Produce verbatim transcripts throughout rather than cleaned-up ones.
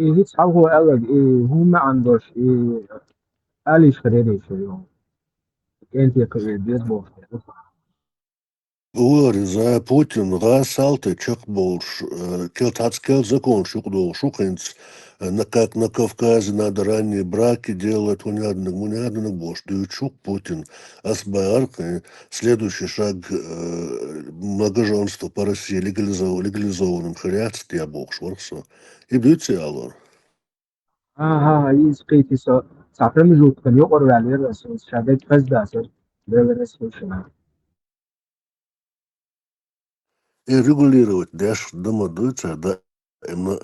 И хӀинца хьалхо аьлларг, и хӀун маьӀна долуш, и алийша хир яра шу йо. КӀентий кхиир беза бохуш. Вари, за Путин гӀа салта чекхболуш, э, кел-, цхьацца кел законаш юкъадогӀуш ву хӀинца, э, на-, как на Кавказе надо ранние браки делать, хӀун яьдинарг, мун яьдинарг бохуш дуьйцуш ву Путин. Ас бахаркхи, следующий шаг, э, многоженство по России легализов-, легализованным хир яц те бохуш вара со. И дуьйцу алор. Ага, иза кхийти со. Цхьа промежуток юкъара ваьллера аса, ша дерг хаза дацара, Делан раьза хилча. И регулировать деш дан ма дуй цара, даима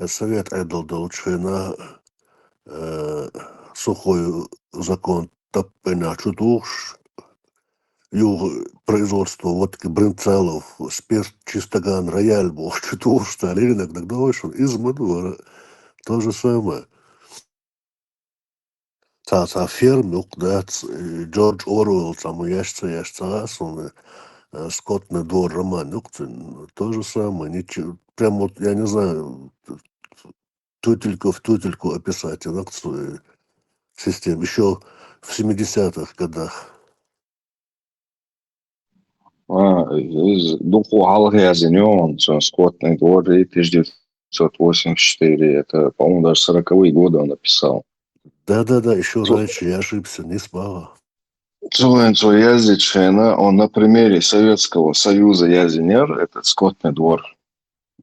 совет Ӏедал долчу хенахь, э, сухой закон таппанехь чу тухуш, юха производство водки, бринзалов, спирт, чистоган, рояль бохуш чу тухуш цара, иринарг дагадогӀуш шуна, иза ма ду вара, то же самое. Цхьа, цхьа ферма юкъа дац, э, Джордж Оруэлл цхьа ма еш ца еш ца хаьа суна, э, «Скотный двор» роман юкъа цуьнан. То же самое, ничего, прям вот, я не знаю, тютелька в тютельку описать, я нах цу, э, система. Ещё в семидесятых годах. А, из дукха хьалха яздина ю, он цун «Скотный двор» и тысяча девятьсот восемьдесят четыре, это, по-моему, даже сороковые годы он написал. Да-да-да, ещё Цу- раньше, я ошибся, не смогла. Цу вайн цо яздича хенахь, он на примере Советского Союза яздинера этот «Скотный двор».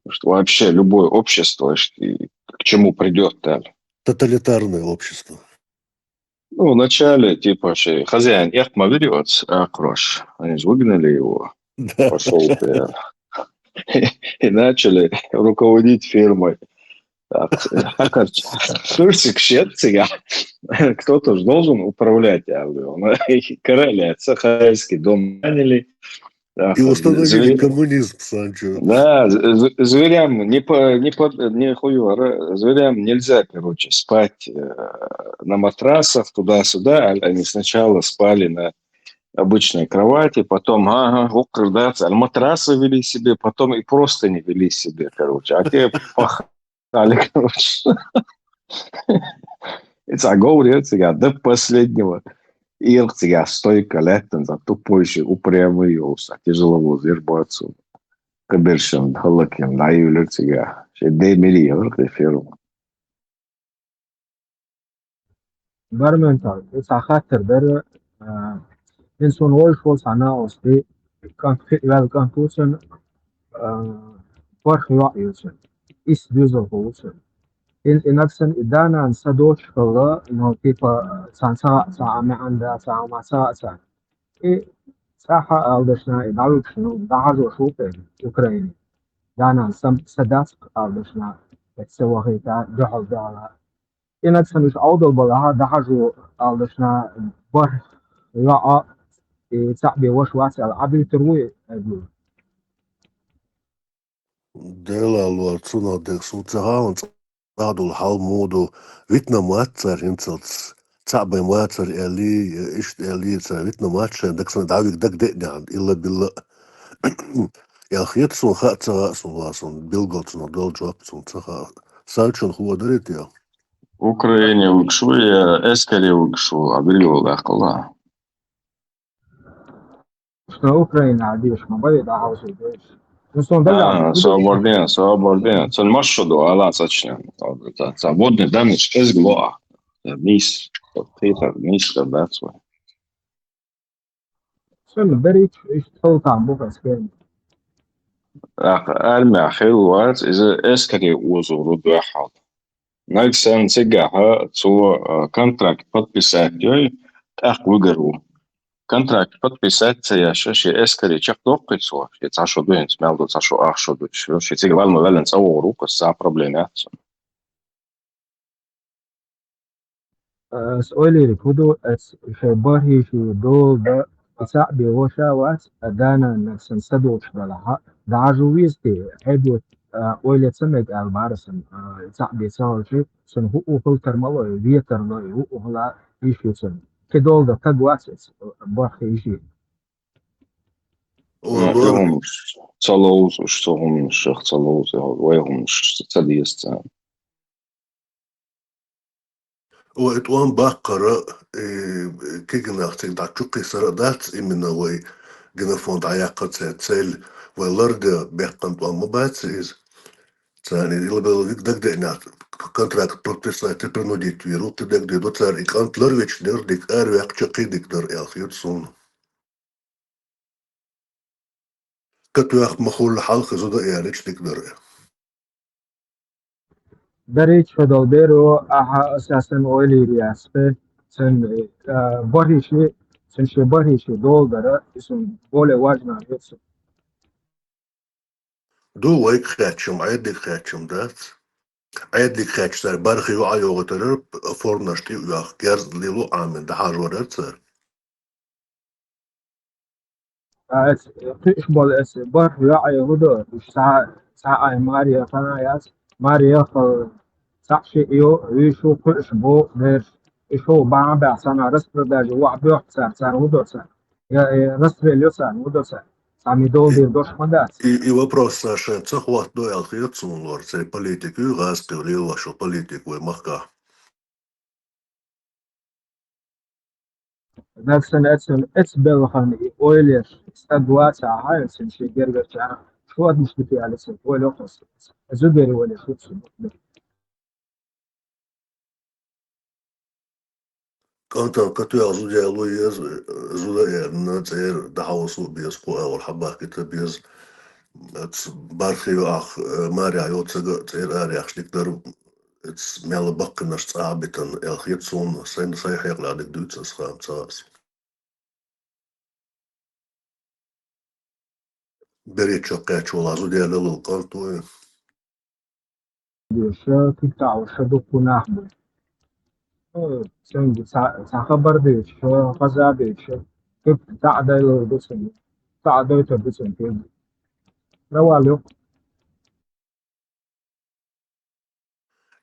Что вообще любое общество, что и к чему придёт, да. Тоталитарное общество. Ну, вначале, типа, вообще, хозяин экх ма вирьёц, а, крош. Они же выгнали его. Да. Пошёл ты. И начали руководить фермой. Так, слушайте, к счастью, кто-то же должен управлять, я говорю. Ну, и короля, сахайский дом наняли. Да, И установили звери- коммунизм, Санчо. Да, з- з- зверям не по, не по, не хуёво, ра- зверям нельзя, короче, спать, э, на матрасах туда-сюда, а- они сначала спали на обычной кровати, потом, ага, вокруг, да, ц- матрасы вели себе, потом и просто не вели себе, короче, а те пахали, короче. И ца говорю, цигара до последнего. И цигара стойко леттан за тупой, упрямый, тяжеловозер бацу. Кабершин, халакин, наивлер цигара. Ше де мири, ферма. Барментал, и цхьа хаттар дара, а, ин суна вайша волу цхьа накъостий, кӀант хи ваьлла кӀант ву цуьнан, а, бархӀ йоӀ ю цуьнан, исс доьзалхо ву цуьнан. Ин, и нагсан и да-нана са доцуш хилла, ну, типа, цхьаьна ца хаьа, цхьа а маьӀна да, цхьа а ма ца хаьа царна. И цӀахь а ала дашна, и дӀавуьгуш, ну, дӀахьажош ву кхин, Украине. Да-нана са, са дац ала дашна, эцца вахийта, дуьхьал дуьхьала. И нагсан уьш Ӏовдал балахьа, дӀахьажо ала дашна, бархӀ йоӀ, и цхьаъ бен ваша вац аьлла, Ӏабуьйтур вуй, аьлла. Делалора цунах дерг суна ца хаьа, цӀахь долу хьал муха ду, витина ма вац цара хӀинцалц, цхьаъ бен вацара аьллий, иштта аьллий цара, витина ма вац шайн дагсан дӀавига дагадеънехь, илла-билла. Я хета суна, хаа ца хаьа суна, ва суна билггал цунах долу жоп суна ца хаьа. Санчун хӀун дарий те? Украине вуьгуш ву я эскаре вуьгуш ву, а билггал даккхалла. Шуна Украина а деш ма бай, да, хьалсу деш. Ну, сон дагахь, А, хӀун ду? Собарден, собарден. Цун маршо ду, ала сачнен. Ца, ца водный дамиш, кӀезиг лоа. Мис, хитар, мис, да, цо. Сон берич, иш толтам бу хас кен. Ах, армия хил вац, иза эскаре озуру дуьхьал. Нагсан цигахьа цо, а, контракт подписать йой, тӀаккха вуьгар ву. Контракт подписать ца еш, ши эскаре чекхдоккхуй цо, ши цхьа шо ду хӀинца, мел ду цхьа шо, ах шо ду, ши, ши цига ваьлла ма ваьллина цӀа вогӀур ву, кху цхьа проблема яц цунна. Ас ойла йира, хӀун ду, ас шайн бархӀ йишин дола дан, и цхьаъ бен ваша а вац, а да-нана нагсан са долуш далахьа, дӀахьажо веза те, хьедо, а, ойла ца мега аьлла бара сан, а, цхьаъ бен ца хилча, сан хӀуъу хила тар ма ло, ветар ло, хӀуъу хила йиш ю сан. Кхин дола дан таг вац ас, бархӀ йишин. О, Ну, и бархӀ. ХӀуманаш ца ловзуш, цу хӀуманашах ца ловзу, вай хӀуманаш ца деза царна. Вай тӀом баккхара, э, кегий нах цига дӀачукхийсар а дац, именно вай генофонд дӀаяккха церан цель, вай ларде баьккхина тӀом ма бац иза. Царна и илабелла виг дагадеънехь, контракт подписать принудить вийр ву, кхин дагадоьду цара, и кӀант ларвечу дера дика, араваьккхича кхин дика дара аьлла хета суна. Катоьхна ма хуьллу хьалха зуда аьллачу дика дара. Дарийча шо долу беро, ахьа аса санна ойла йийр яц те, цуьнан, а, бархӀ йиша, цуьнан шен бархӀ йиша дола дара, и суна более важно хета суна. Ду вайга хаьттича-м, Ӏедалга хаьттича-м дац. Ӏедалга хаьттича цара бархӀ йоӀ а йогӀуьйтур яра, форманаш тӀе а оьху, герз а лело Ӏамийна дӀахьажор яра цара. Ткъа эца кхуьуш болу эца бархӀ йоӀ а хӀун до, уьш цхьа, цхьа а маре яхана яц, маре яххал цхьаъ шиъ йо, вуьйш ву, кхуьуш бу бераш. Уьш хӀу бахьана баьхна санна распродажа вахьа боьхку цара, цара хӀун до цара? Я, э, расстрел йо царна, хӀун до цара? Цхьа ми долу дийр дош ма дац. И, и вопрос цара шайна ца хӀоттадо аьлла хета суна лор, церан политика ю, гӀазкхий лелош йолу политика вай махкахь. Дагстан эцна, эцна белхан и ойлеш, стаг вацахь, хьайна шен гергарчарна, шу адамаш диту аьлла ца ойла хӀоттац. Зудери вале шуьца. КӀантана катоьхна зуда яло еза, зуда а яьлла, цӀера дӀахьовсо а беза, кху агӀор хьабахкийта а беза. Оцу бархӀ йоӀах, э, марехь йолу цӀера араяхча дика дара, оцу мел баккхийнарш цӀа а битина, аьлла хета суна, сайн, сайн хьекъале дика дуьйцу аса, хаам ца хаьа аса. БерхӀитта шо кхаьчча волу зуда ялалал кӀант ву и. Ша куьг таӀош ша дуккха нах бу. Э, цуьнга цхьа, цхьа хабар дийцича, ша хаза а дийцича, куьг таӀа дайлур ду цуьнга. ТаӀа дойтур ду цуьнга куьг. Равал юкъа.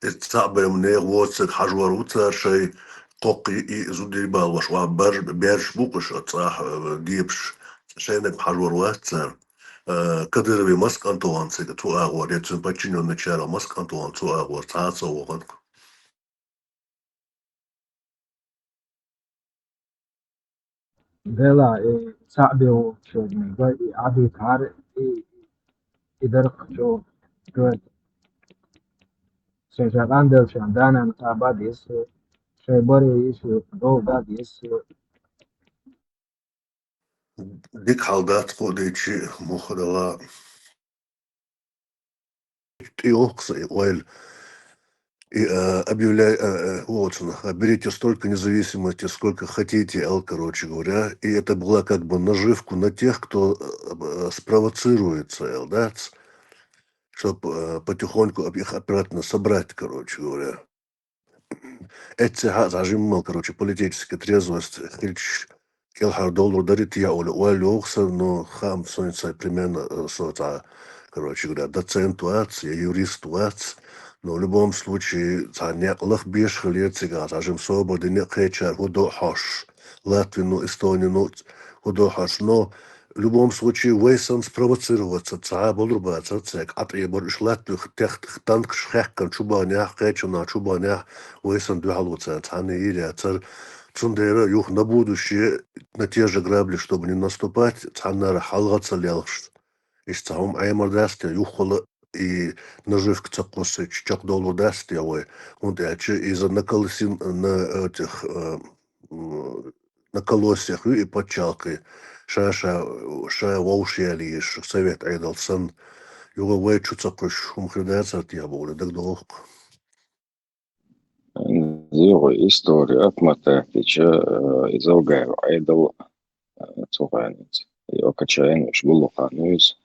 Иза цхьаъ бен нехан воцург хьажор ву цара шайн кхоккха и, и зуда балош, охьа бер-, бераш бу-кх уьш оцу цӀахь, э, дебаш, шайниг хьажор вац цара. Э, Кадырове маса кӀант вахана цига цу агӀор, я цуьнан подчинённыйчарах маса кӀант вахана цу агӀор, цхьа а ца вахана. Делахь, и цхьаъ бен волчеран гай и Ӏадитахьара, и, и дарх чӀогӀа хьоьга. Шайн жакъан делчарна да-нана кхаба деза, шайн баре йиша дов да деза. Дика хьал дац кху а дийцча, муха дала. ТӀейогӀу-кх сан и ойла. И, а, объявляй, а, а, вот он, а, берите столько независимости, сколько хотите, аьлла, короче говоря. И это была как бы наживка на тех, кто, а, а, спровоцируется, аьлла, дац? Чтоб, а, потихоньку об-, их обратно собрать, короче говоря. Эццехьа а цхьа жимма, короче, политическая трезвость хилча, кӀелхьардовлур дарий техьа олий ойла йогӀу сан, но хаам, со сайн примерно, э, со цхьа, короче говоря, доцент вац, я юрист вац, но в любом случае цхьа некъ лаха безаш хилира цигахь, цхьа жимма собар дина а кхечара хӀун до а хьоьжуш, Латвино, Эстонино хӀун до а хьоьжуш, но в любом случае, вай санна спровоцироваться ца болур бацара цаьрга, Ӏатӏебар уьш латтавихь, техта танкаш хаьккхина чу бахнехь, кхечанхьа чу бахнехь, вай санна дуьхьал ву царна цхьанна йийр яцара. Цундела юха на будущее на те же грабли, чтобы не наступать, цхьаннара хьалха ца лелхаш. Иштта цхьа хӀума Ӏемар дац те, юххула и наживка ца кхуссича, чекхдовлур дац те вай, хӀунда аьлча иза на колоси-, на этих, э, м, на колосьях ю и пачхьалкхе, ша-ша, ша вовшах яла езаш, совет Ӏедал санна, юха вай чу ца кхуьссуш хӀума хир дацара техьа бохург дагадогӀу-кх. Иза юха истори отмотать дича, э, и Завгаев Ӏедал, э, цу хенахь, и О К Ч Н уьш гуллукъан ю иза.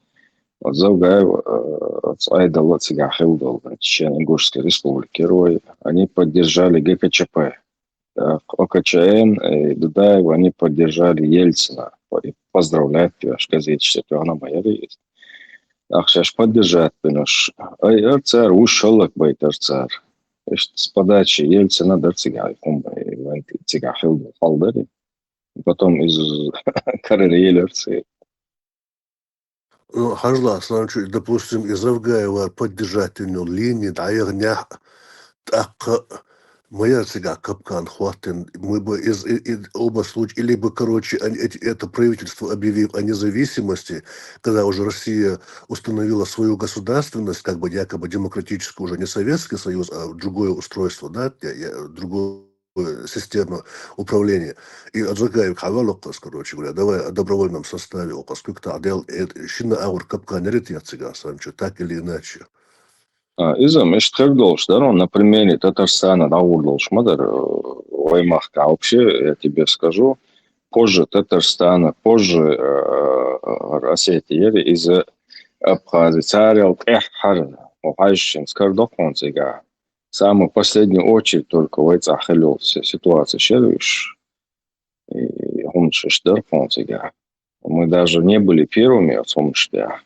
Вот Завгаев, э, оцу Ӏедалан цигахь хилла долу, Чечено-Ингушская республика, герой, они поддержали Г К Ч П. Так, О К Ч Н и Дудаев, они поддержали Ельцина. И поздравлять тебя, аш газеташ тӀе тоьхна ма яра иза. Ахчаш поддержать бинарш. Ай, ар цара, уьш хӀаллакбайтар цара. Иштта с подачи Ельцина дар цигахь хӀума, вайн цигахь хилла хьал дари. Потом из карьера елар церан. Ну, хьажал, Асланчу, допустим, и Завгаевар поддержать йина йолу лини дӀаяханехь, тӀаккха Моя цигахь капкан хваттен, мы бы из, и- и- оба случая, или бы, короче, они, эти- это правительство объявив о независимости, когда уже Россия установила свою государственность, как бы якобы демократическую, уже не Советский Союз, а другое устройство, да, я- я- другое система управления. И Аджагаев Хавалокас, короче говоря, давай о добровольном составе, окас кук тадел, шина аур капкан рит я цигахь санчу, так или иначе. А, иза, мешкер долуш дар, он, например, Татарстана дагур долуш ма дар, э, вай махка вообще, я тебе скажу, позже Татарстана, позже э, Осетия, из Абхазия, царел тӀеххьара, хьажчин скардокхун цигахь. Самую последнюю очередь только вай цӀа хилла ситуация шервиш. И хӀумаш иш дар хьун цигахь. Мы даже не были первыми от хӀумаш тӀехь.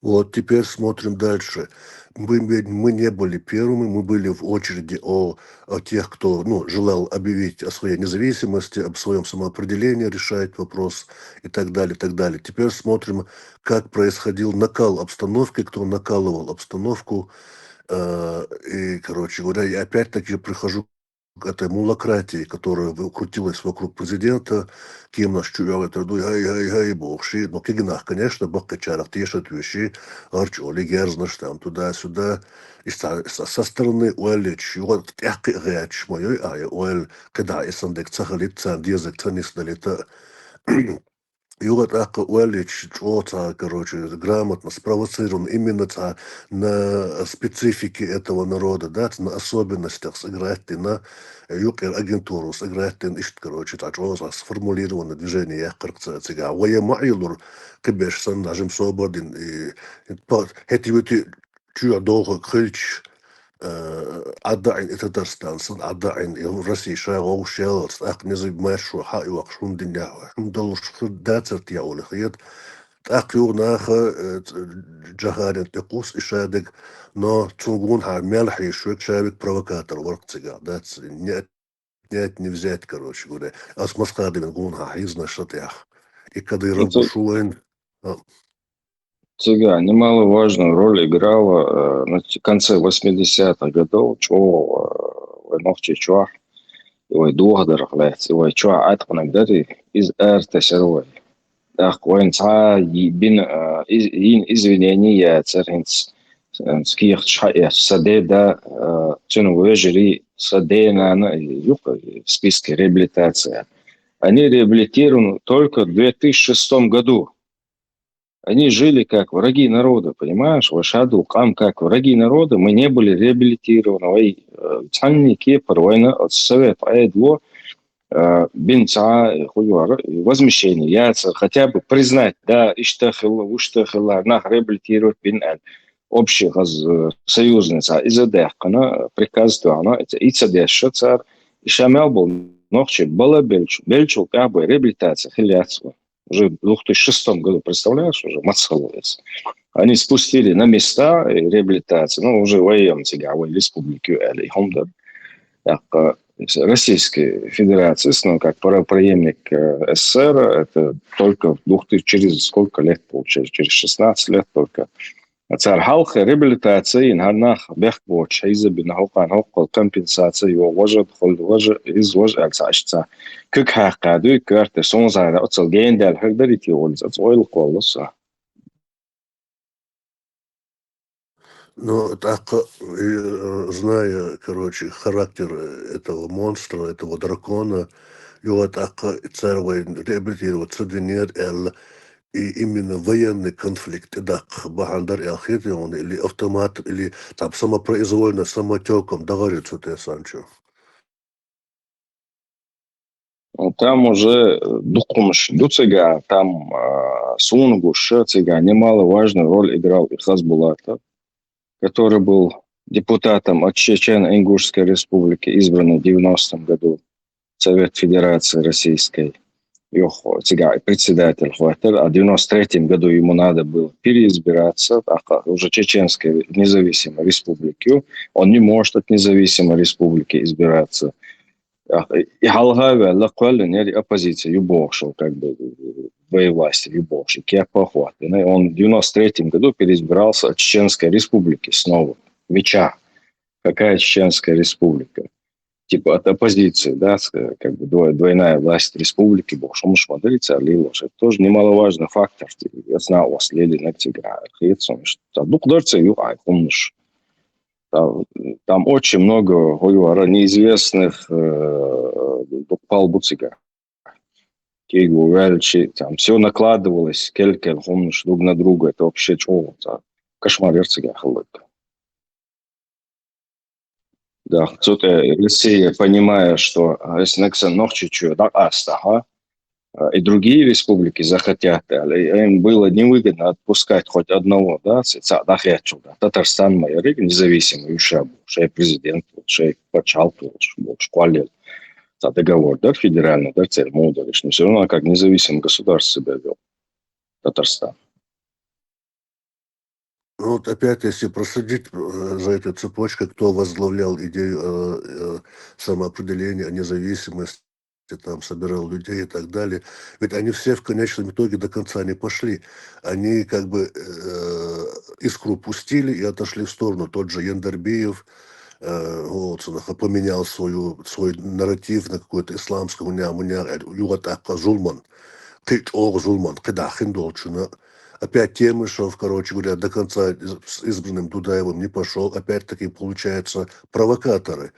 Вот теперь смотрим дальше. Мы, мы, мы не были первыми, мы были в очереди о, о тех, кто, ну, желал объявить о своей независимости, об своем самоопределении, решать вопрос и так далее, и так далее. Теперь смотрим, как происходил накал обстановки, кто накалывал обстановку. Э, и, короче говоря, я опять-таки прихожу к этой мулократии, которая крутилась вокруг президента, кем нас чуял это дуй, гай, гай, гай, бог ши, но кигнах, конечно, баккачарах тешат виши, арч оли герзнаш там туда-сюда, и со, со, со стороны уэлич, вот тяхки гайч моей, а я уэл, когда и сандек цахалит, сан дезек цанис далита, юга тяхка уэлич, чо ца, короче, грамотно спровоцирован именно ца на специфике этого народа, да, на особенностях сыграть на юкер агентуру сыграть ишт, короче, та чо ца сформулировано движение я кыркца цига. Вая маилур кыбеш сан нажим сободин и хэтивити чуя долго хылч Ӏаддаъин и Татарстан сан, Ӏаддаъин и Россия шагъовшалц, тӀаккха низиб маршо хьаъ вахш хӀундинна, хӀундалуш хир дацарт я улихъет. ТӀаккха югънаха Джахарин тӀекъус ишадег, но цун гун хьа мел хьийшвек шавик провокатор варх цигахь дац, не отнять, не взять, короче говоря. Ас Масхадовин гун хьа хьизна шатӀех. И Кадыров бушуин. Цигахь немаловажную роль играла э, на конце восьмидесятых годов, чо вай нохчи чохь, вай дохадарах лаьц, вай чохь аткъанаг дари, из арта сервай. ТӀаккха вайн цхьа бин ин извинение яцар хӀинц кехаташ хьаэс, са де да, цуьнан вежарий, са денана юкъа списка реабилитация. Они реабилитированы только в две тысячи шестом году. Они жили как враги народа, понимаешь? Вай шаду къам как враги народа, мы не были реабилитированы, вай цхьанни кепар вайна от совет айдло, бин цхьа хуйвара возмещение яцар, хотя бы признать, да, ишта хилла, ушта хилла, нах реабилитировать бин аьлла. Общий хаз союзный цхьа иза даьккхана, приказ тоьхна, ица деш ша цар, и ша мел бол нохчи бала белчу, белчул тӀехь бай реабилитация хилла яц вай. Уже в две тысячи шестом году, представляешь, уже мацхало яц. Они спустили на места реабилитацию, ну, уже вайем цигахь, вай республики али хумдар. Так, Российской Федерации, ну, как правопреемник СССР, это только в двух тысячи, через сколько лет получается, через шестнадцать лет только. Цар хьалха реабилитаци йина хӀара нах бехк боцуш хьийзабина хӀокхарна хӀокхул компенсаци йо важа, хул важа, из важа аьлла ца аш ца. Куьг хьаькххьа дуй, коьрта суна зара оцал гендаьлла хӀара дарите волу, ца ойла кхолла со. Ну, так, э, зная, короче, характер этого монстра, этого дракона, его так царь реабилитировать ца динер, и именно военный конфликт и дакх бахьандар яххит он, или автомат, или там самопроизвольно, самотеком договориться те санчо. Там уже духумш ду цигахь, там суна гуш цигахь немаловажную роль играл и Хазбулатов, который был депутатом от Чечено-Ингушской Республики, избранный в девяностом году в Совет Федерации Российской. Йох, цигахь председатель хватил, а в девяносто третьем году ему надо было переизбираться, а уже Чеченской независимой республики. Он не может от независимой республики избираться. И хьалха ваьлла кхоьллинера и оппозиция ю бохуш, как бы, вай власти ю бохуш, и кепа хватил. И он в девяносто третьем году переизбирался от Чеченской Республики снова, Вича. Какая Чеченская Республика? Типа от оппозиции, да, с- как бы двой- двойная власть республики, бо шумш мадрица лилош. Это тоже немаловажный фактор. Типа, я знаю, у вас лили на тигра, хитсон, что дук дорце ю ай хумнуш. Там, там очень много, говорю, неизвестных э, дук палбуцига. Кигу вяльчи, там все накладывалось, кель-кель хумнуш друг на друга. Это вообще чего? Кошмар ерцига халык. Да, тут э, Россия, понимая, что э, если Нексон Нохчичу да, аста, ха, э, и другие республики захотят, э, им было невыгодно отпускать хоть одного, да, с- ца- да, хячу, да, Татарстан, моя независимый, уж шей президент, шей пачалт, шквалил, ца договор, да, федеральный, да, цель мударишь, но все равно как независимое государство себя вел Татарстан. Ну вот опять, если проследить э, за этой цепочкой, кто возглавлял идею э, э, самоопределения, о независимости, там собирал людей и так далее, ведь они все в конечном итоге до конца не пошли. Они как бы э, искру пустили и отошли в сторону. Тот же Яндарбиев, э, вот, он поменял свою, свой нарратив на какой-то исламский, у меня, у меня, югатака зулман, кыч ог зулман, кыда хиндолчуна. Опять Темышев, короче говоря, до конца из- с избранным Дудаевым не пошел. Опять-таки, получается, провокаторы.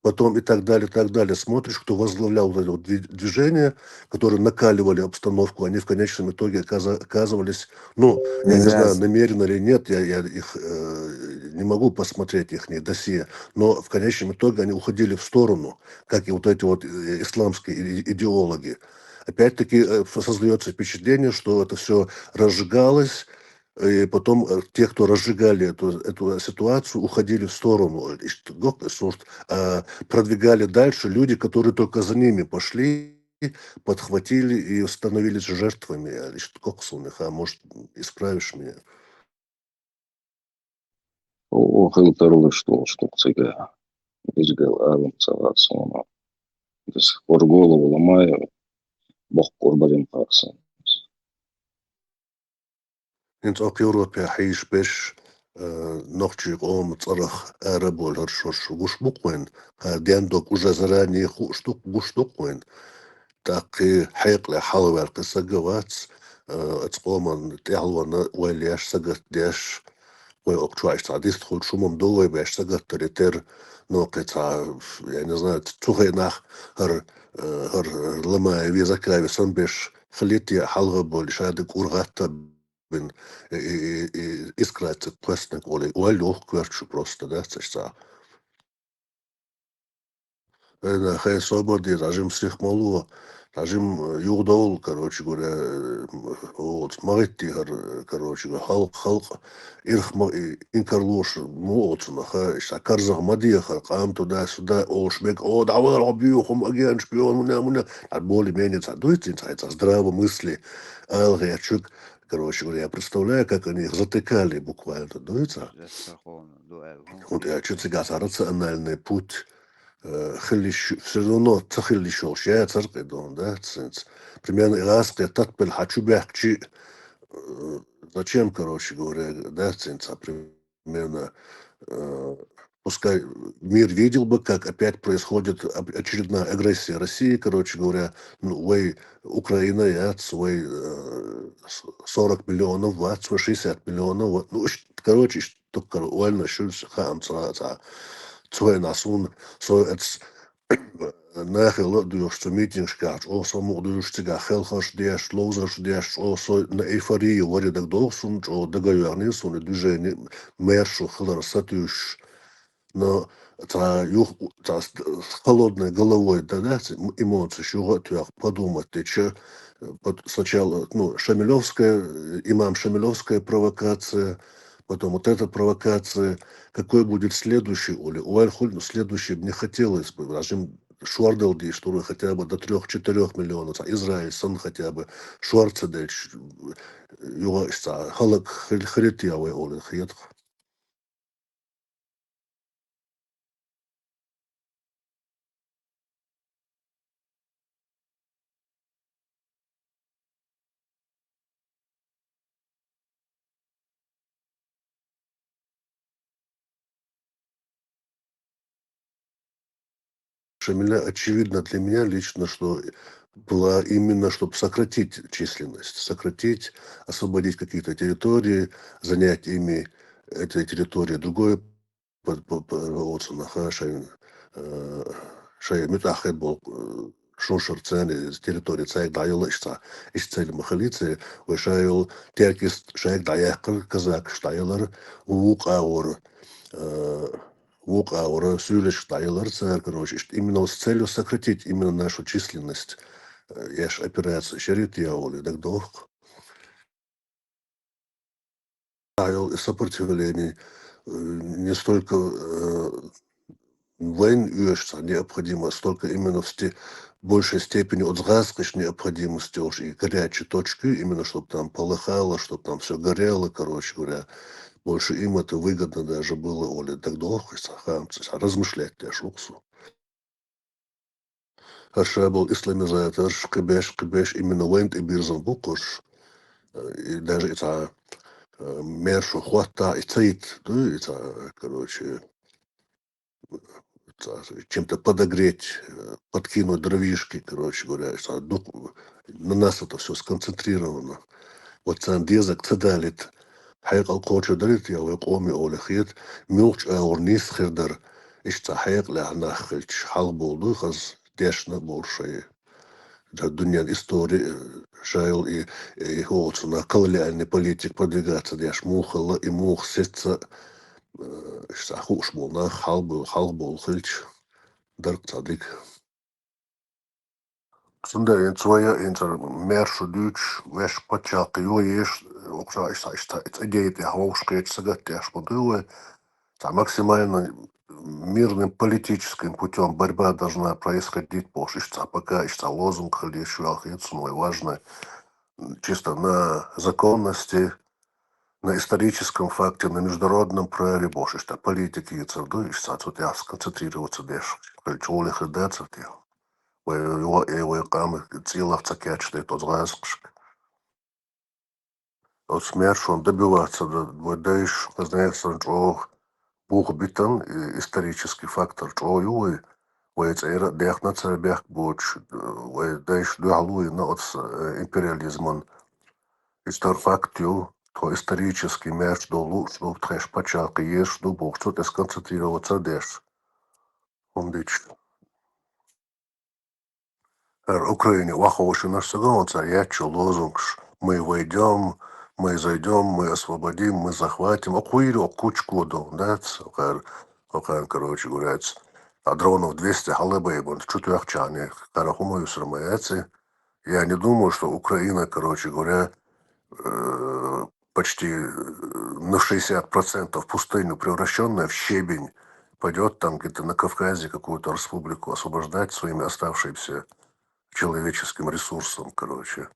Потом и так далее, и так далее. Смотришь, кто возглавлял вот это вот дви- движение, которые накаливали обстановку, они в конечном итоге оказа- оказывались, ну, я не знаю, намеренно или нет, я, я их э, не могу посмотреть, их досье, но в конечном итоге они уходили в сторону, как и вот эти вот э, исламские и- идеологи. Опять-таки э, ф- создается впечатление, что это все разжигалось, и потом э, те, кто разжигали эту, эту ситуацию, уходили в сторону, э, ишт гок сорт, а продвигали дальше люди, которые только за ними пошли, подхватили и становились жертвами. Э, ишт гок сунеха, может, исправишь меня. О, хылтарлы что, что цыга. Изгал алым цагасона. До сих пор голову ломаю, бог курбарим хаксан. Инц ок Европе хьиш беш, э, нохчи къом царах арабол хар шош гуш буквен, а ден док уже заранее хуш дук гуш дуквен. Такы хьекъле хьалвал кысагавац, э, ац къоман тяхлвана уайлеш сагат деш, ой ок чуаш ца дистхул шумам довой беш сагат таритер, но кыца, я не знаю, цухенах хар, э, хар лама визакави сан беш хлити хьалга бол шады кургатта бин, и, и, и, и искраться квестник оли. Уай лёг кверчу просто, да, цешца. Эна хай собади, режим сих малу, режим югдол, короче говоря, э, вот, магитти хар, э, короче говоря, халк, халк, ирх ма-, и- инкарлуш, му оцуна, ха, иша, карзах мадия хар, къам туда-сюда, олш бек, о, давай, рабиухум, агент, шпион, муна, муна. А более-менее ца, дуйцин ца, ца, здравомыслие, алгъячук, короче говоря, я представляю, как они их затыкали буквально, дуйца. Вот я чуть цыгаса рациональный путь, э, хылиш, все равно ца хылиш олш, я царкъедон, да, цинц. Примерно ирас къетат бел хачу бяхчи, э, зачем, короче говоря, да, цинца, примерно, э, пускай мир видел бы, как опять происходит об- очередная агрессия России, короче говоря, ну, вай Украина, я, свой э, с- сорок миллионов, ват, свой шестьдесят миллионов, вот, ну, ш- короче, ш- только вольно шусь, хаам, ца, ца, цой насун, цой эц, нахила дуюш, цу митинг шкач, о, саму дуюш, цига, хелхаш деш, лоузаш деш, о, сой на эйфорию, вари даг долсун, о, дагаярни сун, движение, мершу, хилар, сатюш, но ца юх, ца с с холодной головой, да, да, ц эмоци шуга тюах, подумать, ты чё, э, пот сначала, ну, Шамилёвская, э, имам Шамилёвская провокация, потом вот эта провокация. Какой будет следующий, Оля? Уаль хуль, ну, следующий мне хотелось бы, режим Швардалди, чтобы хотя бы до трёх-четырёх миллионов, ца Израиль сан хотя бы, Шварцадель, ш юга ца халак хрит я вай, Оля, хиятх. для меня, очевидно для меня лично, что была именно, чтобы сократить численность, сократить, освободить какие-то территории, занять ими эти территории другое под, под, под, вот, наха, шайн, э, шайн мутахид бол, э, шуншар цены территории цайг дайла ишца, иш цель махалицы, вай шайол теркист шайг даяхкар, казак штайлар, вук аур, э, вук аур, сюлеш штайлар цар, короче, ишт именно с целью сократить именно нашу численность, э, яш операция шерит яули, дагдох. Аял и сопротивление, э, не столько, э, войн уж необходимо, столько именно в сте-, большей степени от газ, конечно, необходимости уж и горячей точки, именно чтобы там полыхало, чтобы там все горело, короче говоря. Больше им это выгодно даже было, оли дагдох, размышлять я шуксу. Аша бол исламизатор, кыбеш, кыбеш, именно войн и бирзан букуш. Э, и даже это, э, мершу хватта и цейт, да, это, короче, это, чем-то подогреть, э, подкинуть дровишки, короче говоря, это, дух, на нас это все сконцентрировано. Вот цан дезак цадалит, хьекъал коча дарит, я вай къоми олехет, мюлч аур нис хирдар, ишца хьекъ лягнаххилч, хьал болду, хаз дешна болшай. Да, дуньян история, э, шайол и, и хоцуна колониальный политик продвигаться деш мухала и мух сетца, э, ишца хуш болна, хал бол, хал бол хилч, дарк цадик. Цунда ин цвая ин цар мершу дюч, веш пачалки ю еш, укша ишца, ишца, ишца идея те хавш кеч сагат деш будуе, та максимально мирным политическим путём борьба должна происходить, потому что ишца пока, ишца лозунг хали швалхи, самое важное, м, чисто на законности, на историческом факте, на международном праве, больше что политики и церду, ишца тут я сконцентрироваться деш, коль чули хедацев те. Вай, вай, вай, вай, кам, цилах цакяч, что это згазкшк. От смершон добиваться да, вай дайш, казнесан чох, бух битан, и исторический фактор чох юй, вай цера дехна цера бех боч, э, вай дайш дуалуй на от с, э, империализман. Истор факт ю, то исторический мерш долу, что тхэш пачалки еш, ду бох, что ты сконцентрироваться деш. Он дич. Эр Украине ваховши наш сагаон цар ячо лозунгш: «Мы войдём, мы зайдём, мы освободим, мы захватим». Окуири, окучку дом, да, ц-, окар, окар, короче говоря, ц-, а дронов двести халыбай, бон, чутуях чане, карахума юсрамаяци. Я не думаю, что Украина, короче говоря, э, почти, э, на шестьдесят процентов пустыню, превращённая в щебень, пойдёт там где-то на Кавказе какую-то республику освобождать своими оставшимся человеческим ресурсом, короче.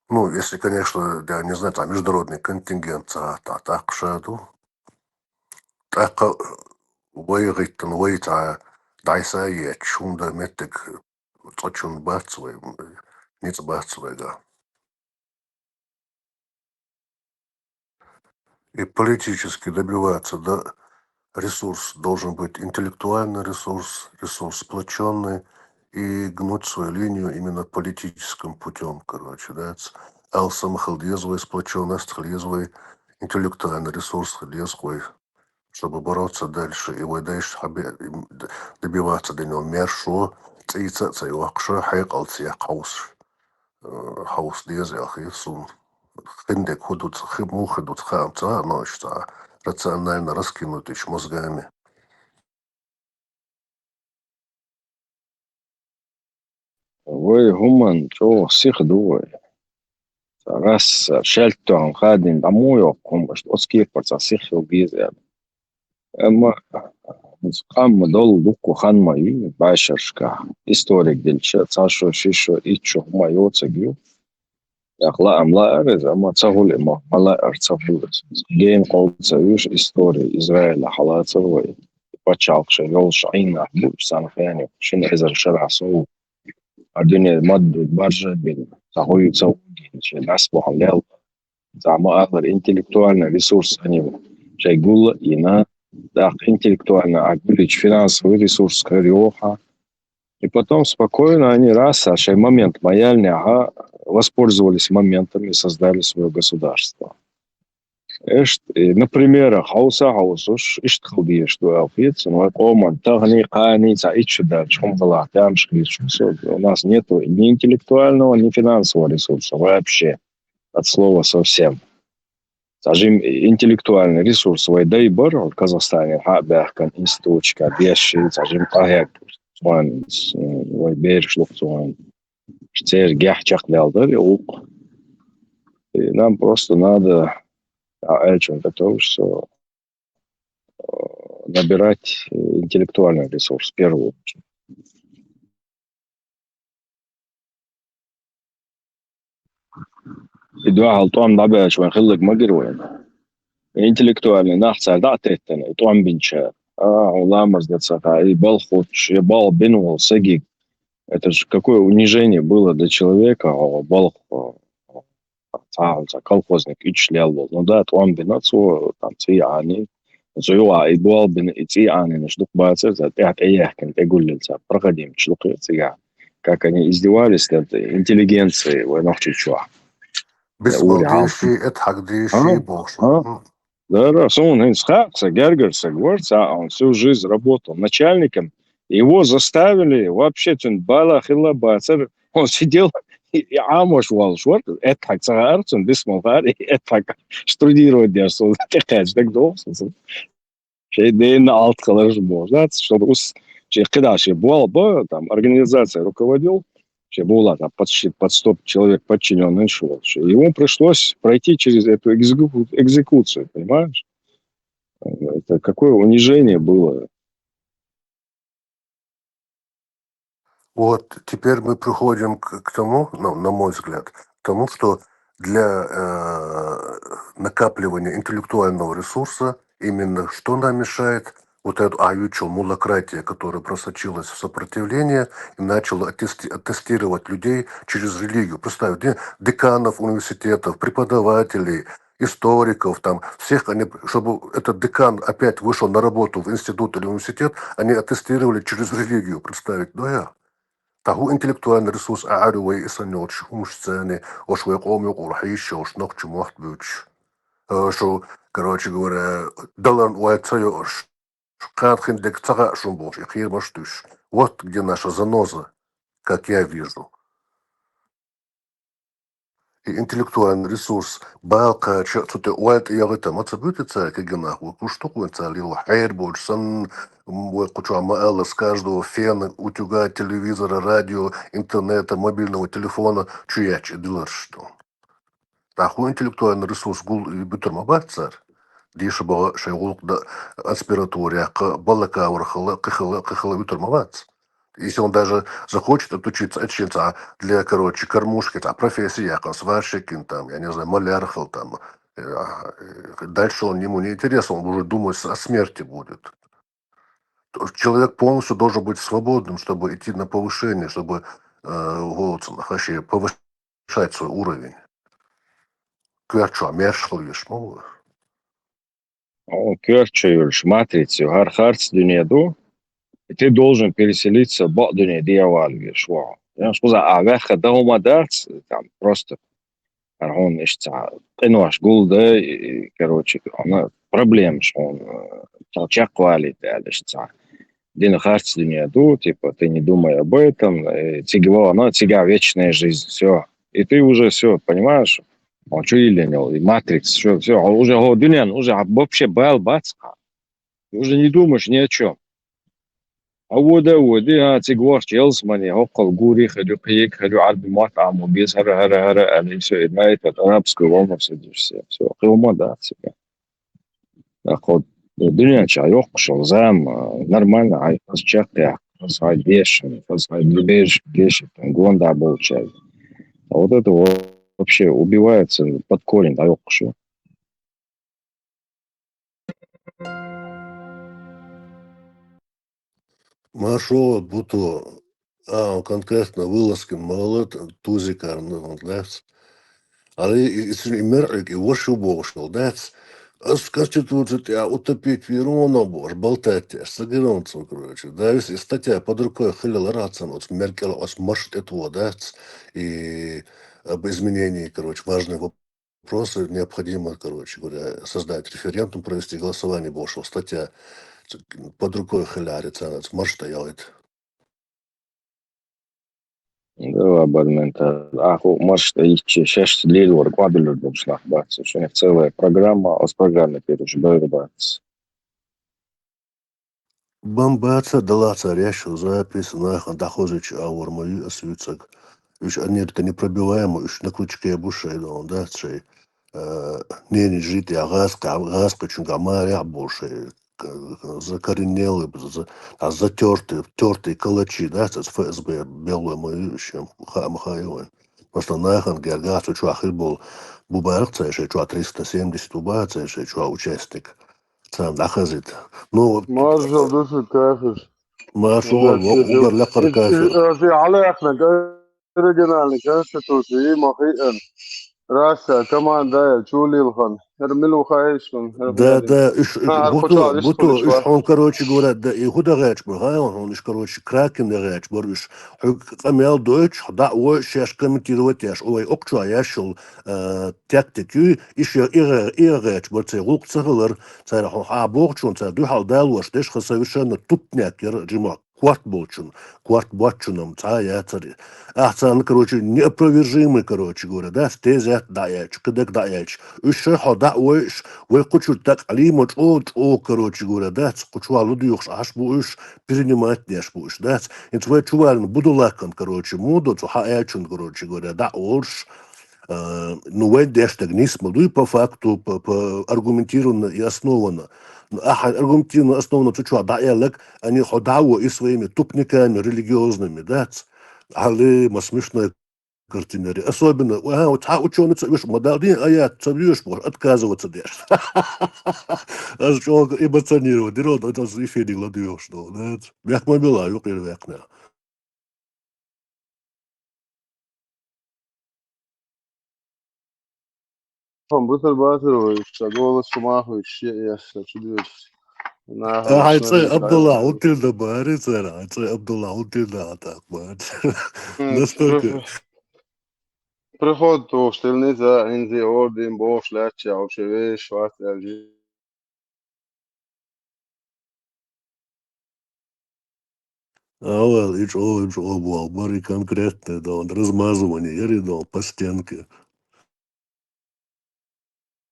Ну, если, конечно, я не знаю, там международный контингент, та, та, так шаду. Так, э, вай гиттан, вай та, дайса е, чунда меттик, цочун бац вай, ниц бац вай, да. И политически добиваться, да, ресурс должен быть интеллектуальный ресурс, ресурс сплочённый, и гнуть свою линию именно политическим путём, короче, да. Ц-, ал сам хилдезвай, сплочённость хилдезвай, интеллектуальный ресурс хилдезвай, чтобы бороться дальше, и вай дальше хабе-, им д-, добиваться до него мершо, цейца, цей вахша, хай къалцех хаус. Э, хаус деза, я хи сум. Хиндек худуц, хи му худуц, хаамца, но ишца. Рационально раскинутыч мозгами. Вай хуман чо сих дувай. Рас шальтон хадин даму ёк, хум, что оскир парца сих хил гизя. Эмма къам дол дукку хан ма ю, башаршка. Историк дилча, цашо, шишо, ичо, ма ю, цагю. Яхла амла арез, амма цагул эма, мала ар цагул эз. Ген къолца юш история Израиля халацар вай. Пачалкша, ёлша, айна, бу, сан хаяни, шин эзер шарасу. Ардуне мадду, баржа бин, цагуй, цагугин, ше дас бохан лел. Зама алар интеллектуальный ресурс ани. Шай гулла ина, дах интеллектуальный, а гулич финансовый ресурс кар ёха. И потом спокойно они раз, а шей момент ма яьллинехь, воспользовались моментом и создали своё государство. Эшт, и, например, хьовса хьовсуш, иштта хила дезаш ду аьлла хета суна, вай къоман таханий, кханий, цхьа итт шу даьлча хӀума хилахь, тамаш хеташ ма со. У нас нету ни интеллектуального, ни финансового ресурса вообще, от слова совсем. Цхьа жим интеллектуальный ресурс вай дай бар, Казахстане хьа а баьхкан институташка беш, цхьа жим къахьег цхьан, вай бераш лух цхьан. Церан гехь чекхдаьлла дара и гӀуллакх. И нам просто надо, а, аьлча готов, что, э, набирать интеллектуальный ресурс в первую очередь. И дуьхьал тӀом дӀабаьлча вайн хилларг ма гира вайна. Интеллектуальный нах цара дӀа а теттина, и тӀом бинчара. А, хьо ламаз де ца хаьа, и балха кхуьссуш, я балха бина волу сагиг. Это же какое унижение было для человека, хьо балха, хьо цхьа, хьо цхьа колхозник итт шу лелла волу. Ну да, тӀом бина цо, там, цӀий Ӏанийна. Цо юкъахь и болх бина, и цӀий Ӏанийнарш дукха бацара, цара тӀаьхьа тӀеяхкина, тӀегуллина цара, проходимцаш дукха яра цигахь. Как они издевались над интеллигенцией вай Нохчийчохь. Бисмал ури дийший, хьалха. Этхьаг дийший, а? Бохуш. А? М. Да, да, суна хӀинца хаьа, сан гергара саг вара, цхьа, он всю жизнь работал начальником. Его заставили, вообще цуьнан бала хилла бацара, он сидел и, и Ӏамош воллуш вара, этхьаг ца хаьара цунна, бисмал хаьара, и этхьаг штудировать деш, со тӀекхаьчна дагадогӀу суна. Шайн дена алт хиларш боху. Знаете, чтобы ус-, шен кхидӀа шен болх бан, там, организация руководил, шен болх там почти под сто человек подчинённый шел. И ему пришлось пройти через эту экзеку-, экзекуцию, понимаешь? Это какое унижение было. Вот теперь мы приходим к, к тому, ну, на мой взгляд, к тому, что для, э, накапливания интеллектуального ресурса именно что нам мешает? Вот эта аючо мулократия, которая просочилась в сопротивление и начала аттести-, аттестировать людей через религию. Представь, де-, деканов университетов, преподавателей, историков, там, всех они, чтобы этот декан опять вышел на работу в институт или университет, они аттестировали через религию, представить, да я? Таху интеллектуальный ресурс а ару вай исан йолчу хӀумаш царни, ош вай къом юкъур хьийш йолуш, нохчу мохт буьйцуш. Э, шу, короче говоря, даларна вай ца йо ош. Кхана хин дерг ца хаьа шун бохуш, и кхерамаш а туьйсуш. Вот где наша заноза, как я вижу. И интеллектуальный ресурс бала кхача а цу тӀе ойла тӀе яхийтар ма ца буьту цара кегий нах, вай куш ду-кх вайн цара лело хьераболчу санна, м, вай кху чохь ма-аллара, с каждого фена, утюга, телевизора, радио, интернета, мобильного телефона чу яьчча и диларш ду. Таху интеллектуальный ресурс гул и буьтур ма бац цара. Дийша баха шайн гӀуллакх дан, аспирантура яккха, бакалавр хила, кхин хила, кхин хила буьтур ма бац. Если он даже захочет отучиться, отучиться, а, для, короче, кормушки, а, профессия яккха, сварщикин там, я не знаю, маляр хила там, э, а, э, дальше он, ему не интересно, он уже думать о смерти будет. То есть человек полностью должен быть свободным, чтобы идти на повышение, чтобы, э, вот, вообще повышать свой уровень. Коьртачохь мерш хила веш ма ву. Хьо коьртачу йолуш матрица ю, хӀара харц дуьне ду, и ты должен переселиться бакъ дуьне дӀавала веш ву хьо. Понимаешь, кхуза ахь ваьхна дан хӀума дац, там, просто хӀара хьуна иштта цхьа къинош гулда, и, короче, хьуна проблемаш хьуна, э, чекхвалийта аьлла иштта цхьа. Дина харц дуьне ду, типа, ты не думай об этом, э, цига вахана, цигахь вечная жизнь, всё. И ты уже всё, понимаешь? Хьо чу йиллина йолу, и матрица, всё, всё, хьо уже хьо дуьненна, уже хьан вообще бала бац хьан. Ты уже не думаешь ни о чём. А вода, вода, а, цига вахча ялсамане, хӀокхул гури хир ю, кхига хир ю, Ӏарби мотт Ӏамо беза, хӀара, хӀара, хӀара, аьлла, и всё, и на этот арабский ломаца дешся, всё, хила ма дац цигахь. ТӀаккха дуьнен чохь йоккхуш йолу зама, нормально, хьайн хаза чекхъяьккха, хаза хьайн дешна, хаза хьайн бераш дешна, гонда болчаьрга. А вот это вообще убивается под корень, дӀайоккхуш ю. Маршо, Буто, а, конкретно Вылазкин ма-аллара, тузикарна, он дац. Али и, и, и мерӀиг, и ваша бохуш йолу дац. Ас Конституци тӀа утопить вирона бу, аш болтать, аш сагирон цун, короче. Да, вис и статья под рукой хилла ларацан, оц Меркел, оц марш тӀе тво, дац, и об изменении, короче, важные вопросы необходимо, короче говоря, создать референдум, провести голосование, бошел статья ц-, под рукой хилла арицан, оц марш тӀа ялит. Да, абонемент. Аху марш тӀа иччи шеш лир вар квадр долчнах бац. Шунех целая программа, а с программы переш бац. Бамбаца далаца рящу запись, нахан дахозич аур мою освицаг. Уж они это непробиваемо, уж на крючке бушей, да, он, да, цей. Э, не, не жить, я газ, газ, чунга маря бушей. Закоренелый, за-, а затёртый, тёртый калачи, да, с Ф С Б белой мою, чем ха-, махаевой. Просто нахан гергас, чуа хил был, бубарах цей, чуа триста семьдесят уба цей, чуа участник. Цан дахазит. Ну, вот, Маршал души кафеш. Маршал, Маршал, угар лякар кафеш. Рази алехна, оригинальный конституции, и махиэн. Раса, команда, чулилхан. Хер милу хаишхан. Да, да, уж, уж, А, буту, аркуча, буту, аркуча. Уж, он, короче говоря, да, и худа гач бар, ха, он, он, уж, короче, кракен да гач бар, уж, хук, камел дойч, да, о, шеш комментировать яш, ой, окчуа яшул, э, тактик, ю, иш, я, ира, ира гач бар, цей гук цагалар, цей, а, бохчун, цей, духал дал, уж, деш, ха, совершенно тупняк, яр, джима. Кварт болчун, кварт бачунам, ца я цари. Ах, цан, короче, неопровержимый, короче говоря, да, стезят да яч, кадак да яч. Уж шо да уж, вой кучур так алима чо, чо, короче говоря, да, ц-, кучуа лудюхш, аш бу уж, перенимать неш бу уж, да, ц-, инц вой чувалин будулакан, короче, мудо, цу ха ячун, короче говоря, да, уж, э, ну, вой деш так не смогу, по факту, по, по аргументированно и основанно. Ну, аха, аргументированно, основанно, цу чуа да ялак, они ходаво и своими тупниками религиозными, да, ц-, але ма смешная картина. Особенно, а, вот, а, учёный ца веш, мадалдин, а я ца веш, может, отказываться деш. Аз чё, эмоционировать, дирон, это из эфира гладуешь, что, да, ц-, мягко мила, ю, кир векна. Хан бутар батыр вой, ца голос шумах вой, ше, я, ца чудвеш. На, А, ха, ай, ца шнури, Абдулла, ха. Утил да бари, ца, ай, ца Абдулла, утил да атак, бар. М, Настолько. Приход то, что не за, инзи орден, бош, ляча, вообще веш, ват, я, жи. Авал, ич о, ич о, буал, бори конкретно, да, он размазывание, яри, да, он по стенке.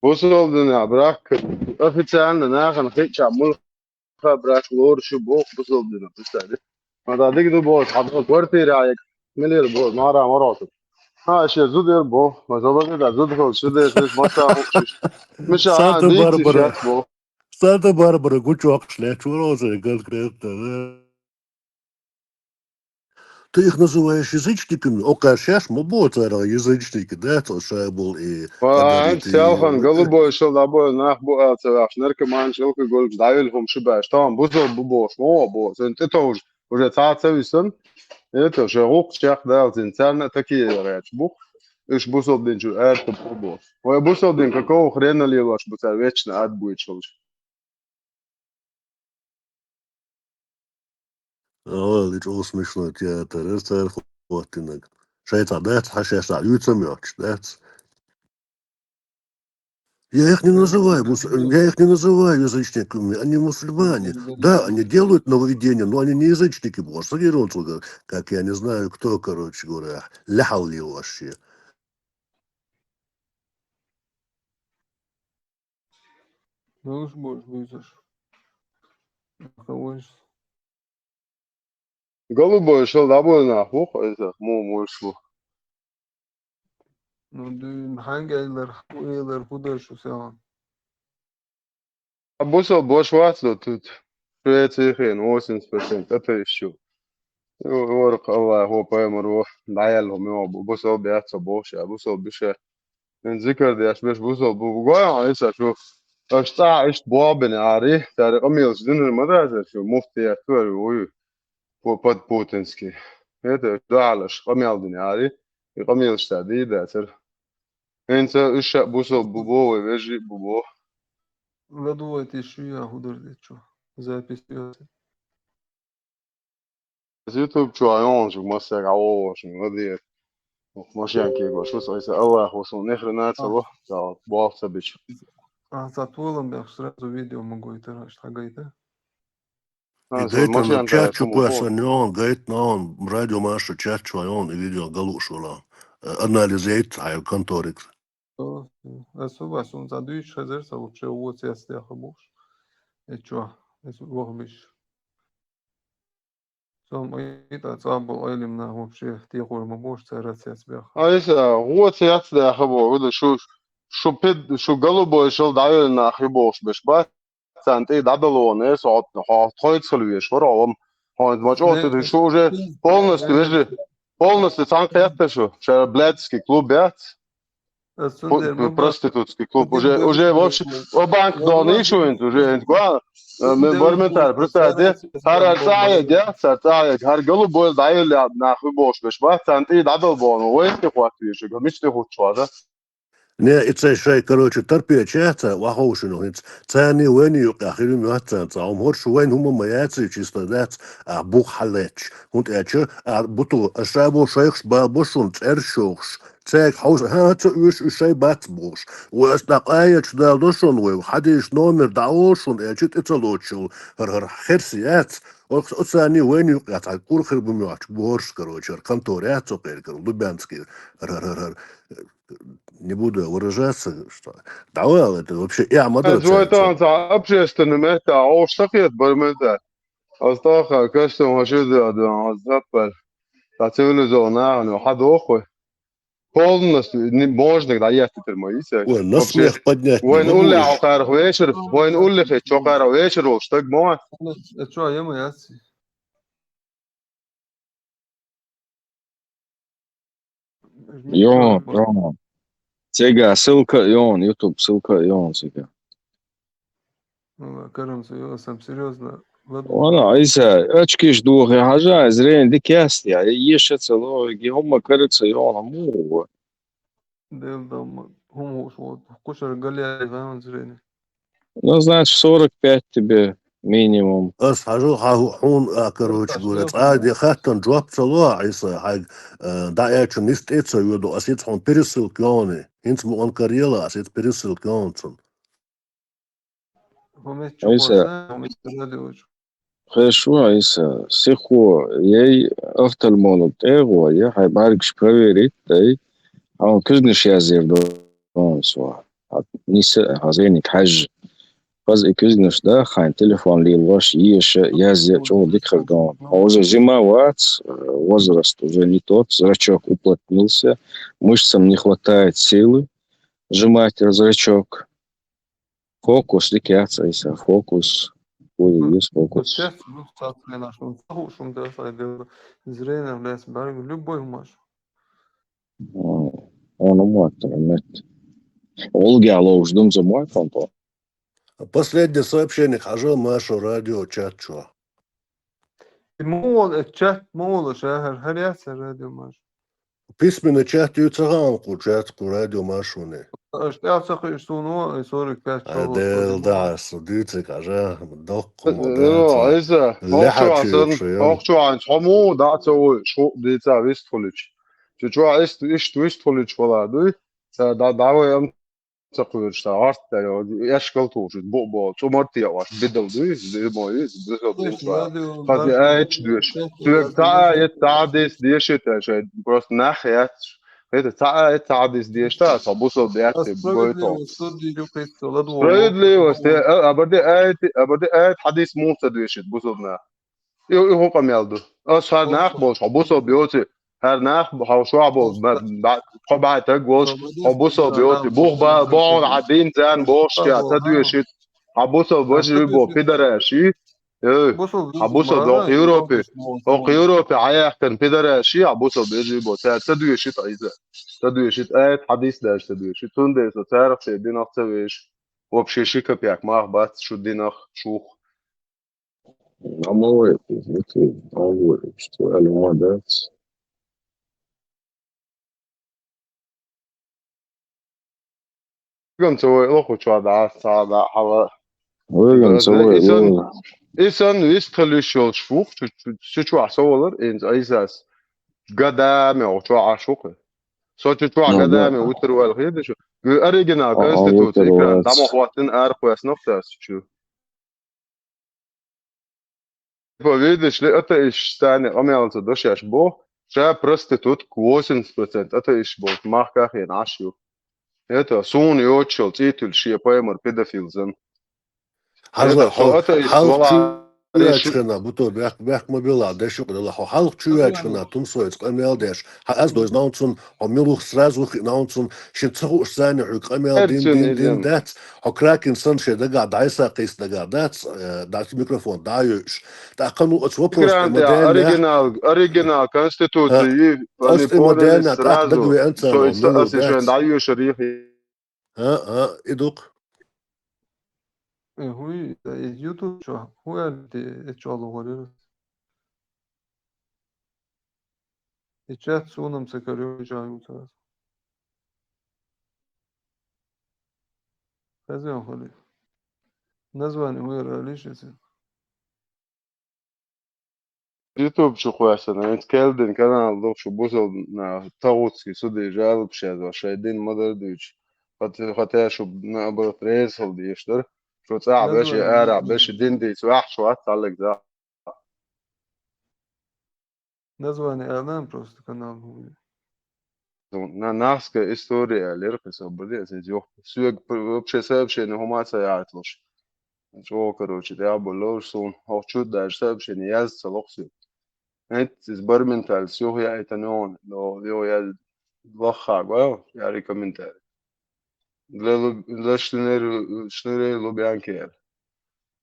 Бусалдина брак официально нахан хича мулха брак лор шу бох бусалдина, представь. Ма да диг ду бос, хаб квартира як миллион бос, мара моросу. Ха, ше зудер бо, ма зобазе да зуд хол, шу дер, шу маша хол, шу. Миша, а, Санта-Барбара. Дикси шат бо. Санта-Барбара, гучок шле, чурозе, конкретно, да. Ты их называешь язычниками? О, кашаш, ма бо цара язычники, да, то шабул и А, подарите, Селхан, и голубой шел, обои нах бу, а, цара, наркоман, шел, алкоголь, давил, хом, шибаш, там, бузол, бу, бо, шмо, бо, сэн, это уже, уже цаца висэн, это же гук, чах, да, зин, царна такие, говорят, бух, иш бусол дин, чу, это, бу, бо. Ой, бусол дин, какого хрена лилаш, бу, цар вечно отбудет, шел. О, это очень смешной театр, это царь хватинок. Шайца, да, это хашаша, юйца мёч, да. Я их не называю, мус-, я их не называю язычниками, они мусульмане. Да, они делают нововведения, но они не язычники, боже, сагирон, как я не знаю кто, короче говоря, ляхал вообще. Муш, муш, муш. Голубой шел, да, больно, хух, это, му, муш, му. Ну, дин, ханга илер, илер, куда шу сян? А бусал бош вац, но тут Швеция хрен, восемьдесят процентов, это ещё. Ворк Аллах, о, паймар, о, даял, о, мё, бу-, бусал бяца бош, а бусал биша. Эн зикр дяш беш бусал бу-, бу-, гоя, а иса шу. Ашта, ишт бобин ари, тари амилс динер мадраза шу, муфтият, твер, ой, по-, под-путинский. Это далаш, амил дин ари, и амил шта ди, да, цер. Эн ца иша бусал бубо, вежи бубо. ладувайте шуя хӀу дара де чу. Запись йоци. Из YouTube чу а йоӀанчуг массаьрга а вогӀуш, ладийра. Машенки гошуц, айса Аллах, ва сун нехрена ца А. ло, ца болх ца бича. А, ца толам бех сразу видео ма гойтара, аш хьагайта. А, И со гайтан машен чат тара чу чу ма кхосан йоӀан, гайтан йоӀан, радио маша чат чу йоӀан, и видео галуш вала. Э, анализ яйт, хьай конторик. О, о, ас у вас, он за дуйч хазар, са вообще вот я сдяха буш. Э, чё? Ас вахбиш. Сом айта, цабал айлим на вообще, те хуй ма буш, цара цец бех. Айса, вот я сдяха бо, да шу, шу пед, шу голубой шел давил на хибош беш, ба? Цан тӀе дӀадалон, э, со хьо, хьо тхоьца хила веш вара, хьо, хьо ма чӀоагӀа Не, шу уже не, полностью, не, вежи, полностью цан кхетта шу, ша блядский клуб яц. Ас цун Ху-, дер ма ба-, проститутский клуб, один уже, был уже вообще, клуб. О, банк Вон дон вон ишуинт, уже, инт гуа, э, Один ме-, был барментар, клуб, представь, де, цан хар цан цан цан цан я, цан цан я, хар голубой дайвил я, нахуй бош беш, ба, цан тӀе дӀадалбон, вай тӀе хват веш, гамич тӀе хучва, да? Не, и цай шай, короче, терпеть яц, ваховши ну хинц. Цани вайни юкъа хилим яц цан ца. Ум хорш вайн хӀума ма яци, чисто дац, а бух хьалаьч. ХӀунтӀаьча, а буту, а шабо шайхш бал бошун, цӀер шохш. Цайг хьовш, ха, ца уьш, уьш шай бац буш. Вай ас дакъа яч дал дошун вай, хьадиш номер да ошун, э, чит и ца лочул. Хар, хар, херс яц. Ох, оцани вайни юкъа ца, кур хир бумёч, борш, короче, контор яц, цо кер, кор, Лубянский. Хар, хар, хар, хар. Не буду выражаться, что. Да, well, это вообще, я Э, мадра Джой цаьца. Тан, ца общественный места, а уж сахет бармета. Астаха, костюм, вообще, да, да, запер. Та цивилизованная, ну, хадохуй. Полностью, не, можно, когда я теперь мои, всё. Ой, на Вообще, смех поднять не войн могу улли уж. Алхар вечер, войн улли хе, чокар вечер, уж так, мама. Э, чё, я моя? Йон, йон. Цигга ссылка йон, YouTube ссылка йон цигга. Валла, карамца, йо, сам серьёзно. Ладно. Валла, Ӏийса, очкиш дохе хьажа, зрение дикаст я, еша ца логи, хӀума караца йона, му. Дел дам, хӀума уж вот, кушар галерей, ван зрение. Ну, значит, сорок пять тебе минимум. Ас хьажу, хьа ху-, хьун, а, короче говоря, цӀа де хаттан жоп ца ло, Ӏийса, хьайг, э, да, э, чу нис тӀе ца йоду, ас иц хьун пересылка йони. Хинц муъан карьела, ас иц пересылка йон цун. Ӏийса. Хешва, Ӏийса, сихо, ей, офтальмолог тӀегӀо, я хьай бӀаргаш проверить, дай, хьун кузнеш язер дон сва. Хьа, ниса, хьа зеник хьаж. Хаз и кузнеш да, хайн телефон лил ваш, еша, язя, чего дикхар дон. А уже зима вац, э, возраст уже не тот, зрачок уплотнился, мышцам не хватает силы сжимать зрачок. Фокус, дикаца, Ӏийса, фокус. Ой, есть фокус. Сейчас, ну, цацмена, шум, цаху, шум, да, сайдел, зрение, блядь, барин, любой маш. М, он умуат, нет. Олги алоуш дум за мой фонтон. Последнее сообщение хьажа Маша радио чат чу. Мол, э, чат, мол, шахар, хар яц радио Маша. Письменный чат ю ца хаан ку чат ку радио Машуни. Аш тӀа ца хиш суно, э, сорок пять А, часов дел суно. Да, су дицик хьажа, докку Э, мо э, да, ца. Айса, Леха охчу асан, чуюкшу, ё. Охчу ан, чому, да, ца ой, шу, дица, вистхулич. Чу, чу, а, ист, ишт, вистхулич, вала, дуй? Ца, да, да, вай, ам, ца куйрш, ца, арт, да, ё, эшкал тушит, бо, бо, цу марти я ваш, бидал, дуй, дуй, мой, дуй, дуй, дуй, Слушай, дуй, радио, Хази, радио, а, эч, дуй, радио, Цуек, радио, ца, а, радио. Эт, та, дис, дешит, а, шай, просто нах, я, это, ца, а, эт, та, дис, деш, та, са, бусо, бят, А, ты, бой, то. Справедливость, суд, дирю, христо, ладно. Справедливость, э, а, абарди, а, эти, абарди, а, эт, хадис, муса, дуй, шит, бусо, на. И, и ху къамел ду. Ас хьар нах болш, хьо бусо биоци. Хьар нах, хьо шуа бол, ба, ба, хьо байтаг болш, хьо бусо биоци. Бух ба, бон, а дин зан болш, я, ца дуешит. Хьо бусо божи бо, пидараши. Э, хьо бусо бо, Европе. О, Европе, а яхтан пидараши, хьо бусо божи бо. Ца, ца дуешит, айза. Ца дуешит, айт, хадис даш, ца дуешит. Тунде, со, царах, се, динах, ца веш. Вообще, ши копейк, мах, бац, шу динах, шух. Амалой, это, алой, что, алима, да? Веган ца вай лоху чуа да, ца да, хьала. Веган ца вай, и сан, веган. И сан вист халиш йолш вух, чу, чу, чу чуа совалар, ин айсас. Гадаме, о, чуа ашук. Со чу чуа гадаме, утер вал хиде шу. Оригинал конституция, экран, дама хватин, ар хвас нохтас чу. Типа, видишь ли, атеисташ цани къамелца дошаш бо, ша проститутка восемьдесят процент атеисташ бо, махках я наш ю. Это сун йочул, цитул, шия паймар педофил зан. Хьажла, это, хьо-, атеист хьалха вала чу яч хана, буто бяхк, бяхк ма била, дешук дала, хьо хьалха чу яч хана, тумсоец къамел деш. Хьа аз дойз наунцун, хьо милух сразу хи наунцун, ши цахуш цани хьу къамел дин, дин, дин, дац. Хьо кракин сан ше дага, дайса къис дага, дац, э, дац микрофон, даёш. Та кану оц вопрос, оригинал, оригинал конституции, они полностью сразу, что и са-, даёш рихи. А, а, идук. Э, хуй, э, из YouTube чё? Хуй, а, ты, э, чё, лугарир? И чат суном сакарю, чё, ютас. Хозяин хули. Название хуй, а, лишится. YouTube чу хвасана, энд келдин канал дохшу бусал на тагутски суди жалоб шазва, шайдин мадар дуч. Хат-, хата шу наоборот резал диштар. Шу ца беши, ара беши, дин ди цвах шу ат талек за. Название Алан просто канал хуй. На, нахская история, лер, кхы собари, аз из йох. Суег п-, вообще сообщение хумаца ятлуш. Чё, короче, я был лош сун, ох, чуть даже сообщение яз ца лох су. Эт, из барменталь, сюх я это не он, но его я лоха, гвал, я рекомендую. Для луб-, для шнырей, шнырей Лубянки.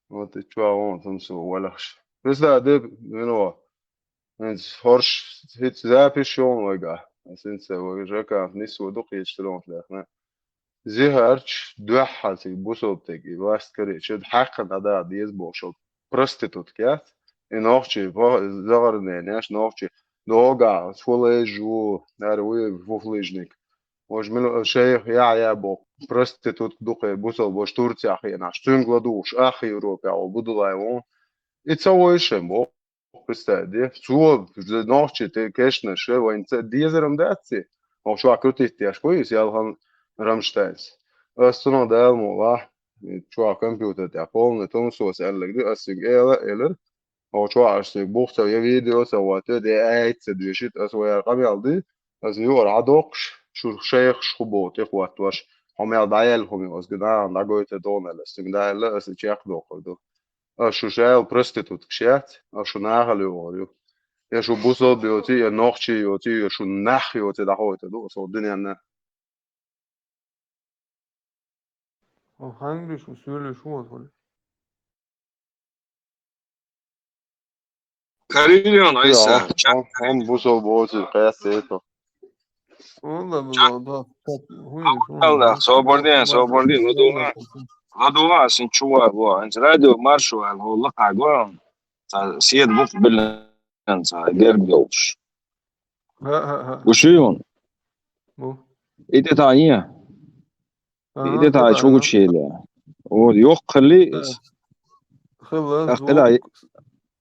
Вот и чё, он там су, валахш. Представь, да, ну, Энд хорш хит запись йон вайга. Синца вай жака нис ву дукъ ечталон лехна. Зихарч дуаххал циг бусолтег и власть каре чед хакъан ада дез бошол. Проститутка. И нохчи, бо-, загарне, неш нохчи. Дога, фулежу, нар уй фуфлежник. Вож мил шейх я, я бо. Проститутка дукъе бусол бош Турция хиенаш. Цунгла душ, ах Европа, о, будулай вон. И ца войшем бо. Представь, де? Цо, нохчи, те, конечно, ше, вайн ца дезерам даци. Ох, шо крутить тяж, хуй, ис ялхан Рамштайнс. Ас цуно дал мола, чуа компьютер тя полный тонус ос эллиг, ди, ас синг эла, элер. Ох, чуа аш синг бухца, я видео, са ват, де, айт, са дюшит, ас ваяр камялди, ас юр адокш, шур шейх шхубо, те хват ваш. Хомял даял хуми, ос гна, нагой те донел, ас синг даял, ас чек докорду. А шу шайл проститутка шац, а шу нахал йогӀар ю. Я шу бусал йоци, я нохчи йоци, я шу нах йоци дахойта ду, со дунянна. О, хангри шу, сюли шу, вот, вот. Карилион, айса. Ам, ам бусал боци, къяс это. Валла, ча-, валла, да. Хуй, хуй, Аллах, соборден, соборден, ладуга. Ладуга, син чува, во. Анц радио маршуа, валла, кагуа. Са сед бух билен, са герб йолш. Ха, ха, ха. Уши он? Бу. Иде та ия. Ага, иде та чугу чили. Вот, йох хили. Хила, звук.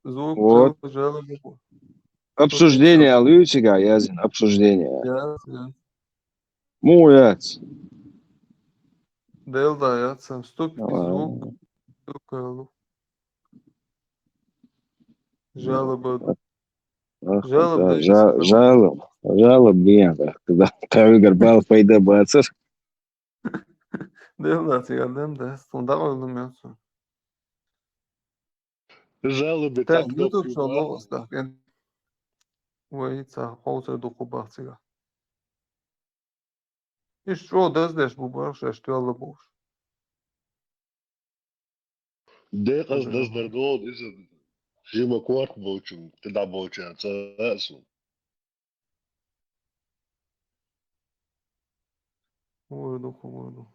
Звук, вот. Жалоба. Обсуждение, алуй сига, язин, обсуждение. Яз, яз. Му яц. Дел да яц, сам стук, звук. Звук, алу. Жалоба. Жалоба, да, жа-, жалоб, жалоб, блин, да. Когда кавигар бал пайда бацар. Дел да, цигар дем да, стунда ойлум яцу. Жалобы. Так, так, YouTube шо лоғыстар. Вай, ца, ховсар духу бахцига. Иш чо даздеш бу барх, шеш туялла буш. Декъаз даздар дол, иза жима кварк болчун, тида болчун, ца асу. Вай, духу, вай, духу.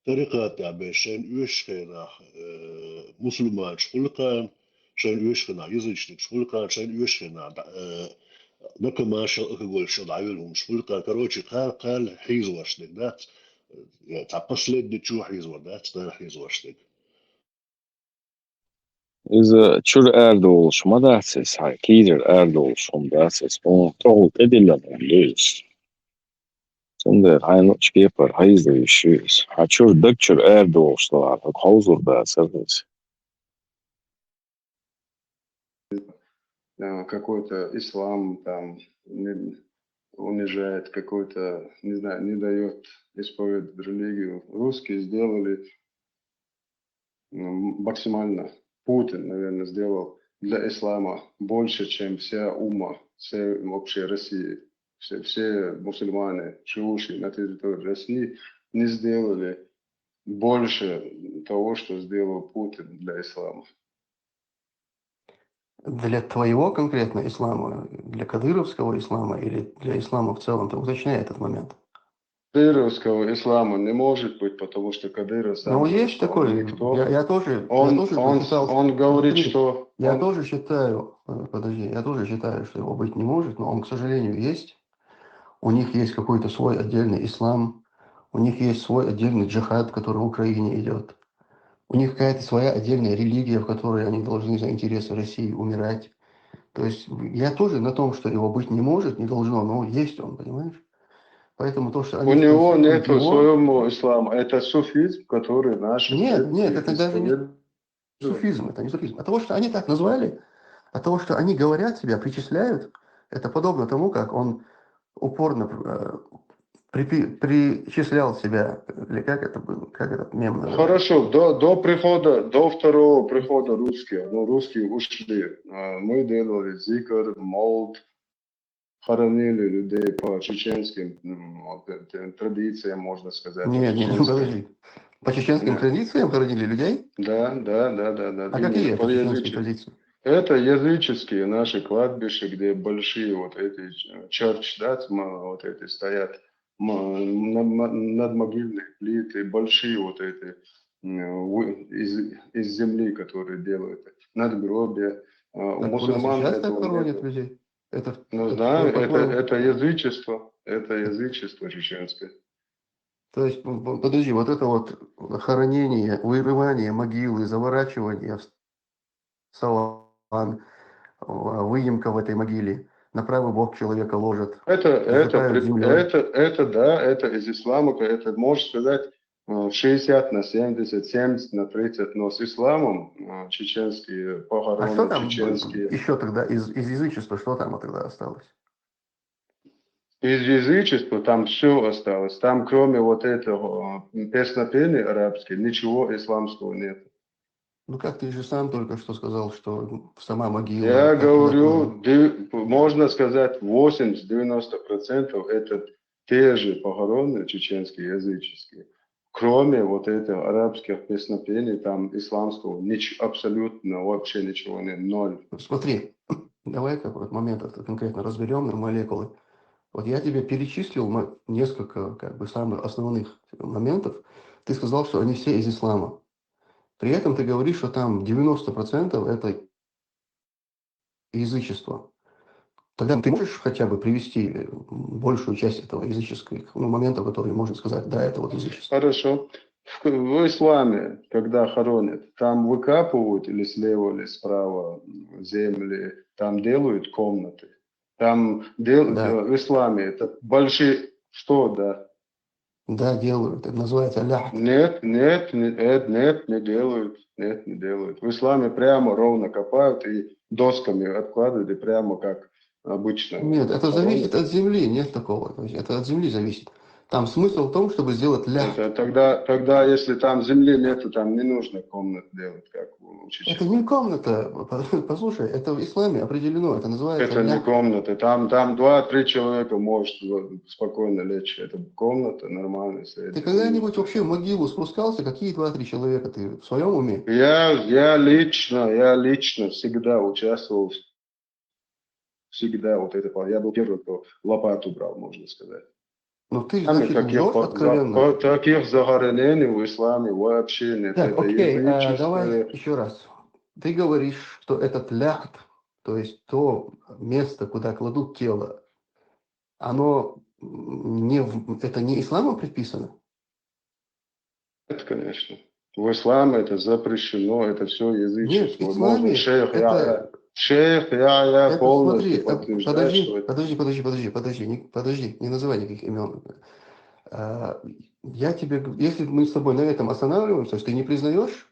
Тарикъат я бе шен уьш хенах, э, мусульман шкулкан, шен уьш хенах язычник шкулкан, шен уьш хенах, э, накамаша алкоголь шо давил хум шкулкан. Короче, кар, кар хизвашник, да? э, цхьа последний чу хьийзавар дац, цӀера хьийзаварш дерг. Иза чура арадолуш ма дац иза, хьай, кийрара арадолуш хӀума дац иза. Хьуна тӀехула тӀедиллина хӀума ду иза. Цундела хьайна луучу кепара хьийза йиш ю иза. Хьан чура даг чура арадолуш делахь, хьоьга хьовзур дацара иза. Э, какой-то ислам там не- унижает, какой-то, не знаю, не дает исповедовать религию. Русские сделали м, максимально. Путин, наверное, сделал для ислама больше, чем вся умма, все вообще России. Все, все мусульмане, живущие на территории России, не сделали больше того, что сделал Путин для ислама. Для твоего конкретно ислама, для кадыровского ислама или для ислама в целом? Ты уточняй этот момент. Кадыровского ислама не может быть, потому что Кадыров сам Ну, говорит, есть что он такой. никто. Я, я тоже, я Он, тоже он, посчитал, он говорит, смотри, что я он тоже считаю, э, подожди, я тоже считаю, что его быть не может, но он, к сожалению, есть. У них есть какой-то свой отдельный ислам, у них есть свой отдельный джихад, который в Украине идет. У них какая-то своя отдельная религия, в которой они должны за интересы России умирать. То есть я тоже на том, что его быть не может, не должно, но есть он, понимаешь? Поэтому то, что У они него спонсируют нету его, своего ислама. Это суфизм, который наши Нет, предки нет, это даже не исповедовали. суфизм, это не суфизм. От того, что они так назвали, от того, что они говорят себя, причисляют, это подобно тому, как он упорно э, припи- причислял себя, или как это было, как этот мем называется? Хорошо, до, до прихода, до второго прихода русских, ну, русские ушли. А, мы делали зикр, молд, хоронили людей по чеченским м, вот, э, традициям, можно сказать. Не, не, не, чеченским. Подожди. По чеченским Да. Традициям хоронили людей? Да, да, да, да, да. А Именно какие это по чеченские языче- традиции? Это языческие наши кладбища, где большие вот эти ч- church, да, см- вот эти стоят м- над- м- надмогильные плиты, большие вот эти м, у- из, из земли, которые делают, надгробия. А, У Так у нас и мусульман сейчас так этого хоронят нету. Людей. Это, Ну, это знаю, что это, такое? Это язычество, это язычество чеченское. То есть, м, м, подожди, вот это вот хоронение, вырывание могилы, заворачивание в салан, а, выемка в этой могиле, на правый бок человека ложат, Это, это, засыпают при- землей. это, это, да, это из ислама, это, можно сказать, э, шестьдесят на семьдесят, семьдесят на тридцать, но с исламом э, чеченские А похороны, что там чеченские. Еще тогда из, из язычества, что там тогда осталось? Из язычества там все осталось. Там кроме вот этого э, песнопения арабских ничего исламского нет. Ну как ты же сам только что сказал, что сама могила. Я как говорю, могила. ды- можно сказать, восемьдесят-девяносто процентов это те же похороны чеченские, языческие. Кроме вот этих арабских песнопений, там исламского нич- абсолютно вообще ничего нет, ноль. Смотри, давай-ка вот момент этот конкретно разберем на молекулы. Вот я тебе перечислил мо- несколько как бы самых основных моментов. Ты сказал, что они все из ислама. При этом ты говоришь, что там девяносто процентов это язычество. Тогда ты можешь хотя бы привести э, большую часть этого языческих ну, моментов, которые можно сказать, да, это вот язычество. Хорошо. В, в исламе, когда хоронят, там выкапывают или слева, или справа земли, там делают комнаты. Там дел... Да. в исламе это большие... Что, да? Да, делают. Это называется лахд. Нет, нет, не- нет, нет, не делают. Нет, не делают. В исламе прямо ровно копают и досками обкладывают, и прямо как обычно. Нет, это хоронят. Зависит от земли, нет такого. То есть это от земли зависит. Там смысл в том, чтобы сделать лахд. Это тогда, тогда, если там земли нету, там не нужно комнат делать, как у чеченцев. Это не комната. Послушай, это в исламе определено. Это называется Это не лахд. Комната. Там, там два-три человека может спокойно лечь. Это комната нормальная. Ты когда-нибудь вообще в могилу спускался? Какие два-три человека? Ты в своем уме? Я, я лично, я лично всегда участвовал, всегда вот это, я был первый, кто лопату брал, можно сказать. Ну ты, Там значит, таких, лжешь по- откровенно. по- таких захоронений в исламе вообще нет. Так, Это окей, а, язычество. Давай еще раз. Ты говоришь, что этот лахд, то есть то место, куда кладут тело, оно м, не в- это не исламом предписано? Это, конечно. В исламе это запрещено, это все Нет, язычество. в исламе Можно шейх это- Яхья, шейх Яхья Это полностью смотри, э, подтверждает, подожди, что это подожди, подожди, подожди, подожди, не, подожди, не называй никаких имен. А, Я тебе, г- если мы с тобой на этом останавливаемся, что ты не признаешь,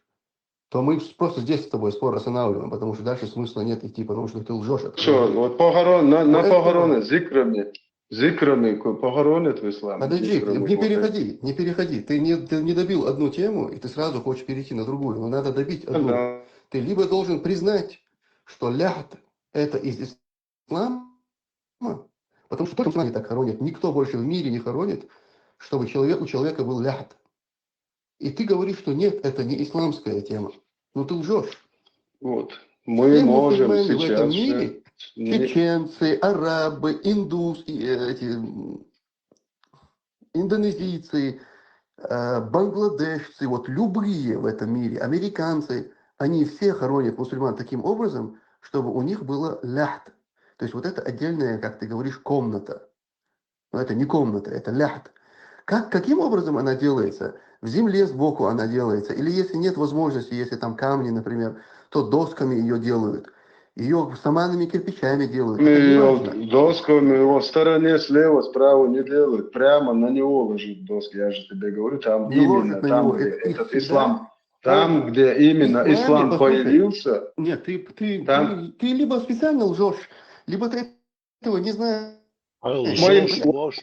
то мы с- просто здесь с тобой спор останавливаем, потому что дальше смысла нет идти, потому что ты лжешь. Что, вот похорон, на, на Поэтому- похороны зикрами, зикрами ко- похоронят в исламе. Подожди, зикрами не вот это. переходи, не переходи. Ты не, ты не добил одну тему, и ты сразу хочешь перейти на другую. Но надо добить одну. Да. Ты либо должен признать, что ляхт это из ислама, потому что только в исламе так хоронят. Никто больше в мире не хоронит, чтобы человек, у человека был ляхт. И ты говоришь, что нет, это не исламская тема. Ну ты лжешь. Вот. Мы Все можем мусульмане в этом сейчас... мире, э, не- чеченцы, арабы, индус, и, э, эти, м, индонезийцы, э, бангладешцы, вот любые в этом мире, американцы, они все хоронят мусульман таким образом, чтобы у них было ляхт. То есть вот это отдельная, как ты говоришь, комната. Но это не комната, это ляхт. Как, каким образом она делается? В земле сбоку она делается. Или если нет возможности, если там камни, например, то досками ее делают. Ее саманными кирпичами делают. Это не Его важно. досками его в стороне слева, справа не делают. Прямо на него ложат доски. Я же тебе говорю, там Не именно ложат на там, него. где Это их этот всегда- ислам, там, где именно исламе, ислам послушай, появился, Нет, ты, ты, Там- ты, ты либо специально лжешь, либо ты этого не знаешь. Ложь, моим ложь, ложь,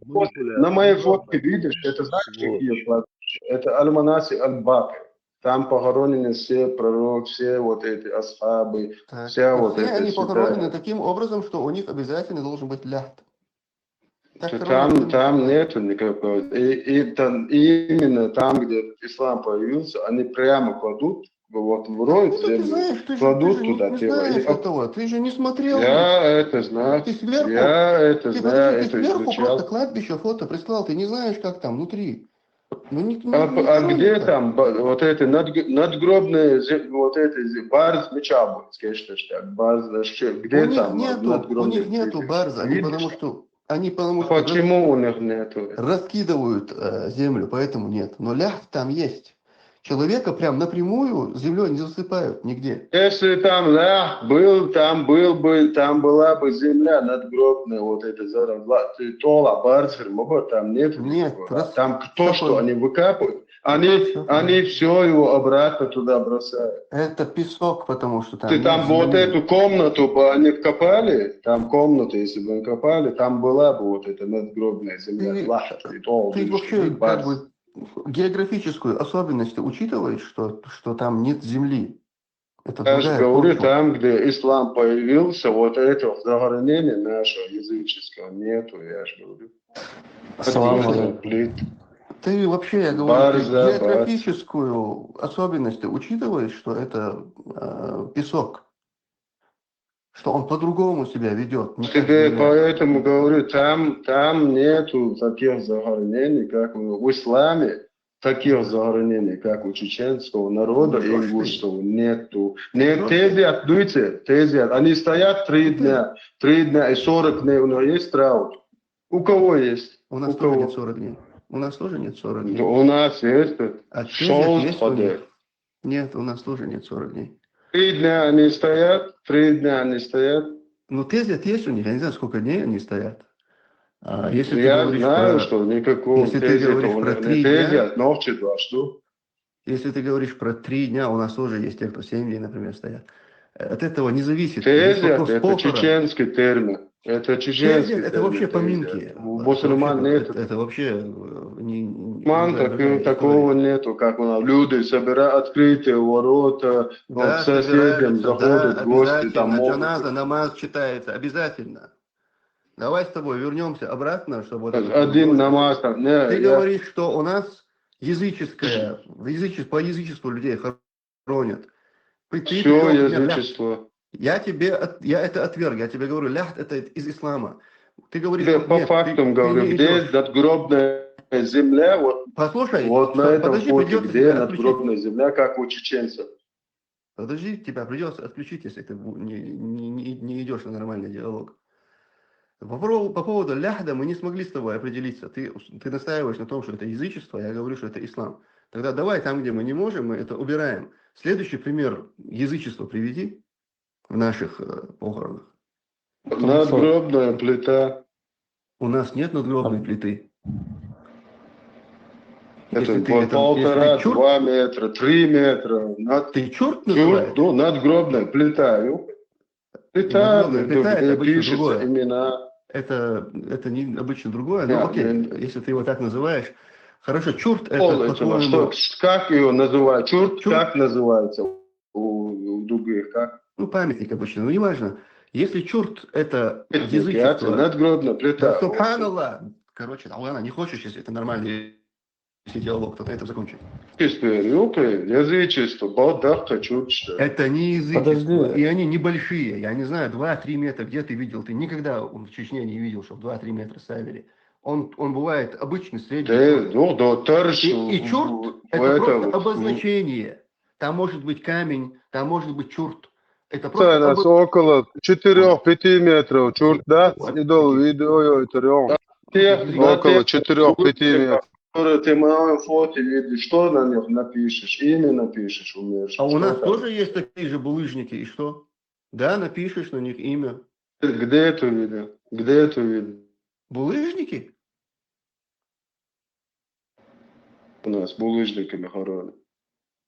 ложь. на моей Манипуляция. фотке, видишь, это знаешь, Сволочь. какие кладбища? Это Аль-Манасик Аль-Бакы. Там похоронены все пророк, все вот эти асхабы, Так. вся И вот все эта они святая. похоронены таким образом, что у них обязательно должен быть ляхт. Так Да хоронят там, мусульман. Там нету никакого. И, и там, именно там, где ислам появился, они прямо кладут, вот в рой, в Откуда ты землю, знаешь? Ты же, ты кладут же туда не тело. знаешь И вот этого. Ты же не смотрел. Я это знаю. Ты сверху- Я это Ты знаю, подожди, ты это сверху просто изучал. Кладбище, фото прислал, ты не знаешь, как там внутри. Ну, не, не, А, не а хоронят где так. Там, ба- вот эти над, над гробные, зе- вот эти зе- барз мичабу, скажешь, так, барз, да, что, где У них там нету, у надгробные них нету цветы? барза, они Видишь? Потому что они потому А что почему у них нету? раскидывают э, землю, поэтому нет. Но ляхт там есть. Человека прям напрямую землей не засыпают нигде. Если там лях был, там был бы, там была бы земля надгробная, вот эта зарабла, ты тола, барзер, мобо, там нет Нет, никакого. раз- Там то, всё что понял. Они выкапывают, они, Всё понял. Они все его обратно туда бросают. Это песок, потому что там Ты нет там вот земли. Эту комнату бы они копали, там комнату, если бы они копали, там была бы вот эта надгробная земля, Ты- лахт, и то, Ты и вообще как барз. бы географическую особенность ты учитываешь, что, что там нет земли. Это Я же другая говорю, почва. Там, где ислам появился, вот этого захоронения нашего языческого нету, я же говорю. Ассаламу Просто алейкум. плит. Ты вообще, я говорю, ты Барза, барз. Географическую особенность ты учитываешь, что это э, песок, что он по-другому себя ведет. Тебе поэтому говорю, там, там нету таких захоронений, как в исламе, таких захоронений, как у чеченского народа и ингушского, нету. Нет, тезият, дуйте, тезият. Они стоят три дня, три дня и сорок дней у них есть траур. У кого есть? У нас У тоже кого? Нет сорок дней. У нас тоже нет сорок дней. У нас есть. А тезият есть у них? Нет, у нас тоже нет сорок дней. Три дня они стоят, три дня они стоят. Ну, тезият есть у них, я не знаю, сколько дней они стоят. А если Я ты говоришь знаю, про... что никакого если ты тезият говоришь у про них три нет. Дня, Тезият, ночи два, что? Если ты говоришь про три дня, у нас тоже есть те, кто семь дней, например, стоят. От этого не зависит. Тезият — это чеченский термин. Это чеченский Тезият — это термин, вообще тезият. поминки. У мусульман Это нет. Это, это вообще э, не, не- Ман, другая, так- другая такого история. Нету, как у нас. Люди собирают открытые ворота, Да, к соседям собираются, заходят да, гости, там обязательно. могут. Джаназа, намаз читается, обязательно. Давай с тобой вернемся обратно, чтобы вот это Один было. намаз там. Не, Ты я- говоришь, что у нас языческое, в язычес- по язычеству людей хоронят. Ты- ты Все привёл пример язычество. Я тебе, от- я это отверг, я тебе говорю, ляхт — это из ислама. Ты говоришь, Тебе вот по нет, фактам ты- ты говорю, не где идёшь. Надгробная земля, вот, Послушай, вот на что- этом подожди, фото, придётся где тебя отключить. Надгробная земля, как у чеченцев. Подожди, тебя придется отключить, если ты бу- не, не, не, не идешь на нормальный диалог. По, поводу- по поводу ляхда мы не смогли с тобой определиться. Ты, ты настаиваешь на том, что это язычество, я говорю, что это ислам. Тогда давай там, где мы не можем, мы это убираем. Следующий пример язычества приведи в наших э, похоронах. Надгробная плита. У нас нет надгробной плиты. Это полтора, два метра, три метра. Над... Ты чурт называешь? Ну, надгробная плита. Плита, Надгробная плита, это обычно пишется другое. Имена. Это, это не, обычно другое, но Да, окей, блин. Если ты его так называешь. Хорошо, чурт это, Пол это, ну, по-твоему, что, как его называют? Чурт, Чурт. Как называется у, у других? Как? Ну, памятник обычно, ну, неважно. Если чурт это Памятник, язычество, надгробная плита. да, субханаллах. Короче, Алана, не хочешь, если это нормальный если диалог, то на этом закончим. Язычество, ёпы, язычество, балдахка, чурчта. Это не язычество. Подожди. И они небольшие. Я не знаю, два-три метра. Где ты видел? Ты никогда в Чечне не видел, чтобы два-три метра ставили. Он, он бывает обычный, средний. Да, чурт. ну, да, тарш. И, и чурт это это просто вот, обозначение. Там может быть камень, там может быть чурт. Это Цена просто обо- около четырёх-пяти метров. Чурт, да? Идол, видео, это реально. Тех, на Около тех, четырёх-пяти метров. которые ты на фото видишь, что на них напишешь? Имя напишешь, умеешь. А у Что нас там? Тоже есть такие же булыжники, и что? Да, напишешь на них имя. Где это видел? Где это видел? Булыжники? У нас булыжниками хоронят.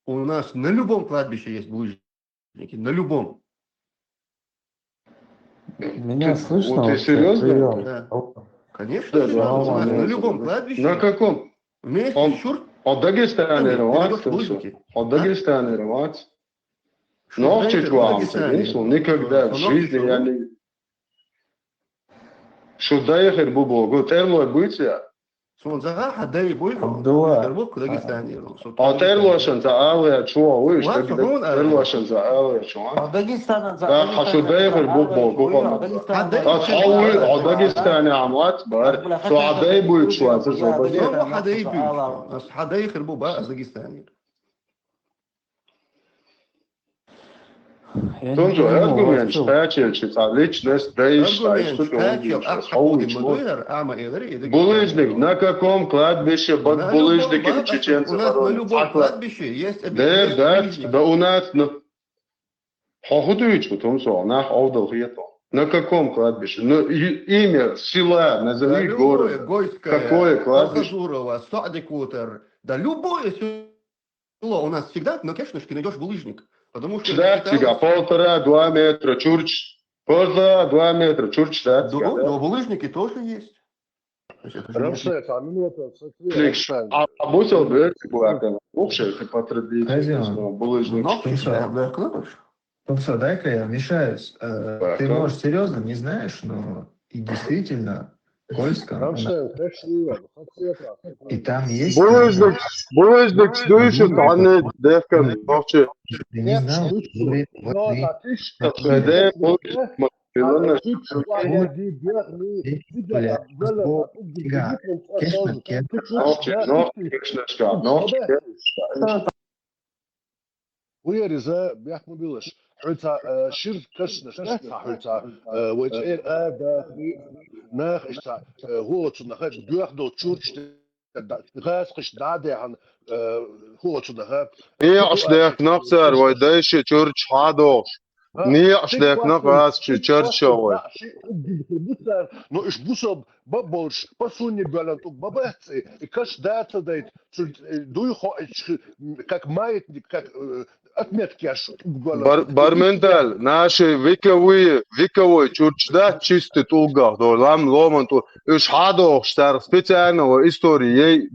У нас на любом кладбище есть булыжники. На любом. Меня Ты- слышно? вот ты Вообще? Серьёзно? Приём. Да. Алло. Конечно, Да, серьёзно, да, у нас да, на да, любом да. кладбище. На каком? Вместе Он- с чурт А в Дагестане ты рвать? найдёшь булыжники. А в Дагестане рвать? Что Ногти знаете, в чуам, Дагестане. Никогда в Что ногти жизни чего? Я не... Что дай хер бубо, говорю, терлой быть я. Сон заха хадай бой. Абдулла. Дагестане. В Дагестане. А терлошан за алия чуа, уйш, Ладно, так ну, а- терлошан за алия чуа. А Дагестана за Да, хашо дай хер бубо, бубо. Хадай. А хауи, а Дагестане амлат бар. Что а дай будет чуа, за зобади. Ну, хадай бой. Хадай хер буба, а Дагестане. Я не Тунжо, понимаю, аргумент, что- Качел, чица, личность, да и что, и Аргумент, что ты Качел, увидишь? а Хауи, Хакуди чё? Мадуяр, Ама Эдери, и Дагестане. Булыжник, на каком кладбище На под булыжниками любом, чеченцы у нас на хоронят? любом Акла- кладбище есть Да, да, булыжник. Да у нас, ну, хохудуич, вот он сказал, нах овдал хету. На каком кладбище? Ну, и- имя села, Да назови любое, город. Гойское, Какое кладбище? Хазурова, Садикутер, да любое село у нас всегда, ну, конечно, ты найдешь булыжник. Потому что Да, считалось- тебя полтора-два метра, чурч. Полтора-два метра, чурч, да, Да, тебя, да? Но булыжники тоже есть. То есть это же не- Рамштайн, а минута, Фликс. А, а бусел бы, это была там, вообще, это по традиции, Хозяин. то есть, ну, булыжник. Ногти Слушай, да, да, кладбище. Ну что, дай-ка я вмешаюсь. Э, Да, Ты, да. Может, серьезно не знаешь, но и действительно в Кольском, Рамштайн, как сила, как света. и там есть... Булыжник, булыжник, слышит, а не дехкан, вообще. Ты не знал, Ну, вы- вот но вы- татиш, Когда булыжник, Ногти, ногти, кешнер, кешнер. Уяриза, бяхма билаш. Хуца, э, шир кашнаш, ца хуца, э, вай цер а да, нах ишта, э, хуцу наха, дуях до чурч, газ каш да де хан, э, хуцу наха. Ниаш дех нахцар, вай дайши чурч хадош. Ниаш дех нахас чи чурч вай. Но иш бусаб, ба болш, ба суни балан тук, ба бахци, и каш да ца дайт, цу, э, дуй хо, э, как маятник, как, э, отметки аш балан. Бар-, барментал, наши вековые, вековой чурч да, чистый тулгах, до лам ломан ту, уж хадох, штар специального истории, ей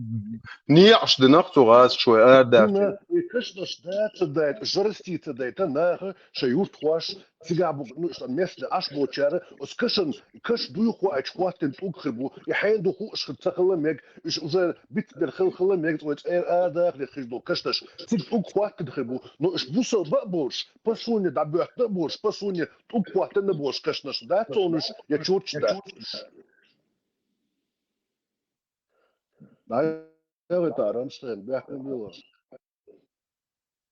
ниаш де нахцу газ швай, ар да. И каш наш да ца дайт, жарсти ца дайт, а нах, ша юрт хуаш, цига бу, ну, что место аш бочара, ос кашан, каш дуй хо, ач хватен тук хрбу, и хайн ду ху, ш ца хала мег, иш уже бит бер хал хала мег, ой, эр а да, хриш ду каш наш, циг тук хватен хрбу, но иш бусал ба болш, Пасуни да бёхта бош, пасуни тук хватен бош кашнаш да, цонуш я чурч да. Да, я в это Рамштайн, бяхна было.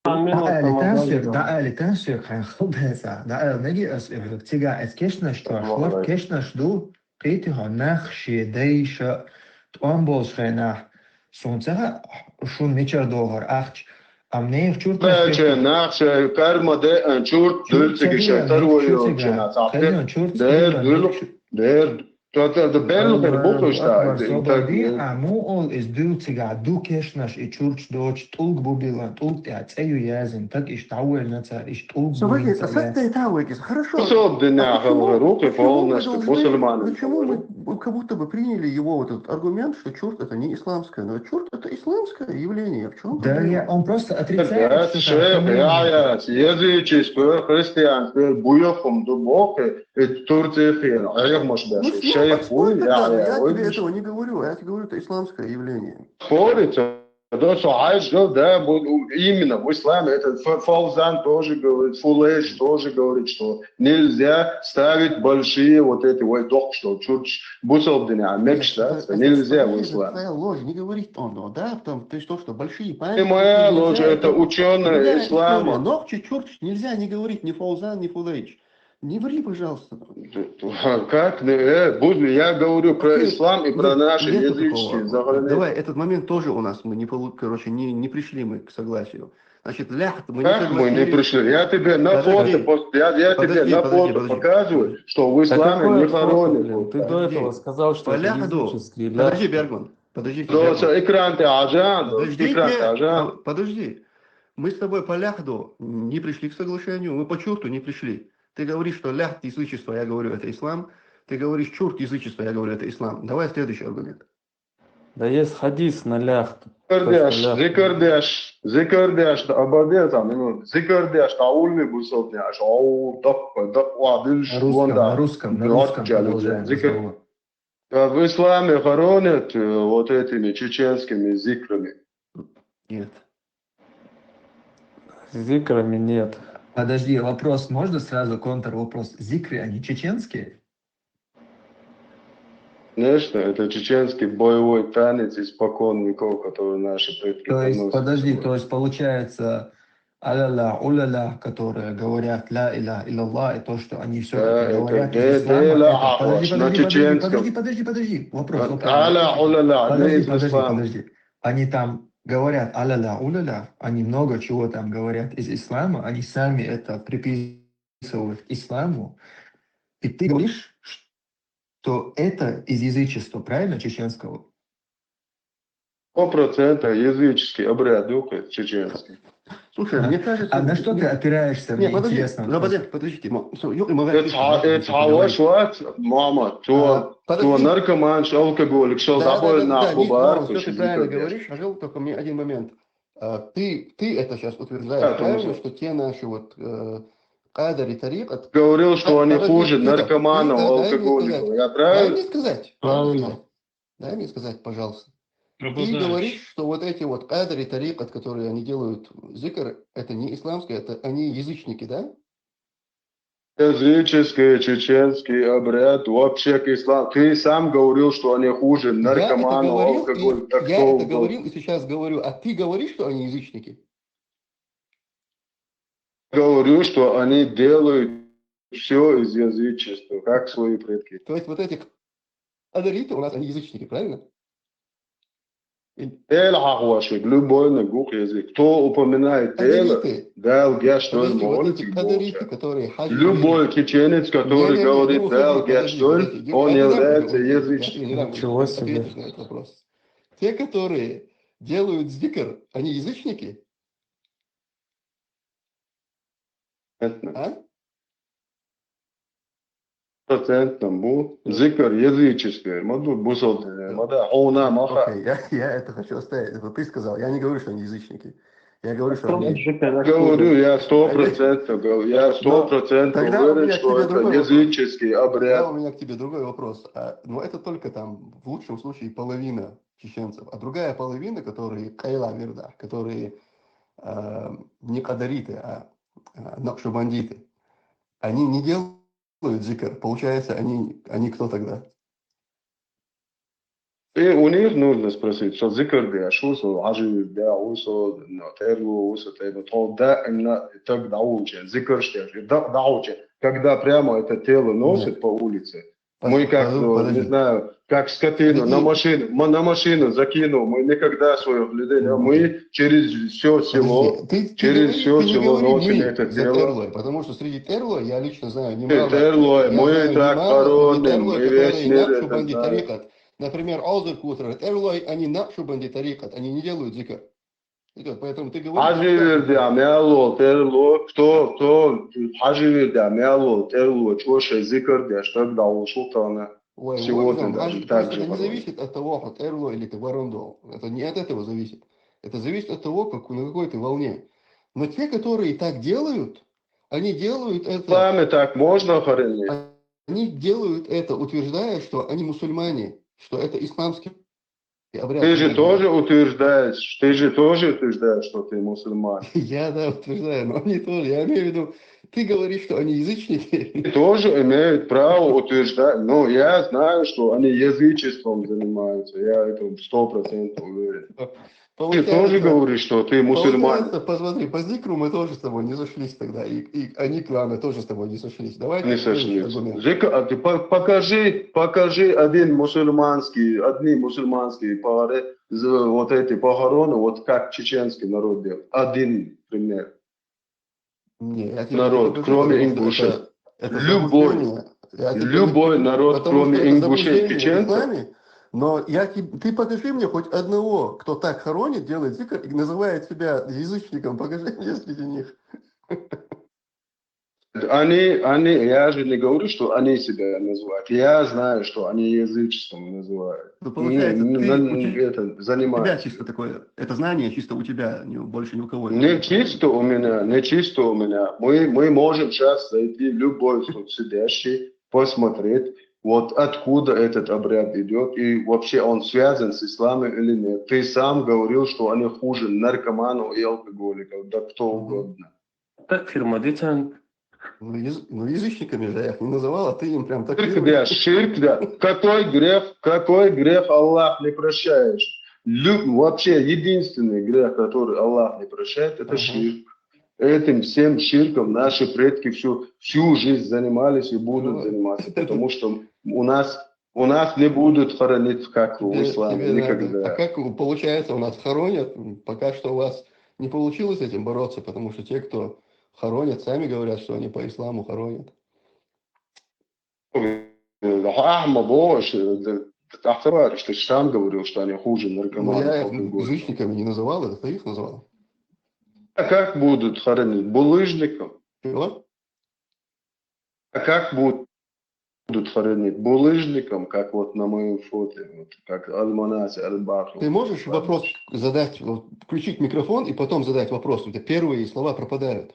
Да, али тансер, да, али тансер, хай хубеса, да, али неги ас, э, тига эс кешнаш, то, хлоп кешнаш ду, кити хо нах ши дейша, томбол шхайна, Суна ца хаьа, шуна мичара догӀар ахча. Амма нехан чурт Бача, нах шай карма де, чурт, дулциги шай, тарвой, чуна, цапте. Дер, дул, дер, тата, да, бел, хер, бухуш, та, А му ол из дулцига ду кешнаш и чурч доч, тулг бубилан, тулг тя цею язин, так иш тауэль на цар, иш тулг Смотри, а сак ты это выкис. Хорошо. Особенно, руки полностью мусульмане. Почему мы как будто бы приняли его вот этот аргумент, что чурт это не исламское? Но чурт это исламское явление. В чем Да, я, он просто отрицает, что Шейх, я, я, язычество, христианство, буйохум, дубохе, и Турция хер, а я, может, Ну, даже, с ним шейх, так спорить хуй, надо, я, я я, тебе этого не говорю, я тебе говорю, это исламское явление. Спорится, да, что Айш говорил, да, вот, именно в исламе, это Ф- Фаузан тоже говорит, Фулейш тоже говорит, что нельзя ставить большие вот эти, ой, дох, что чурч, бусалдыня, мекш, да, Это- это- нельзя в это исламе. Твоя ложь, не говорит он, ну, да, там, то есть то, что большие И памятники моя нельзя, ложь, это ученые другая ислама. история. Ногчи чурч нельзя не говорить, ни Фаузан, ни Фулейш. Не ври, пожалуйста. Как? Э, буду, я говорю про Окей, ислам и про нет, наши нету языческие такого. заграницы. Давай, этот момент тоже у нас, мы не полу-, короче, не, не пришли мы к согласию. Значит, ляхт, мы Как мы не пришли? Я тебе на Подожди. фото, пос- я, я тебе Подожди, на подожди, фото подожди. показываю, что в Да исламе какое не фото, хоронят. блин? Ты до этого сказал, что это языческий ляхт. Поляхду. Подождите, Да, Бергман. Со экран ты ажан, Подождите, экран ты ажан. по- подожди. Мы с тобой по ляхду не пришли к соглашению, мы по чурту не пришли. Ты говоришь, что ляхт язычество, я говорю, это ислам. Ты говоришь, чурт язычество, я говорю, это ислам. Давай следующий аргумент. Да есть хадис на ляхт. Зикрдеш, Ляхт. зикрдеш, зикрдеш, ободец, а, ну, зикрдеш, таулни бусалдыня, ау, дак, дак, ва, дин, На русском, на русском, на русском продолжаем разговор. А в исламе хоронят э, вот этими чеченскими зикрами. Нет. Зикрами нет. Подожди, вопрос, можно сразу контрвопрос? Зикры, они чеченские? Конечно, это чеченский боевой танец испокон веков, который наши предки То есть, приносят подожди, с собой. То есть получается, аляля, уляля, которые говорят ля иля илля, и то, что они все Да, это это говорят да, из ислама, да, это- ля, подожди, ахваш, на подожди, подожди, чеченском. Подожди, подожди, подожди, вопрос. А- вот Аля, так. уляля, Подожди, не из подожди, ислама. Подожди. Они там говорят аляля, уляля, они много чего там говорят из ислама, они сами это приписывают к исламу. И ты говоришь, что это из язычества, правильно, чеченского? Сто процентов языческий обряд, духи чеченский. Слушай, мне кажется... А на что ты нет, опираешься? Не, Мне подожди, интересно. ну, подожди, подожди, Мо- всё, ё-, и мы Это а- это а ваш вот, мама, то, Подожди. то наркоман, алкоголик, что Да, да, забой да, на да, Ник, Рома, хубарку, всё ты правильно говоришь, Ажал, только мне один момент. А, Ты, ты это сейчас утверждаешь, Да, правильно, конечно. Что те наши вот э, кадари тарикат... Говорил, что они Подожди, хуже Никита, наркоманов, Никита, дай мне алкоголиков. сказать. Я Дай правильно? Мне сказать. Правильно. Дай мне сказать, пожалуйста. Ты Рабазанович, говоришь, что вот эти вот кадари тарикат, которые они делают, зикр, это не исламское, это они язычники, да? Языческий, чеченский обряд, вообще к исламу. Ты сам говорил, что они хуже Я это наркоманов, говорил, алкоголь, и- так я что это говорил и сейчас говорю, а ты говоришь, что они язычники? Говорю, что они делают все из язычества, как свои предки. То есть вот эти кадариты у нас, они язычники, правильно? Тело хахвашик, любой на гух язык. Кто упоминает тело, Кадариты. Дал геш ноль Подожди, вот молит, эти кадариты, которые хадж Любой говорит. чеченец, который Не-не-не, говорит не Дал уходи, геш подожди, ноль, подожди. он Я не дам является тебе, язычником. я не дам тебе Ничего себе. ответить на этот вопрос. Те, которые делают зикр, они язычники? Понятно. А? Процентно бу. Зикр языческий. Маду бусалты. Мада хона маха. Окей, я, я это хочу оставить. Это ты сказал. Я не говорю, что они язычники. Я говорю, что они... Говорю, я сто процентов говорю, я сто процентов Тогда у уверен, меня к что тебе это другой вопрос. Языческий Тогда обряд. У меня к тебе другой вопрос. А, но это только там, в лучшем случае, половина чеченцев. А другая половина, которые Кайла Верда, которые э, не кадариты, а, а накшбандиты, они не делают зикр. Получается, они, они кто тогда? И у них нужно спросить, что зикр да, что со, ажи да, что, ну, терлу, что, тема, то да, именно так да, учен, зикр что, да, да, учен. Когда прямо это тело носит по улице, мы как, ну, не знаю, как скотину, на машину, мы на машину закинул, мы никогда своих людей, а мы через все село, Подожди, ты, ты через говори- все ты не село говори носим «мы» это за тело. Терлой, потому что среди Терлой я лично знаю немало. Терлой, Я мы знаю так немало среди хороним, Терлой, мы весь которые мир это накшубанди знает. тарикат. Например, Аузер Кутер, Терлой, они накшубанди тарикат, они не делают зикр. Зикр, поэтому ты говоришь... Хажи верде амяло, Терло, кто, кто, Хажи верде амяло, Терло, чё шей зикр де, что когда ушел то она. Ой, Сегодня вот, даже Хажи, так просто же это не хоронят. Зависит от того, от Эрло или ты Ворондол. Это не от этого зависит. Это зависит от того, как, на какой ты волне. Но те, которые так делают, они делают это, Исламе так можно хоронить? Они делают это, утверждая, что они мусульмане, что это исламский обряд. Ты же тоже утверждаешь, ты же тоже утверждаешь, что ты мусульманин. Я, да, утверждаю, но они тоже. Я имею в виду, ты говоришь, что они язычники. Тоже имеют право утверждать, но я знаю, что они язычеством занимаются, я это сто процентов уверен. Ты тоже говоришь, что ты мусульманин. Посмотри, по зикру мы тоже с тобой не сошлись тогда, и, и они, главное, тоже с тобой не сошлись. Давай Не сошлись. Зикр, а ты покажи, покажи один мусульманский, одни мусульманские пары, вот эти похороны, вот как чеченский народ делает. Один пример. Не, я тебе народ, покажу, кроме потому что ингушей. Это, это Любой, заблуждение. Я тебе любой народ, потому кроме что это ингушей и заблуждение в чеченцев. Исламе. Но я, те- ты покажи мне хоть одного, кто так хоронит, делает зикр и называет себя язычником. Покажи мне среди них. Они, они, я же не говорю, что они себя называют. Я знаю, что они язычеством называют. Ну, получается, Ну, ты, на- у тебя- это, У тебя занимаются. чисто такое, это знание чисто у тебя, не- больше ни у кого нет. Не чисто у меня, не чисто у меня. Мы, мы можем сейчас зайти в любой тут сидящий, посмотреть, вот откуда этот обряд идет, и вообще он связан с исламом или нет. Ты сам говорил, что они хуже наркоманов и алкоголиков, да кто Мгм. угодно. Так, фирма Дитан. Ну, яз- ну, язычниками же я их не называл, а ты им прям так Ширк, говоришь. да, ширк, да. Какой грех, какой грех Аллах не прощаешь? Лю- вообще единственный грех, который Аллах не прощает, это Ага. ширк. Этим всем ширком наши предки всю, всю жизнь занимались и будут Ну, заниматься, потому что у нас, у нас не будут хоронить, как у Тебе- ислама, тебе надо. никогда. А как у- получается, у нас хоронят? М, Пока что у вас не получилось с этим бороться, потому что те, кто хоронят, сами говорят, что они по исламу хоронят. Ахмад, о, ш- д- д- Ахмад, что сам говорил, что они хуже Ну, наркоманов. я их алкоголиков. язычниками не называл, это ты их назвал. А как будут хоронить? Булыжником? Чего? А как будут, будут хоронить? Булыжником, как вот на моем фото, вот, как Аль-Манаси, Аль-Баху. Ты можешь вопрос задать, вот, включить микрофон и потом задать вопрос? У тебя первые слова пропадают.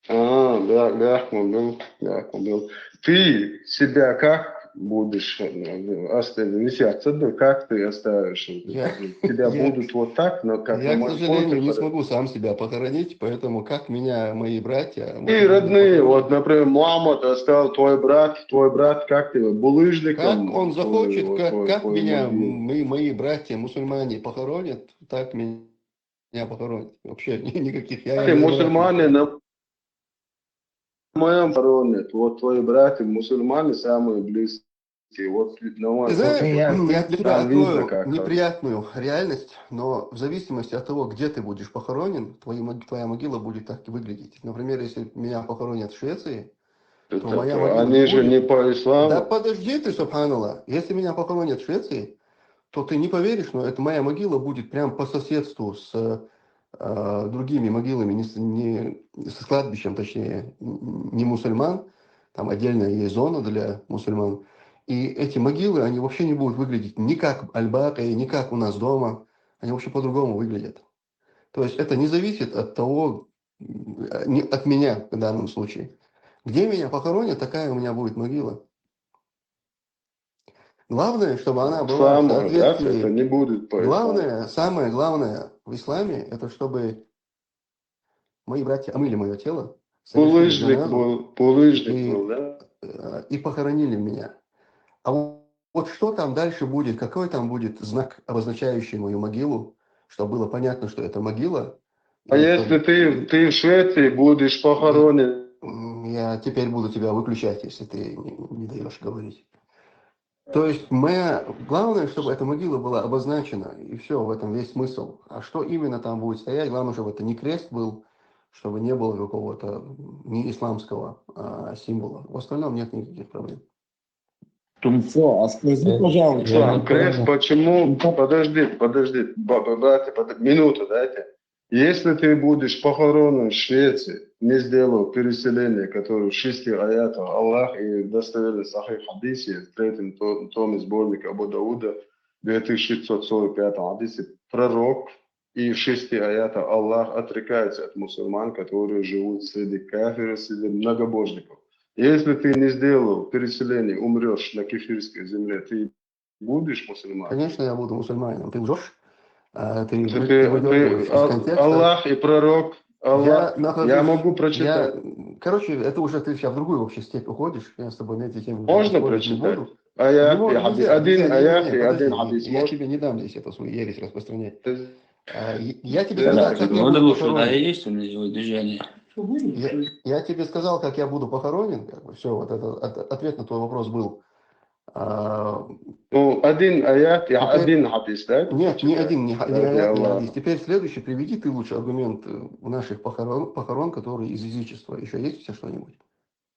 А, да, да, понял, да, понял. Ты себя как будешь э, оставить? Как ты оставишь? Я- Тебя я- будут вот так, но как Я, на к моем сожалению, фото не хоронят. Смогу сам себя похоронить, поэтому как меня мои братья... И родные, вот, например, Мухаммад оставил, твой брат, твой брат, как ты, булыжником? Как он захочет, твой- как, твой- как твой меня могилу. мы, мои братья мусульмане похоронят, так меня похоронят. Вообще никаких. Я Ты не мусульмане на моем хоронят. Вот твои братья мусульмане самые близкие. Вот на моем Ты знаешь, фото. Я- м, я тебе Там видно, открою как неприятную реальность, но в зависимости от того, где ты будешь похоронен, твои мог- твоя могила будет так выглядеть. Например, если меня похоронят в Швеции, Это- моя могила Они же будет- не по исламу. Да подожди ты, субханаллах. Если меня похоронят в Швеции, то ты не поверишь, но это моя могила будет прям по соседству с э, другими могилами, не, с- не с кладбищем, точнее, н- не мусульман, там отдельная есть зона для мусульман. И эти могилы, они вообще не будут выглядеть ни как Аль-Бакъи, ни как у нас дома. Они вообще по-другому выглядят. То есть это не зависит от того, м, не от меня в данном случае. Где меня похоронят, такая у меня будет могила. Главное, чтобы она была в Ислам, да, соответствии... это не будет по исламу. Главное, самое главное в исламе, это чтобы мои братья омыли мое тело, совершили Булыжник джаназу был, булыжник И- был, да? э, и похоронили меня. А вот что там дальше будет, какой там будет знак, обозначающий мою могилу, чтобы было понятно, что это могила? А И если чтобы- ты, ты в Швеции будешь похоронен, М, Я теперь буду тебя выключать, если ты не, не даешь говорить. То есть моя... Главное, чтобы эта могила была обозначена, и все, в этом весь смысл. А что именно там будет стоять, главное, чтобы это не крест был, чтобы не было какого-то неисламского а, символа. В остальном нет никаких проблем. Тумсо, а скажи, пожалуйста. Что, крест, почему? Подожди, подожди, ба- ба- братья, под- минуту дайте. Если ты будешь похоронен в Швеции, не сделав переселение, которое в шести аятах Аллах и достоверный сахих хадисе, в третьем то- томе сборника Абу Дауда, в две тысячи шестьсот сорок пятом хадисе, пророк и в шести аятах Аллах отрекается от мусульман, которые живут среди кафиров, среди многобожников. Если ты не сделал переселение, умрешь на кефирской земле, ты будешь мусульманином? Конечно, я буду мусульманином. Ты лжешь? А, ты, Ты- ты выдергиваешь ты- из контекста. Аллах и пророк, Аллах. Я, нахожусь- Я могу прочитать. я- короче, это уже ты сейчас в другую вообще степь уходишь. Я с тобой на эти темы Можно спорить не прочитать? буду. Аят Ну, и нельзя, хадис. нельзя, Один не, не, аят не, и один подожди, хадис. я Можно? тебе не дам здесь эту свою ересь распространять. Ты- А, я я тебе Да, сказал, да, как я Надо буду лучше, да, похоронен. Есть у меня его движение. Я, я тебе сказал, как я буду похоронен. Как бы, все, вот это от- ответ на твой вопрос был. А, Ну, один аят и Окей. один хадис, да? Нет, не один, не, ха- не Ради аят, не Аллаха. хадис. Теперь следующий, приведи ты лучше аргумент э, наших похорон, похорон, которые из язычества. Еще есть у тебя что-нибудь?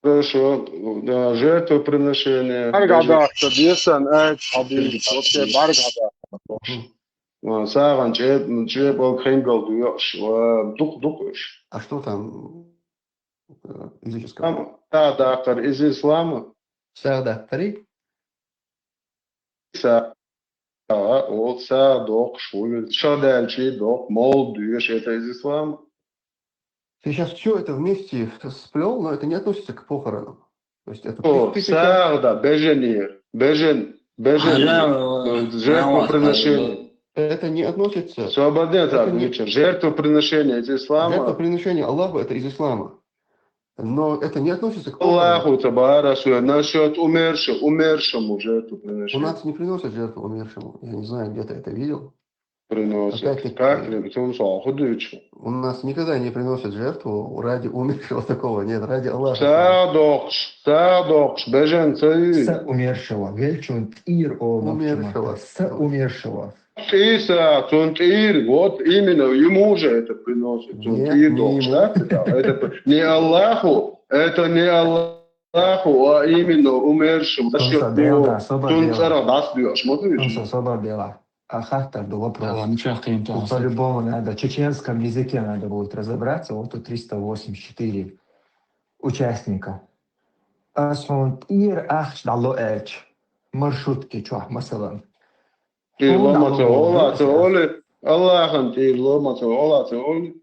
Хорошо. Да, жертвоприношение. Баргада хадисан, э, хадис, вообще баргада. А, Саган чеб чеб ол хенгал дуяш. Ва дук дук иш. А что там э, языческого? Там та дакар из ислама. Сагда, тари? Са а, ол са док шуй. Шадалчи док мол дуяш, это из ислама. Ты сейчас все это вместе сплел, но это не относится к похоронам. То есть это О, ты, ты сейчас- Сагда, беженер, бежен, бежен. Ага, Жертвоприношение. это не относится. Свободен Это так, не- ничего. Жертвоприношение, это ислама. Жертвоприношение Аллаху это из ислама. Но это не относится к похоронам. Аллаху табара, насчет умершего, умершему жертву У приношение. нас не приносят жертву умершему. Я не знаю, где ты это видел. Приносят. Опять-таки- Как ли, тун сохудуч. У нас никогда не приносят жертву ради умершего, такого нет, ради Аллаха. Садокш, садокш, бежен цаи. Са умершего. Велчун тир о Умершего. Са умершего. Иса, цун тир, вот именно ему же это приносит. Цун Нет, тир не докш, ему. да? Это п- не Аллаху, это не Аллаху, а именно умершему. Тун Насчет са бела, него. да, соба Тун бела. цара дас дуяш, смотри. Тун са соба бела. А хаттар да вопрос. Ничего, Ну, по-любому надо. В чеченском языке надо будет разобраться. Вот тут триста восемьдесят четыре участника. Асхун тир ахч дало эч. Маршрутки чуах, масалан. Тир лома цаола, цаоли. Аллахун тир лома цаола, цаоли.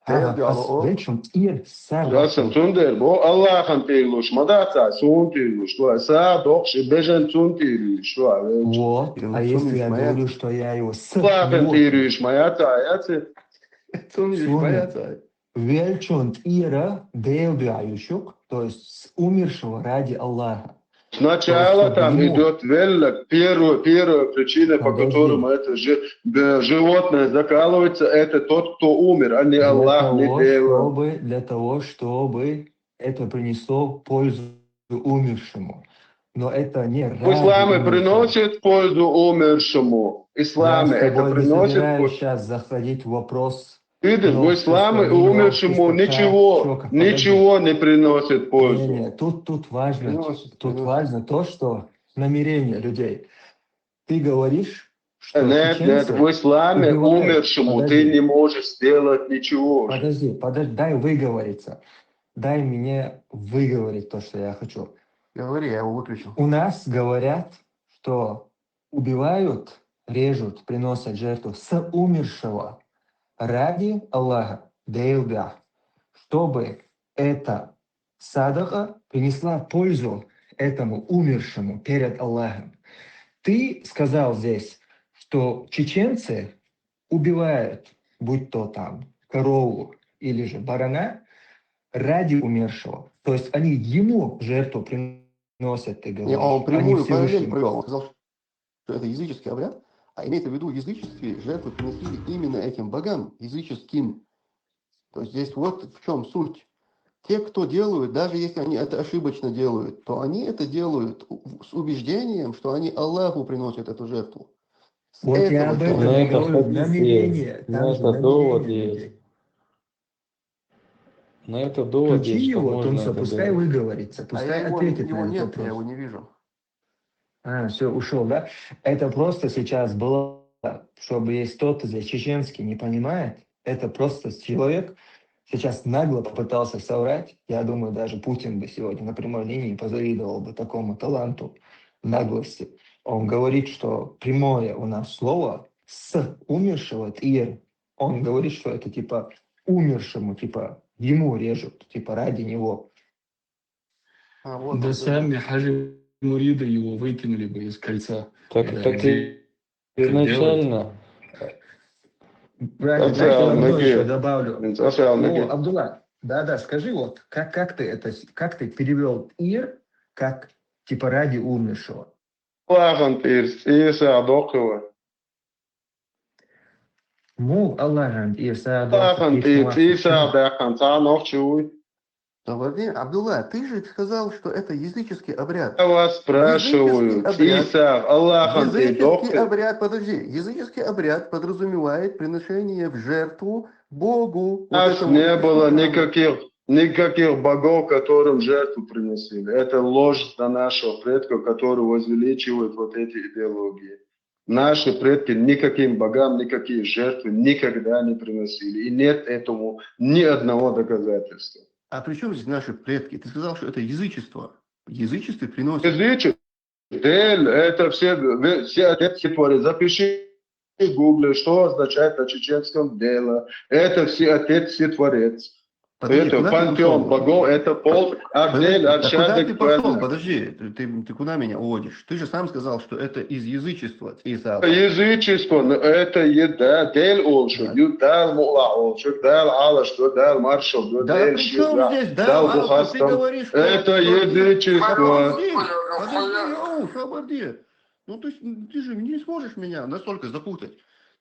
Ага, Тир дало ас о. Велчун тир са. Ясен цундер, бо Аллахун тир луш, мадаца, цун тир луш, то са докш, бежен цун тир луш, то а велч. Вот. Тир А луш если я моя. Говорю, что я его с Аллахун вот, тир луш, моя та, яце. Цун Цун. боятся. Велчун тира дейл дуяюшук, то есть с умершего ради Аллаха. Сначала То есть, там ему- идет веллак, первая, первая причина, по Подожди. которому это же, б- животное закалывается, это тот, кто умер, а не Для Аллах, не того, Дева. Чтобы, для того, чтобы это принесло пользу умершему. Но это не В исламе приносит пользу умершему. В исламе это приносит пользу. Сейчас заходить в вопрос. Видишь, в исламе умершему ничего, ничего не приносит пользу. Нет, тут, тут важно, Приносит, тут приносит. Важно то, что намерение людей. Ты говоришь, что Нет, нет, в исламе умершему ты не можешь сделать ничего. Подожди, подожди, дай выговориться. Дай мне выговорить то, что я хочу. Говори, я его выключил. У нас говорят, что убивают, режут, приносят жертву с умершего ради Аллаха, дейл дуя, чтобы эта садака принесла пользу этому умершему перед Аллахом. Ты сказал здесь, что чеченцы убивают, будь то там корову или же барана, ради умершего. То есть они ему жертву приносят, ты говоришь, Не, он а не прямую параллель Всевышнему. Провел. Он сказал, что это языческий обряд, а имеется в виду, в язычестве жертвы приносили именно этим богам, языческим. То есть здесь вот в чем суть. те, кто делают, даже если они это ошибочно делают, то они это делают у- с убеждением, что они Аллаху приносят эту жертву. С Вот я этого об делают. этом Но и это говорю, хадис намерение, есть, но там же это довод намерение есть. ведь. Но это довод Включи есть, что его, можно Тумсо, это пускай делать. выговорится, А пускай я его, ответит его на этот нет, я его вопрос. Не вижу. А, все, ушел, да? Это просто сейчас было, чтобы если кто-то здесь чеченский не понимает, это просто человек сейчас нагло попытался соврать. Я думаю, даже Путин бы сегодня на прямой линии позавидовал бы такому таланту наглости. Он говорит, что прямое у нас слово с умершего Тир. Он говорит, что это типа умершему, типа ему режут, типа ради него. А, вот Да он, сами Хаджи Мурида его выкинули бы из кольца. Так, Да, так где и изначально. Правильно, Это знаете, я Алмаги. еще добавлю. Это Алмаги. О, Абдулла, да-да, скажи вот, как, как ты это, с- как ты перевел Ир, как типа ради умершего? Аллахын тыйыр, Иса докыва. Му Аллахын Ир саадо. Аллахын тыйыр, Иса дакан, ца нохчуй. Да, Владимир, Абдулла, ты же сказал, что это языческий обряд. Я вас спрашиваю, Языческий обряд. Иса, Аллахын тыйыр, Языческий докы. Обряд, подожди, языческий обряд подразумевает приношение в жертву Богу. У нас не было никаких, никаких богов, которым жертву приносили. Это ложь на наших предков, которые возвеличивают вот эти идеологии. Наши предки никаким богам никакие жертвы никогда не приносили. И нет этому ни одного доказательства. А при чем здесь наши предки? Ты сказал, что это язычество. В язычестве приносят. Язычество. Дель, это все, все отец и творец. Запиши в гугле, что означает на чеченском дело. Это все отец и творец. Подожди, Это куда ты пантеон пошёл? богов, это пол, Подожди, Ардель, а куда Аршадик, ты пошёл? Панна. Подожди, ты, ты, ты куда меня уводишь? Ты же сам сказал, что это из язычества, Иса. Язычество, но это еда, Дель Олшо, Да. Дал Мула Олшо, Дал Алашо, Дал Маршал, Да Дал при чем Шива, здесь? Да, Дал ладно, ты Бухастам. Говоришь, что Это что- язычество. Подожди, подожди, оу, подожди. Ну ты, ж- ты же не сможешь меня настолько запутать.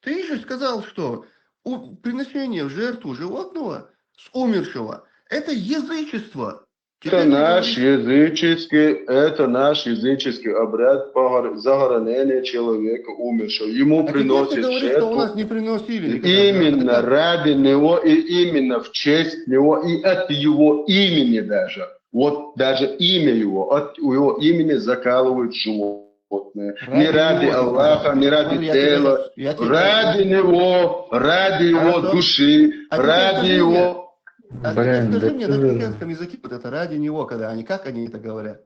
Ты же сказал, что у- приношение в жертву животного с умершего — это язычество. Это наш языческий, это наш языческий обряд погор- захоронения человека умершего. Ему А теперь ты приносят говоришь, что у жертву. Нас не приносили никогда. Именно Никогда. Ради него и именно в честь него и от его имени даже. Вот даже имя его, от его имени закалывают животное. Не ради Аллаха, не ради Дела. Ради него, ради его души, ради его... А теперь скажи мне на чеченском языке вот это «ради него», когда они, как они это говорят?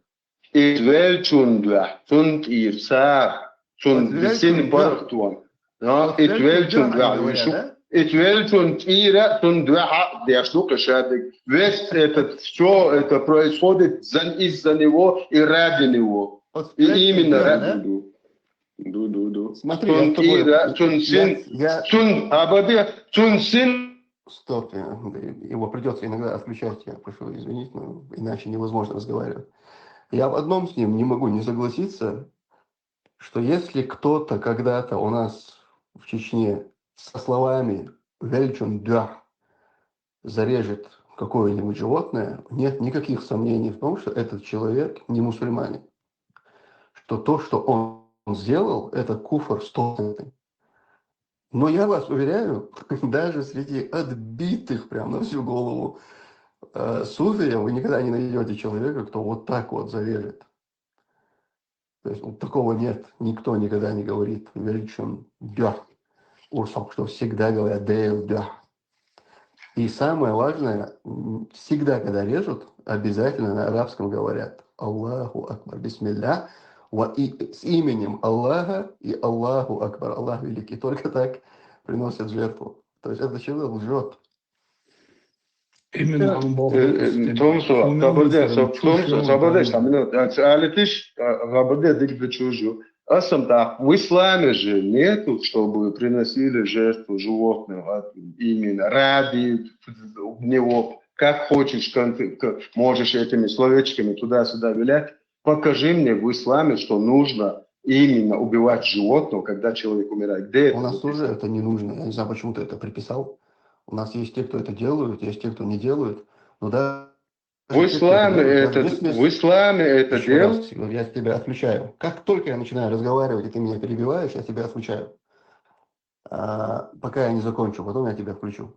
Итвель чундва, чунд ирсар, чунд бисин бархтуан. Но итвель чундва, итвель чунд ира, чунд духа, дяшлу кашадик. Весь этот, все это происходит за, из-за него и ради него. И именно ради него. Ду, ду, ду. Смотри, я с тобой... Тун син, тун абади, тун син. Стоп, его придется иногда отключать, я прошу извинить, но иначе невозможно разговаривать. Я в одном с ним не могу не согласиться, что если кто-то когда-то у нас в Чечне со словами «вельчун дюах» зарежет какое-нибудь животное, нет никаких сомнений в том, что этот человек не мусульманин. Что то, что он сделал, это куфр стопроцентный. Но я вас уверяю, даже среди отбитых прям на всю голову э, суфия вы никогда не найдете человека, кто вот так вот зарежет. То есть вот такого нет. Никто никогда не говорит «вельчун дюах». Урсок, что всегда говорят «дейл дюах». И самое важное, всегда, когда режут, обязательно на арабском говорят «Аллаху Акбар, Бисмилля», и с именем Аллаха и «Аллаху Акбар», Аллах велик. И только так приносят жертву. То есть этот человек лжет. Именно он Бог. Томсо, Кабардия, Томсо, Кабардия, Алитиш, Кабардия, дик да чужу. Асам так, в исламе же нету, чтобы приносили жертву животного именно ради него. Как хочешь, можешь этими словечками туда-сюда вилять. Покажи мне в исламе, что нужно именно убивать животного, когда человек умирает. Где это? У нас тоже это не нужно. Я не знаю, почему ты это приписал. У нас есть те, кто это делают, есть те, кто не делают. Но да, В исламе это, в исламе это дело. Я тебя отключаю. Как только я начинаю разговаривать, и ты меня перебиваешь, я тебя отключаю. А, пока я не закончу, потом я тебя включу.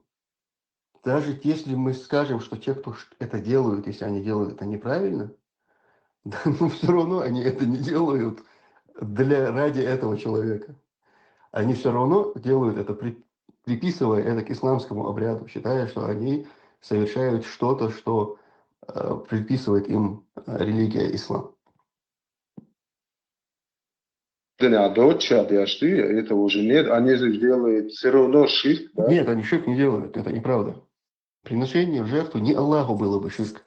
Даже если мы скажем, что те, кто это делают, если они делают это неправильно, да, ну все равно они это не делают для, ради этого человека. Они все равно делают это, при, приписывая это к исламскому обряду, считая, что они совершают что-то, что э, приписывает им э, религия ислам. Дня доча, дяшты, это уже нет, они же делают все равно ширк, да? Нет, они ширк не делают, это неправда. Приношение в жертву не Аллаху было бы ширк.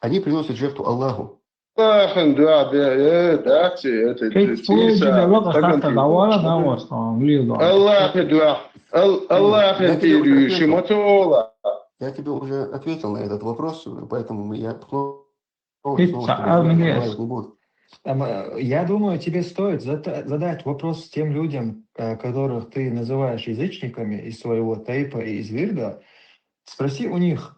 Они приносят жертву Аллаху. Аллахын дуа бе, э, да, это Эти люди давала хата давала на вас, Аллахы дуа, Аллахын тирюши матола. Я тебе уже ответил на этот вопрос, поэтому я Итак, а мне- не буду. Там, э, Я думаю, тебе стоит зада- задать вопрос тем людям, э, которых ты называешь язычниками из своего тейпа и из Вирда. Спроси у них,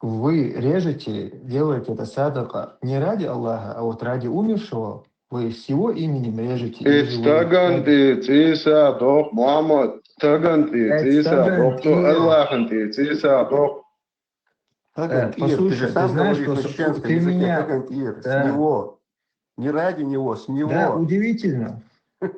вы режете, делаете это садака не ради Аллаха, а вот ради умершего, вы с его именем режете. или же вы- Таганты, Циса, Дох, Мухаммад, Таганты, Э, Циса, Таганты. Дох, Аллахынты, Циса, Дох. Таганты, ты же послушай, ты сам знаешь, говоришь на что чеченском ты языке, меня- Таганты, с Да. него. Не ради него, с него. Да, удивительно.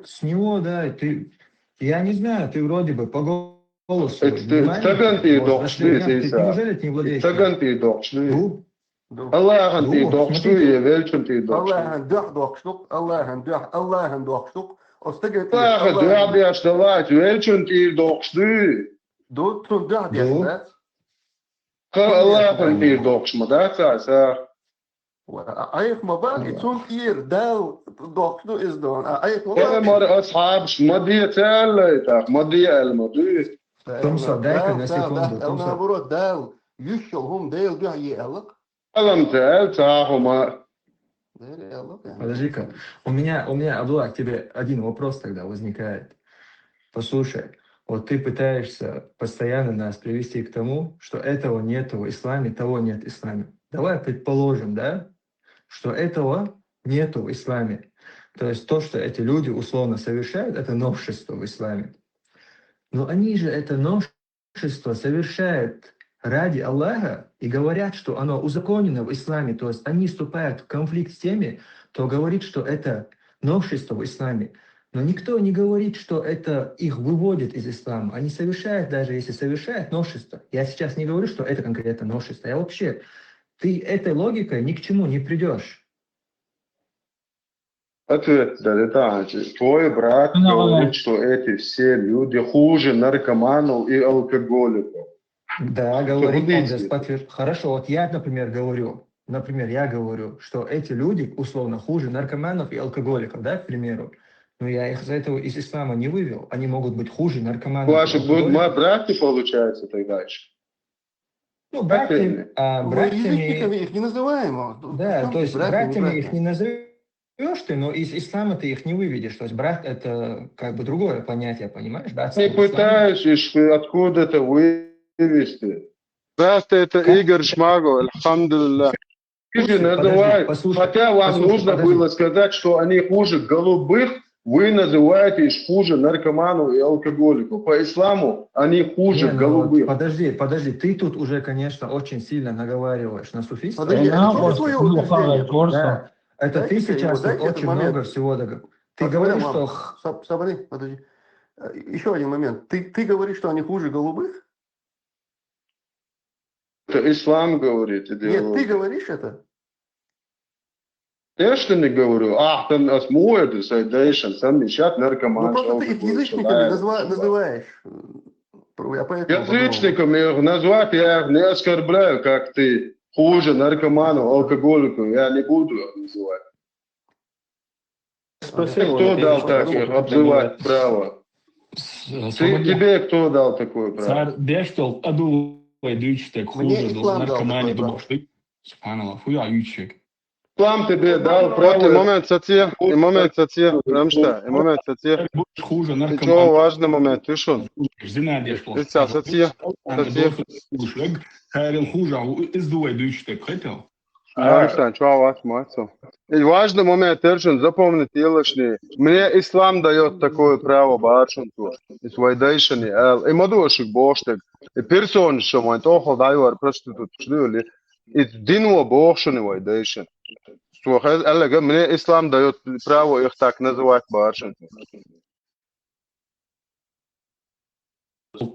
С него, да, ты... Я не знаю, ты вроде бы по голосу Это внимание, Таганты, вот, Дох, на слегам, ты, ты Циса. Неужели ты не владеешь? Таганты, Дох, Ну, Ду- Аллахынты, Ну, Дох, смотрите. Велчынты, Дох. Аллахын дох дохшук, Аллахын дох, Аллахын дохшук. Остаганты. Аллахы дуа беш, давай, Велчынты, Дох. Ду тун дох деш, Ду. Да? Аллахынты, Дох, да, Циса. Айх ма ба, и цун ир дал дохну из дон. Айх ма Э, ба. мар асхабш, мадия цаллайтах, мадия ал мадуи. Томсо, дай-ка на секунду, Томсо. Наоборот, дал. Юшел хум дал дох е алак. Алам цал, цахума. Дал алак. Подожди-ка. У меня, у меня, Абдулла, к тебе один вопрос тогда возникает. Послушай, вот ты пытаешься постоянно нас привести к тому, что этого нету в исламе, того нет в исламе. Давай предположим, да, что этого нету в исламе. То есть то, что эти люди условно совершают, это новшество в исламе. Но они же это новшество совершают ради Аллаха и говорят, что оно узаконено в исламе. То есть они вступают в конфликт с теми, кто говорит, что это новшество в исламе. Но никто не говорит, что это их выводит из ислама. Они совершают, даже если совершают новшество. Я сейчас не говорю, что это конкретно новшество. Я вообще, ты этой логикой ни к чему не придешь. Ответ, да, это Анти. Твой брат Ну, говорит, да. Что эти все люди хуже наркоманов и алкоголиков. Да, говорит, он Подождите. же подтвер- Хорошо, вот я, например, говорю, например, я говорю, что эти люди, условно, хуже наркоманов и алкоголиков, да, к примеру. Но я их из этого, из ислама не вывел. Они могут быть хуже наркоманов и Ваши будут алкоголиков. Братья, получается, тогда еще. Ну, братьями, а, Ну, братьями, язычниками их не называем. А Да, там то есть братья, братьями не их не назовешь ты, но из ислама ты их не выведешь. То есть брат — это как бы другое понятие, понимаешь? Братство Не в исламе. Пытаюсь, ещё откуда-то вывести. Здравствуйте, это Как? Игорь Шмаго, альхамдулилля. Люди Слушай, называют, подожди, послушай, хотя вам послушай, нужно подожди. Было сказать, что они хуже голубых, вы называете их хуже наркоманов и алкоголиков. По исламу они хуже Не, ну, голубых. Подожди, подожди, ты тут уже, конечно, очень сильно наговариваешь на суфистов. Подожди, Она это вот твоё плохая утверждение. Корса. Да, это Дайте ты ему, сейчас тут дайте этот очень момент. Много всего договор. Ты Подожди, говоришь, мам, что... Саб- Сабри, подожди. Еще один момент. Ты, ты говоришь, что они хуже голубых? Это ислам говорит. Нет, ты говоришь это? Я что не говорю? Ах, там осмуэды, сайдейшн, сам несчат наркоман. Ну, просто ты их язычниками называешь. Я поэтому Язычниками их назвать, я их не оскорбляю, как ты. Хуже наркоманов, алкоголиков, я не буду их называть. Спроси Кто дал так их обзывать право? Тебе кто дал такое право? Цар бештол адулой дючтек хуже наркомане докшты. Субханаллах, хуя ючек. Ислам тебе дал Вот право. И момент сатия, и момент сатия, Рамшта, и момент сатия. Хуже Ты наркомане. чего важный момент, ты шо? Зина деш пол. Сатия, сатия. Харил хуже, из дулой дючтек хотел. А, Арштан, чё, вас, мацо? И важный момент, тершин, запомнить, елошни. Мне ислам даёт такое право, баршин, то. И свой дайшини, эл. И мадошик бошек. И персон, что мой, то хол дайвар проститут, что ли? И дин во бошини вай дайшин. Слухай, элега, мне ислам даёт право их так называть, баршин.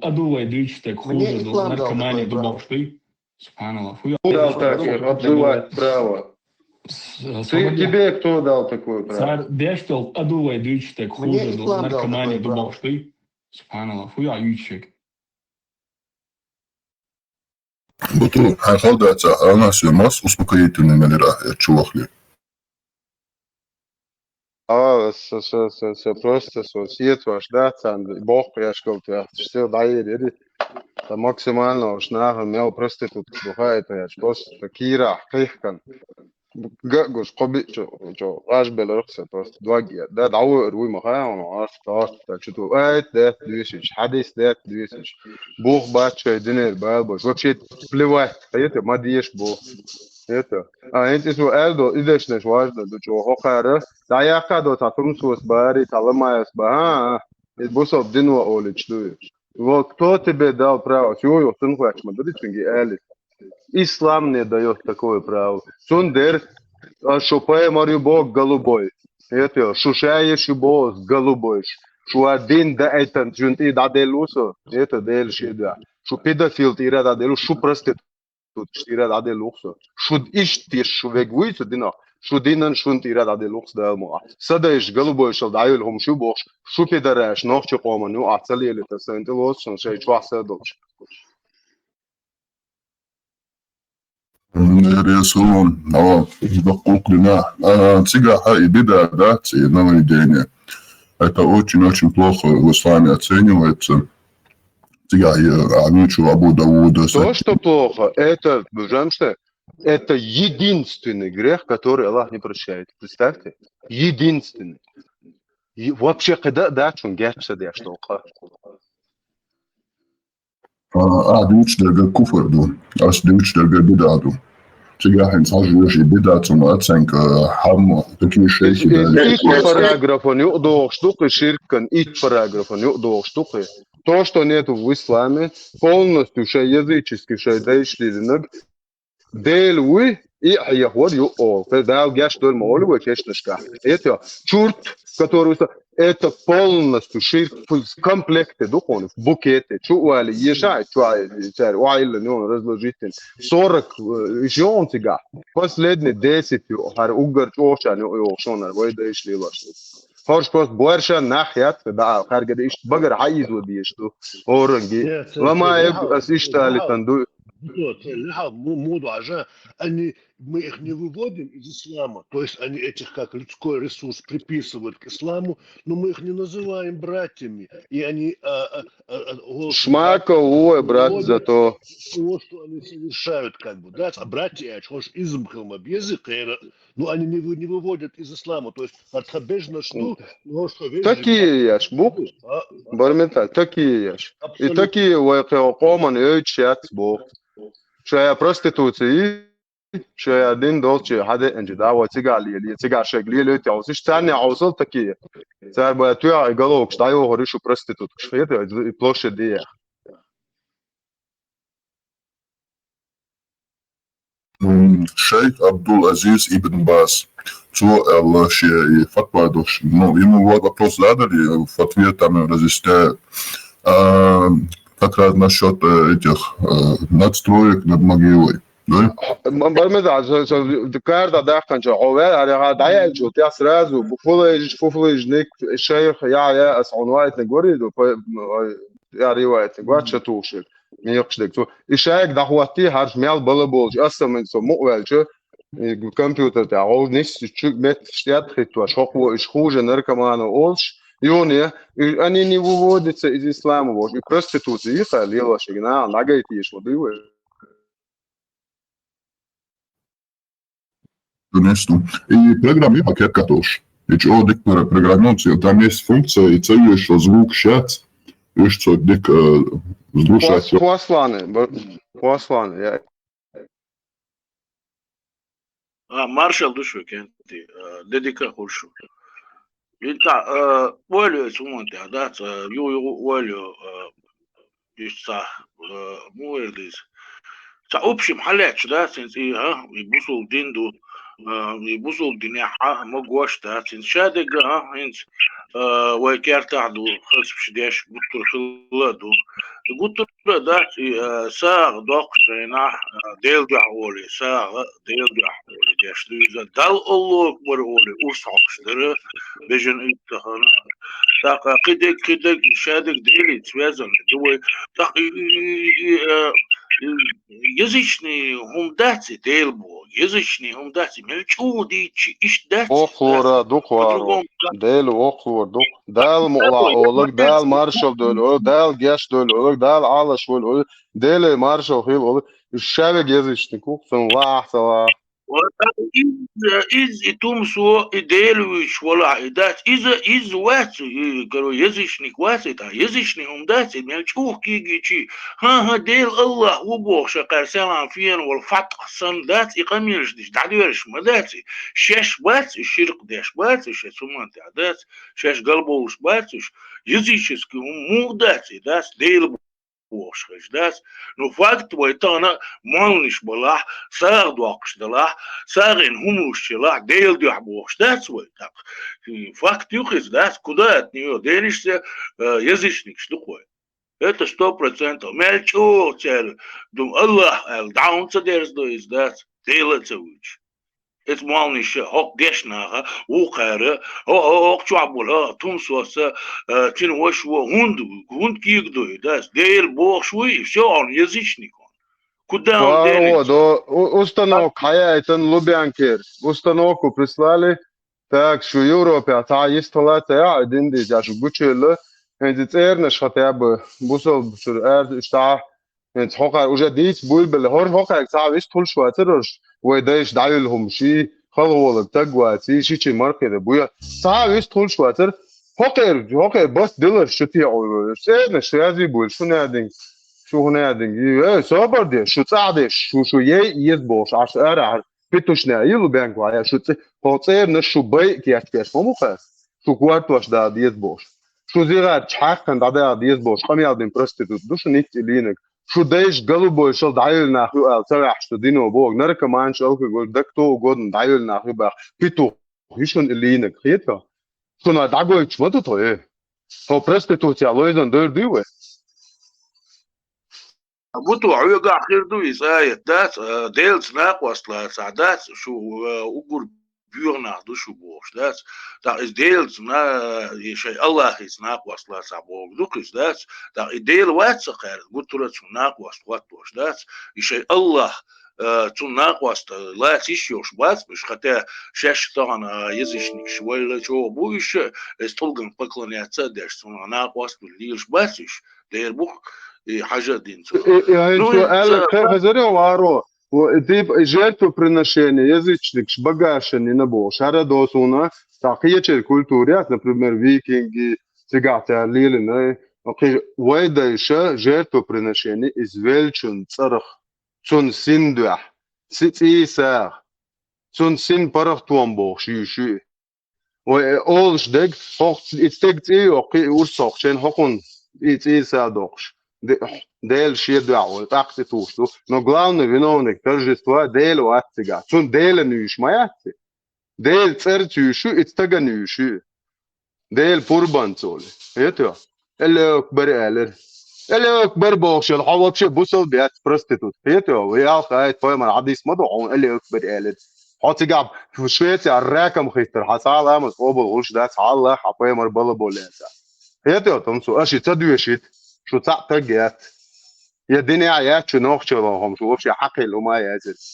Адувай дичтек хуже, наркомания дубовшты. Субханаллах. Фу, я дал так, отбывать право. Тебе кто дал такое право? Сар дештол адувай дичтек хуже, наркомания дубовшты. Субханаллах. Фу, я ючек. Буту, хьан халдаца, а у нас ё мас успокоительный налера, я чувахли. А, с, с, с, с, просто со, сет ваш, да, цан, бог яшкал, ты, все, да, ери, ери. Та максимально уж нахуй, мел проститутка, духа, это я, просто кира, кыхкан. Гагуш, коби, чё, чё, аж белорыкса, просто два гия. Да, да, у, руй, маха, он, аж, просто, чё, ту, эт, да, двисич, хадис, да, двисич. Бог бачай, динер, бал, бош. Вообще, плевать, а это, мадьеш, бог. Это. А, это, что, элдо, идешнеш, важно, да, чё, хохара. Да, я кадо, та, тумсус, бари, та, ламайас, ба, а, а. Это бусов, динва, олич, дуй. Вот кто тебе дал право? Чё, ё, сын, хуяч, ма, да, ты, чё, эли. Ислам не даёт такое право. Сундер, а шо пай марю бог голубой. Это шушаешь бог голубой. Шуа дин да это джунти да делусо. Это делши да. Шу педофил тира да делу, шу проститут тира да делусо. Шу ишти шу вегуйсо дина. Шу динан шун тира да делус да мо. Садаеш голубой шал да юл хум шу бог. Шу педараш нохчи коман, ну, ацалили та сентилос, шун шей чуа садолш. Интересно, а, докуклина. А, цига, а, и беда, да, ценовидение. Это очень-очень плохо в исламе оценивается. Цига, а, ничего, Абу Давуда. То, что плохо, это, знаешь что, это единственный грех, который Аллах не прощает. Представьте, единственный. И вообще, когда, да, чун герча, да, что, А, а, дивчдерга куфр ду. Ас дивчдерга бида ду. Цига хин сажуешь и бида цума оценка хам такие шейхи да. Ит параграфон ю дохштуки ширкан, ит параграфон ю дохштуки. То, что нету в исламе, полностью шей языческий, шей дайшлиринг, Дел уй, и яхвар ю о. Тэ дал гяш дол ма оли вай чешнашка. Это чурт, который со-, это полностью ширк в комплекте духовных, в букете. Чу уали, еша, чу уали, царь, уали, ну, разложительный. Сорок, э, ещё он цига. Последний десять, ю, хар угар чошан, ю, ю, шонар, вай да ишли лаш. Хорш просто буарша нах яц, да, харгада ишт багар хайиз вадиеш ду. Оранги. Нет, это, Лама это эг лихо, ас ишт али лихо. Танду. Вот, лихо, му-, муду ажа, они, мы их не выводим из ислама. То есть они этих как людской ресурс приписывают к исламу, но мы их не называем братьями. И они, а, а, а, а, вот, Шмака, братья, уой, брат, выводят зато. Из того, что они совершают, как бы, да, а братья, я чё ж изм хилма безы, кэра, Ну, они не, вы-, не выводят из ислама. То есть, от хабежна что, ну, что весь Такие ребят, яш, бук. А, Бармета, такие яш. И Абсолютно. Такие вайкы коман, ей, чат, бук. Шая проституции, шая дин долчи, хаде энджи, да, вот цига ли, ли, цига шег ли, ли, тяус, иш царни аусал такие. Царь бая туя, и головок, что его, говорю, что проститутка, что это, и площади. М, шейх Абдул-Азиз ибн Баз. Цо аьлла ши фатва дош. Ну, ему вот вопрос задали, в ответ там разъясняют. А, как раз насчёт, э, этих, э, надстроек над могилой. Да? М-, бармеда, со, со, карда дахкан чо, овер, ари га даял чо, я сразу, буфулыж, фуфулыж, ник, шейх, я, я, ас онвайт не говорит, по, м, я ривайт не говорит, что тушит. Миякшдек цо. И шайк дахватти харш мял бала болш. Аса мен со муъвелча, и компьютер та гол нис чук мет штят хитва. Шокво иш хуже наркомана олш. И он я, и они не выводятся из ислама, вот. И проституция, их, а, лила шигна, нагайти иш, вот, и вы. Конечно. И программе пакет катош. И чё дик про-, программируется, там есть функция, и цель ещё звук щас, и что дик, э, слушать. Пос-, посланы, б-, посланы, я. А, маршал ду шу, Кенти, а, дедика хуш. Инта, а, олю эцу монте, да, а, ю, ю, олю, а, ишца, а, муэрдиз. Ца общем халеч, да, синц и, а, и бусул дин ду, а, и бусул дин я, а, могош, да, синц шадега, а, инц, а, вай кертах ду, хасп шидеш, гуттур хилла ду. Гуттур Дац, и, э, сагӀа доккхуш хенахь, э, Дела дуьхьа олий, сагӀа Дела дуьхьа олий деш ду иза. Далла Аллаху акбар олий, урс хьокхуш дара, бежан уьттахана. ТӀаккха кхидерг, кхидерг, шадерг Делица везан ду вай. ТӀаккха и, и, и, и, э, и язычный хӀума дац и Дела боху. Язычный хӀума дац и, мел чӀогӀа дийцчи, иштта дац и, дац. Вокхалора дукха варо. По-другому дац. Дела вокхалора дукха. Дала мукъалахь олург, Дала маршалла дойла олург, Дала гечдойла олург, Дала Ӏалашвойла олург, Деле маршалла хуьлда олург. Уьш шавега язычник ву, цунна лаахь ца лаахь. Иза, иза и тумсо, и Дела вуьйцуш валахь, и дац. Иза, иза вац, и, короче, язычник вац и тӀаккха. Язычник хӀума дац и, мел чӀогӀа кегийчи. ХӀан-хӀа, Дела Аллах ву бохуш, кхара салам фена волу фатӀа санна дац, и къамелаш деш дӀадоьрзуш ма дац и. Шаьш бац и, ширк деш бац и, шаьш хӀуманна тӀехь дац. Шаьш галбовлуш бац уьш, языческий хӀума муха дац и, дац, Дела бохуш хезаш дац. Ну, факт вай тахана молланаш балахь, сагӀа доккхуш далахь, сагӀина хӀума луш елахь, Дела дуьхьа бохуш дац вай тӀаккха. Факт ю хеза, дац, куда от неё денешься, э, язычникаш ду-кх вай. Это сто процентов. Мел чӀогӀа цара ду, Аллах аьлла, дӀа хӀунда ца дерзадо иза, дац, Дела а ца вуьйцуш. Эцу молланаша, хӀокху дешнаха, вукхара, хӀо-, хӀо-, хӀокху чохь болу, хӀо, тумсоца, а, цуьнан ваша ву, хӀунда, хӀунда кегадо и, дац, Дела бохуш вуй, и всё, он язычник он. Куда он денется? Варо, до, у-, установка хьаяйтан Лубянкера. Установку прислали. Так, шу Европехь цхьа йистхила ца яхьа, дин дийца, шу гучуелла. ХӀинца цӀернаш хотя бы, бусалба чуьра аьрзу уьш цхьа ХӀинца хӀокхара уже дийца буйла белла, хӀора хӀокхаьрга цхьа а вист хуьлуш вацара уьш, вай дайша дӀаюьллу хӀума ший, халхаволург таг ваций, шичи мархира буй. Цхьа а вист хуьлуш вацара, хӀокхера, хӀокхера бас дилар шу тӀе Ӏуьйра. ЦӀернаш шу язъе буйла, шу надинг, шу хӀун надинг. Эй, собар де, шу цӀахь де, шу, шу ей еза бохуш, Ӏаш арахьара. Петушняй, Лубянка вахьа, шу цӀе-, хӀо цӀернаш шу байа кечбеш, хӀун бу хьа? Шу кортош дала деза бохуш. Шу зигӀарчу хьаькхна дӀадала деза бохуш, къамел дина проститут ду шу ницкъ и лийнарг. Шу дайша голубой шал дӀайолу нах ю аьлла ца ваьхьаш ду дино боху, наркоманаш, алкоголь, дакто угодно дӀайолу нах ю баха, петух ю шуна и лийнарг, хетарий? Шуна дӀагойтуш ма ду тхо, э? Тхо проституция лойзан дойр дуй вай? Буту хьоьгахь хир ду иза аят, дац, а, Делаца накъост лацахь, дац, шу, а, уггар боьха нах ду шу бохуш, дац. ТӀаккха иза Делаца на-, и шайн Аллахица накъост лацахь бохург ду-кх иза, дац. ТӀаккха и Дела вац ца кхаьрга, гуттара а цунна накъост хӀоттош, дац. И шайн Аллах, а, цунна накъост лаца йиш йолуш бац уьш, хӀаьта шаьш тахана, а, язычникаш валла чӀогӀа бу уьш, иза тӀулган поклоняться а деш, цунах накъост лелаш бац уьш. Дера бу-кх и хьажа а дина цунах. И, и, и, ну, хӀинца и аьлла ца кхин хезара варо, во, и типа, и жертвоприношение язычникаш багашан йина бохуш, хӀара а до суна, цхьа кхечеран культура яц, например, викинги, цигахь цара лелина, и, кхи-, вай дайша жертвоприношение иза веллачун цӀарах, цунна син дуьхьа, си-, цӀий сагӀа, цунна син паргӀатом бохуш йуьйш ю и. Вай, э, олуш дерг, хӀокху ц-, и стеган цӀий йоккху, и урс хӀокху шайна хӀокхунна и цӀий сагӀа доккхуш. Де-, Дела шен дуьхьа вай, тӀаккха цӀе тухуш ду. Но главный виновник торжества Дела вац цигахь. Цунна Делан йуьйш ма яц и. Делан цӀерца йуьйш ю, и стагана йуьйш ю. Делан пурбанца олий. Хетий? Аллаху акбар аьллера. Аллаху акбар бохуш йолу, хьо вообще бусалба яц, проститут. Хетий? Вай ялх аят, пайхамар хьадис ма ду, хьуна Аллаху акбар аьллера. Хьо цигахь Швецияхь ракам хистар, хьан схьа а ламаз къобал гӀулш дац, хьан Аллах, хьан пайхамар бала болу яц. Хетий, тумсо, аша и ца доьшийта, шу цхьаъ таг яц. Я динехь яц шу нохчалла хӀума, шу вообще хьакхийла хӀума а яц иза.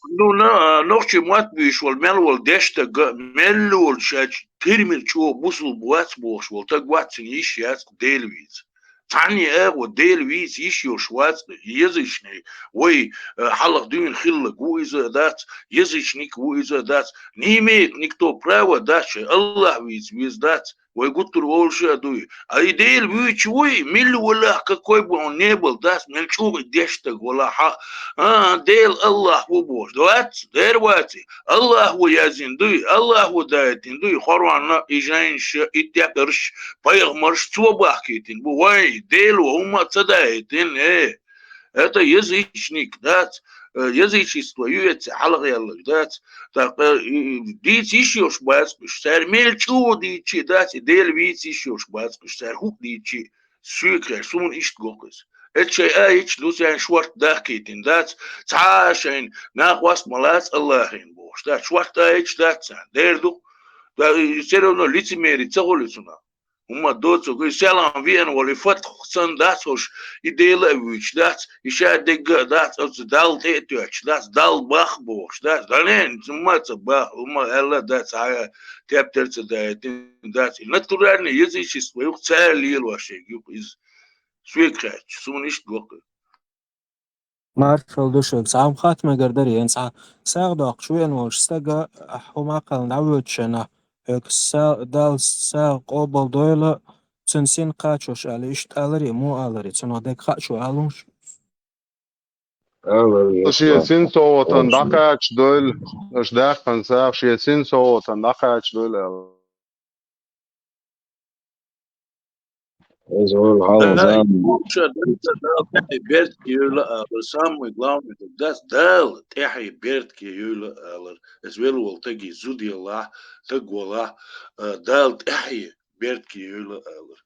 Ну, на-, нохчийн мотт буьйш волу, мел волу деш стаг, мел волу шаьш тирмир чӀогӀа бусулба вац бохуш волу стаг вац, цуьнан йиш яц Дела вийца. Цхьанне а агӀо Дела вийца йиш йолуш вац, язычный, вай, э, хьалха дуьйна хилларг ву иза а дац, язычник ву иза а дац, не имеет никто права дац, шайн Аллах вийца веза дац. Вай гуттар а вовши а дуй. А и Дела вуьйцуш вуй, милла валахь, какой бы он ни был, дац, мел чӀогӀа и деш стаг валахь а, а, Дела Аллахь ву бохуш. Вац, дера вац и. Аллахь ву яздина дуй, Аллахь ву даийтина дуй, Къуръан а, и жайнаш а, и тӀепӀарш а, пайхамарш а цо бахкийтина бу. Вай, Дела ву хӀумма а ца даийтина, э. Это язычник, дац, э, язычество ю эцца хьалхаялларг, дац. ТӀаккха, э, дийца йиш йолуш бац уьш. Цара мел чӀогӀа дийцча а, дац, и Дела вийца йиш йолуш бац уьш. Цара хӀуъа дийцча а, соьга хаьттича, суна иштта го-кх иза. Эцца шайн а йича, ду царна шортта дахкийтина, дац, цхьа а шайна накъост ма лаца Аллахьина бохуш, дац, шортта а йича, дац царна, дера ду-кх. Да, и всё равно лицемерие ца хуьлу цунах. ХӀумма доцург, и селхана веана волу, и Фатхьах санна дац хӀорш, и Дела а вуьйцуш дац, и ша дегга а дац, оцу Далла тӀе а тоьттуш дац, Далла бах бохуш дац, дан хӀумма а ца бах, хӀумма а аьлла а дац, хьан тептар а ца даийтина дац. И натуральный язычество ю-кх, цара лелош ерг ю-кх иза. Соьга хаьттича, суна иштта го-кх. Маршалла ду шуьга. Цхьа хӀума хатта мегар дарий, хӀинца цхьа сагӀа доккхуш веана волчу стага хӀума кхелна дӀавоьдуш шена, хьоьга са-, Далла сагӀа къобалдойла, цуьнан син кхачош аьлла, иштта аларий, муха аларий, цунах дерг хаьа шу алунаш? Шен син совгӀатана дӀакхачадойла, аша даьккхина сагӀа шен син совгӀатана дӀакхачадойла аьлла. Иза вала хьалха зама. Дала тӀаьхье беркате йойла алар, самое главное, дац, Дала тӀаьхье беркате йойла алар. Иза велла волу стаге зуда ялахь, стаг валахь, а, Дала тӀаьхье беркате йойла алар.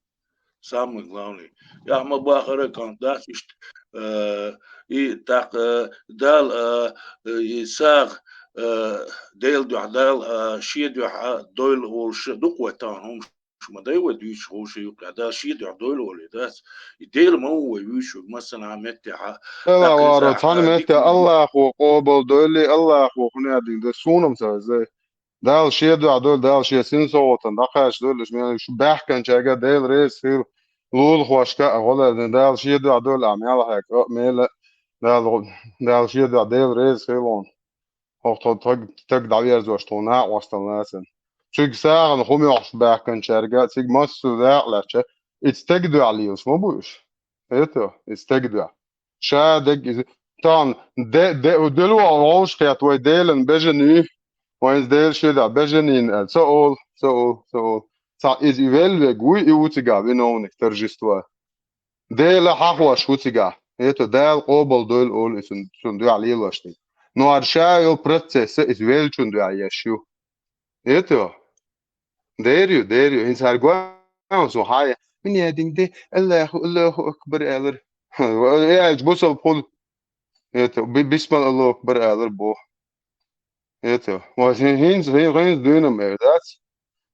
Самое главное. Яхь ма бахара кхант дац иштта, а, и тӀаккха, а, Дала, а, и сагӀа, а, Делан дуьхьа Дала, а, шен дуьхьа дойла волуш дукха вай тахана хӀумаш ма дай вай дуьйцуш хӀуша юкъа, Дала шен дуьхьа дойла олий дац. И Дела ма ву вай вуьйцуш, массанхьа меттехьа. Дела варо, цхьана метте Аллахо къобалдойла, Аллахо хӀун аьлла дина ду, суна-м ца веза. Дала шен дуьхьа дойла, Дала шен син совгӀатана дӀакхачадойла, аша мел шу баьхкинчаьрга Дела реза хила, лулахошка а гӀо лаьцна, Дала шен дуьхьа дойла, а мел хьаьга а, мела а, Дала, Дала шен дуьхьа Дела реза хила хьуна. ХӀокху тхо таг, таг дӀаверзош тхуна накъосталла нацан. Цуьнга сагӀина хӀума йохуш баьхкинчаьрга, цига массо а дакъа лаьттача, и стеган дуьхьа лелаш ма бу уьш. Это, и стеган дуьхьа. Ша дерг иза. Тахана де, де, дело а вовшахкхетта вай Делан бежаний, вайна Дела шен дуьхьа бежанийн аьлла. Ца олу, ца олу, ца олу. Цхьа иза и велла верг вуй, и ву цигахь виновник торжества. Дела хьахош ву цигахь. Это, Дала къобалдойла олу и цун, цунна дуьхьа лелош дерг. Но хӀара ша йолу процесс а иза веллачун дуьхьа еш ю. Это, дер ю, дер ю. ХӀинца хӀара гоьман со хьая, мин яа динг де, Аллаху, Аллаху акбар алар. Э, аьлча бусалба хуьлу. Это, би-, бисмал Аллаху акбар алар боху. Это, ва хӀин-, хӀинца, хӀин-, хӀинца дуьйна эр дац.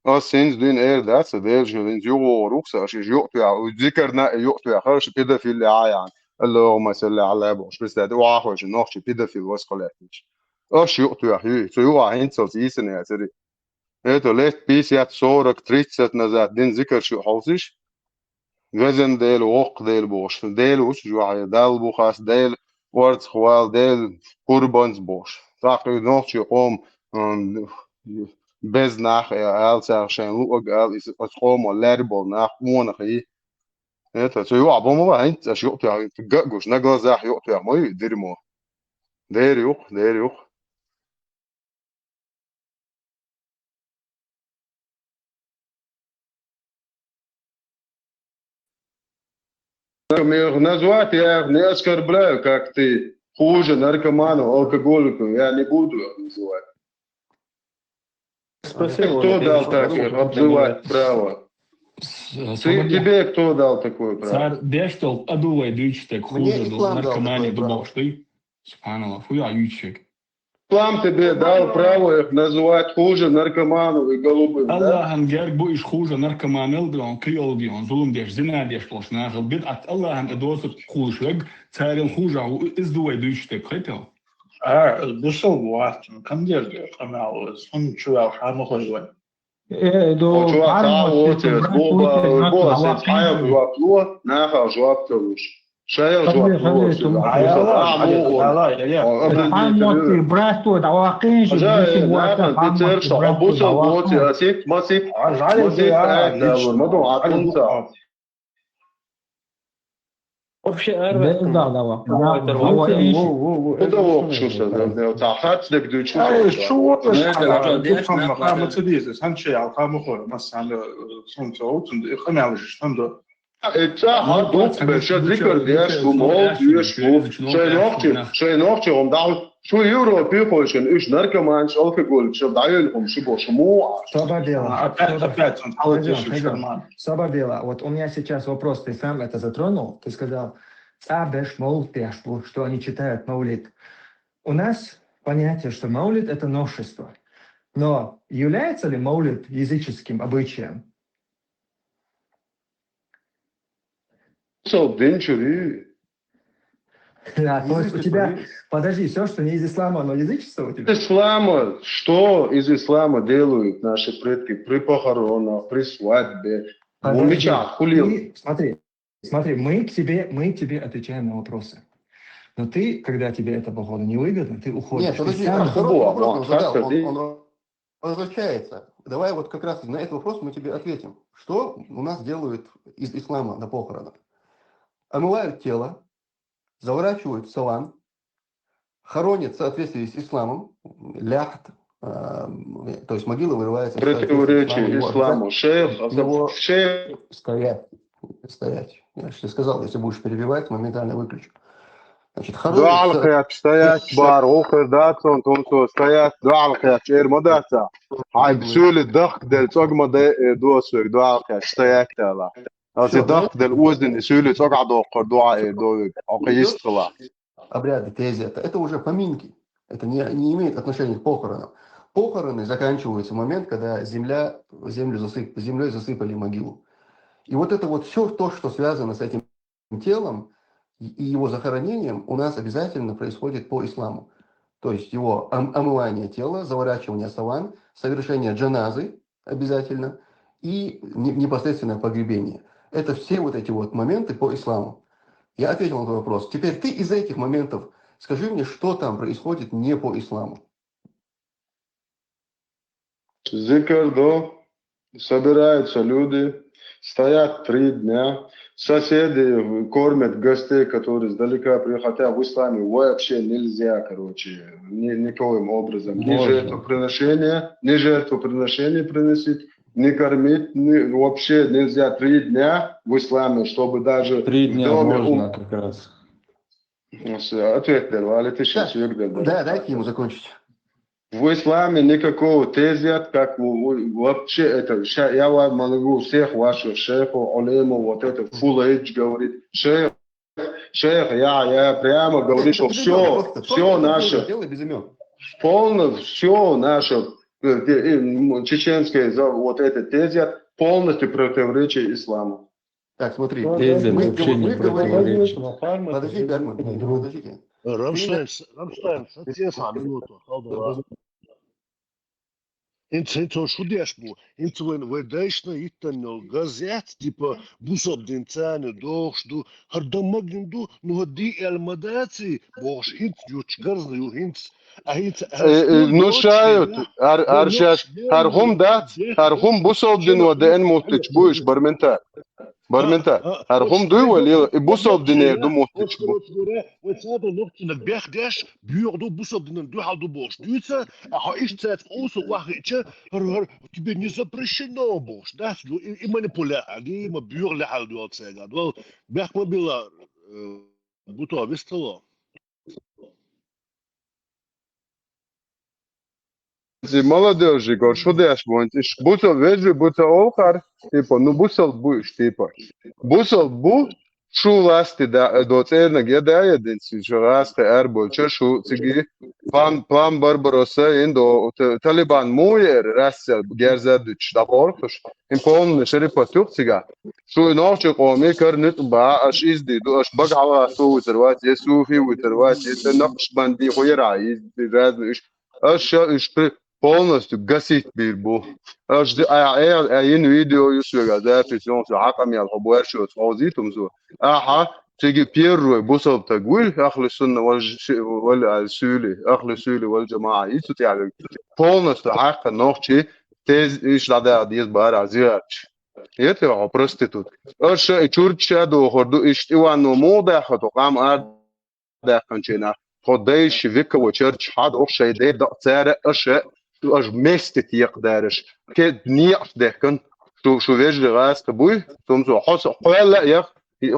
Ас хӀинца дуьйна эр дац, сан Делан шен хӀинца юхавогӀур ву-кх сан, аша иза юкъатоьхна, зикарна а юкъатоьхна, аша педофил а яхьна. Аллахумма салли Ӏала бохуш, представь, охьахойша нохчий педофил васкхалаьттинчу. Аша юкъатоьхна юй, цу юкъахь хӀинццалц йийсина яцара. Это, лет пятьдесят, сорок, тридцать назад дина зикарш юкъахь хьовсийша. Везан Дела, воккха Дела бохуш. Дела ву шу жохье, Далла бу хас, Дела орцах вала, Дела курбанца бохуш. ТӀаккха и нохчий къоман, м, беза нах а ала, цара шайна луъург ала, иза оцу къомо лаьрра болу нах, къонахий. Эта, цу юкъахь бу ма бан, хӀинца аша юкъатоьхна, ган а гуш, на глазах юкъатоьхна ма ю и дерьмо. Дера ю-кх, дера ю-кх. Их назвать я их не оскорбляю, как ты, хуже наркоманов, алкоголиков, я не буду их называть. Спасибо. Тебе кто дал так обзывать право? Тебе кто дал такое право? Цара деш долу а ду вай дуьйцуш дерг хуже долу наркомане ду бохуш дуй? Субханалла, фу я юьйцуш ерг? Ислам тебе дал право их называть хуже наркоманов и голубых, да? Аллахьан герга бу иш хуже наркоманал, бен, кхиол, бен, зулам деш, зина деш болуш нахал, бидӀат Аллахьан а доцург хулаш верг, царел хуже а ву, иза ду вай дуьйцуш дерг, хетал? А, бусалба вац, кандер, къамел, хӀунда чу ваьлла хьан ма хой вай. Э, до О, чувак, пару цхьа вот, вот, э, это, бу-, вот, бу-, это, бу-, вот, сен вот, хьайа вот, жоп ло, нахал жоп ца луш. Шайх жоп луш. Хьан мотти брату дӀаваккхийша, жиси вата, хьан мотти брату дӀаваккхийша. Вообще, арван. Куда воксуса? Ай, шу воксуса? Ай, шу воксуса? Сан чай алхаму хор, мас сан, сан цо утун, хамял жиш, сан до. Э, ца хьан духс бе, ша зикр деш бу, мол деш бу. Шай нохчи, шай нохчи, он дал, шу Европе хойшин, уж наркоманш, алкоголь, шу дайон, он шу бо, шу му. Что поделать? Опять, опять он, пойдём, пойдём. Что поделать? Вот у меня сейчас вопрос, ты сам это затронул, ты сказал, цабеш мол деш бу, что они читают Маулид. У нас понятие, что Маулид — это новшество. Но является ли Маулид языческим обычаем? Бусалба дин чуьра. Да, то есть у тебя, подожди, все, что не из ислама, но язычество у тебя? Ислама, что из ислама делают наши предки при похоронах, при свадьбе? Подожди, смотри, смотри, мы к тебе, мы тебе отвечаем на вопросы. Но ты, когда тебе это, походу, не выгодно, ты уходишь. Нет, подожди, а хороший вопрос он задал. Он, он возвращается. Давай вот как раз на этот вопрос мы тебе ответим. Что у нас делают из ислама на похоронах? Омывают тело, заворачивают в саван, хоронят в соответствии с исламом, ляхт, э, то есть могила вырывается в соответствии с исламом. Противоречие исламу. Шейх, шейх. Стоять, стоять. Я же тебе сказал, если будешь перебивать, моментально выключу. Значит, хоронят в соответствии с... Дуьхьал кхаьчача стоять бар, гӀулакх дар цунна, тхуна цо стоять, дуьхьал кхаьчача эр ма дац. Хьайба суьйле дахкаделла цӀогӀа ма дай, э, досуьйга дуьхьал кхаьчача стоять аьлла. Аса дахкаделла озаденна суьйле цӀогӀа доккхур дуьхьа эр довиг, хьо кхы йистхила. Обряды, тезият, это уже поминки. Это не, не имеет отношения к похоронам. Похороны заканчиваются в момент, когда земля, землю засып-, землей засыпали могилу. И вот это вот все то, что связано с этим телом и, и его захоронением, у нас обязательно происходит по исламу. То есть его ом-, омывание тела, заворачивание саван, совершение джаназы обязательно и не-, непосредственное погребение. Это все вот эти вот моменты по исламу. Я ответил на твой вопрос. Теперь ты из этих моментов скажи мне, что там происходит не по исламу. Зикр до, собираются люди, стоят три дня, соседи кормят гостей, которые издалека приехали, хотя в исламе вообще нельзя, короче, ни-, никоим образом, ни жертвоприношения, ни жертвоприношения приносить, не кормить, не, вообще нельзя три дня в исламе, чтобы даже в доме... Три дня можно как раз. Ну, всё, ответ дал, а ты щас... Да, дайте ему закончить. В исламе никакого тезият, как в-, в-, вообще это, ща-, я вам могу всех ваших шейхов, улемов, вот это, Full Age говорит, шейх, шейх, я, я прямо говорю, что всё, всё наше, полно, всё наше, э, э, м, чеченское, за-, вот это тезият полностью противоречит исламу. Так, смотри, мы, мы говорим... Подожди, Гармин, подождите. Рамштайн, Рамштайн, сатесхьа минуту, халдала. ХӀинца, хӀинца шу деш бу, хӀинца вайн, вай дайшна йиттан йол газет, типа, бусалба дин царна дохуш ду, хӀара дан магин ду, ну, хӀара ди эл ма даци, бохуш, хӀинца ючу гарзна ю, хӀинца, а хӀинца... Э, э, ну, шайот, ар-, ар шаш, хӀара хӀума дац, хӀара хӀума бусалба дино деан муттич бу уьш, барминта. Барминта, хӀара хӀума дуй вай лела, и бусалба динера ду муттич бу. Вай царна нохчанах бехдеш, боьха ду, бусалба динан дуьхьал ду бохуш дуьйцу, а хьо иштта цаьрца къовса вахиъча, хӀара, хӀара, тебе не запрещено бохуш дац, и, и манипуляция, и ма боьха лаьхьал доьлу цаьрга. Вал бехк ма билла, э, бутов вистхило. Зи молодёжи гор шу деш бу, иш бусал вежи бу ца олхар, типа, ну, бусал бу иш, типа. Бусал бу, шу ласти да, до цернаг я да, я дин си, шу ласти эр бу, ча шу циги, план, план Барбароса, индо, т-, Талибан му ер, рассел, герза дуч, да борхуш. Им полный шерифат юх цига. Шу нохчи къоми кар нуьтӀ ба, аш изди ду, аш бага хьала су вуьтар вац, я суфи вуьтар вац, я накъшбанди хуйра, изди разный иш. Аш ша иш при-, полностью гасить бир бу. Аш ди, а, а, а, ин видео юс вега, запись, он всё, хьакъам ял, хо буэр шо, хо зитум зу. Аха, цига первый бусалба стаг вуй, ахлу сунна вал, вал, ал, суьли, ахлу суьли вал жамаӀа, и цу тӀехьа вег. Полностью хьакха нохчий тез иш дӀадагӀа деза бара зиярч. Это хьо проститутка. Аша и чурча дохур ду, иш тӀиванно мугӀ даьхха тхо къам ар даьккханчийнахь, тхо дайша вековой чурча хьада ох шай дайда цара аша, аша вместе текхадараш. Ке некъаш дехкан, шу, шу вежарий гӀазкхий буй, тумсо хьоса, хьоьлла а ях, и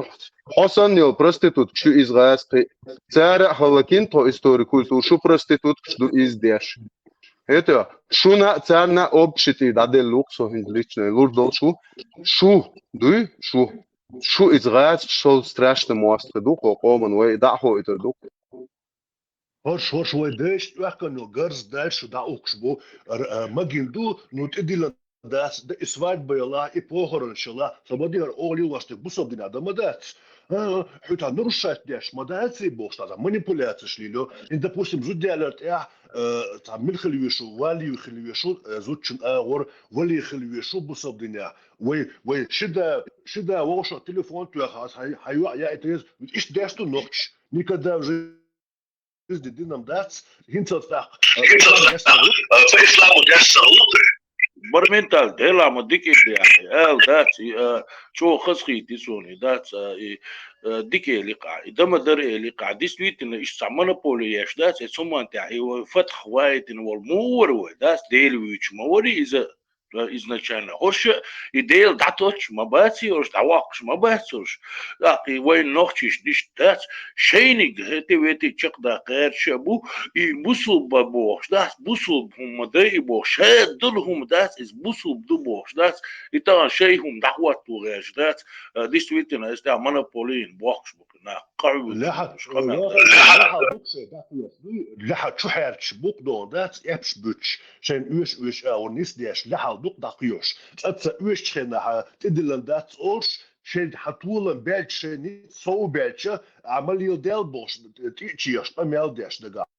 хьо санна йолу проститутка шу иза гӀазкхий. Цара а хӀаллакйина тхо историкуьйту, шу проституткаш ду иза деш. Это, шуна а царна а общий тӀе дӀаделла ву-кх со хӀинца лично, лур долу шу, шу, дуй, шу. Шу иза гӀазкхий шол страшный мостагӀий ду, кхо къоман вай дӀа а хьоуьйтур ду. ХӀорш, хӀорш вай дайшна тӀоьхканно гарз даьлла шу дӀаухкуш бу, р-, а, магин ду, ну, тӀедиллина дац, да и свадьба яла, и похоронаш яла, со ма дийхьара, оха лелош дерг бусалба динехь дан ма дац. А, хьуьйтахь нарушать деш ма дац и бохуш, цхьа манипуляцеш лело. И, допустим, зуда ялар тӀехь, а, цхьа мила хила вешу, валий хила вешу, а, зудчун агӀор, валий хила вешу бусалба динехь. Вай, вай ши да, ши да вовшах телефон тоьхна, хьан, хьан йоӀ яийтареза, иштта деш ду нохчаш. Никогда в жизни динам дац, хӀинца тӀаккха, а, исламу деш ца гӀуллакх. Бар ментал, Дела ма дика де, ала дац, и, а, чӀогӀа хазахийти суна, и дац, а, и, а, дика эликъа, и дама дара эликъа. Действительно, иштта цхьа монополия еш дац, и цу ман тӀехь, и вай фатх вайтина волу муха вара вай, дац, Дела вуьйцуш ма вари иза. Изначально. ХӀорш и Дела дӀатоттуш ма баций хӀорш, дӀавоккхуш ма бац хӀорш. ТӀаккха и вайн нохчийш иштта дац, шайниг хӀетте-ветте чекхдаккха гӀерташ а бу, и бусулба бохуш дац, бусулба хӀума дай и бохуш, шадолу хӀума дац, иза бусулба ду бохуш дац, и тахана шай хӀума дӀахӀотто гӀерташ дац, а, действительно, иза тӀехь монополийна бохкуш бу. Нах къахьуьйтуш, лаьхьа, къамел лаьхьа, лаьхьа дукха шайн дӀакхоьхьуш дуй, лаьхьа чу хьаьрчаш букъ дон дац, эпаш буьтуш, шайн оьш-оьш агӀор нисдеш, лаьхьа дукха дӀакхоьхьуш. Цкъа ца оьшучу хенахь тӀедиллина дац олуш, шайн хьан толам баьлча, шайн ницкъ сов баьлча, а ма леладел бохуш, тӀе а чоьхьуш, къамел деш дагахь.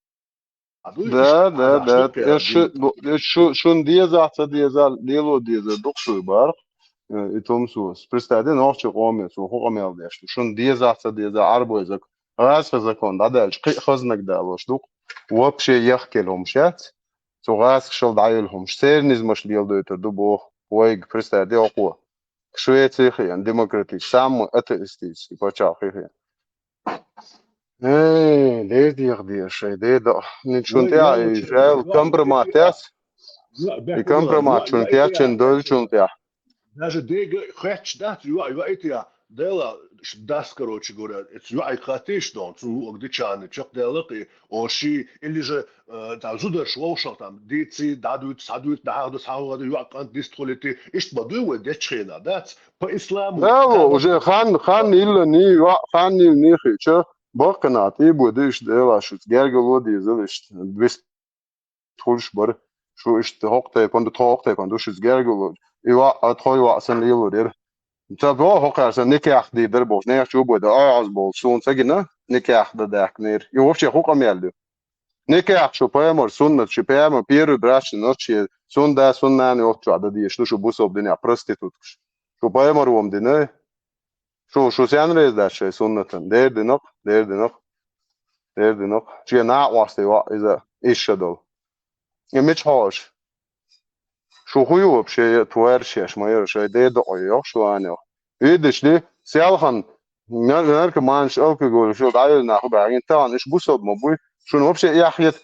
Да, да, да. Э, шу, бу-, э, шу, шун деза, ца деза, лело деза, дукха суй барх. Э, и тумсус. Представь, де, нохчи къоме, цо хӀу къамел деш. Шун деза, ца деза, Ӏарбой зак-, гӀазкхи закон дӀадаьлча, кхин а хазнаг далош ду. Вообще яхкел хӀумаш яц. Цу гӀазкхашал дӀайолу хӀумаш. Церан низамаш леладойтур ду боху. Вайга, представь, де, окхо. Швеция хиъна, демократический, самый атеистический пачхьалкх хиъна. Э, дер деха деза шайн, дер даӀа. Нин шун тӀехь и жаьла компромат яц. И компромат шун тӀехь чен дойлучун тӀехь. Даже дега хоьттуш дац, йоӀ, йоӀ итя, дела, ш-, дас, короче говоря, эц йоӀ хаттийш дон, цу луъаг дичаны чекхдела кхи, оши, или же, э, там, зударш вовшах, там, дийци, дӀадуьйцу, схьадуьйцу, дӀахьахду, схьахьахду, йоӀ кӀант дистхулити, иштта ма дуй вай дечхьена, дац? По исламу. Дало, уже хан, хан иллани, йоӀ, хан иллани хи, ча, баккхина, тӀийбо диш, дела, шуц, гергало дезал, иштта, бис хуьлуш бара. Шу иштта хӀокху тайпана ду, тхо хӀокху тайпана ду, шуьца гергало. И ваъ, а тхо и ваъ санна лелур яра. Ца бо хӀокхара сан никех дийр дара бохуш, нехан чу бойда, ой, Ӏазболу, суна ца гина, никех дан даьккхинера. И вообще хӀу къамел ю? Никех шу пайхамар суннат, шу пайхамар первый брачный ночь, шен сунна да, сунна нана йолччохь дан дезаш ду шу бусалба динехь проституткаш. Шу пайхамар вом дина? Шу, шу сен реза дац шайн суннатан? Дер динакъ, дер динакъ, дер динакъ. Шен накъостий ваъ иза, иша долу. И мича хьош? Шу хӀу ю вообще, тварь шеш ма яра, шайн ден докъо йохуш ван йоху. Видишь ли, селхан нар-, наркоманаш, алкоголь, шу дӀавелла нах баьгӀин, тахана иш бусалба ма буй. Шуна вообще яхъет.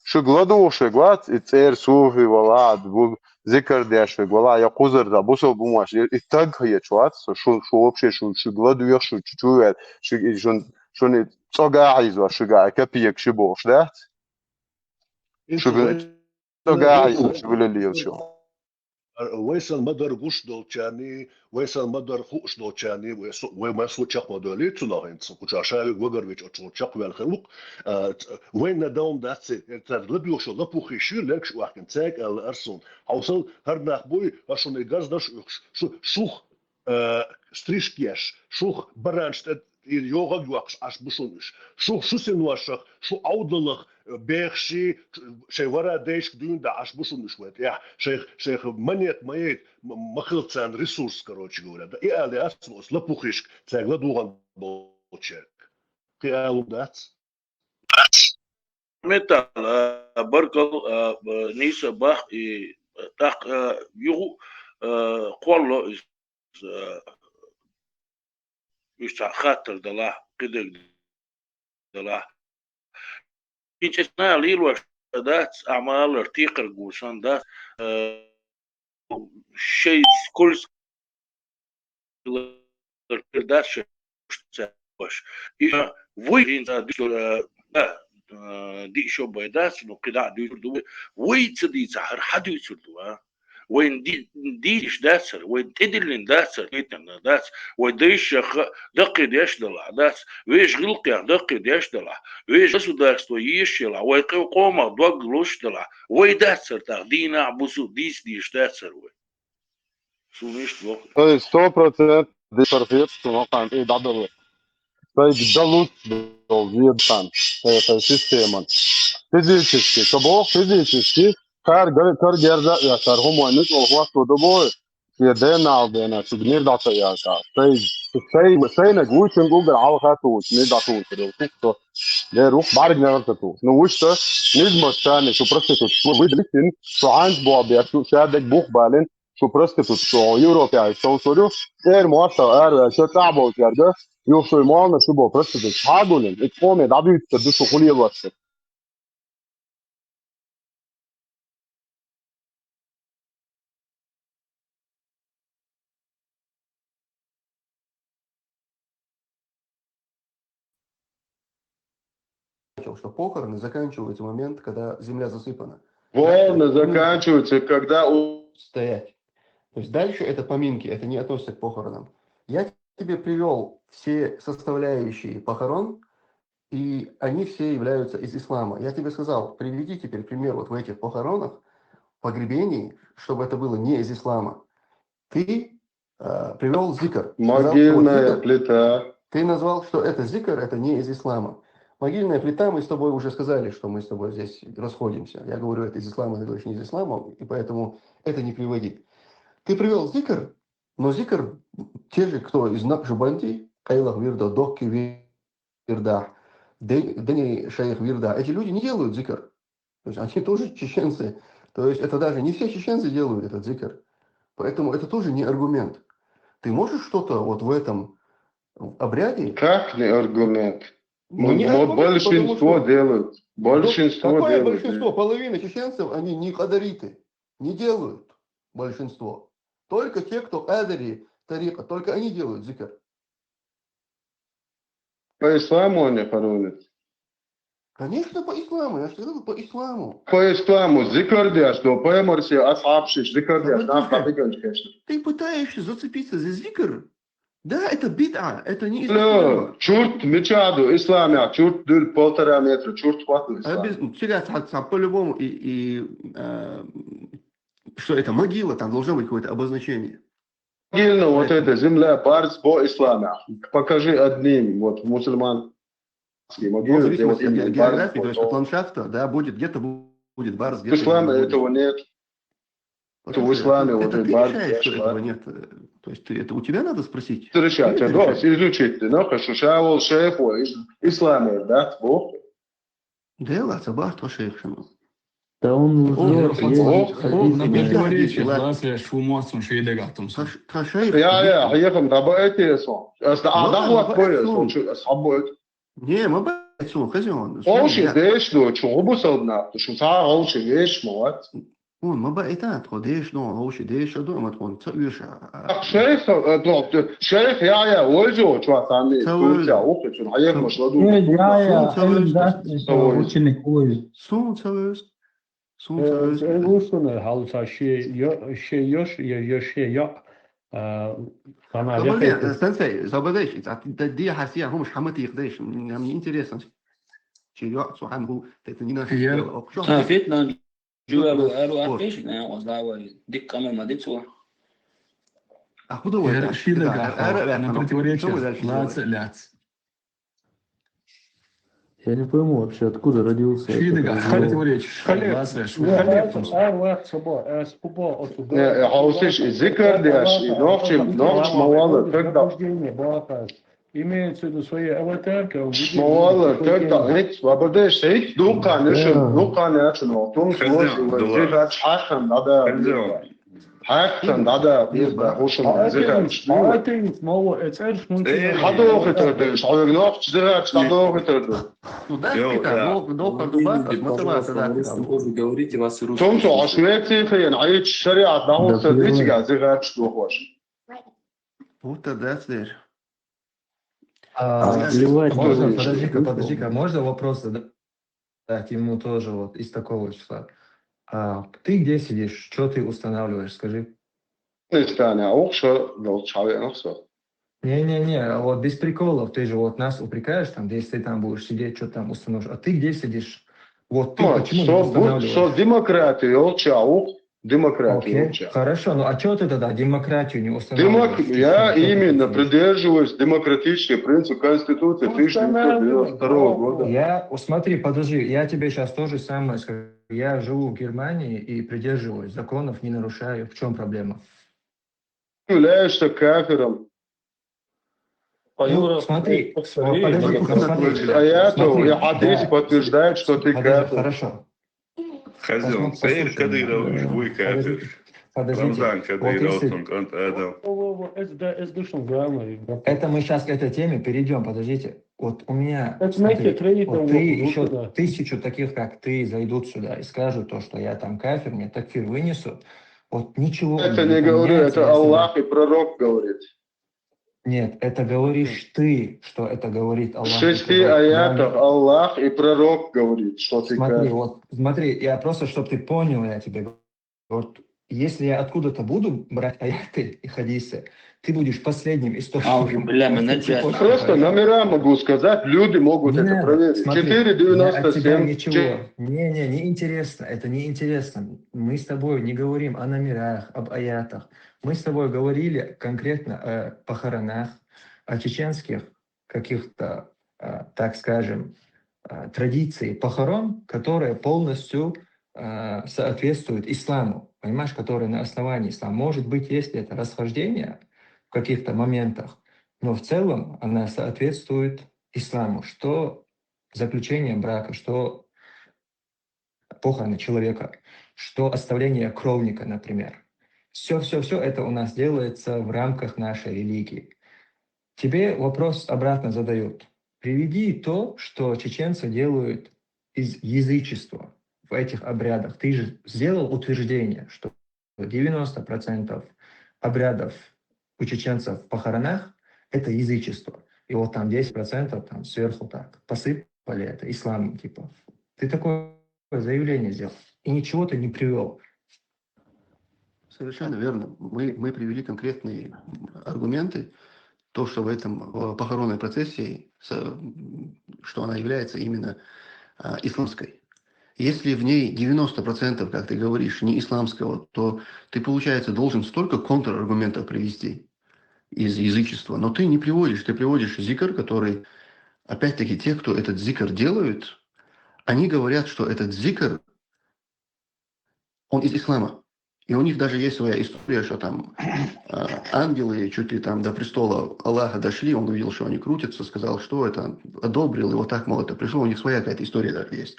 Шуьга ладугӀуш вег вац, и цӀера суфи вала, бу-, зикар деш вег вала, я кхузара бусалба бумаш, и таг хеташ вац, со шу, шу вообще шу, шуьга ладуьйху, шу чу, чу вер, шуьга, и шун, шуна и цӀога а хьийзош, шуьга а копейка ши бохуш дац? Шуьга цӀога а хьийзош, шу вила лелаш ю. Вай сан ма-дарра гуш долчарний, вай сан ма-дарра хууш долчарний, вай со-, вай массо а чекх ма долий, цунах хӀинца кхуча шавиг вагар веча оцу чекхваьлла хир ву-кх. А, ц-, вайна дан дац, цаьрга ладоьгӀуш йолу лапух йиш ю, лергаш охкина, цаьрга аьлла ара суна. Хьовсал, хӀара нах буй, аш шуна и гарздарш а оьхуш, шу, шух, а, стрижка еш, шух баранаш тӀе и йогӀаг йоккхуш Ӏаш бу шуна уьш. Шу, шу синошах, шу Ӏовдалах, бехаший, шайн вара дайшка дуьйна да Ӏаш бу шуна уьш вай тӀехь. Шайх, шайх манет ма яйта, м-, ма хила царна ресурс, короче говоря. Да и ала яц ма оцу лапухишка, цаьрга ладугӀан болу. волчаьрга. Кхин ала хӀума дац? Металл, а, баркал, а, б-, нийса бах, и, тӀаккха, а, юху, а, кхолло из, а, уьш цхьа хаттар далахь, кхидерг далахь. Инча цхьана лелош дац, Ӏамалар текхарг ву сан дац, а, шайн скользко дац шайн ваш. И вуй хӀинца дуьсур, а, да, а, диъ шо бай дац, ну, кхидӀа а дуьйцур ду вай. Вай ца дийца, хӀара хьан дуьйцур ду, а? Вайна ди-, дийцаш дацар, вайна тӀедиллина дацар, кхетарна дац, вай дайшаха даккхийдеш далахь, дац, вешан гӀиллакхех даккхийдеш далахь, вешан государство ешаш елахь, вай къе-, къомах дог луш далахь, вай дацар тӀаккха, дийнахь, бусу дийца дийш дацар вай. Суна иштта боху. То есть сто процентов дисперфект, ну, кхана тӀе дӀадала. Сайга далуц долу зедан, тхайн, тхайн системан. Физически, ца боху физически, кара гер-, кара герза а оьттар, хӀума вайн нуьцкъала хӀотто ду боху, я денал дена, шуьга мир дӀа ца оьлча. Сайга, сай-, сайнаг вуй, цуьнга уггар хьалха тухуш, мир дӀатухуш, рил туху со. Дера вух бӀаьргнера ца тухуш. Ну, вуьшта, низамаш царна, шу проститутка, шу вид лисина, шу хьанца боху беш, шу шадерг бух балина, шу проститутка, шу Европе айса совсур ю, цӀера мостагӀа араваьлла, ша цӀахь болчаьрга, юха шуй молланаш шу боху проститутка. Хьагулин, и къоме дӀадуьйцуш ду шу хӀун лелош ду. Что похороны заканчиваются в момент, когда земля засыпана. Волны заканчиваются, когда у- Стоять. То есть дальше это поминки, это не относится к похоронам. Я тебе привёл все составляющие похорон, и они все являются из ислама. Я тебе сказал, приведи теперь пример вот в этих похоронах, погребений, чтобы это было не из ислама. Ты, э, привёл зикр. Сказал, что вот Могильная зикр, плита. Ты назвал, что это зикр, это не из ислама. Могильная плита, мы с тобой уже сказали, что мы с тобой здесь расходимся. Я говорю, это из ислама, ты говоришь, не из ислама, и поэтому это не приводи. Ты привёл зикр, но зикр, те же, кто из Накшбанди, Къайлах вирда, Докки вирда, Ден-, Дени шейх вирда, эти люди не делают зикр. То есть они тоже чеченцы. То есть это даже не все чеченцы делают этот зикр. Поэтому это тоже не аргумент. Ты можешь что-то вот в этом обряде? Как не аргумент? Ну, не Мо-, аргумент, потому большинство что делают. Ну, большинство какое делают, большинство? Да. Половина чеченцев, они не кадариты. Не делают большинство. Только те, кто кадари тарика, только они делают зикр. По исламу они хоронят? Конечно, по исламу. Я же сказал, по исламу. По исламу. Зикр деш, что по эморсе асхабшиш, зикр деш, Подожди, нах, подожди. Конечно. Ты пытаешься зацепиться за зикр? Да, это бид'а, это не из ислама. Алло, чурт мича ду исламехь, чурт дуьллу полтора метра, чурт хӀотта ислам. А без, ну, тебя ца-, ца-, по-любому и, и, э, что это могила, там должно быть какое-то обозначение. Могильно, вот это, земля, барз бо исламехь. Покажи одним, вот, мусульманские могилы, где вот именно барз бо. Ну, в зависимости от ге-, географии, то есть от ландшафта, да, будет, где-то бу-, будет барз, где-то не будет. В исламе этого нет. Вот это, в исламе это, вот это ты решаешь, что этого нет. То есть ты, это у тебя надо спросить. Ты решаешь, да, изучить, ну, хорошо, шаьш волу шайх ву, ис-, исламе, да, бу. Делаца бахьа тхо шайх шуна. Да он лжёт, есть хадис. О, о, о, на противоречие, да, шайх, шу моцун шайдагатун. Тхо ш-, тхо шайх. Я, я, я, хьехам, да, ба эти сон. Ас да, а, да, вот, вот, вот, ас хаббойту. Не, ма бац, хезий хьуна. Ховши деш ду, чу гӀу бусалба нах, шу ца ховши деш ма вац. Хьуна ма бац, тхо деш ду, ховши деш а ду, амма тхуна ца оьшу. Ах, шайх, э, то, то, шайх, я, я, войзо, чу а царни, ца войзу. Турция, ух, чу, хьехамаш ладу. Э, я, я, ца войзу. Ца войзу. Ученик войзу. Суна ца войзу. Суна ца войзу. Э, э, ву суна хьалца ши йо-, ши йош, йо-, йо-, ши йо-, а, хана забавлен, вехи. Э, сенсей, забавлен, а ди-, ди-, ди хьасия хӀумаш хьаматийх деш, м, мне интересно. Чи йо-, цу хьан ху, те, те, не наш. Я. Дело. Ок, шо? А, фитна. Жуьреро аьлла, аьлла, спорт. Аьлла, кхечу, нагахь оцу дӀа вай дика къамел ма ди цо. А куда вы? Эр-, ши дагахь, ара, ара, на противоречие. Лаца, лац. Я не пойму вообще, откуда родился этот раздел. Ши дагахь, противоречие. Хале, лаца, шу, хале, ар, ар, вац, бо, ас, бо, оцу, э, э, хьовсиш, и зикр деш, и нохчи, нохчи ма вала, как да? Пробуждение, бо, ас. имеется в виду своей аватаркой, а увидел Шмавала, какой-то тогда, ведь, обладаешь, ведь, дукан, Да. еще, дукан, я что, ну, том Хозяин, смысле, да. зигат, хасан, да, да, Хозяин. хасан, да, да, без, да, А хушин, зигат, это, а это ведь мало, это ж, ну, Э, типа, хадох это, шалык нох, зигат, хадох это. Ну да, Йо, ты да. там, ну, ну, как бы, Извините, мотивация, пожалуйста, да, на ты русском там. Тоже говорите, вас и русский Том что, слышит. Ашмети, хаян, ай, шариат, да, вот, Да, это, понимаю. зигат, зигат, что хочешь. Будто да, зверь. А, Знаешь, плевать можно, на подожди-ка, русский. Подожди-ка, можно вопрос задать ему тоже вот из такого числа? А, ты где сидишь? Что ты устанавливаешь? Скажи. Нестане, а охша, да, вот, шариат, нахса. Не-не-не, а вот без приколов, ты же вот нас упрекаешь, там, если ты там будешь сидеть, что там установишь. А ты где сидишь? Вот ты Ма, почему не со, устанавливаешь? со демократия, олча, ух, демократия, Окей, олча. Хорошо, ну а что ты тогда демократию не устанавливаешь? Демок-, я Что ты именно хочешь? Придерживаюсь демократических принципов Конституции тысяча девятьсот девяносто второго года. Я, о, смотри, подожди, я тебе сейчас то же самое скажу. Я живу в Германии и придерживаюсь законов, не нарушаю. В чем проблема? Являешься кафиром. Ну, смотри, вот подожди, ну, смотри, Аятов смотри, и хадис да. Подтверждает, что ты Подожди, кафир. Хорошо. Хозяин, Послушай, Саир Кадыров, да. вы кафир. Подождите. Рамзан Вот Кадыров, если- Тункант Адам. Во, во, во, это, да, это душ, главное. Это мы сейчас к этой теме перейдем, подождите. Вот у меня, Это смотри, знаете, трейдер, вот вот, ты вот еще туда. Тысячу таких, как ты, зайдут сюда и скажут то, что я там кафир, мне такфир вынесут. Вот ничего Это не не говорю, поменяется, это если- Аллах и пророк говорит. Нет, это говоришь ты, что это говорит Аллах. В и шести пророк. аятах Аллах и пророк говорит, что ты Смотри, кафир. Вот, смотри, я просто, чтобы ты понял, я тебе говорю. Вот, если я откуда-то буду брать аяты и хадисы, ты будешь последним источником. أعوذ بالله من Ты النجاشي. хочешь Просто аяты? Номера могу сказать, люди могут Не это надо, проверить. смотри, Четыре я от тебя девяносто семь. ничего. Не-не, не интересно, это не интересно. Мы с тобой не говорим о номерах, об аятах. Мы с тобой говорили конкретно о похоронах, о чеченских каких-то, э, так скажем, э, традиций похорон, которые полностью э, соответствуют исламу, понимаешь, которые на основании ислама. Может быть, есть это расхождение в каких-то моментах, но в целом она соответствует исламу, что заключение брака, что похороны человека, что оставление кровника, например. Все-все-все это у нас делается в рамках нашей религии. Тебе вопрос обратно задают. Приведи то, что чеченцы делают из язычества в этих обрядах. Ты же сделал утверждение, что девяносто процентов обрядов у чеченцев в похоронах — это язычество. И вот там десять процентов там сверху так посыпали это исламом, типа. Ты такое заявление сделал, и ничего ты не привел. Совершенно верно. Мы, мы привели конкретные аргументы, то, что в этом э, похоронной процессии, со- м, что она является именно а, исламской. Если в ней девяносто процентов, как ты говоришь, не исламского, то ты, получается, должен столько контраргументов привести из язычества. Но ты не приводишь, ты приводишь зикр, который, опять-таки, те, кто этот зикр делают, они говорят, что этот зикр, он из ислама. И у них даже есть своя история, что там э, ангелы чуть ли там до престола Аллаха дошли, он увидел, что они крутятся, сказал, что это, одобрил, и вот так, мол, это пришло. У них своя какая-то история даже есть.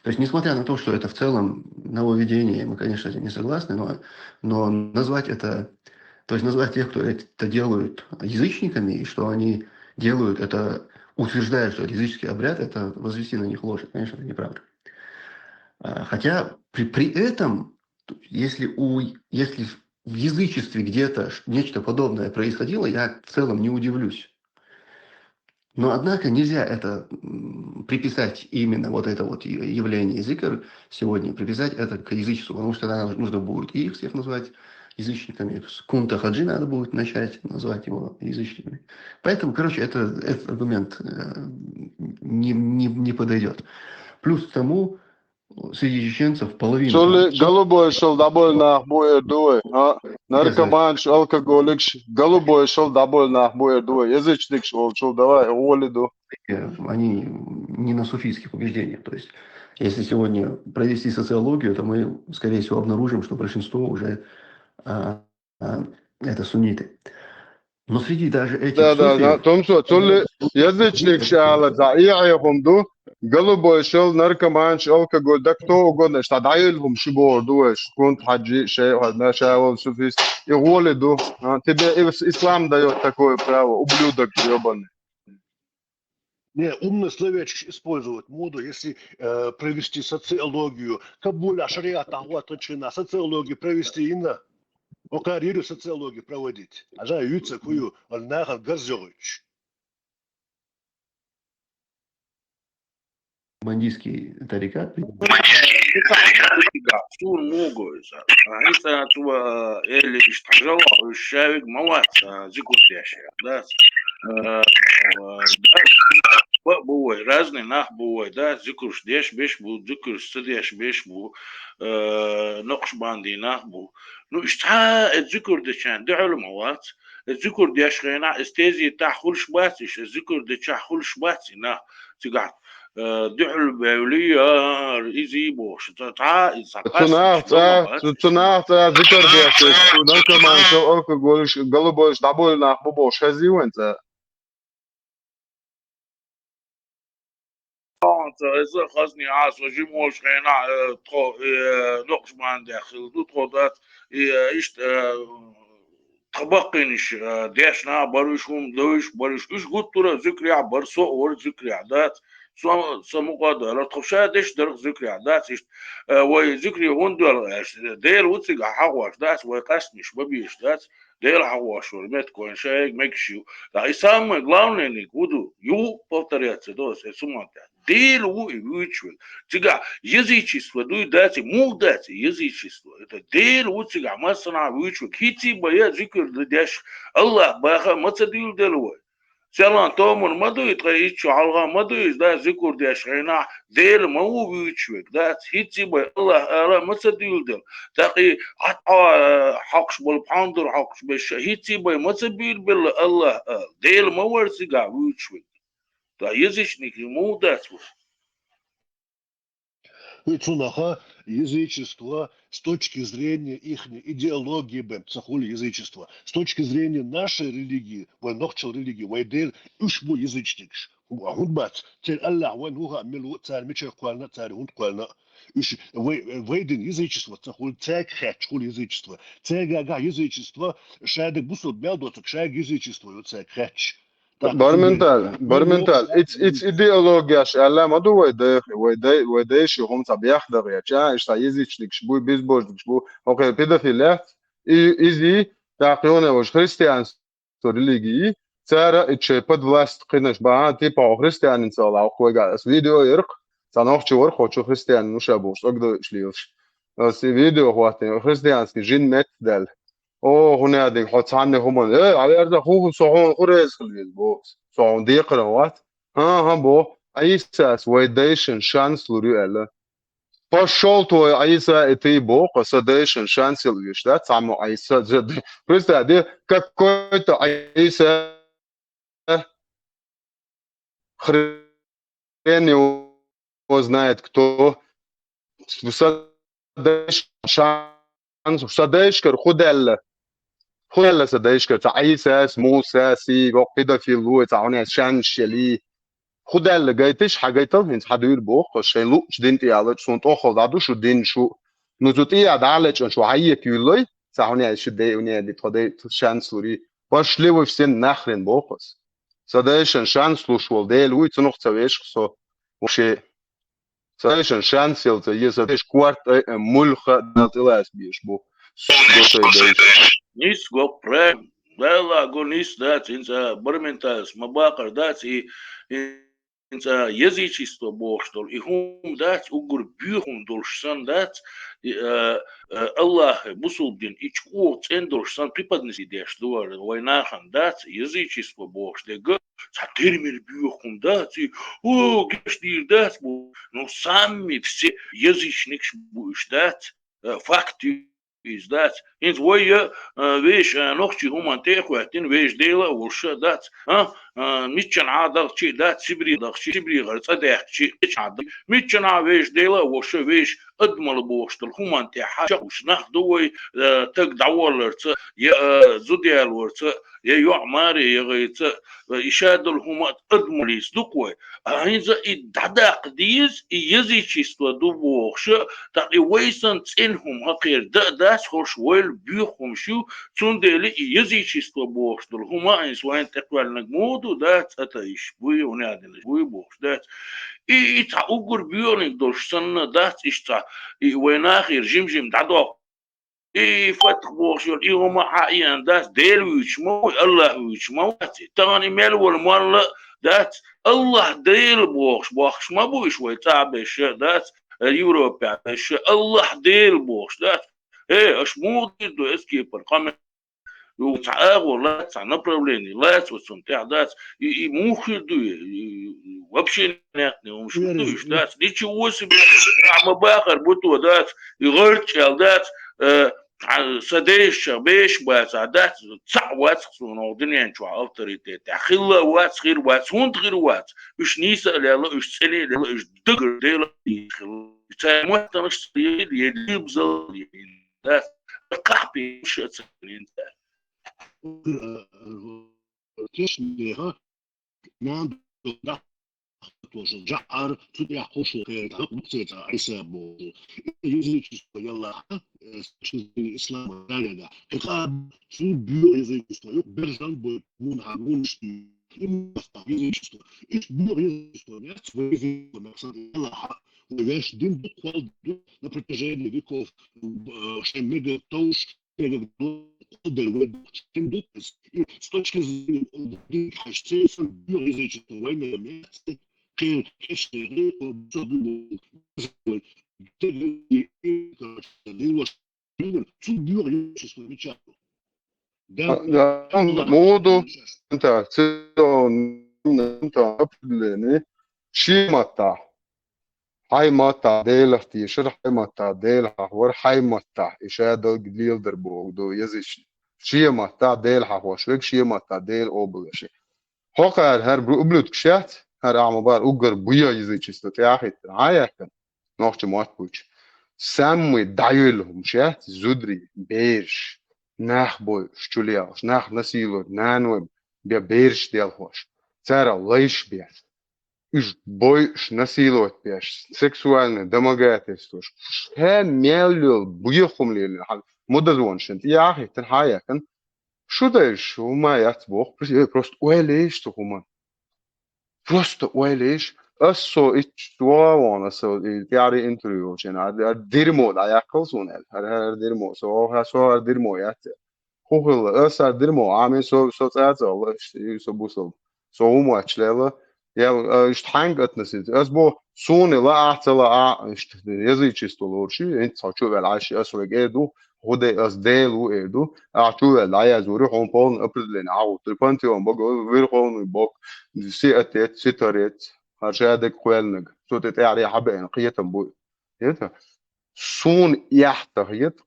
То есть, несмотря на то, что это в целом нововведение, мы, конечно, не согласны, но, но назвать это, то есть назвать тех, кто это делают, язычниками, и что они делают это, утверждая, что это языческий обряд, это возвести на них ложь, конечно, это неправда. А, Хотя при, при этом, то есть, если, у, если в язычестве где-то ш- нечто подобное происходило, я в целом не удивлюсь. Но, однако, нельзя это м, приписать именно вот это вот я- явление зикр сегодня, приписать это к язычеству, потому что тогда нужно будет и их всех назвать язычниками. С Кунта Хаджи надо будет начать называть его язычниками. Поэтому, короче, это, этот аргумент э, не, не, не подойдет. Плюс к тому, среди чеченцев половина... Шул ли, голубой шул, дабл нах бу эрдуй. А? Наркоман шул, алкоголик шул, голубой шул, дабл нах бу эрдуй. Язычник шул, шул, давай, уволиду. э, они не на суфийских убеждениях. То есть, если сегодня провести социологию, то мы, скорее всего, обнаружим, что большинство уже а, а, это сунниты. Ну, среди даже этих Да, да, да. суфиев Томсо, цул язычникаш аьлар, дӀа, эхь хӀума ду, голубойшал, наркоманаш, алкоголь, да кто угодно, иштта дӀайолла хӀума ши бохур ду вайша, Кунта-Хьаьжи, шайх хьазна, ша волу суфист, и гӀоли ду. А, тебе ис-, ислам даёт такое право, ублюдок ёбаный. Не, умный словечко использовать муду, если, э, провести социологию. Кабулахь шариат тӀехь хӀоттачу хенахь социологию провести йина. Окхара йира социологию проводить. Хьажа, юьйцург хӀун ю, вайн нахана гарз йогӀуьйтуш. Мандийский тарикат. Суна муха гой иза? А, хӀинца цо, а, элира иштта, хьажал, уьш шаверг ма вац, а, зикр деш, дац. А, а, дац, ба-, бу вай, разный нах бу вай, да, зикрш деш беш бу, зикрш ца деш беш бу, а, накъшбандий нах бу. Ну, иштта цхьа а зикр дечарна дуьхьал ма вац. Зикр деш хенахь, иза тезетахь хуьлуш бац, иштта зикр дечохь хуьлуш бац и нах. Цигахь, э, дуьхьал бевлла яра, изий бохуш, ца, цхьа а иза Цу нах цӀа, цу, цу нах цӀа зикр деш, цу наркоманаш, алкоголь, голубойш, дӀабойла нах бу бохуш хезий вайн цӀа? Ца иза хазни Ӏаса, жимолш хенахь, э, тхо, э, накъшбандех хилла ду тхо, дац, и, э, иштта, э, тхан баккхийнаш, э, дешна а бара уьш, хӀума довш бара уьш. Уьш гуттара а зикрехь бара, со а вара зикрехь, дац. Со, со мукъа а дара, тхо ша деш дара зикрехь, дац. Иштта, э, вай зикре хӀунда доьлху аьлча, Дела ву цигахь хьахош, дац, вай къаьстинарш ма безаш, дац. Дела хьахош вара меттиг вайн шайга мегаш ю. Да, и самое главное, ник, ву ду, ю повторяться до, э, суман тӀехь. Дела ву и вуьйцуш верг. Цигахь язычество дуй, дац и, муха дац и язычество? Это Дела ву цигахь массанхьа вуьйцуш верг. ХӀинций бен я зикр ду деш, Аллах баха ма ца дуьйладелла вай. Селан томар ма дуй, ткъа итт шо хьалха ма дуй иза, да, зикр деш хенахь, Дела ма ву вуьйцуш верг, дац. ХӀинций бен Аллах ала ма ца дуьйладелла. ТӀаккха и Ӏад хьо-, хьокхуш болу пхьондур хьокхуш беш, хӀинций бен ма ца буьйлабелла Аллах ала. Дела ма вара цигахь вуьйцуш верг. Да, язычник ма ву, дац ву. И цунах язычество с точки зрения ихней идеологии бен ца хуьлу язычество. С точки зрения нашей религии, вай нохчал религии, вай Дела, уьш бу язычникаш. ХӀун, хӀунда бац? Церан Аллах вайна хӀун хаьа, мила ву, цара мичара кхоьллина, цара хӀунда кхоьллина? Уьш вай, вай дина язычество ца хуьлу, цаьрга хаьтташ хуьлу язычество. Цаьргахь язычество, шадерг бусулба мел доцург, шайга язычество ю цаьрга хаьтташ. Барменталь, барменталь. Иц, иц идеологияш аьлла ма ду вай дайх, вай дай, вай дайши хӀума ца бехдаха яц, а, иштта язычникаш бу, безбожникаш бу, окей, педофилия. И, изи, тӀаккха йоне ваш христианство религии, цара и шай под власть кхинаш баха, типа, христианин ца вала, вайга ас видео ярх, ца нохчи варх, хочу христианин уша бу, шогдо ишлилш. Ас и видео хватин, христианский жин мет дал. О, хӀун яа динг, хьо цхьанне хӀуманна, э, Ӏаверза, хӀун, хӀун, со хьуна хӀун реза хила веза боху? Со хьуна декхаран вац? ХӀан-хӀа, боху, Ӏийсас вай дайшин шанс лур ю аьлла. Пошёл твой Ӏийса, и ты, боху, сан дайшин шанс йила веш, да? Цхьаммо Ӏийса, представь, да, какой-то Ӏийса, хрен его знает кто. Сан дайшкара шанс, сан дайшкара хӀун даьлла? ХӀун даьлла сан дайшкара? Цхьа Ӏийсас, Мусас, и воккха педофил ву, цхьа хьуна шанс шели. ХӀун даьлла гайтиш, хьан гайтал хӀинца хьан дуьйр боху, шайн луъучу дин тӀе ялачу, суна тӀоххал дӀа ду шу дин шу. Ну, цу тӀе а дӀа а лечкъан шу хьан ека юьллой? Цхьа хьуна аьлла шу дей, хӀуна аьлла, тхо дей, шанс лури. Пошли вы все нахрен боху ас. Сан дайшин шанс луш волу Дела вуй, цунах ца вешах со. Вообще. Сан дайшин шанс йолу ца, е сан дайш корта, э, э, муьлхха дал тӀелаца беш бу. Со сан дайш. Нис го, правильно. Дала го нис дац, хӀинца барменталис ма бакъар дац, и, и ХӀинца язычество бохуш долу и хӀума дац, уггар боьха хӀума долуш санна дац, и, а, а, Аллахе, бусулба дин, и чӀогӀа цӀена долуш санна преподнести деш ду вай нахана дац, язычество бохуш дерг цхьа тера-мера боьха хӀума дац, и, о, гечдийр дац бу. Ну, самый все язычникаш бу уьш дац, а, факт ю. Иза дац. ХӀинца вай я, а, вешан, а, нохчий хӀуманна тӀе а хӀоьттина, вешан Дела а волуш а дац. А? А, миччанхьа а дахча а дац, Сибри дахча, Сибригара цӀа даьхкича а, миччанхьа а дахча. Миччанхьа а вешан Дела а волуш а, вешан адамалла бохуш долу хӀуманна тӀехь хьажа уьш нах ду вай, а, таг дӀавалларца, я, а, зуда ялорца, Я йоӀ маре, я гӀайца, и шадолу хӀума адамаллица ду-кх вай. А хӀинца и дӀадаккха деза, и язычество ду бохуш, тӀаккха и вай санна цӀена хӀума хӀокхеран дан а дац, хӀорш вайл боьха хӀумаш ю, цундела и язычество бохуш долу хӀума а хӀинца вайна тӀекхоьллинарг муха ду, дац, атеисташ буй, хӀунда аьлла, буй бохуш дац. И, и цхьа уггар боьханиг долуш санна дац, иштта цхьа, и вай нахера жим-жим дӀадоккху. И фатх бохуш йолу, и хӀума хьан иэн дац, Дела вуьйцуш ма ву, Аллах вуьйцуш ма вац. Тахана и мел волу молла а дац, Аллах Дела бохуш, бохкуш ма бу уьш вай цӀа а беш, дац, Европехь беш, Аллах Дела бохуш, дац. Э, аша муха дийр ду эскепар, къамел? Ю, цхьа агӀо лаца, цхьа направление лаца, оцунна тӀехь дац. И, и муха хир ду, и, и вообще непонятный хӀумаш ма ду уьш, дац. Ничего себе, а ма бахар бу то, дац. И гӀарчӀ аьлла, дац. Э, а, сан дайшчех беш бац, а, дац. Цхьаъ вац суна хӀокху дуьнен чохь авторитет. Хилла а вац, хир вац, хӀунда хир вац? Уьш нийса а лелла, уьш цӀена а лелла, уьш дагар Дела хилла. Цара моттанаш ца лелла, е либзал, е дац. Кхахпе уьш а ца лелла. Кешнеха, нан тоже жаъар, цу тӀехь кхошо кхерга, буксеца Ӏиса боху. Язычество яллахьа, э, с точки зрения ислама, гӀалега. Хиха, цу буьйху язычество, юкъ бержан бой, вон хьа, вон шти. Именно язычество. Иш буьйху язычество, яц, вай язычество, максад яллахьа, вай веш дин ду, кхол ду, на протяжении веков, э, шайн мега товш, с точки зрения Муду, определение, шен маттахь. Хьайн маттахь Делах тешара, хьайн маттахь Дела хьахвара, хьайн маттахь и шадолга леладар боху ду язычник. Шен маттахь Дела хьахош верг, шен маттахь Дела обалаш. ХӀокхара хӀара ублюдкаш яц, хӀара ахьа ма бара уггар буьйху язычество тӀехь а хӀиттина, хьан яьккхина? Нохча мотт буьйцу. Самый дӀайолу хӀумаш яц, зударий, бераш, нах бойуш, чулехуш, нах насиловать, наной бен бераш делхош. Цара лайш беш. Уьш бойуш, насиловать беш, сексуальный домогательствош. Ша мел йолу буьйху хӀума лелийна, хьан мудазонаш шен тӀехь а хӀиттина, хьан яьккхина? Шу дайша, хӀума яц боху, просто ойла еш цу хӀуман. Просто ойла еш. Ас со итт чу вогӀу вон, ас со и тӀаьхьарий интервью йолчу хенахь, ар, ар дирмо дӀаяккхал суна аьлла. ХӀара, хӀара дирмо, со, хӀара, со хӀара дирмо яц аьлла. ХӀун хилла? Ас хӀара дирмо, Ӏамин, со, со цӀа а ца хилла, иштта, и со бусалба. Со хӀума вач лела, я, а, иштта хьаьнга относиться? Ас боху, суна лаахь а, ца лаахь а, иштта, язычество лоруш, хӀинца хьо чу ваьлла Ӏаш, ас вайга эр ду, хӀу де, ас Дела ву эр ду, ахьа чу ваьлла дӀаязвур ю, хьуна полный определение Ӏа гӀуттур. Пантеон бага, Верховный Бог, Сиатец, Ситарец, хӀара шадерг кхоьллинарг, цу тӀе тӀаьхьарий хьабеана кхетам бу. ХӀета? Суна эхь ца хета,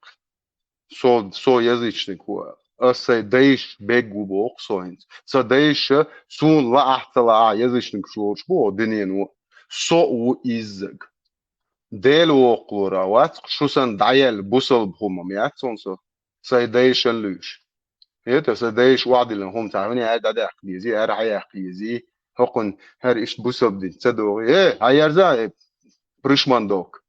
со, со язычник ву. Ас сайн дайша бег ву боху со хӀинца. Сан дайша суна лаахь а, ца лаахь а язычникаш лоруш бу, дуьнено. Со а ву иззаг. Дела воккхалора вац, шу санна дӀаяьлла бусалба хӀума ма яц хьуна со. Сайн дайшан луьйш. ХӀета, сан дайша охьадиллина хӀума ца хьуна, аьр дӀадаьккха дезий, аьр хьаяккха езий. ХӀокхунна хӀара иштта бусалба дин ца догӀий. Э, хьаерза, э, пришмандок.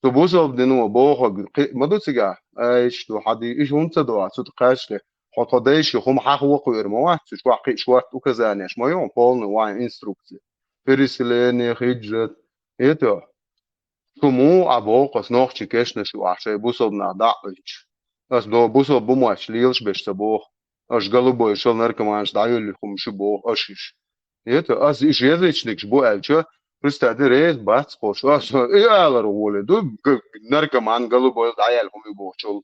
Цу бусалба дино бохург кхин а ма ду цигахь? Ай, иштта ду, хьан ди, иштта хӀунда ца до ахь цу тӀе кхаьчча? Хьо тхо дайши хӀума хьаха вакхавер ма вац, цу чохь кхин а шортта указанеш ма ю, полный вайн инструкция. Переселение, хиджрат. ХӀета? Шу муха Ӏа боху, ас нохчийн кешнаш ю ахь шайн бусалба нах дӀа а Ӏуьйтуш? Ас до бусалба бу моьттуш лелаш беш ца боху. Аша голубой шал наркоманаш дӀайоллуьйту хӀума шу боху, аша иша. ХӀета, ас иша язычникаш бу аьлча, представьте, реза бац кхочу. Ас и алар гӀоле ду, г-, наркоман голубой дӀаяьлла хӀума ю бохучул.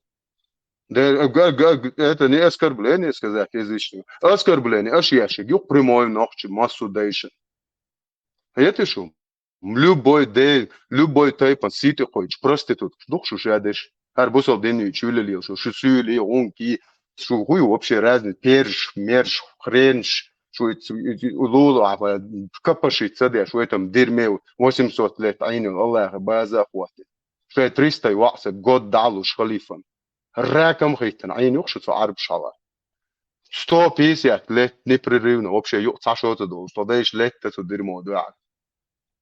Де, г-, г-, г-, это не оскорбление сказать язычник. Оскорбление, аша ешиг юкъ прямой нохчи массу дайшин. ХӀета шу? Любой дей, любой тайпан сий тӀе кхойчу проституткаш ду-кх шу шадерш. ХӀара бусалба дин юьйцу, чуьйлалела шу, шу суьйлий, гӀункий, шу хӀун ю вообще разница, пержаш, мержаш, хренаш, шу и ц-, и ц-, лулахь, капаши ца деш, в этом дерьме восемьсот лет Ӏийна йолу Аллахьан база а хӀоттийна. Шайн триста ваӀса год дӀа а луш халифан. Раком хӀиттина Ӏийна ю-кх шу цу Ӏарбаш хьала. Сто пятьдесят лет непрерывно, вообще, юкъ цхьа шо ца долуш, тхо дайша летта цу дерьмо дуьхьа.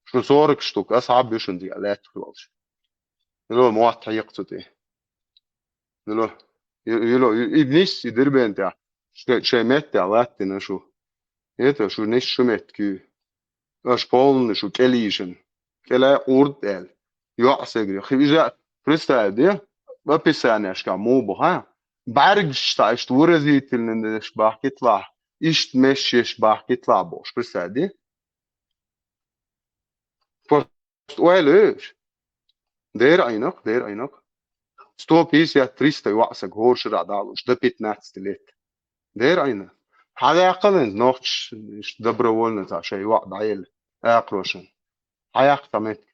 Шу сорок штук, асхьаб ю шуна цигахь лаьттах йолуш. Ила мотт хьекха цу тӀе. Ила, ила, и, и нисса, и Дербент тӀехь, шайн, шайн меттехь латтина шу. ХӀета, шу нисса шу меттиг ю. Аша полный шу кӀелйийшина. КӀелай къурд аьлла. ЙоӀ сегри. Хи, иза, представь, де? Описанешка муха? БӀаьргаш цхьа иштта выразительный деш бахкитлахь, иштта месаш еш бахкитлахь бохуш, представь, де? Просто ойла уьш. Дера Ӏийнакх, дера Ӏийнакх. Сто пятьдесят, триста йоӀ саг хӀора шарахь дӀалуш, до пятнадцати лет. Дера Ӏийна. Хьан ваьккхалин нохчаш, иштта добровольно цхьа шайн йоӀ дӀаелла, акхарошна. Хьан яккха цхьа меттиг?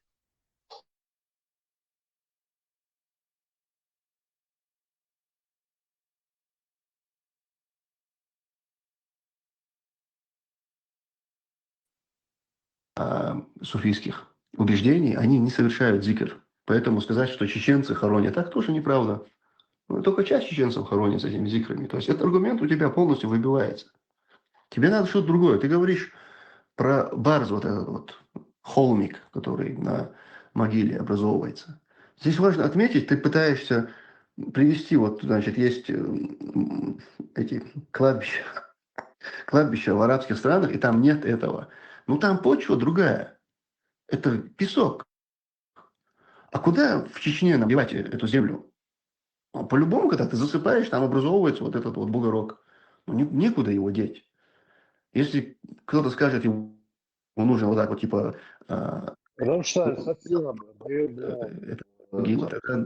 А, суфийских убеждений, они не совершают зикр. Поэтому сказать, что чеченцы хоронят так, тоже неправда. Ну, только часть чеченцев хоронят с этими зикрами. То есть этот аргумент у тебя полностью выбивается. Тебе надо что-то другое. Ты говоришь про барз, вот этот вот холмик, который на могиле образовывается. Здесь важно отметить, ты пытаешься привести, вот, значит, есть, м, эти кладбища, кладбища в арабских странах, и там нет этого. Ну, там почва другая. Это песок. А куда в Чечне нам девать эту землю? А по-любому, когда ты засыпаешь, там образовывается вот этот вот бугорок. Ну, не- некуда его деть. Если кто-то скажет, ему нужно вот так вот, типа, а, Рамштайн, совсем. это могила, тогда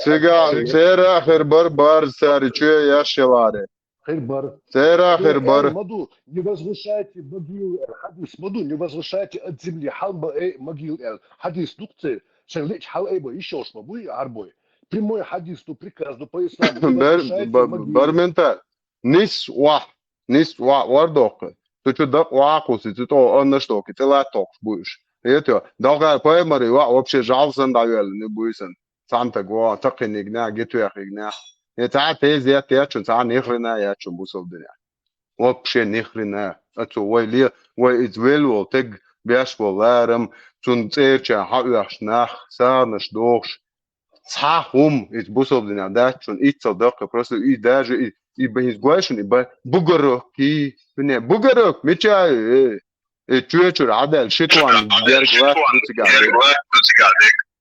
Цигахь церан хир бара барз цара чоь еш яларе. Хир бара. Церан хир бара. Маду, не возвышайте могил, хадис, маду, не возвышайте от земли, хьал ма ай могил, эл. Хадис дукци, шен лич хьал ай бо, ишош ма буй, арбой. Прямой хадис, ну, приказ, ну, по исламу. Не Бар, возвышайте ба- могилы. Барменталь. Нис вах. Нис вах вар дохкы. Цу чу дакъ вах кхуси, цу то аннаш дохки, цу лат тохкуш буйш. Это, дохка паймари вах вообще жалсан да вел, не буйсан. Санта го, такиниг на, гетуяхиг на. Э, цхьа тезет ячун, цхьа нихрена ячун бусалдина. Вообще нихрена. Ацу вай ле, вай из вел вол, тег беш вол ларам, цун церча хьаоьхуш нах, сагӀанаш дохуш. Цхьа хӀум, из бусалдина дачун, иццал даккха, просто и даже и, и, ба- из гойшун, и ба- бугарок, и, не, бугарок, мечаю, э. И чуьчуьра хьадаьлла шитван дерг латту цигахь дерг.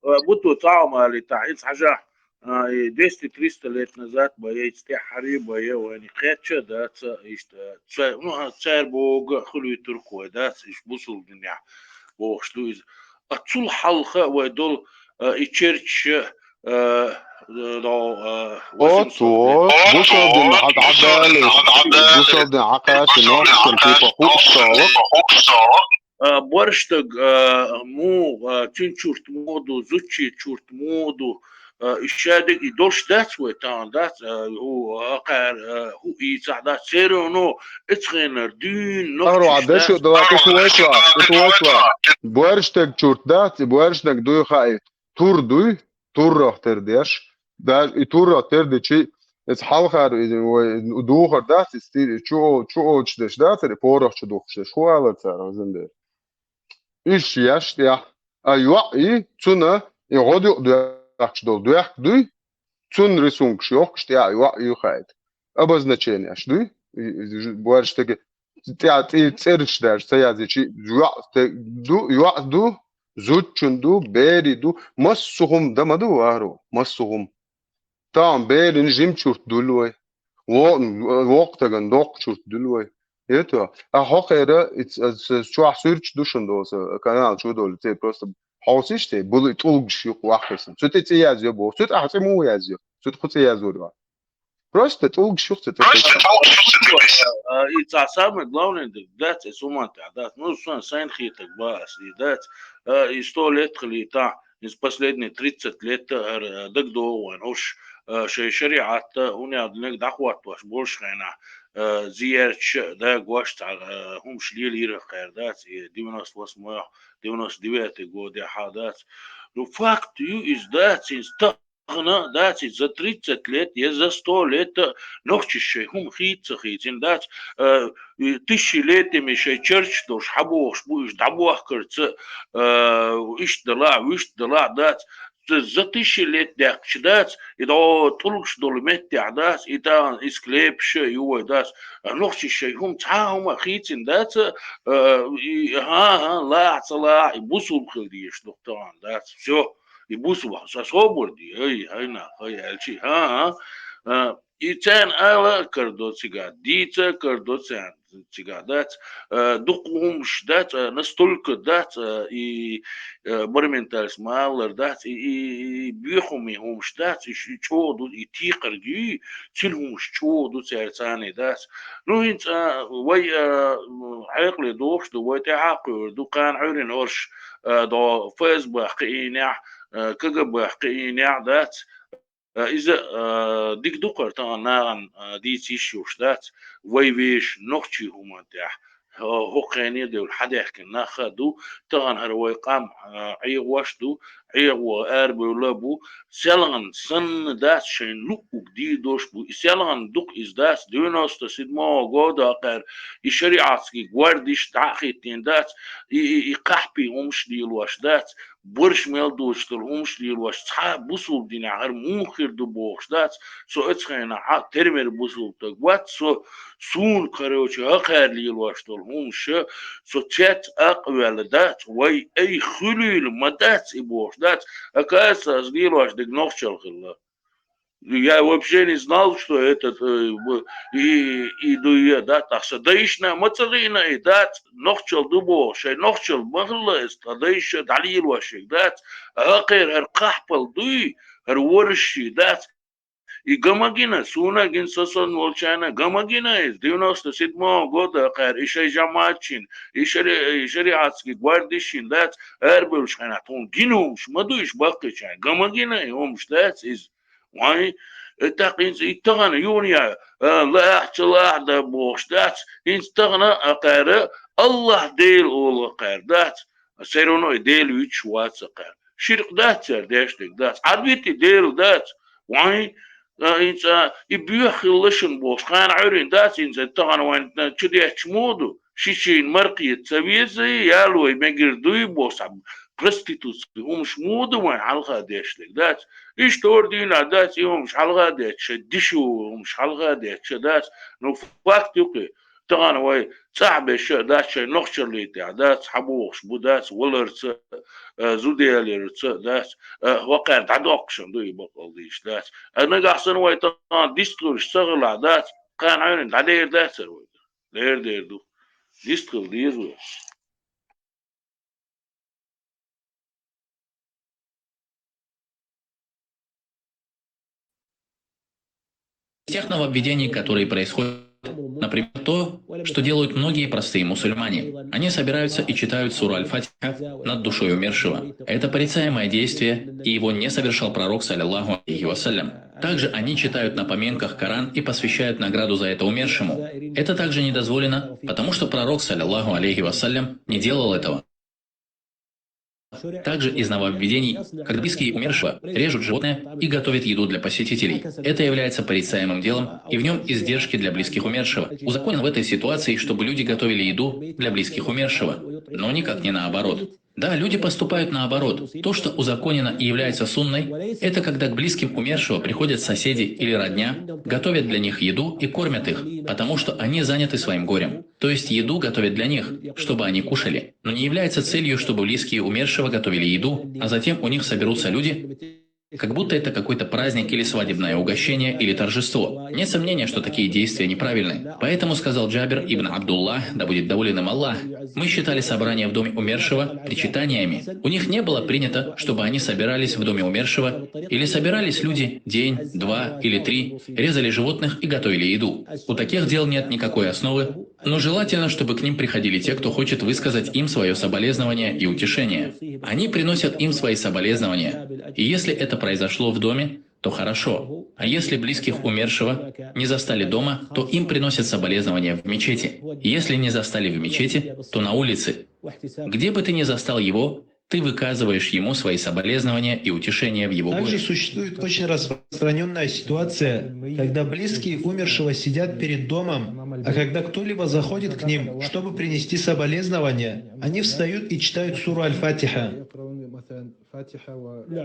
Э, Буту цхьа а ма алийтахь, иза хьажахь, а, и двести-триста лет назад бае, иза тӀехь хьари бае, вайна кхеча дац, иштта, ца-, ну, а, цара бога хуьлуьйтург вай дац, иштта бусалдинехь бохуш ду иза. А цул хьалха вай долу, а, и черча, а, до, а, Оцо, бусалдина хьадӀадалеш, бусалдина хьакхача нохчан типа хууш цолу. А, борштаг, а, му, а, цуьн чурт му ду, зудчий чурт му ду, а, и шадиг и долуш дац вай тахана дац, а, хӀу, а, кхаьр, а, хӀу ийцахь дац, церано эцхенар дуьйна нохчаш Арва, дашу, дац. давай, ту вайчва, ту вайчва. Борштаг чурт дац, и борштаг дуй хаийт. Тур дуй, туррах тер деш. Даже и туррах тер дечи, эц хьалхар, и, вай, духар дац, и стир, чу, чу оч деш дац, и порах чу духуш деш. Ху алар цара, хазан дер. Иш яш тӀехь. А йоӀ и, цуна, и гӀодуькъ доьхкаш долу доьхк дуй, цун рисункаш йохкаш тӀехь йоӀ ю хаийта. Обозначение аш дуй, и, и, ж- борштаги, тӀе-, тӀе-, цӀераш даже ца яздичи, йоӀ те-, ду, йоӀ ду, зудчун ду, бери ду, массу хӀума да ма ду, варо, массу хӀума. Там берин жим чурт дуьллу вай. Во-, воккхатаган доккха чурт дуьллу вай. Это, а хьо кхера, иц-, а, ц-, чохь суьрташ ду шун доса, канал чу долу, те просто хьовсиш те, були тӀулгаш юкъ ваххисан. Цу тӀе цӀе язйо боху. Цу тӀе ахьа цӀе муха язйо? Цу тӀе кху цӀе язйо. Просто тӀулгаш юкъ цу тӀе. А, и цхьа самое главное, дац, эс уман тӀехь дац. Ну, сан, сайн хетаг ба ас, и дац. А, и сто лет хили тахь, из последние тридцать лет, а, дагдогӀу вайн, уш, а, шайн шариӀатта, унех динаг дӀахӀоттош болуш хенахь, а, зиярташ, да, гош цхьа, а, хӀумаш лелийра кхер дац, и девяносто восьмой, девяносто девятый годехь дац. Ну, факт ю, иза дац, иза та- тахан, дац, и за тридцать лет, е за сто лет нохчаша шоай хӀума хийца ца хийцина, дац, э, и тысячелетиями шоай черташ долаш хьабохаш бу уж дӀабохкарца, э, иштта далахь, вуьшта далахь, дац, за, за тысячелетие даьккхача, дац, и дӀо тӀулгаш дола меттехь, дац, и тахан и склепаш а ю вай, дац, а нохчаша шоай хӀума цхьа а хӀума хийцина, дац, э, и, хӀан-хӀа, лахь а ца лахь а, и бусулба хила дезаш ду тахан, дац, всё. И бусулба, со собар де, ай, хьайна, хьай, аьлчи, хӀан-хӀа. А, и царна ала а карадо цигахь, дийца а карадо царна цигахь, дац, а, дукха хӀумаш, дац, а, настолько, дац, а, и, а, барменталис ма аллара, дац, и, и, и боьхамийн хӀумаш, дац, и ш-, и чӀогӀа ду, и текхарг юй, цуьнан хӀумаш чӀогӀа ду цаьрца цхьана, дац. Ну, хӀинца, а, вай, а, хьекъале дохуш ду, вай тӀаьхьа а кхуьур ду, кхана Ӏуьйранна орш, а, дӀо ФСБ-х кхиийнехь, а, КГБ-х кхиийнехь, дац. А, иза, а, дика ду-кх хӀара тахан нахана, а, дийца йиш йолуш дац, вай вешан нохчийн хӀуманна тӀехь, хӀо-, хӀокху хене а девлла хьадаьхкина нах а ду, тахан хӀара вай къам, а, Ӏехош а ду, Ӏехо арабевлла а бу, селхана санна дац шайна луъург дийр долуш а бу, и селхана ду-кх иза, дац, девяносто седьмого года кхара и шариатский гвардиш дӀа а хӀиттийна, дац, и, и, и къахьпийн хӀумаш а лелош, дац, борш мел доцуш долу хӀумаш а лелош, цхьа а бусулба динехь хӀара муха хир ду бохуш дац, со оцу хенахь а тера-мера бусулба стаг вац со, суна, короче, хӀокхара лелош долу хӀумаш а, со цец а къавелла дац, вай, ай, хуьлийла ма дац и бохуш дац, оказывается, ас лелош дерг нохчалла хилла. Я вообще не знал, что этот, э, в-, и, и дуьйе, да, тӀаккха сан дайшна ма ца гӀийна и, дац, нохчалла ду боху, шайн нохчалла ма хилла иза, тхан дайша дӀалелош ерг, дац, хӀокхера хӀара кхахьпал дуй, хӀара ворши, дац. И ган ма гина, суна а гина, сан санна волчарна а ган ма гина иза, девяносто седьмого года кхара, и шайн жамаӀатшна, и шари-, и шариатский гвардишна, дац, арабевллачу хенахь тхуна гина хӀумаш ма ду уьш баккхийчарна, ган ма гина и хӀумаш, дац, иза. Вайн, э, тӀаккха хӀинца и тахана юха а, э, лаахь а ца лаахь а дан бохуш дац, хӀинца тахана а кхара, АллахӀ Дела олу а кхара дац, все равно и Дела вуьтуш вац а кхара. Ширк дац цара деш дерг, дац. Ӏадвита и Дела, дац. Вайн, э, хӀинца и боьха хилла шуна бохуш, кхана Ӏуьйранна дац, хӀинца тахана вайн чудетташ муха ду? Шичийн маркхета ца веза, ялой мегар дуй боху, цхьа проституция хӀумаш муха ду вайн хьалха деш дерг, дац? Иштта хӀора дийнахь дац и хӀумаш хьалха детташ, шайн дешевые хӀумаш хьалха детташ, дац? Ну, факт ю-кх и. Тахана вай цӀахь беш а дац, шайн нохчаллин тӀехь, дац, хьабохуш бу, дац, валарца а, э, зуда яларца а, дац, э, хӀокхара дӀадоккхуш а ду и бакъалла дийш, дац. Э, нагахь санна вай тахана дистхуьлуш ца хилахь, дац, кхана Ӏуьйранна дӀадер дац хӀара вай. Дер дер ду. Дистхила деза вай. Тех нововведений, которые происходят, например, то, что делают многие простые мусульмане. Они собираются и читают суру Аль-Фатиха над душой умершего. Это порицаемое действие, и его не совершал пророк, саллиллаху алейхи вассалям. Также они читают на поминках Коран и посвящают награду за это умершему. Это также не дозволено, потому что пророк, саллиллаху алейхи вассалям, не делал этого. Также из нововведений, когда близкие умершего режут животное и готовят еду для посетителей. Это является порицаемым делом, и в нем издержки для близких умершего. Узаконено в этой ситуации, чтобы люди готовили еду для близких умершего, но никак не наоборот. Да, люди поступают наоборот. То, что узаконено и является сунной, это когда к близким умершего приходят соседи или родня, готовят для них еду и кормят их, потому что они заняты своим горем. То есть еду готовят для них, чтобы они кушали. Но не является целью, чтобы близкие умершего готовили еду, а затем у них соберутся люди, как будто это какой-то праздник или свадебное угощение или торжество. Нет сомнения, что такие действия неправильны. Поэтому сказал Джабир ибн Абдуллах, да будет доволен им Аллах: «Мы считали собрание в доме умершего причитаниями. У них не было принято, чтобы они собирались в доме умершего или собирались люди день, два или три, резали животных и готовили еду. У таких дел нет никакой основы, но желательно, чтобы к ним приходили те, кто хочет высказать им свое соболезнование и утешение. Они приносят им свои соболезнования. И если это произошло в доме, то хорошо. А если близких умершего не застали дома, то им приносят соболезнования в мечети. Если не застали в мечети, то на улице. Где бы ты ни застал его, Ты выказываешь ему свои соболезнования и утешение в его Также горе. Существует очень распространенная ситуация, когда близкие умершего сидят перед домом, а когда кто-либо заходит к ним, чтобы принести соболезнования, они встают и читают суру Аль-Фатиха.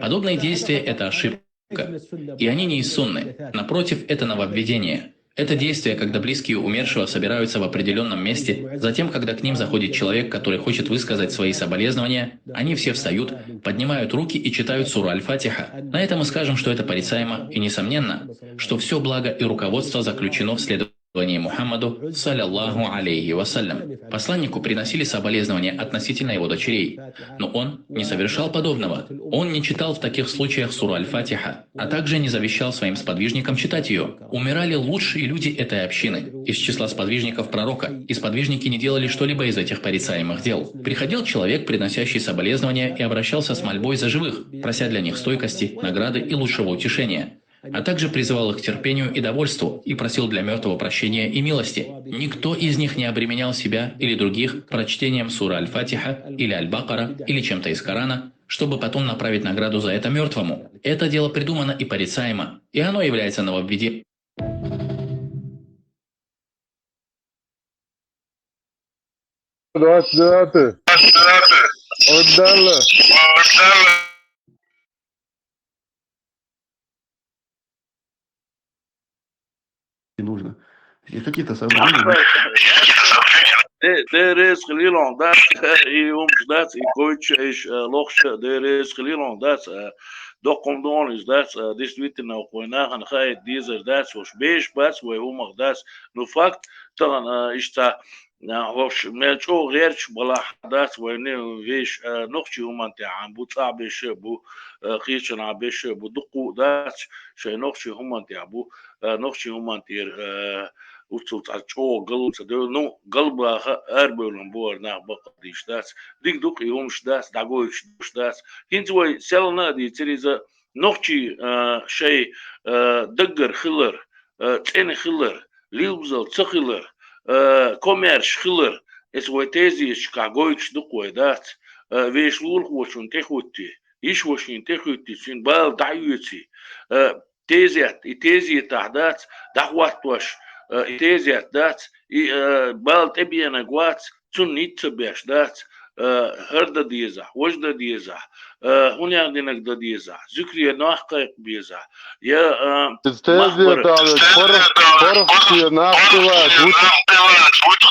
Подобные действия — это ошибка, и они не из сунны. Напротив, это нововведение. Это действие, когда близкие умершего собираются в определенном месте, затем, когда к ним заходит человек, который хочет высказать свои соболезнования, они все встают, поднимают руки и читают суру Аль-Фатиха. На это мы скажем, что это порицаемо, и несомненно, что все благо и руководство заключено в следовании Мухаммаду, саллаллаху алейхи вассалям. Посланнику приносили соболезнования относительно его дочерей, но он не совершал подобного. Он не читал в таких случаях суру Аль-Фатиха, а также не завещал своим сподвижникам читать ее. Умирали лучшие люди этой общины, из числа сподвижников пророка, и сподвижники не делали что-либо из этих порицаемых дел. Приходил человек, приносящий соболезнования, и обращался с мольбой за живых, прося для них стойкости, награды и лучшего утешения, а также призывал их к терпению и довольству и просил для мертвого прощения и милости. Никто из них не обременял себя или других прочтением суры Аль-Фатиха или Аль-Бакара или чем-то из Корана, чтобы потом направить награду за это мертвому. Это дело придумано и порицаемо, и оно является нововведением. Двадцать девятый. Отдали. Не нужно. И какие-то соображения. Дерес хилилон дац, и умш дац, и койчеш лохш дерес хилилон дац, докумдонис дац, действительно, хуйнахан хайт дизер дац, уж беш бац, вай умах дац. Ну, факт, таган ишта, уж мел чо герч балах дац, вай не веш нохчи уманте ан бу ца беш бу, кичана беш бу дуку дац, шай нохчи уманте бу, нохчи умантир уцул цӀа чӀогӀа галуца девлла. Ну, галбаха арабевлан бугӀар нах бакъдийш дац. Диг дукха и хӀумаш дац, дӀагойкаш душ дац. ХӀинца вай селна а дийцар иза, нохчий, а, шай, а, даггара хилар, а, цӀена хилар, лилбзал ца хилар, а, комаьрша хилар, эца вай тезеташкахь гойкаш дукха вай дац, а, вешан лулахочун тӀехӀуттий, йиш-вешин тӀехӀуттий, цуьнан бала дӀаоьций, а, тезет, и тезетахь дац, дӀахӀоттош, а, и тезет дац, и, а, бала тӀебеанарг вац, цунна ницкъ ца беш дац, а, хӀара дан дезахь, важа дан дезахь, а, хӀунех динарг дан дезахь, зуькаре нах кхайкха безахь, я, а, Из тезета парах, парах те нах тӀелаца, вуч,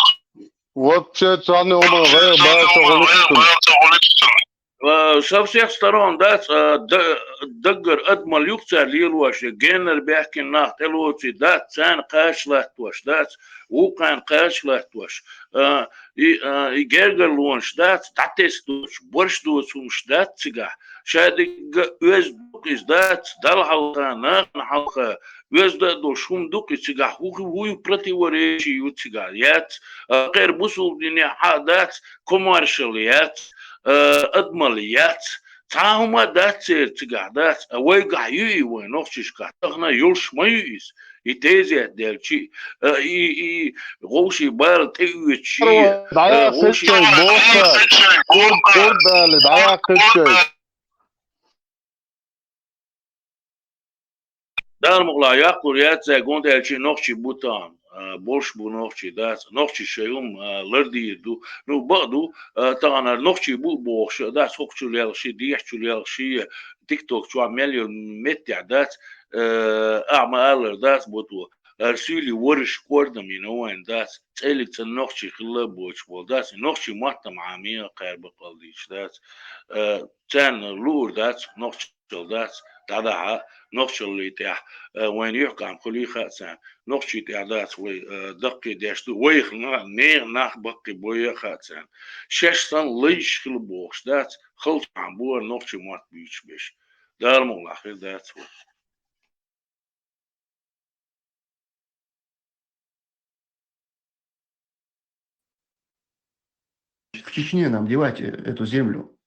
вообще цхьанне хӀуман гӀайгӀа бац хьо гӀулакхашкахь. А, со всех сторон дац, а, д-, даггара адамал юха цара лелош, геннара баьхкина нах тӀелоций дац, царна кхача латтош дац, вукхарна кхача латтош, а, и, а, и гергарлонаш дац, дӀатесна доцуш, борш доцу хӀумаш дац цигахь. Ша дигга оьзда дукха иза дац, Далла хьалха, нахана хьалха, оьзда а долуш хӀума дукха и цигахь, хӀу, хӀу, хӀу противоречие ю цигахь, яц, а, кхера бусулба динехь хьа а дац, комаьршалла яц, а, адамалла яц. Цхьа а хӀума а дац церан цигахь, дац. А вайгахь ю и вайн нохчашкахь, тахана йолуш ма ю иза. И тезет делчи, а, и, и гӀовший бала тӀеоьцучи, а, гӀовший ДӀаяхкхиччой, бохар. Кур, кур дали, дӀаяхкхиччой. Дала мукъ лахь, йоккхур яц цаьрга, хӀунда аьлча нохчий бу тахана, а, болуш бу нохчий, дац, нохчий шайн хӀума, а, лардийр ду. Ну, бакъ ду, а, тахана нохчий бу а бохуш а дац, хӀокху чу лелхаш а, дехьа чу лелхаш а, тикток чохь мел йолу меттехь дац, а, ахьа ма-аллара дац, бото, а, суьйли ворш кӀордам йина вайн дац, цӀеллиг цӀена нохчий хилла а боцуш болу дац, и нохчий мотт-м Ӏамийна кхаьрба кхалдийчу дац, а, царна луур дац, нохчалла дац, дӀадахьа, нохчаллий тӀехь, а, вайна юьхькӀам хуьлий хаьа царна, нохчий тӀехь дац вай, а, даккхий деш ду, вайх на-, нехан нах баккхий бойа а хаьа царна. Шаьш санна лайш хила бохуш дац, халчахьан бора нохчий мотт буьйцуш берш. Дала мукъ лахь хир дац вай. В Чечне нам девать э, эту землю?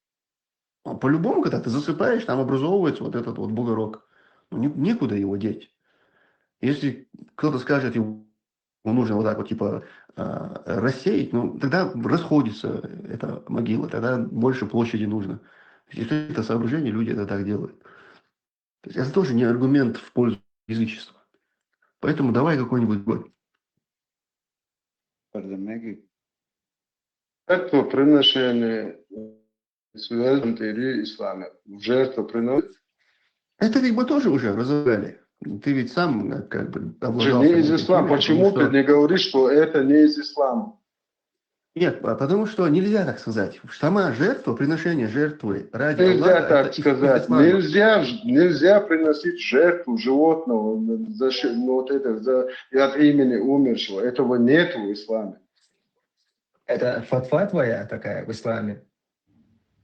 А по-любому, когда ты засыпаешь, там образовывается вот этот вот бугорок. Ну, не- некуда его деть. Если кто-то скажет, его нужно вот так вот, типа, а, рассеять, ну, тогда расходится эта могила, тогда больше площади нужно. Если это соображение, люди это так делают. То есть это тоже не аргумент в пользу язычества. Поэтому давай какой-нибудь другой. Pardon, Megi. Žrtvo prenošenje su ili islame. Žrtvo prenošenje. Это ведь мы тоже уже разобрали. Ты ведь сам э, как бы Же обладал не самим из этим ислама. термином, Почему потому ты что не говоришь, что это не из ислама? Нет, а потому что нельзя так сказать. Сама жертва, приношение жертвы ради Нельзя Аллаха, это так из- из сказать. ислама. Нельзя, ж- нельзя приносить жертву животного за, щ- ну, вот это, за, от имени умершего. Этого нет в исламе. Это фатва твоя такая в исламе?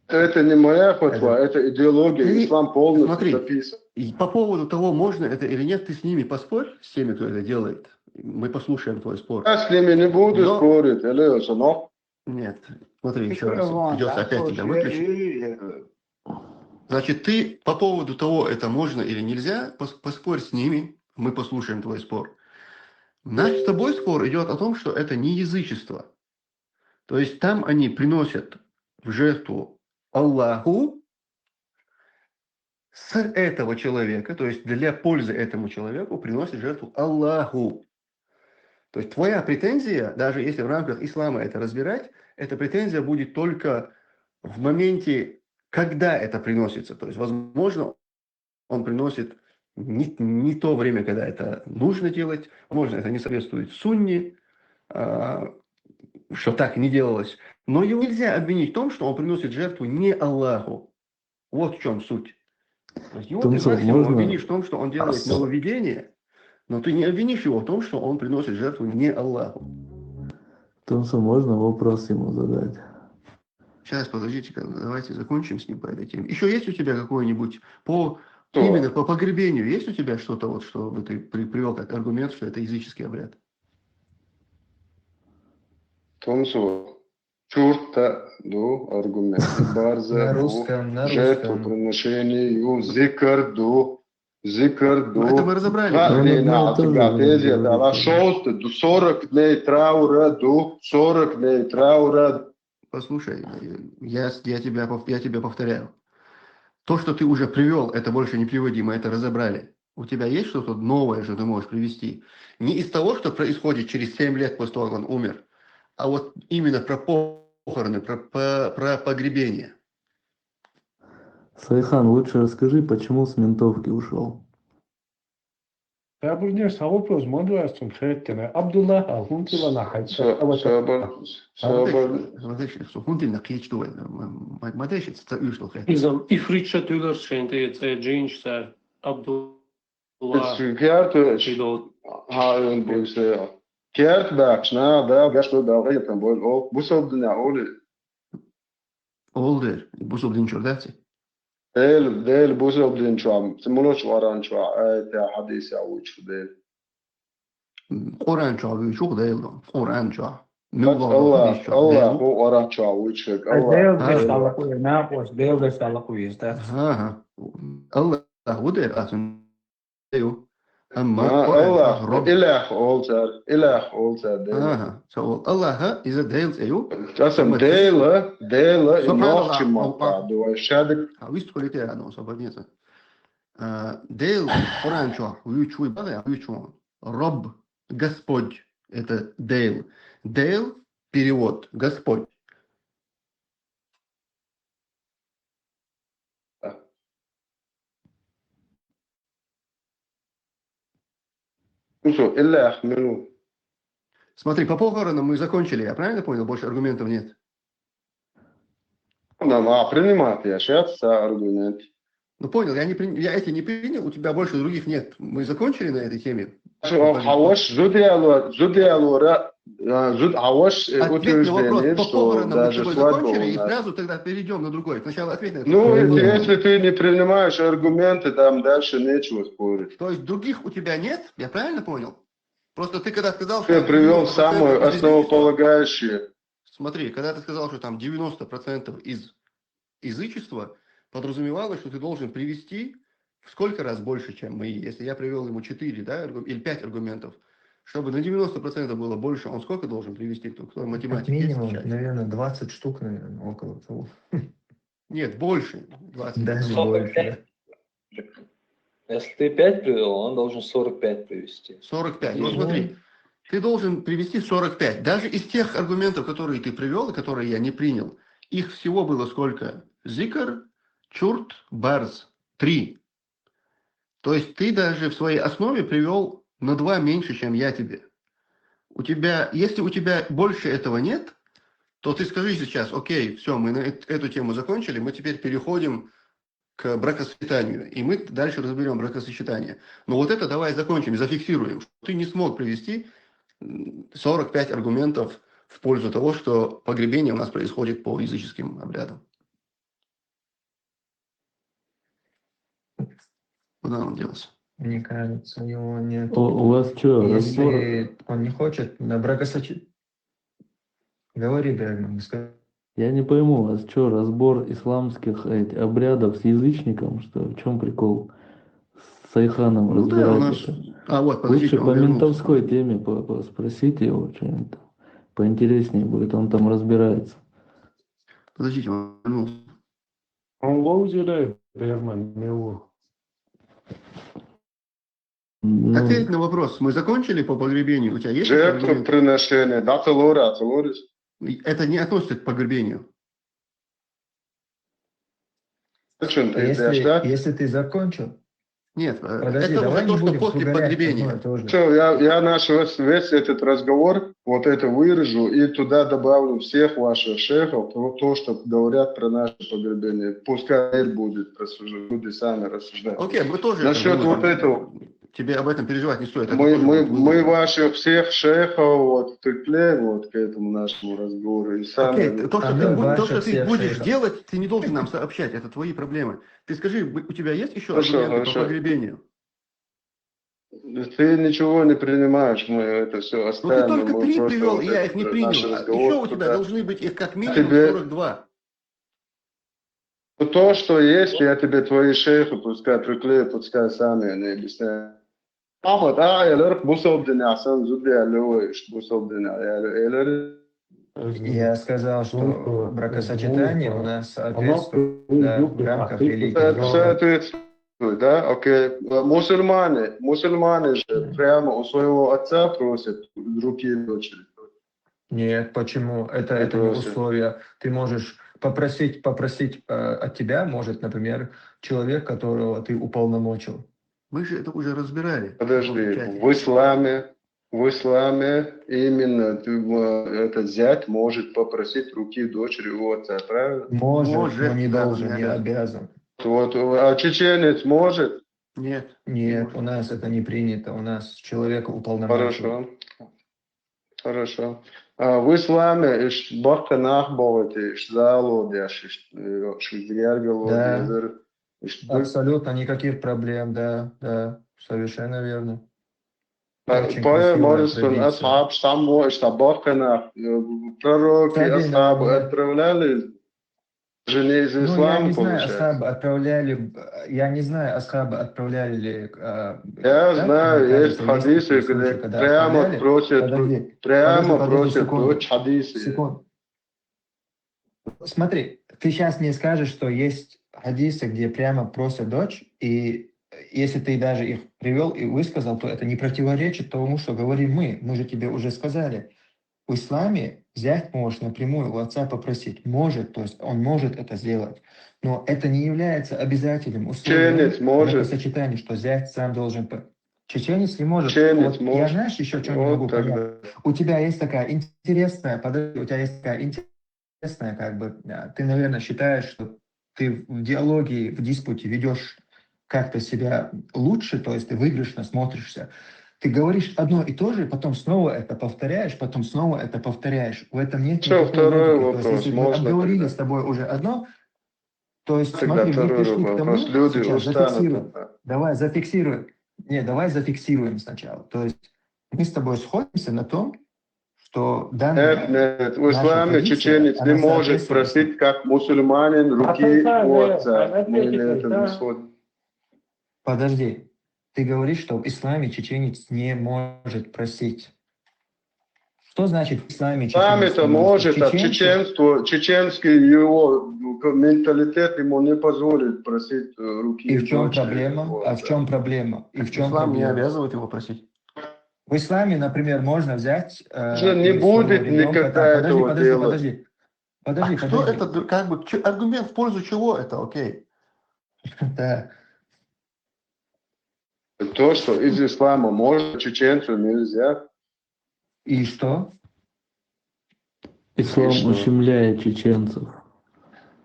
Это не моя фатва, это идеология. Ты Ислам полностью смотри. Записан. И по поводу того, можно это или нет, ты с ними поспорь, с теми, кто это делает. Мы послушаем твой спор. Я с ними не буду Но- спорить, Элиос, но Нет, смотри, еще Микрофон, раз. Придется да, опять тебя слушай, выключить. и, э, Значит, ты по поводу того, это можно или нельзя, пос- поспорь с ними, мы послушаем твой спор. Наш с тобой спор идет о том, что это не язычество. То есть там они приносят в жертву Аллаху с этого человека, то есть для пользы этому человеку приносят жертву Аллаху. То есть твоя претензия, даже если в рамках ислама это разбирать, эта претензия будет только в моменте, когда это приносится. То есть, возможно, он приносит не, не то время, когда это нужно делать, возможно, это не соответствует сунне, а, что так не делалось. Но его нельзя обвинить в том, что он приносит жертву не Аллаху. Вот в чем суть. То есть его ты Тумсо, максимум можно? Обвинишь в том, что он делает нововведение, но ты не обвинишь его в том, что он приносит жертву не Аллаху. Тумсо, можно вопрос ему задать? Сейчас, подождите, давайте закончим с ним по этой теме. Еще есть у тебя какой-нибудь по Что? Именно по погребению есть у тебя что-то, вот, что бы ты при- привел как аргумент, что это языческий обряд? Тумсо, чурта ду аргумент. Барза На ду, русском, на жертву русском. Приношение, ю, зикр ду, зикр ду. Ну, это мы разобрали. Ха, Ну, не ну, на, ну, тоже тебя не тезия, разобрали. да, шесть, ду, сорок дней траура ду, сорок дней траура. Послушай, я, я, тебя, пов- я тебе повторяю. То, что ты уже привел, это больше не приводи, мы это разобрали. У тебя есть что-то новое, что ты можешь привести? Не из того, что происходит через семь лет после того, как он умер, а вот именно про похороны, про, про, про погребение. Сайхан, лучше расскажи, почему с ментовки ушел? Абурнер са вопрос модуастун хеттене. Абдулла, а хунтила на хайца. Со- Собор, собор. Смотри, что хунтил на клич дуэль. Мадешит, это ушло. Изам ифритша тюлер шенте це джинч сар Абдулла. Керт, Идол. Ха, он будет стоял. Керт, да, чна, да, гаш, да, да, там будет. О, бусалдина, оли. Олдер, бусалдин чордаци. Дел, дел, бусалдин чуам. Симулоч варан чуа, это хадис я учу дел. Къуран чуа, вы чух дел, Къуран чуа. Аллах, Аллах, о, варан чуа, учу, Аллах. Дел деш талакуи, на пос, дел деш талакуи, да. Ага. Аллах, удер, а сын дел. Амма А, Къуран Аллах, чуа, Раб. Илях олцар, Илях олцар, дел. Ага. So, Аллаха из a дел цею. Часам Амма дела, дела, и Субханаллах, нохчи мапа, Аллах. Дуай шадык. А вы столько лет рядом, освободиться. А, Дейл, Къуран чуа, вы чуй бага, вы чуа. Раб, Господь, это Дейл. Дейл, перевод, Господь. Ну что, Илях, мину. Смотри, по похоронам мы закончили, я правильно понял? Больше аргументов нет. Да, а принимать я сейчас аргумент. Ну, понял, я, не при- я эти не принял, у тебя больше других нет. Мы закончили на этой теме. Хаваш, зудиалу, зудиалу, ра, а, зуд, хаваш, э, Ответ на вопрос, утверждение, по что похоронам мы с даже тобой свадьба закончили, у и нас. Сразу тогда перейдем на другой. Сначала ответь на этот Ну, вопрос. если, если ты не принимаешь аргументы, там дальше нечего спорить. То есть других у тебя нет, я правильно понял? Просто ты когда сказал, Я что привел 90% самое из язычества- основополагающее. Смотри, когда ты сказал, что там девяносто процентов из язычества, подразумевалось, что ты должен привести в сколько раз больше, чем мы. Если я привел ему четыре, да, аргу- или пять аргументов, Чтобы на девяносто процентов было больше, он сколько должен привести? Кто, кто Как математик есть в минимум, чате? Наверное, двадцать штук, наверное, около того. Нет, больше. двадцать. Даже Сорок больше. пять. Если ты пять привел, он должен сорок пять привести. сорок пять. Вот Ну, смотри, ты должен привести сорок пять. Даже из тех аргументов, которые ты привел, и которые я не принял, их всего было сколько? Зикр, чурт, барз. Три. То есть ты даже в своей основе привел на два меньше, чем я тебе. У тебя, если у тебя больше этого нет, то ты скажи сейчас: «Окей, все, мы на эт- эту тему закончили, мы теперь переходим к бракосочетанию, и мы дальше разберем бракосочетание». Но вот это давай закончим, зафиксируем, что ты не смог привести м, сорок пять аргументов в пользу того, что погребение у нас происходит по языческим обрядам. Куда он делся? Мне кажется, у него нет. У, у вас что, разбор? Если он не хочет на бракосочетание. Говори, Бергман, скажи. Я не пойму, у вас что, разбор исламских этих обрядов с язычником, что ли? В чем прикол? С Айханом Ну да, у нас... разбираетесь. А, вот, подождите, Лучше он по вернулся. ментовской теме по, по- спросите его что-нибудь там. Поинтереснее будет, он там разбирается. Подождите, он вернулся. Он лоузеры, Бергман, не у. Ну, Ответь на вопрос. Мы закончили по погребению? У тебя есть ещё аргументы? Жертвоприношение, да, целура, целурис. Это не относится к погребению. Зачем ты Если, идёшь, да? Если ты закончил, Нет, э, подожди, это давай уже то, не что будем после углубляться в одно погребения. и то же. Все, я, я наш весь, весь этот разговор, вот это вырежу, и туда добавлю всех ваших шейхов, то, то, что говорят про наше погребение. Пускай мир будет рассуждать, люди сами рассуждать. Окей, мы тоже Насчёт это вот вырежем. этого. Тебе об этом переживать не стоит. Это Мы, тоже мы, будет мы вырежено. ваших всех шейхов вот приклеим вот к этому нашему разговору. И сами... Окей, то, что А ты, мы будь- то, что ваших ты всех будешь шейхов. делать, ты не должен нам сообщать. Это твои проблемы. Ты скажи, у тебя есть еще Хорошо, аргументы по хорошо. Погребению? Ты ничего не принимаешь, мы это все Ну, ты оставим. только Мы три просто привел, вот и я этот их не наш принял. А разговор еще у тебя туда. Должны быть их как минимум Тебе- сорок два. Ну, то, что есть, я тебе твои шейхи, пускай приклею, пускай сами они объясняют. Ахмад, а, элер, бусал дня, сан зуд я лёваешь, бусал дня, я элер. Я сказал, что Ну, бракосочетание у ну, нас оно соответствует, да, в рамках религии. Это соответствует, да? Окей. Мусульмане, мусульмане же прямо у своего отца просят руки дочери. Нет, почему? Это, Не это не просят. Условие. Ты можешь попросить, попросить э, от тебя, может, например, человек, которого ты уполномочил. Мы же это уже разбирали. Подожди, В чате. в исламе, в исламе именно ты, э, этот зять может попросить руки дочери у отца, правильно? Может, Может, но не да, должен, не не обязан. обязан. Вот, а чеченец может? Нет. Нет, у нас это не принято. У нас человека уполномочивают. Хорошо. Хорошо. А в исламе иш бакка нахбовати, иш залодяш, иш, э, иш гергалодяш, иш Абсолютно никаких проблем, да, да, совершенно верно. А, Очень Павел красивая Моррисон, традиция. асхаб, само, иш табакка нах, э, пророки, Стабильно, асхабы да. Отправляли же не из Ну, я ислама, не знаю, получается. Асхабы отправляли, я не знаю, Асхабы отправляли ли... а, Я да, знаю, мне есть кажется, есть хадисы, такие случаи, где когда прямо отправляли. просят, Подожди, прямо подожди, подожди просят секунду. дочь хадисы. Секунду. Смотри, ты сейчас мне скажешь, что есть хадисы, где прямо просят дочь, и если ты даже их привел и высказал, то это не противоречит тому, что говорим мы. Мы же тебе уже сказали. В исламе зять может напрямую у отца попросить. Может, то есть он может это сделать. Но это не является обязательным условием Чеченец может. бракосочетания, что зять сам должен... по- Чеченец не может. Чеченец Вот я может. знаешь еще что не Вот могу тогда. понять? У тебя есть такая интересная, подожди, у тебя есть такая интересная, как бы, а, ты, наверное, считаешь, что ты в диалоге, в диспуте ведешь как-то себя лучше, то есть ты выигрышно смотришься. Ты говоришь одно и то же, потом снова это повторяешь, потом снова это повторяешь. В этом нет Чё, никакой второй логики. То есть, вопрос если мы можно обговорили тогда? С тобой уже одно, то есть, Тогда смотри, мы второй пришли к тому, вопрос. Люди сейчас устанут. зафиксируем. Давай зафиксируем. Не, давай зафиксируем сначала. То есть мы с тобой сходимся на том, что данная Нет, нет, в наша исламе традиция, чеченец не она может соответствует просить, как мусульманин, руки Отойди, у отца. отойди, Мы на этом да. не сходим. Подожди. Ты говоришь, что в исламе чеченец не может просить. Что значит в исламе чеченец Сами-то не может? может, а Чеченцы- чеченство, чеченский его менталитет ему не позволит просить э, руки. И в чем дочери, проблема? вот, А в да. чем проблема? И в чем Ислам не проблема? обязывает его просить. В исламе, например, можно взять... э, Же не и своего будет ребёнка там- никогда подожди, этого подожди, делать. Подожди, подожди, А кто подожди. Это д- как бы чё- аргумент в пользу чего это, окей? Да. То, что из ислама можно, чеченцу нельзя. И что? Ислам И что? ущемляет чеченцев.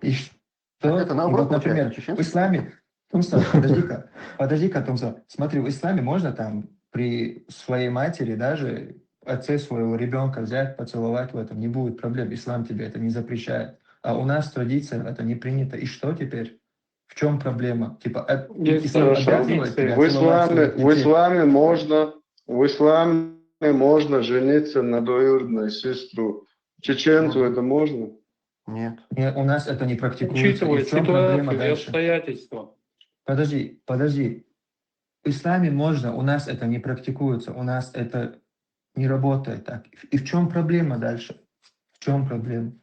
И что? Так это И наоборот вот, например, получается, чеченцы. В исламе, Тумса, подожди-ка, подожди-ка, Тумса. Смотри, в исламе можно там при своей матери, даже отце своего ребенка взять, поцеловать в этом, не будет проблем. Ислам тебе это не запрещает. А у нас традиция, это не принято. И что теперь? В чем проблема? Типа, э, Есть ислам хорошо. обязывает тебя В целовать исламе, своих в детей? исламе можно, в исламе можно жениться на двоюродной сестру. Чеченцу это можно? Нет. Не, у нас это не практикуется. И Учитывая в чем проблема ситуацию и дальше? Обстоятельства. Подожди, подожди. В исламе можно, у нас это не практикуется, у нас это не работает так. И в чем проблема дальше? В чем проблема?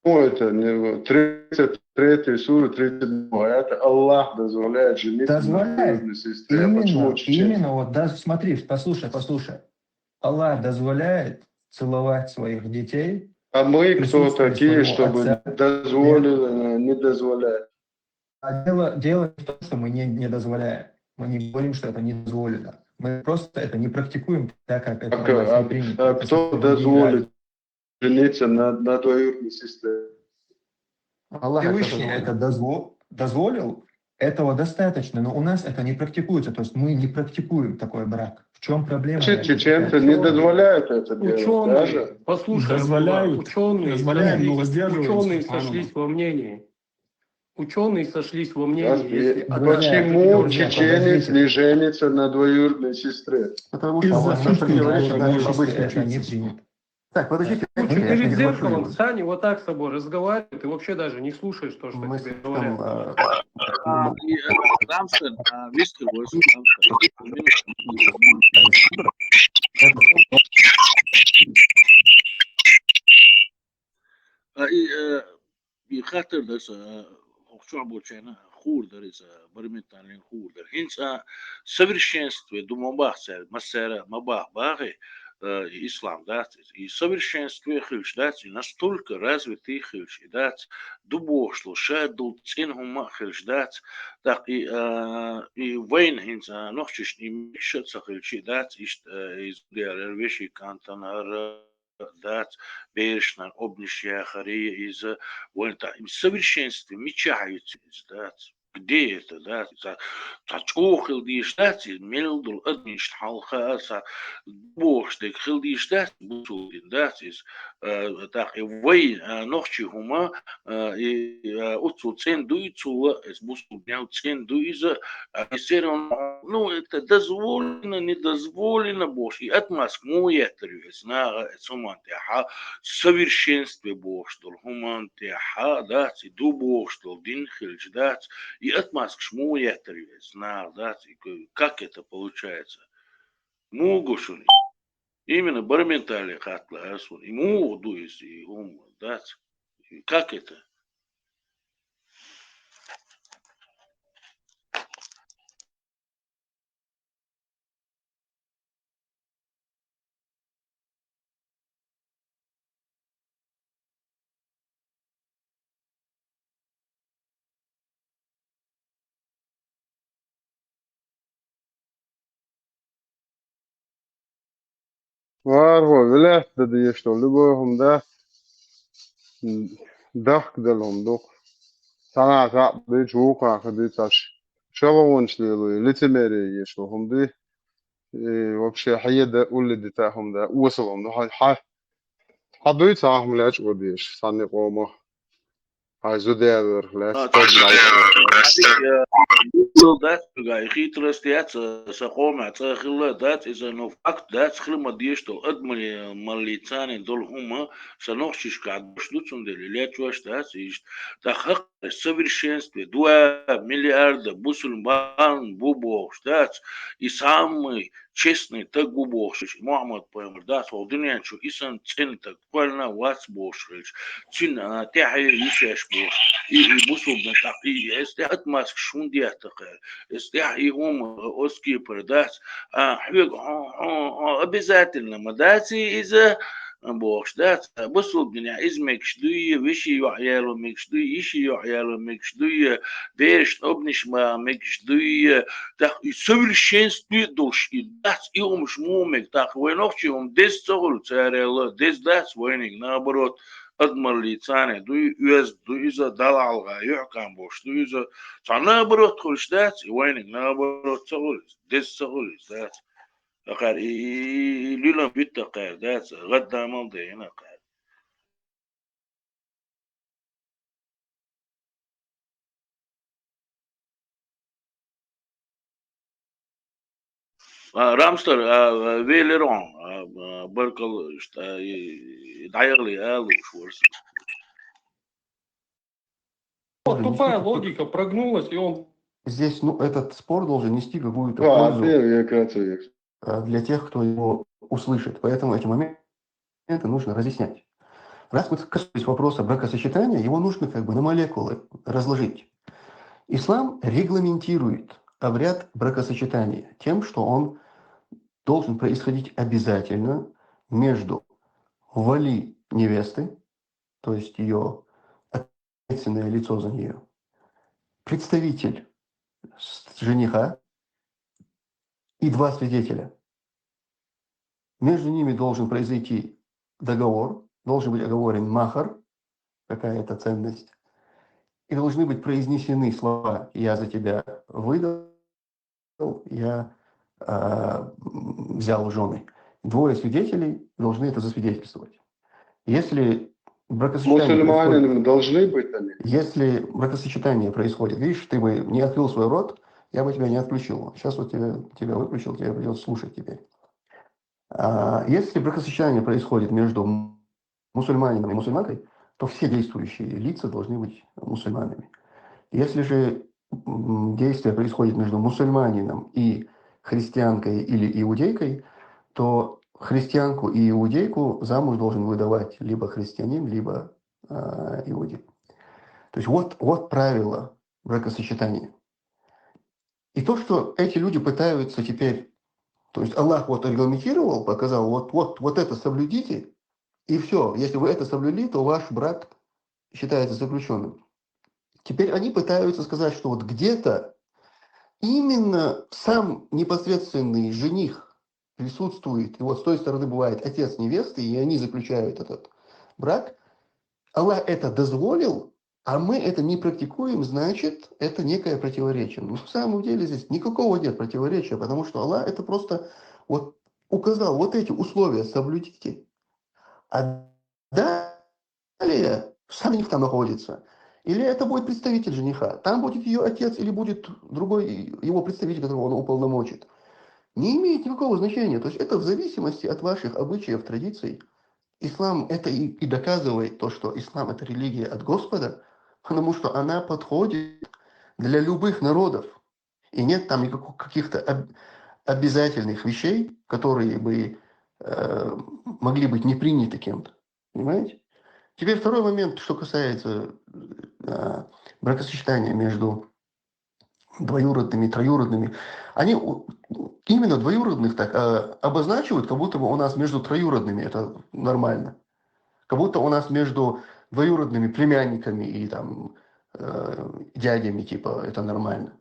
Ну, это не тридцать третья сура, тридцать седьмая. Это Аллах дозволяет жениться Дозволяет. на двоюродной сестре. А почему Именно, чеченцу? именно вот, да, смотри, послушай, послушай. Аллах дозволяет целовать своих детей. А мы кто Присутствие такие, своего чтобы отца. дозволено, не дозволять? А дело, дело не в том, что мы не, не дозволяем. Мы не говорим, что это не дозволено. Мы просто это не практикуем так, как это А, у нас а- не принято. а Это кто всё-таки другие дозволит реалии. Жениться на, на двоюродной сестре. Аллах это Всевышний дозволил. Это дозво- дозволил, этого достаточно, но у нас это не практикуется, то есть мы не практикуем такой брак. В чем проблема? Че- дальше? Чеченцы не дозволяют это делать. Ученые, Даже послушай, Дозволяют, Абдулла, ученые дозволяют, но сошлись, воздерживаются, ученые субханаллах. Сошлись во мнении. Ученые сошлись во мнении, Раз- если и- отдать Почему определённые чеченец Подождите. Не женится на двоюродной сестре? Потому что Из-за Аллах сути противоречит того, даже что обычной Это не физике. принято. Так, подождите, Ну, я же Перед не говорю. зеркалом встань и вот так с собой разговаривай, ты вообще даже не слушаешь то, что Мы тебе с- говорят. там, э, А, и, э, Рамштайн, а, Вистер Войс, Рамштайн. А, и, э, и хаттар дар са, э, хӀокху чохь болчарна хуур дар иза, барменталлин хуур дар. ХӀинца совершенстве ду ма бах цара, массара ма бах бахе, э, и ислам дац иза. И совершенстве хилча дац, и настолько развитый хилча и дац, ду бохуш долу, ша долу цӀена хӀума а хилча дац, тӀаккха и, э, и вайна хӀинца нохчашна и мегаш а ца хилча и дац, иштта, э, иза ду яра вешин кӀантана хӀара, дац, берашна обниш яхаре иза, вайн та, и совершенстве мичахь ю иза дац? Где это, дац? Ца, ца чӀогӀа хила дезаш дац, иза мел долу адамашна хьалха а, ца бохуш дерг хила дезаш дац, бусулба дин дац иза. Э, тӀаккха и вай, э, нохчий хӀума, э, и, э, оццул цӀена ду иза, цул а, иза бусулба динал цӀена ду иза, а, и всё равно, ну, это дозволено, не дозволено бохуш, и отмазка муха еттар ю иза наха, иза хӀуманна тӀехь, совершенстве бохуш долу хӀуманна тӀехь, дац, и ду бохуш долу дин хилча, дац, и отмазкаш муха еттар ю иза наха, дац, и к-, как это получается? Муха гу шуна? Именно барменталлин хаттар ас ву, и муха ду иза, и хӀума, дац? И как это? ВархӀо, вилаьцна дан дезаш долу любой хӀума дац, дахка дала хӀума ду-кх. Цхьанхьа цхьаъ дуьйцу, вукхунна хи дуьйцу, аш шалгӀонаш лело, лицемерие еш долу хӀума ду. И вообще хьеда, улле дита хӀума да, осал хӀума ду. Хьан, хьан, хьан дуьйцу хьан хӀума лечкъо дезаш, цхьанне къомо? Хьай зуда яьлларх лаьцна, а, таг яьлларх лаьцна. Э, дац, хитростеца, са къоман цӀа хилла дац, иза, ну, факт дац, хила ма дезаш дола, адамаллица дола хӀума, са нохчашка дош ду, цундела лечваш дац, иштта. ТӀаккха хӀакъ совершенстве, два миллиарда бусулба бу бохуш дац, и самый честный таг ву бохуш, Мухьаммад пайхамар дац, хӀокху дуьнен чу и санна цӀена таг кхоьллина вац бохуш хилча, цуьнан, а, тӀаьхье йиш еш бохуш, и, и бусулба тӀаккха, и, эс тӀе отмазкаш хӀунда детта кхара, эс тӀаьхьа и хӀума, а, оцу кепара дац, а, хьоьга, хьо, хьо, хьо обязательно ма дац иза, бохуш дац, бусулба динехь иза мегаш дуй, вешин йоӀ яло мегаш дуй, йишин йоӀ яло мегаш дуй, берашна обниш ма мегаш дуй, тӀаккха и совершенстве долуш и дац, и хӀумаш муха мега, тӀаккха вай нохчий хӀума деза ца хуьлу царел, деза дац вайниг, наоборот, адамаллица дуй, оьзда ду иза, Далла хьалха юьхькӀам болуш ду иза, цхьа наоборот хуьлуш дац, и вайниг наоборот ца хуьлу иза, деза ца хуьлу иза дац. Акхар и, и, и, и лилам битта кхар дац, гӀаддамал дайна кхар. А, Рамстар, а, а, веллера хьо, а, а, баркалла, ишта, а, и, и, дӀаяхале алуш вара со. Вот тупая логика прогнулась, и он... Здесь, ну, этот спор должен нести какую-то пользу, а, для тех, кто его услышит. Поэтому эти моменты нужно разъяснять. Раз мы коснулись вопроса бракосочетания, его нужно как бы на молекулы разложить. Ислам регламентирует обряд бракосочетания тем, что он должен происходить обязательно между вали невесты, то есть ее ответственное лицо за нее, представитель с-, жениха и два свидетеля. Между ними должен произойти договор, должен быть оговорен махар, какая-то ценность, и должны быть произнесены слова «я за тебя выдал», «я, а, м, взял в жены». Двое свидетелей должны это засвидетельствовать. Если бракосочетание... Мусульмане происходит, должны быть они. Если бракосочетание происходит, видишь, ты бы не открыл свой рот, я бы тебя не отключил. Сейчас вот тебя, тебя выключил, тебе придётся слушать теперь. А, если бракосочетание происходит между мусульманином и мусульманкой, то все действующие лица должны быть мусульманами. Если же, м, действие происходит между мусульманином и христианкой или иудейкой, то христианку и иудейку замуж должен выдавать либо христианин, либо, а, иудей. То есть вот, вот правило бракосочетания. И то, что эти люди пытаются теперь, то есть Аллах вот регламентировал, показал, вот, вот, вот это соблюдите, и всё. Если вы это соблюли, то ваш брак считается заключённым. Теперь они пытаются сказать, что вот где-то именно сам непосредственный жених присутствует, и вот с той стороны бывает отец невесты, и они заключают этот брак. Аллах это дозволил, а мы это не практикуем, значит, это некое противоречие. Но на самом деле здесь никакого нет противоречия, потому что Аллах это просто вот указал, вот эти условия соблюдите, а далее сам жених там находится. Или это будет представитель жениха, там будет её отец, или будет другой его представитель, которого он уполномочит. Не имеет никакого значения. То есть это в зависимости от ваших обычаев, традиций. Ислам это и, и доказывает то, что ислам это религия от Господа, потому что она подходит для любых народов. И нет там никаких, каких-то об-, обязательных вещей, которые бы, э, могли быть не приняты кем-то. Понимаете? Теперь второй момент, что касается, э, бракосочетания между двоюродными, троюродными. Они у-, именно двоюродных так, э, обозначивают, как будто бы у нас между троюродными это нормально. Как будто у нас между двоюродными племянниками и там, э, дядями, типа, это нормально.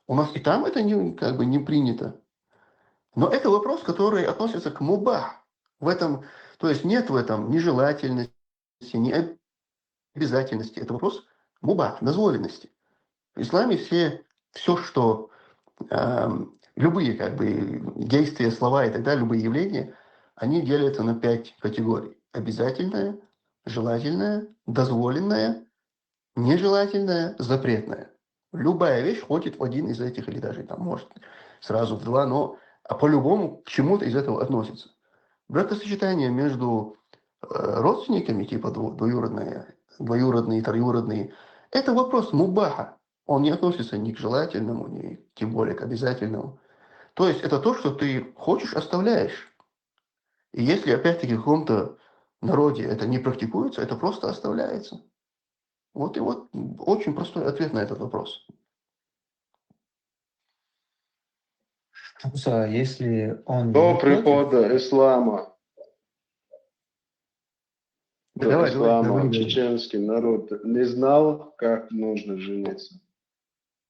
У нас и там это не, как бы не принято. Но это вопрос, который относится к мубах. В этом, то есть нет в этом нежелательности, необязательности. Это вопрос мубах, дозволенности. В исламе все, всё, что, эм, любые, как бы, действия, слова и так далее, любые явления, они делятся на пять категорий. Обязательное, желательное, дозволенное, нежелательное, запретное. Любая вещь входит в один из этих, или даже там, может, сразу в два, но а по-любому к чему-то из этого относится. Бракосочетание между э, родственниками, типа дву- двоюродные, двоюродные, троюродные, это вопрос мубаха. Он не относится ни к желательному, ни тем более к обязательному. То есть это то, что ты хочешь, оставляешь. И если опять-таки в каком-то народе это не практикуется, это просто оставляется. Вот и вот очень простой ответ на этот вопрос. Просто если он До не против, прихода ислама. Да До давай, говори, ислама говори, говори. Чеченский народ не знал, как нужно жениться.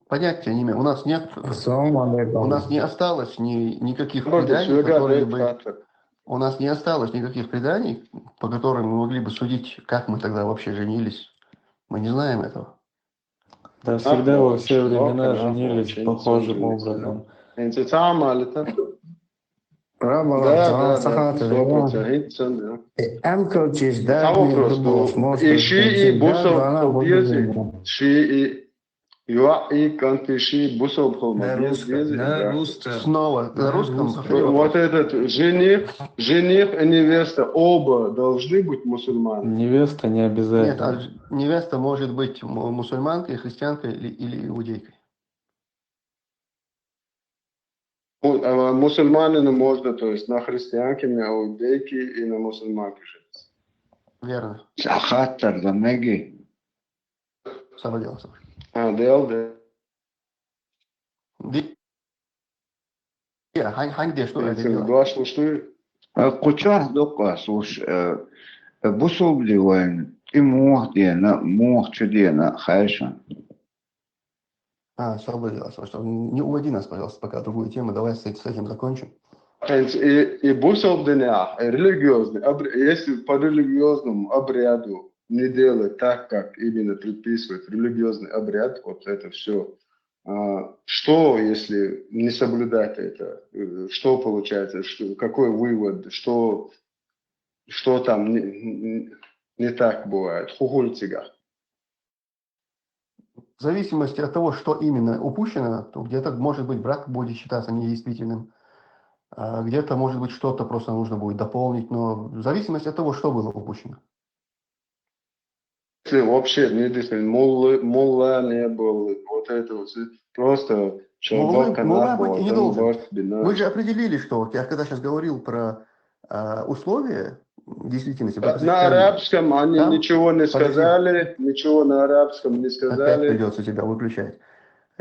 Понятия не имею. У нас нет, Ассаламу алейкум. У нас не осталось ни, никаких Роберт, преданий, Сюргат, которые это бы, фактор. у нас не осталось никаких преданий, по которым мы могли бы судить, как мы тогда вообще женились. Мы не знаем этого. Да, всегда во все Нахуй, времена нахуй, женились нахуй, похожим нахуй, образом. Интицам алита. Раб Да, Аллах, да, сахата, да, сто процентов. Интицам, да. Ам калчиш, да, Само просто. И ши и бусо, без и ши и юа и канти ши бусо холма. На Без, русском, без, на да. русском. Снова, на Да, русском русском. повторю Вот вопрос. Этот жених, жених и невеста оба должны быть мусульманами. Невеста не Нет, обязательно. а невеста может быть му- мусульманкой, христианкой или, или иудейкой. Му- а Мусульманину можно, то есть на христианке, на иудейке и на мусульманке жениться. Верно. Сахаттар да меги. Сабадиласов. А, дел, да. Ди- Я, хань, хань, где, что это Если дело? два слушаю. Кучар дукъа, слушай, бусул дивайн, и мух дена, мух чудена, хайшан. А, сабадиласов, что не уводи нас, пожалуйста, пока в другую тему. Давай с, эт- с этим закончим. И, и бусул дня, и религиозный, обр- если по религиозному обряду не делать так, как именно предписывает религиозный обряд, вот это все. Что, если не соблюдать это? Э, Что получается? Что, какой вывод? Что, что там не, не- не так бывает? Хухульцига. В зависимости от того, что именно упущено, то где-то, может быть, брак будет считаться недействительным, а где-то, может быть, что-то просто нужно будет дополнить, но в зависимости от того, что было упущено. Если вообще не действительно, муллы, мулла не был, вот это вот, просто Муллы, чувака мулла нахуй, быть не там должен. башт бина. Мы же определили, что вот я когда сейчас говорил про а, условия действительности, На бракосочетания, арабском они там- ничего не подожди. Сказали, ничего на арабском не Опять сказали. Придется тебя выключать.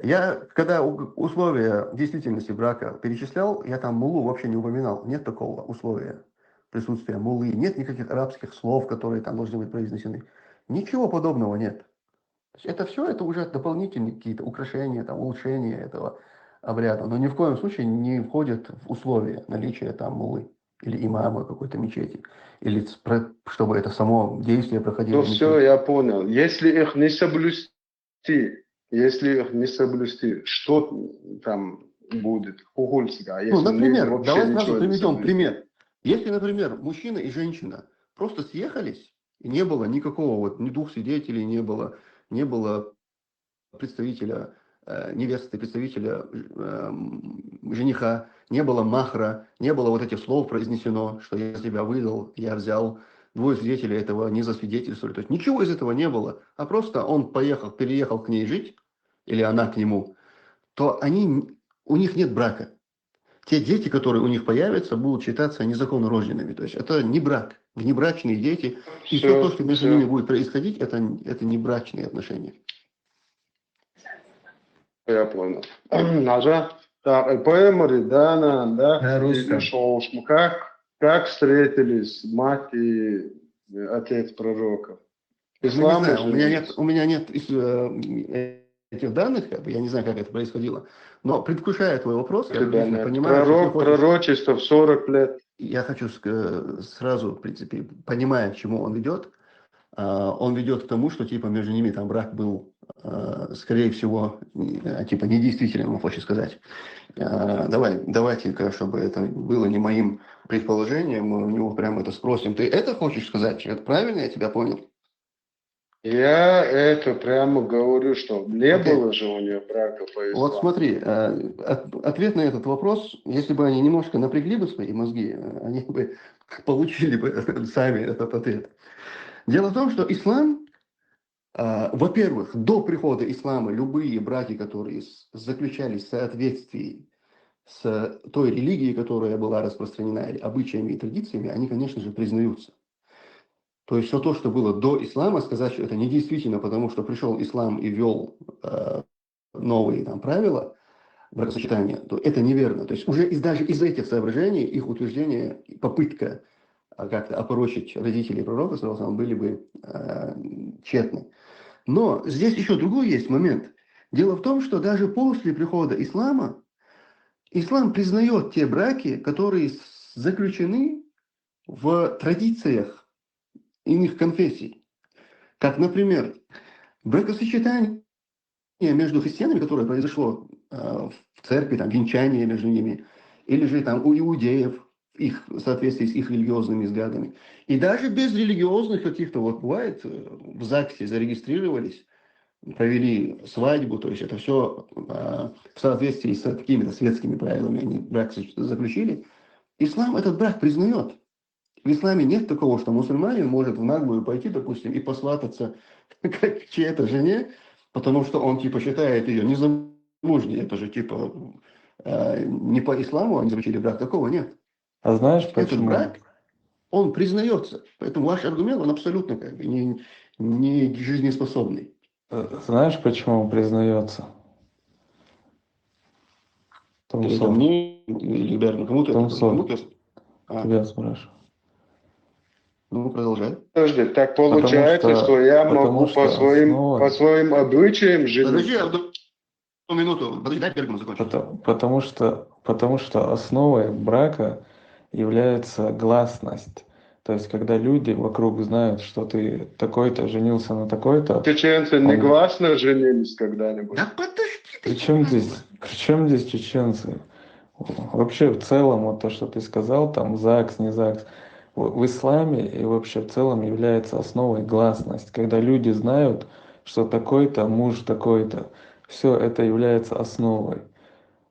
Я, когда у- условия действительности брака перечислял, я там муллу вообще не упоминал. Нет такого условия присутствия муллы. Нет никаких арабских слов, которые там должны быть произнесены. Ничего подобного нет. То есть это все, это уже дополнительные какие-то украшения, там, улучшения этого обряда. Но ни в коем случае не входит в условия наличия там муллы или имама какой-то мечети, или с- про- чтобы это само действие проходило Ну в мечети. Все, я понял. Если их не соблюсти, если их не соблюсти, что там будет? Хухульцига, если Ну, например, вообще давай ничего сразу не приведем соблюсти. Пример. Если, например, мужчина и женщина просто съехались, и не было никакого, вот ни двух свидетелей не было, не было представителя э, невесты, представителя э, жениха, не было махра, не было вот этих слов произнесено, что я тебя выдал, я взял. Двое свидетелей этого не засвидетельствовали. То есть ничего из этого не было. А просто он поехал, переехал к ней жить, или она к нему, то они, у них нет брака. Те дети, которые у них появятся, будут считаться незаконно рожденными. То есть это не брак, внебрачные дети. И все, все то, что между все. Ними будет происходить, это, это не брачные отношения. Я понял. Нажа, так, поэмори, да, на, да, на русском. Шоушму. Как, как встретились мать и отец пророка? Ислам, ну, не знаю, у меня нет, у меня нет э, этих данных, как бы, я не знаю, как это происходило, но предвкушая твой вопрос, я понимаю, пророк, что пророчество в сорок лет. Я хочу сразу, в принципе, понимая, к чему он ведет, а, он ведет к тому, что типа между ними там брак был, а, скорее всего, а, типа недействительным, он хочет сказать. А, давай, давайте, чтобы это было не моим предположением, мы у него прямо это спросим. Ты это хочешь сказать? Это правильно я тебя понял? Я это прямо говорю, что не Окей. было же у нее брака по Вот исламу. Смотри, э, от- ответ на этот вопрос, если бы они немножко напрягли бы свои мозги, э, они бы получили бы сами этот ответ. Дело в том, что ислам, а, во-первых, до прихода ислама любые браки, которые с- заключались в соответствии с той религией, которая была распространена, или обычаями и традициями, они, конечно же, признаются. То есть все то, что было до ислама, сказать, что это недействительно, потому что пришел ислам и ввел э, новые там правила бракосочетания, то это неверно. То есть уже из, даже из этих соображений их утверждение, попытка а, как-то опорочить родителей пророка, саллаллаху алейхи ва саллям, были бы э, тщетны. Но здесь еще другой есть момент. Дело в том, что даже после прихода ислама, ислам признает те браки, которые с- заключены в традициях иных конфессий. Как, например, бракосочетание между христианами, которое произошло э, в церкви, там, венчание между ними, или же там у иудеев, их в соответствии с их религиозными взглядами. И даже без религиозных каких-то, вот бывает, э, в ЗАГСе зарегистрировались, провели свадьбу, то есть это все в соответствии с какими-то светскими правилами они брак заключили. Ислам этот брак признает. В исламе нет такого, что мусульманин может в наглую пойти, допустим, и посвататься к чьей-то жене, потому что он типа считает ее незамужней. Это же типа э, не по исламу они заключили брак, такого нет. А знаешь Этот почему? брак, он признается. Поэтому ваш аргумент, он абсолютно как бы не, не жизнеспособный. Э, Знаешь, почему он признается? Потому Ты что мне или Берну, кому-то Там это сон. кому-то. А, тебя спрашиваю. Ну, продолжай. Подожди, так Потому получается, что- что я потому могу что по своим, основа- по своим обычаям жениться. Подожди, одну, одну минуту. Подожди, дай Бергман закончит. Потому, потому что, потому что основой брака является гласность. То есть, когда люди вокруг знают, что ты такой-то женился на такой-то, Чеченцы он- негласно женились когда-нибудь? Да подожди ты. При чем как бы. Здесь, при чем здесь чеченцы? Вообще, в целом, вот то, что ты сказал, там, ЗАГС, не ЗАГС, в, в исламе и вообще в целом является основой гласность, когда люди знают, что такой-то муж такой-то. Все это является основой.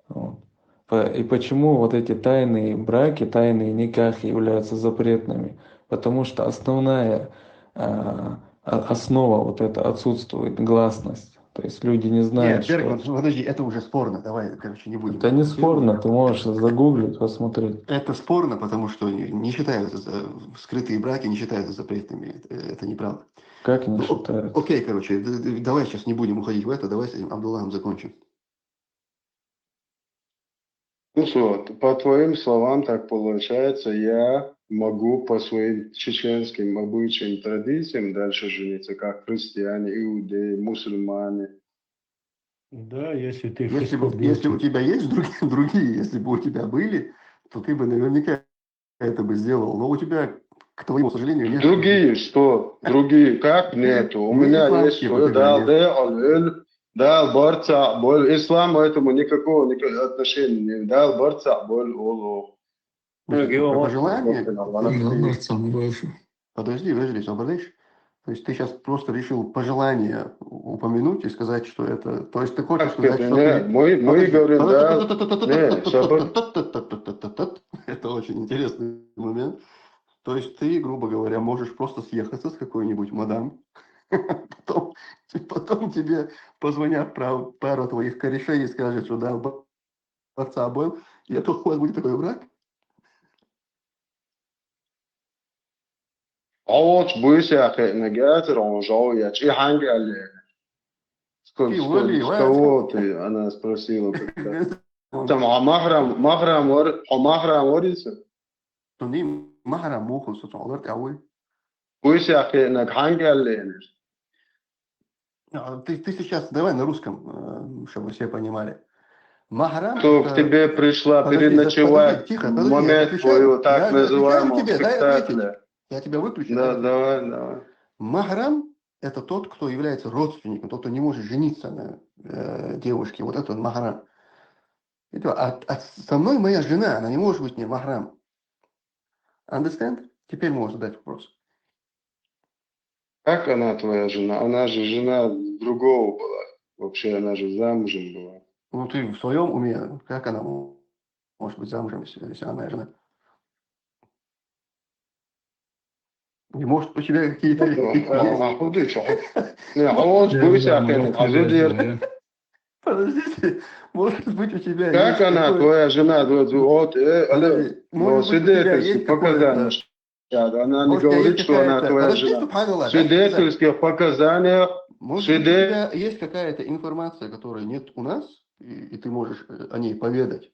Вот. По- И почему вот эти тайные браки, тайные никахи являются запретными? Потому что основная а, а- основа вот это отсутствует, гласность. То есть люди не знают, Нет, что... Бергман, подожди, это уже спорно. Давай, короче, не будем. Это не Бергман, спорно, ты можешь загуглить, посмотреть. Это спорно, потому что не не считаются за- скрытые браки, не считаются запретными. Это, это неправда. Как не Ну, считают? Окей, короче, д- д- давай сейчас не будем уходить в это, давай с этим Абдуллахом закончим. Ну что, по твоим словам так получается, я могу по своим чеченским обычаям, традициям дальше жениться, как христиане, иудеи, мусульмане. Да, если ты Если бы, христиан, если у если тебя есть другие, другие, если бы у тебя были, то ты бы наверняка это бы сделал. Но у тебя, к твоему сожалению, нет. Другие что? Другие? Как нету? У Ну, меня ислам есть типа свое. тебя Дал нет. де аль-эль, дал барца боль. Ислам этому никакого никакого отношения не имеет. Дал барца боль оло. Слушай, Другие по вопросы. Пожелание. Ладно, самое большое. Подожди, подожди, Сабадыш. То есть ты сейчас просто решил пожелание упомянуть и сказать, что это... То есть ты хочешь Как сказать, это? что Нет, ты... мы, мы Подожди, говорим, да, подожди, не, Сабад- Это очень интересный момент. То есть ты, грубо говоря, можешь просто съехаться с какой-нибудь мадам. Потом, потом тебе позвонят пра- пара твоих корешей и скажут, что да, б- отца был. И это у вас будет такой брак. Овоч буйся хэ нагатер он жау я чи ханги алле. Сколько, Ты сколько, вали, с вали. Кого ты? Она спросила. Когда. Там а махрам, махрам вар, а махрам вар иса. Туни махрам муху сутулар кавы. Буйся хэ наг ханги алле. А, Ты, ты сейчас давай на русском, э, чтобы все понимали. Махрам Кто это- к тебе пришла Подожди, переночевать подожди, тихо, в подожди, я момент отвечаю. твоего так Я же отвечаю называемого тебе, дай ответить. спектакля. Я тебя выключу. Да, подожди. Давай, давай. Махрам — это тот, кто является родственником, тот, кто не может жениться на э, девушке. Вот это вот махрам. Это, а, а со мной моя жена, она не может быть мне махрам. Understand? Теперь можно задать вопрос. Как она твоя жена? Она же жена другого была. Вообще, она же замужем была. Ну, ты в своем уме, как она может быть замужем, если, если она моя жена? И может, у тебя какие-то... Ма худиш. Не, он будет опять. Подождите, может быть, у тебя Как есть она какой-то- твоя жена? Вот, вот, э, алло, Подожди, но может быть, у тебя есть свидетельство, какое-то... показания. Она не Может, у тебя говорит, есть что она какая-то- твоя Подожди, жена. Субханаллах, да, Свидетельских показаниях Может быть, у свиде- тебя есть какая-то информация, которой нет у нас, и, и ты можешь э, о ней поведать,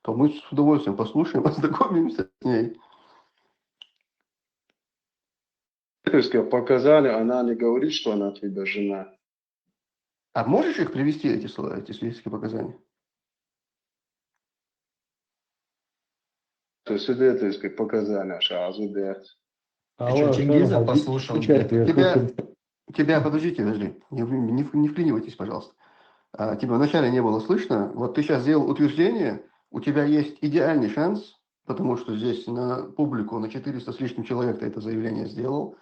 то мы с удовольствием послушаем, ознакомимся с ней. свидетельских показаний, она не говорит, что она твоя жена. А можешь их привести, эти слова, эти свидетельские показания? То есть свидетельские показания, шазу дать. Ты что, Чингиза послушал? Тебя, тебя, подождите, подожди, не, в- не, в- не вклинивайтесь, пожалуйста. А, тебя вначале не было слышно, вот ты сейчас сделал утверждение, у тебя есть идеальный шанс, потому что здесь на публику, на четыреста с лишним человек ты это заявление сделал,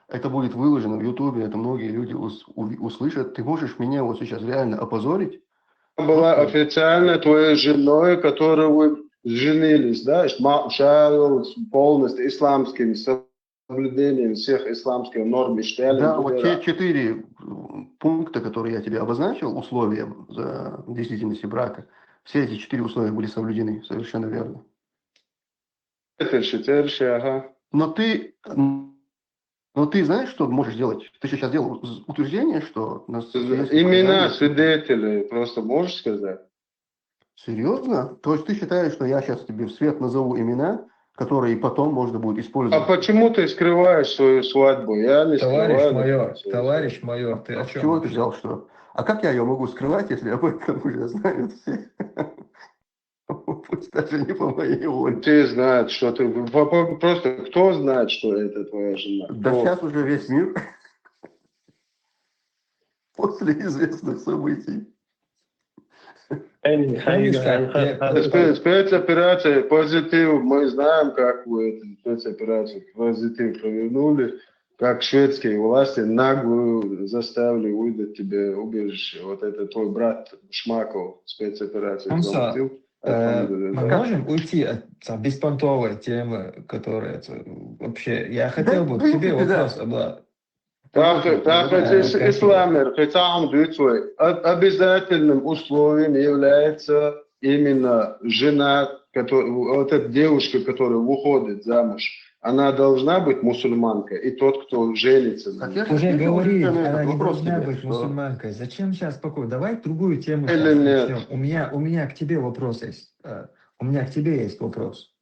это будет выложено в Ютубе, это многие люди ус- уви- услышат. Ты можешь меня вот сейчас реально опозорить. Была официально твоей женой, которой вы женились, да, с ма- шару, с полностью исламским соблюдением всех исламских норм и штали. Да, вот те четыре м, пункта, которые я тебе обозначил, условия э, действительности брака, все эти четыре условия были соблюдены, совершенно верно. Это четыре, ага. Но ты, м, но ты знаешь, что можешь сделать? Ты сейчас сделал з- утверждение, что у нас есть Имена показания. Свидетелей просто можешь сказать? Серьезно? То есть ты считаешь, что я сейчас тебе в свет назову имена, которые потом можно будет А использовать? Почему ты скрываешь свою свадьбу? Я не Товарищ скрываю. майор, товарищ майор, ты о А с чего чем? Ты взял, что? А как я ее могу скрывать, если об этом уже знают все? Пусть даже не по моей воле. Все знают, что ты... Просто кто знает, что это твоя жена? Да Кто? Сейчас уже весь мир после известных событий. Помнишь, как я- Спе- Спецоперация «Позитив». Мы знаем, как вы эту спецоперацию «Позитив» провернули, как шведские власти наглую заставили выдать тебе убежище. Вот это твой брат Шмаков, спецоперация Хамса, «Позитив». Э, Мы можем уйти от а, беспонтовой темы, которая это, вообще... Я хотел бы к тебе вопрос, Абла. Исламер, обязательным условием является именно жена, которая, вот эта девушка, которая выходит замуж, она должна быть мусульманка, и тот, кто женится на ней. Уже говорит, она не должна быть мусульманкой. Зачем сейчас спокойно? Давай другую тему сейчас начнем. У меня, у меня к тебе вопрос есть. Э, У меня к тебе есть вопрос.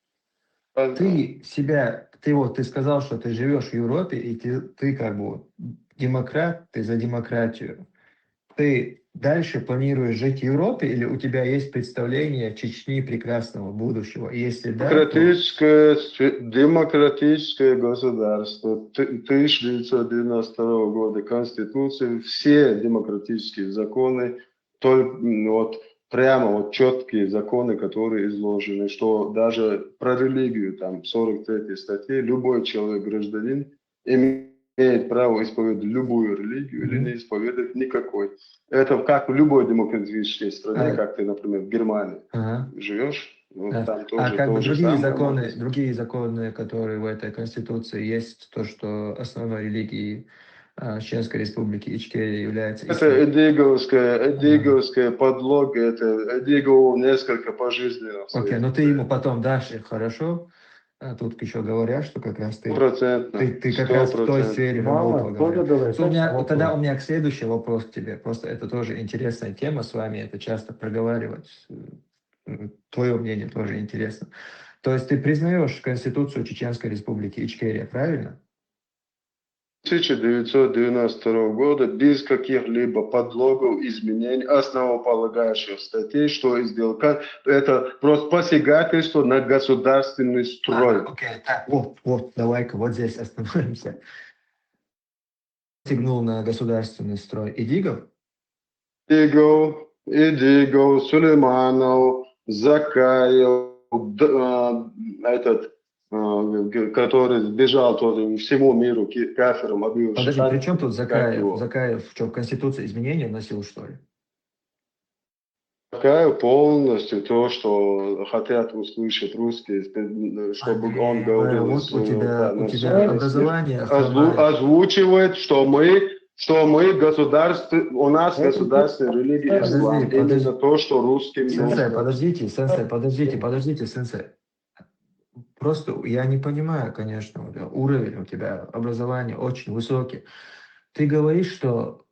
Ты себя, ты вот, ты сказал, что ты живешь в Европе, и ты, ты как бы демократ, ты за демократию. Ты дальше планируешь жить в Европе, или у тебя есть представление Чечни прекрасного будущего? И если да, то Демократическое, с- демократическое государство, ты- тысяча девятьсот девяносто второго года Конституция, все демократические законы, только м, вот прямо вот четкие законы, которые изложены, что даже про религию, там, в сорок третьей статье, любой человек, гражданин, имеет право исповедовать любую религию или Мгм. Не исповедовать никакой. Это как в любой демократической стране, А. Как ты, например, в Германии Ага. Живешь, вот Да. Там А тоже как то бы же другие самое законы, можно. Другие законы, которые в этой конституции есть, то, что основной религией а, Чеченской Республики Ичкерия является Это ислам. Эдиговская, Эдиговская подлога, это Эдигову несколько пожизненных. Окей, но ты ему потом дашь их, хорошо? А тут еще говорят, что как раз ты, Стопроцентно. ты, ты как раз в той Стопроцентно. сфере Мама, работал, кто говорят. задавает У меня, вопрос? Тогда у меня к следующий вопрос к тебе. Просто это тоже интересная тема, с вами это часто проговаривать. Твое мнение тоже интересно. То есть ты признаешь Конституцию Чеченской Республики Ичкерия, правильно? Тысяча девятьсот девяносто второго года без каких-либо подлогов, изменений, основополагающих статей, что сделка, это просто посягательство на государственный строй. Так, окей, так, вот, вот, давай-ка вот здесь остановимся. Сигнул на государственный строй Эдигов? Эдигов, Эдигов, Сулейманов, Закаев, д- а, этот э, г- который сбежал тоже всему миру ки- кафирам, объявил Подожди, шахад, при чем тут как Закаев? его. Закаев что, в Конституцию изменения вносил, что ли? Такая полностью то, что хотят услышать русские, сп- чтобы он Э, говорил Вот из у тебя, да, у тебя национальности, образование озлу- слабое. озвучивает, что мы, что мы государство, у нас государственная религия Подожди, ислам. Именно подожди. То, что русским Сенсей, нужно. Подождите, сенсей, подождите, подождите, сенсей. Просто я не понимаю, конечно, вот, э, уровень у тебя образования очень высокий. Ты говоришь, что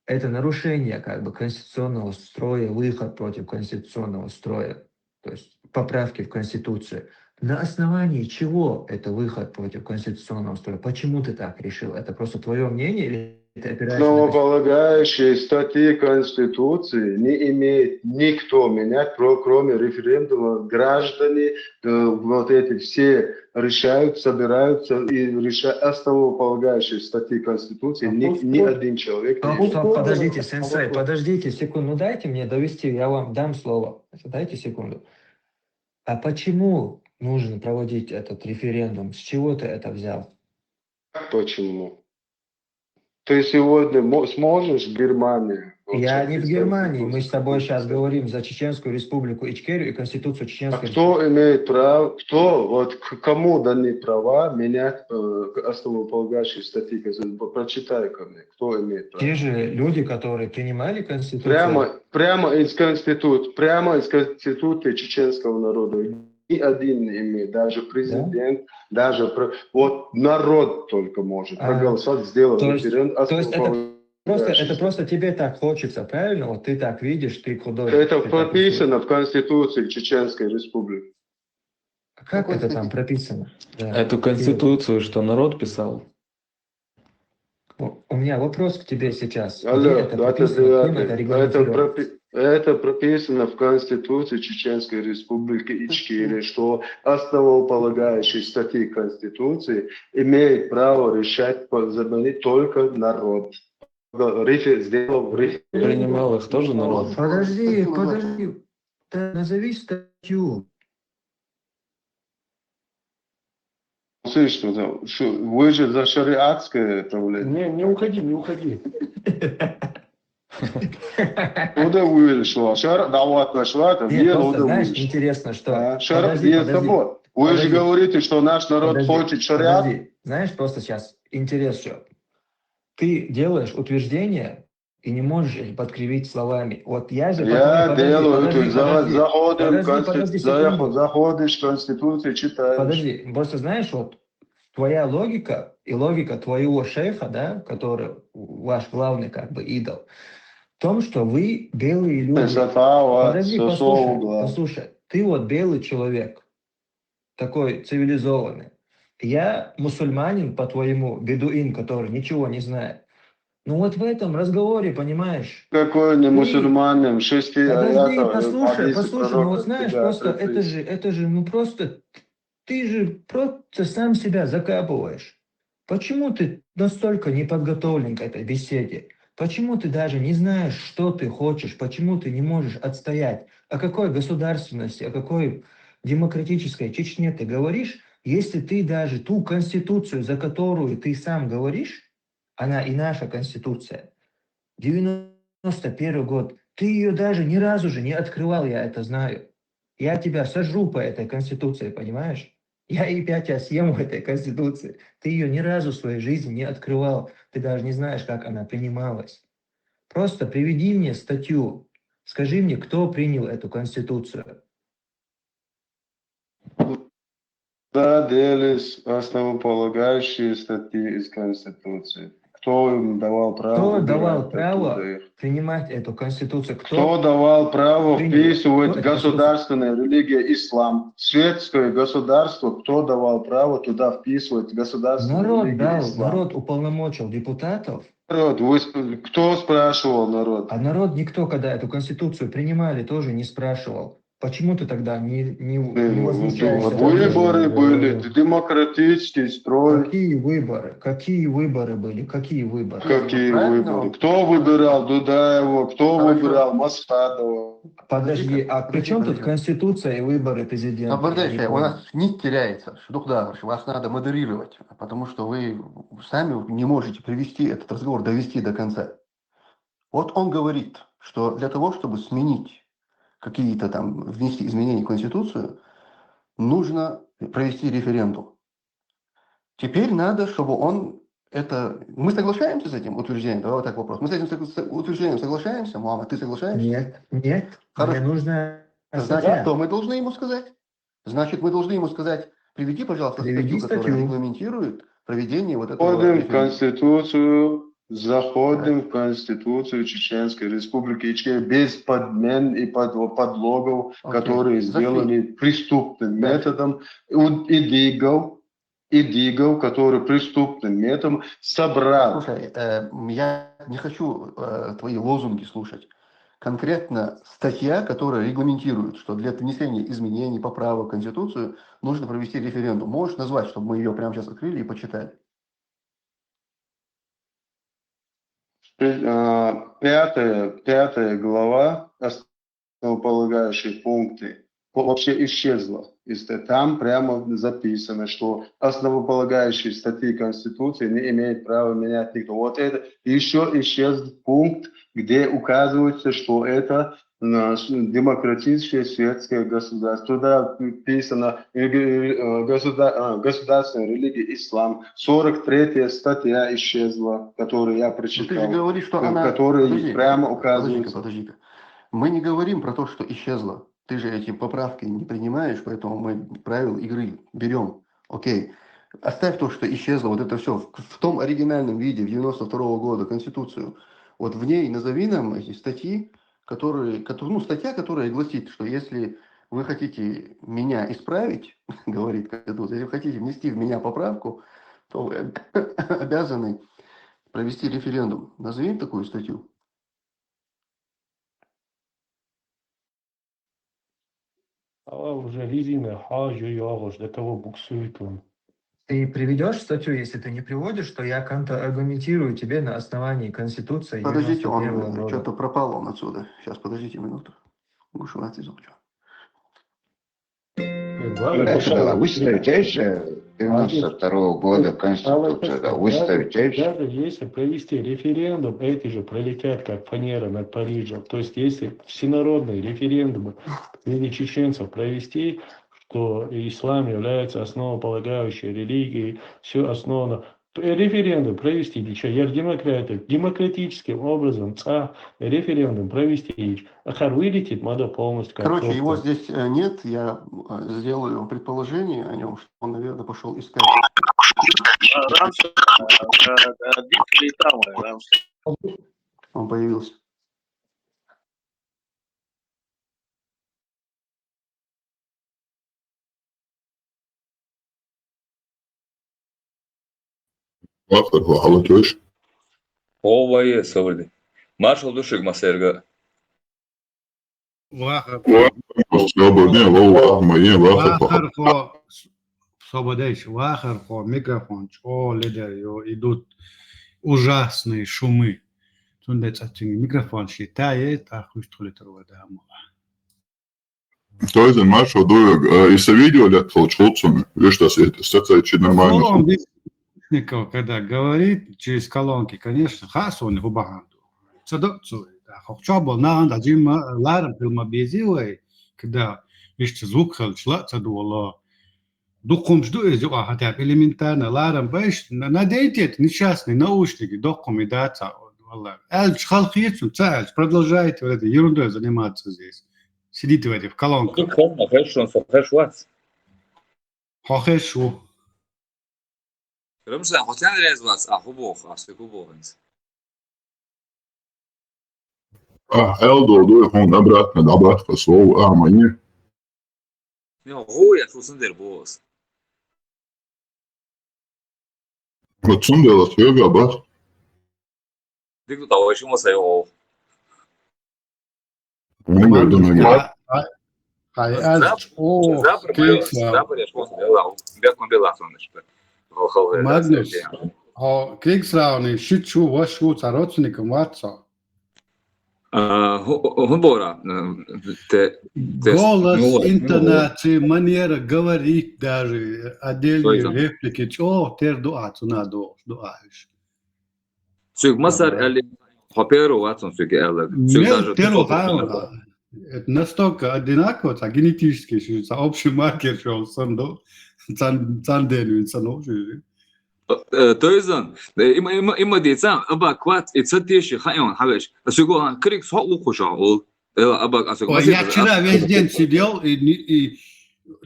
это нарушение как бы конституционного строя, выход против конституционного строя, то есть поправки в Конституцию. На основании чего это выход против конституционного строя? Почему ты так решил? Это просто твое мнение или ты опираешься на... Основополагающие статьи Конституции не имеет никто менять, про- кроме референдума. Граждане, э, вот эти все решают, собираются и решают основополагающие статьи Конституции. Ни, ни один человек Стоп, не стоп, подождите, сенсей, подождите секунду, ну дайте мне довести, я вам дам слово. Дайте секунду. А почему нужно проводить этот референдум? С чего ты это взял? Как почему? Ты сегодня мо- сможешь в Германии? Я не в Конституцию? Германии, мы с тобой сейчас говорим за Чеченскую Республику Ичкерию и Конституцию А Чеченской кто имеет право, кто, вот к кому даны права менять э, основополагающие статьи Конституции? Прочитай ко мне, кто имеет право. Те же люди, которые принимали Конституцию. Прямо, прямо из Конституции, прямо из Конституции чеченского народа. Ни один не имеет, даже президент, даже про- вот народ только может А, проголосовать, сделать то есть- референдум. то есть это основополагающий Просто, это статьи. Просто тебе так хочется, правильно? Вот ты так видишь, ты худой. Это ты так прописано в Конституции Чеченской Республики. А как это там прописано? Да. Эту конституцию, что народ писал? У у меня вопрос к тебе сейчас. Где Алло, это да, это, прописано? Кем это, это это, регламентировано? пропи- это прописано в Конституции Чеченской Республики Ичкерия, что основополагающие статьи Конституции имеет право решать, по- забронить только народ. Рефе- сделал референдум. Принимал их тоже народ? Подожди, подожди. Да, назови статью. Слышь, что там, что, вы же за шариатское это, блядь. Не, не уходи, не уходи. Куда вы шла? Шар, да вот нашла, там, Нет, не, просто, куда знаешь, вы? Интересно, что... А, шар, Подожди, без подожди. того. Вы же Подожди. Говорите, что наш народ Подожди, хочет шариат. Подожди. Знаешь, просто сейчас интерес что. Ты делаешь утверждение и не можешь их подкрепить словами. Вот я же... Я подожди, делаю, подожди, ты за- подожди. заходим в Подожди, конститу- подожди за- секунду. заходишь в Конституцию, читаешь. Подожди, просто знаешь, вот твоя логика и логика твоего шейха, да, который ваш главный как бы идол, в том, что вы белые люди. Сатава, Подожди, со послушай, слова. Послушай, ты вот белый человек, такой цивилизованный. Я мусульманин, по-твоему, бедуин, который ничего не знает. Ну вот в этом разговоре, понимаешь? Какой не Ты- мусульманин, шести Подожди, аятов, послушай, хадисы послушай, ну вот пророка знаешь, тебя просто это приписывают. же, это же, ну просто, ты же просто сам себя закапываешь. Почему ты настолько не подготовлен к этой беседе? Почему ты даже не знаешь, что ты хочешь? Почему ты не можешь отстоять? О какой государственности, о какой демократической Чечне ты говоришь, если ты даже ту конституцию, за которую ты сам говоришь, она и наша конституция, девяносто первый год, ты ее даже ни разу же не открывал, я это знаю. Я тебя сожру по этой конституции, понимаешь? Я и тебя съем в этой конституции. Ты ее ни разу в своей жизни не открывал. Ты даже не знаешь, как она принималась. Просто приведи мне статью. Скажи мне, кто принял эту конституцию. Да, делись основополагающие статьи из Конституции. Кто им давал право Кто убирать давал оттуда право их? Принимать эту конституцию? Кто, Кто давал право принял? Вписывать Кто это государственная религия ислам? Светское государство, кто давал право туда вписывать государственную Народ религию дал, ислам? Народ уполномочил депутатов. Народ, вы сп- кто спрашивал народ? А народ никто, когда эту конституцию принимали, тоже не спрашивал. Почему ты тогда не, не, Э, не возмущаешься? Выборы были, демократический строй. Какие выборы? Какие выборы были? Какие выборы? Какие Правильно. Выборы? Кто выбирал Дудаева? Кто Хорошо. Выбирал Масхадова? Подожди, Подожди-ка, а при чем тут подожди. Конституция и выборы президента? А, подожди, Я не у понял. Нас нить теряется. Что, да, короче, вас надо модерировать, потому что вы сами не можете привести этот разговор, довести до конца. Вот он говорит, что для того, чтобы сменить какие-то там, внести изменения в Конституцию, нужно провести референдум. Теперь надо, чтобы он это... Мы соглашаемся с этим утверждением? Давай вот так вопрос. Мы с этим сог- с утверждением соглашаемся, Мухаммад, ты соглашаешься? Нет, нет. Хорошо. Мне нужно... Значит, что мы должны ему сказать? Значит, мы должны ему сказать: приведи, пожалуйста, Приведи статью, которая статью. Регламентирует проведение вот этого Заходим в референдума. Конституцию, заходим в Конституцию Чеченской Республики Ичкерия без подмен и под, подлогов, Окей, которые зашли. Сделаны преступным Да. Методом. У Идигов, Идигов, который преступным методом собрал. Слушай, э, я не хочу э, твои лозунги слушать. Конкретно статья, которая регламентирует, что для внесения изменений, поправок в Конституцию нужно провести референдум. Можешь назвать, чтобы мы ее прямо сейчас открыли и почитали? Э, Пятая, пятая глава, основополагающие пункты, вообще исчезла. Там прямо записано, что основополагающие статьи Конституции не имеет права менять никто. Вот это еще исчез пункт, где указывается, что это демократическое светское государство. Туда вписано государственная религия ислам. Сорок третья статья исчезла, которую я прочитал. Ну, ты же говоришь, что она... Которая прямо указывается. Подожди-ка, подожди-ка. Мы не говорим про то, что исчезла. Ты же эти поправки не принимаешь, поэтому мы правила игры берем. Окей. Оставь то, что исчезло, вот это все в том оригинальном виде в девяносто второго года Конституцию. Вот в ней назови нам эти статьи, которые, которые, ну, статья, которая гласит, что если вы хотите меня исправить, говорит Конституция, если вы хотите внести в меня поправку, то вы обязаны провести референдум. Назови такую статью. А уже резина, а, ё-, ё-, до того буксует он. Ты приведешь статью, если ты не приводишь, то я контраргументирую тебе на основании Конституции Подождите, девяносто первого он года. Что-то пропал у нас отсюда. Сейчас, подождите минуту. Бушевать из-за чего. Дальше была выставить, знаешь, девяносто второго года Конституция, да, выставить, знаешь. Даже если провести референдум, эти же пролетят, как фанера над Парижем. То есть, если всенародные референдумы среди чеченцев провести, что ислам является основополагающей религией, все основано. Референдум провести для чего? Я демократию, демократическим образом, ца, референдум провести. Ахар вылетит, надо полностью как Короче, просто. Его здесь э, нет, я э, сделаю предположение о нем, что он, наверное, пошел искать. А, Рамсфельд, да, да, да, Виктор и там, э, Рамсфельд. Он появился. Вахар хо, хьалатвеш? О, вае, савли. Маршал душик масерга. Вахар. Свободен, вау, ахма, е, вахар хо. Вахар хо. Свободен, вахар хо. Микрофон чо ледер, ё, идут ужасные шумы. Цунде цацин микрофон ши тае, та хуш тхулитер вада амала. Тойзен маршал дуйог, э, и со видео лет толчхолцун, видишь, что это, что это чуть нормально. Ну, он без наушников, когда говорит через колонки, конечно, хас он его баханду. Цадо цуй, да, хохчо бол, на анда джима, ларам пилма бези вай, когда ишча звук хал чла, цадо вала. Дукхумш ду эзи, а хотя бы элементарно, ларам бэш, на-, наденьте это несчастные наушники, дукхум и да, ца, валла. Элч халхи ца, элч, продолжайте вот этой ерундой заниматься здесь. Сидите в этих колонках. Хона, хэш он, со хэш вац. Хохешо. Рымсан, хотян рез вац, а хубох, а сты хубох инс. А, Элдо, дуй, хун, обратно, обратно, слово, а, мне. Не, го я тусын дер бос. Вот сунделас, йога, бат. Дик тут, а очень маса його. Мунгар дунага. А, а, Хай аз чӀоагӀа Кригсрауна. Забар яш вон сан, Элла, беккъон беллац вон иштта. Хо-, хо-, хо-, Магнус, хо, Кригсрауна ши чу, ваш ву, цхьа родственник вац со. А, ху-, ху-, ху бора, э, те, те, Голос, ну, вот, ну, интонации, манера говорить даже, отдельные реплики, чӀоагӀа тера ду а цунах, ду а уж. Цуьнга масар аьлла, хьо первый вац цуьнга аьлла. Цуьнга даже первый хьа-, это настолько одинаково, цхьа генетически ши, цхьа общий маркер шо сан ду, цан, цан ден вин сан общий. Э, то есть, э, има, има, има дийца, аба квац, и ца теши, хаён, хьавеш. А цуьнга, а, Кригс хьо ухуш а, ол. Э, аба, а цуьнга... Ой, я вчера весь день сидел, и, и, и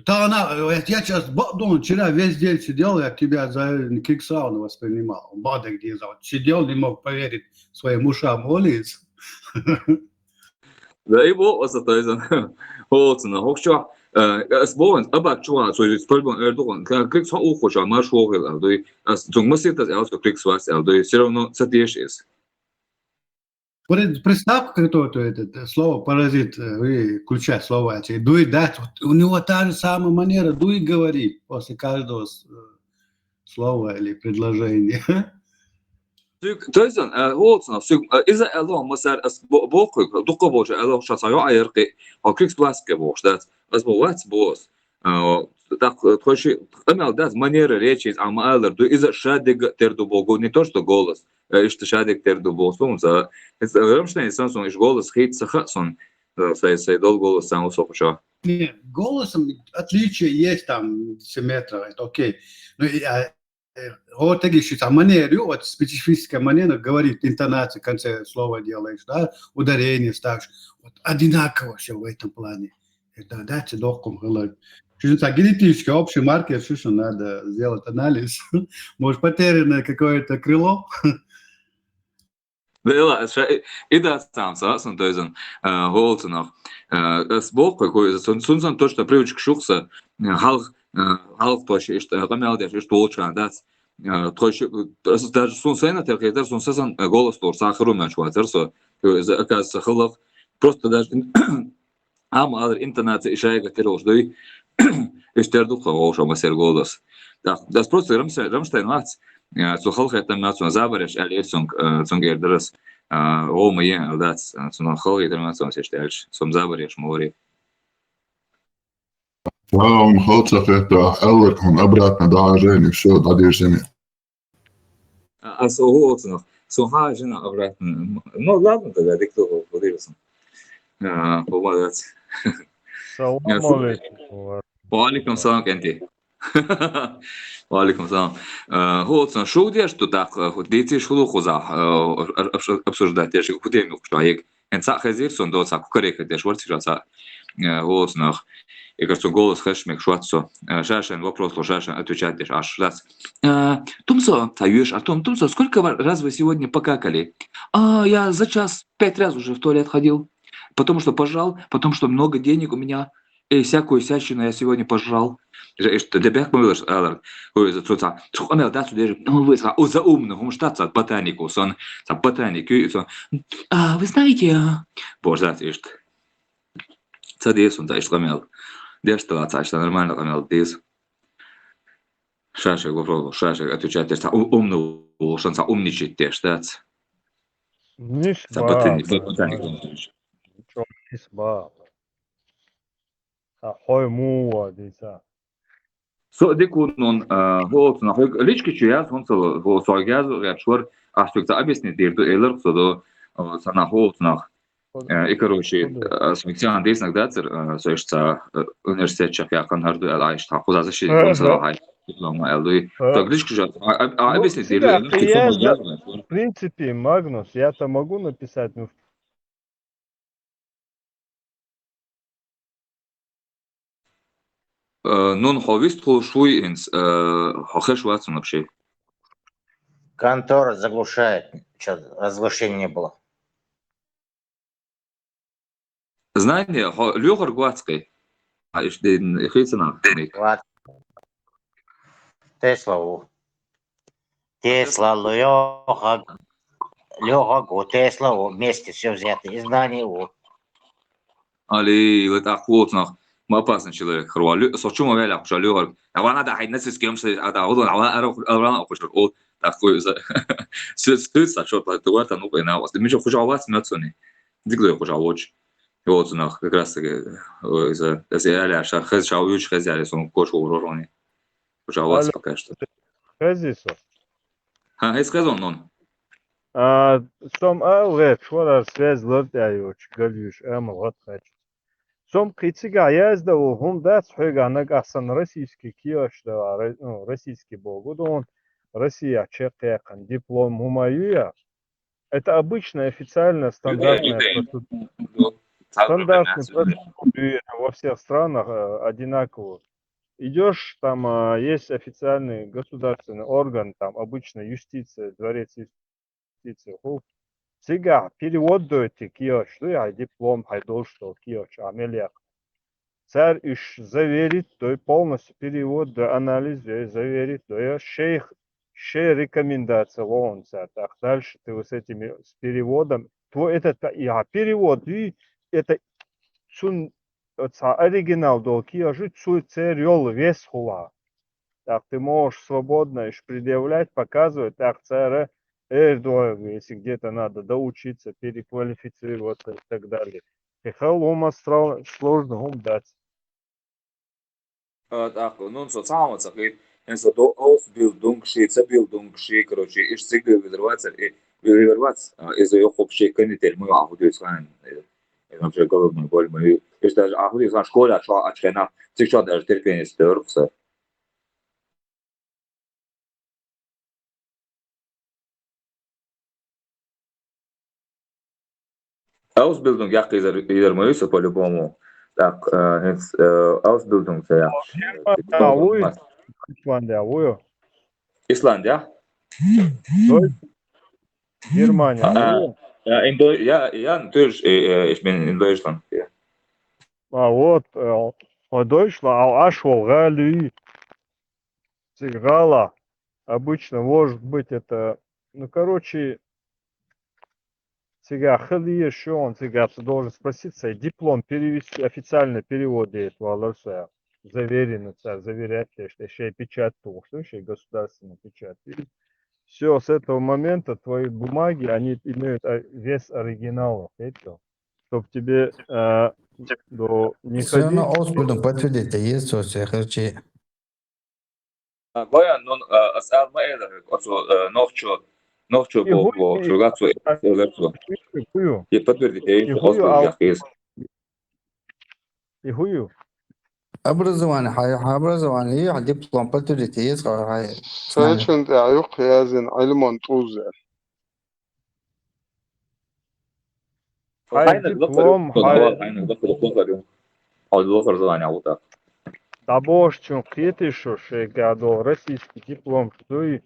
Та она, э, я, я сейчас, ба-, думаю, вчера весь день сидел, я тебя за Кригсрауна воспринимал. Бада где за, вот сидел, не мог поверить своим ушам, олис. Да и бо, оса тойзан. Олцна, хокчо. Э, ас бован, абак чуа, со из пальбон эрдугон. Кригс ха ухо, чуа, марш вогел, а, дуй. Ас, цунг масиртас, а, со Кригс вас, а, дуй. Всё равно, ца теш из. Пред-, представь, как это, вот это, это слово «паразит», э, вы, включая слово эти, дуй дать, вот у него та же самая манера, дуй говорит после каждого с-, э, слова или предложения. Цуьг, то есть, э, вот, ну, цуьг, э, иза эло, масар, ас бо-, бохуй, дукха боча эло, ша сайо айрки, а Кригс Пласки бохуш, да, ас бо вац бос. А, так, э, тхойши, амал дац, манера речи, а ма алар ду, иза шадига тер ду богу, не то что голос, э, ишта шадига тер ду богу, сум за, э, Рамштайн сан сум, иш голос хит са ха сум, э, сай, сай дол голос сам усо кучо. Не, голосом отличие есть там симметрия, это окей. Ну, и, а, э, вот такие ещё там манеры, вот специфическая манера говорит, интонация в конце слова делаешь, да, ударение ставишь. Вот одинаково все в этом плане. Это, да, цедохком хылай. Что-то генетический общий маркер, что надо сделать анализ. Может, потерянное какое-то крыло? Дела, ша, и да сам са, сон тойзан, э, голцунах. Э, с бог какой, сон, сон, сон то, что привычка шухса, э, халх, э, халх то, что, э, камел деш, что волчан, да, э, то, что, э, даже сон сайна, терхетер, сон сасан, э, голос тор, сахару мяч ватер, со, э, за, оказывается, халах. Просто даже Ам алар интонация ишайга тиролш дуй. Иш тер дукха вовша масер голос. Так, дас просто Рамштайн, Рамштайн вац. Э, цу халхетам ма цун забареш али цунг, э, цунг эрдарас. Э, о, ма е, алдац, э, цун халхетам ма цун сештельш. Сом забареш мори. А, он холца это, аллар, он обратно, да, Женя, всё, да, движение. А, а со голос, ну, со ха, жена обратно. Ну, ладно тогда, дикту, подивимся. А, помогать. Салам алейкум. Ва алейкум салам, Кенти. Ва алейкум салам. Э, голос, ну, шо где, что так, э, вот дети шо хоза, э, об-, об-, обсуждать, я же куда-нибудь, что я Эн цхьа хезир сон до цхьа кукарекхетеш вар цига цхьа, э, голос нах. Эгер цо голос хеш мег шуац со. Э, шашен вопрос ло, шашен отвечать деш аш шуац. Э, Тумсо, цхьа юеш, а Тум, Тумсо, сколько ва-, раз вы сегодня покакали? А, я за час пять раз уже в туалет ходил. Потому что пожрал, потому что много денег у меня. И всякую всячину я сегодня пожрал. Же, ишта дебех ма вилаш алар. Ой, за цо ца. Цо къамел да цо дежи. Ну, вы ца, о, за умно, хум шта ца ботанику сон. Ца ботанику, и сон. А, вы знаете, а? Боже, да, ишта. Ца дес он, ца ишта къамел. Деш та ца, ишта нормально къамел дес. Шаша вопрос, шаша отвечать, ца у-, умно, шан ца умничать, ца. Ниш ца ба, ботани-, ба-, ботанику. Чё, ниш ба. Ха, хой му ва дица. Со дикун он, а, вот, на хой лички чу яз, он со, вот, со яз, я чур, а что-то объяснить дир ду, элер, со до, а, са на хот нах. Э, и, короче, э, со Миксиан дис нагдацер, э, со ишца, э, университет чак я кан харду, эл айш та, куда за ши, он со хай, диплома эл дуй. Так, лички чу яз, а, а, объяснить дир ду, элер, что со яз, в принципе, Магнус, я-то могу написать, но Э, нун хьо вист хул шуй инс, э, хьо хеш вацун вообще. Контора заглушает. Чё, разглашения не было. Знание, хьо лёхар гвацкий. А иш дин, хицана. Гвац. Тесла у. Тесла, Лёха, Лёха, го, Тесла, у, вместе всё взято. И знание, у. Али, вот так вот, нах. Ма опасный человек, хӀара валли, со чу ма ваьлла, хӀуша луьйхар. А вана да хьай нацистский, ам сай, а да, гӀудан, а вана ара, ара, ара, хӀуша, о, так, хуй, за. Су-, су-, са, чё, та, ты вар, та, ну, хуй, на, вас. Ты, мича, хӀуша, вас, мя, цуни. Дик лой, хӀуша, лоч. И вот, нах, как раз таки, э, за, за, я, ля, ша, хез, ша, уч, хез, я, сон, коч, уророни. ХӀуша, вас, алло, пока что. Хезий со? Ха, хез хезон, нон. А, сом, а, ве, шорар связь лорд, я, юч, гал, юч, а, ма, вот, хач. Сом кхицигахь яздала хӀума дац хьоьгахь, нагахь санна российский кехаш да, ра-, ну, российский боху ду, Россия чекхъяьккхина диплом хӀума ю я? Это обычная официальная стандартная процедура. Стандартная процедура во всех странах, э, одинаково. Идёшь, там, а, есть официальный государственный орган, там обычно юстиция, дворец юстиции. Цигахь перевод дойти кехаш ду, хьай диплом, хьай долуш долу кехаш, а мел яккха. Цара уьш заверить дой, полностью перевод дой, анализ дой, заверить дой, шайх, шай рекомендация лоун цара. Так, дальше ты вот с этими, с переводом, твой этот, я перевод, и это цун, цхьа оригинал долу кехаш ю, цу церан йолу вес хула. Так ты можешь свободно уьш предъявлять, показывать, так цара эр догӀу, если где-то надо доучиться, переквалифицироваться и так далее. И хала хӀума стра-, сложно хӀума дац. А, так, ну, со цхьа хӀума ца хилла, хӀинца со до Ausbildung ши, ца Bildung ши, короче, иш цига вилар вацар, и вилар вац, а, иза йохуп ши канитель, мы, а, худой сан, э, э, вообще головной боль, мы, иш даже, а, худой сан школа, чо, а, чхена, циг чо даже терпение стерх, со. Ausbildung яккха изар, изар ма ю со по-любому. Так, э, хӀинца, э, Ausbildung ца яккха. А, вуй? Исландия, вуй? Исландия? Дой-, Германия, а, вуй? А, in Deu-, я, я, natürlich, э, э, ich bin in Deutschland, я. А, вот, э, а, Deutschland, а, аш вол гӀали. Цига гӀала. Обычно, может быть, это, ну, короче, цигахь хила езаш ю хьуна, цигахь ты должен спросить, сай диплом перевести, официальный перевод дайта валар со, заверено цара, заверять деш, тӀе шайн печать тухуш ду, шайн государственный печать. И всё, с этого момента твои бумаги, они имеют, а, вес оригиналов, это, чтоб тебе, а, до, не ходить. Всё равно Ausbildung подтвердить есть, всё, всё, короче. А, Баян, ну, а, ас ал ма элира, оцу, э, нохчо, нохчо бо-, бо-, шугацу, э, элира цо. И подтвердить, э, и хӀу ю, Ausbildung а, яккха иза. И хӀу ю? Образование, хьай, хьай образование, хьай диплом подтвердить, есть, хьай, хьай. Сайчун тӀехь юккъе яздина Ӏилман тӀулза. Хьайн диплом, хьайн. Хьайн лохар, лохар, лохар звание, вот так. ДӀабохучун кхетий шу, шайгахь долу российский диплом дуй,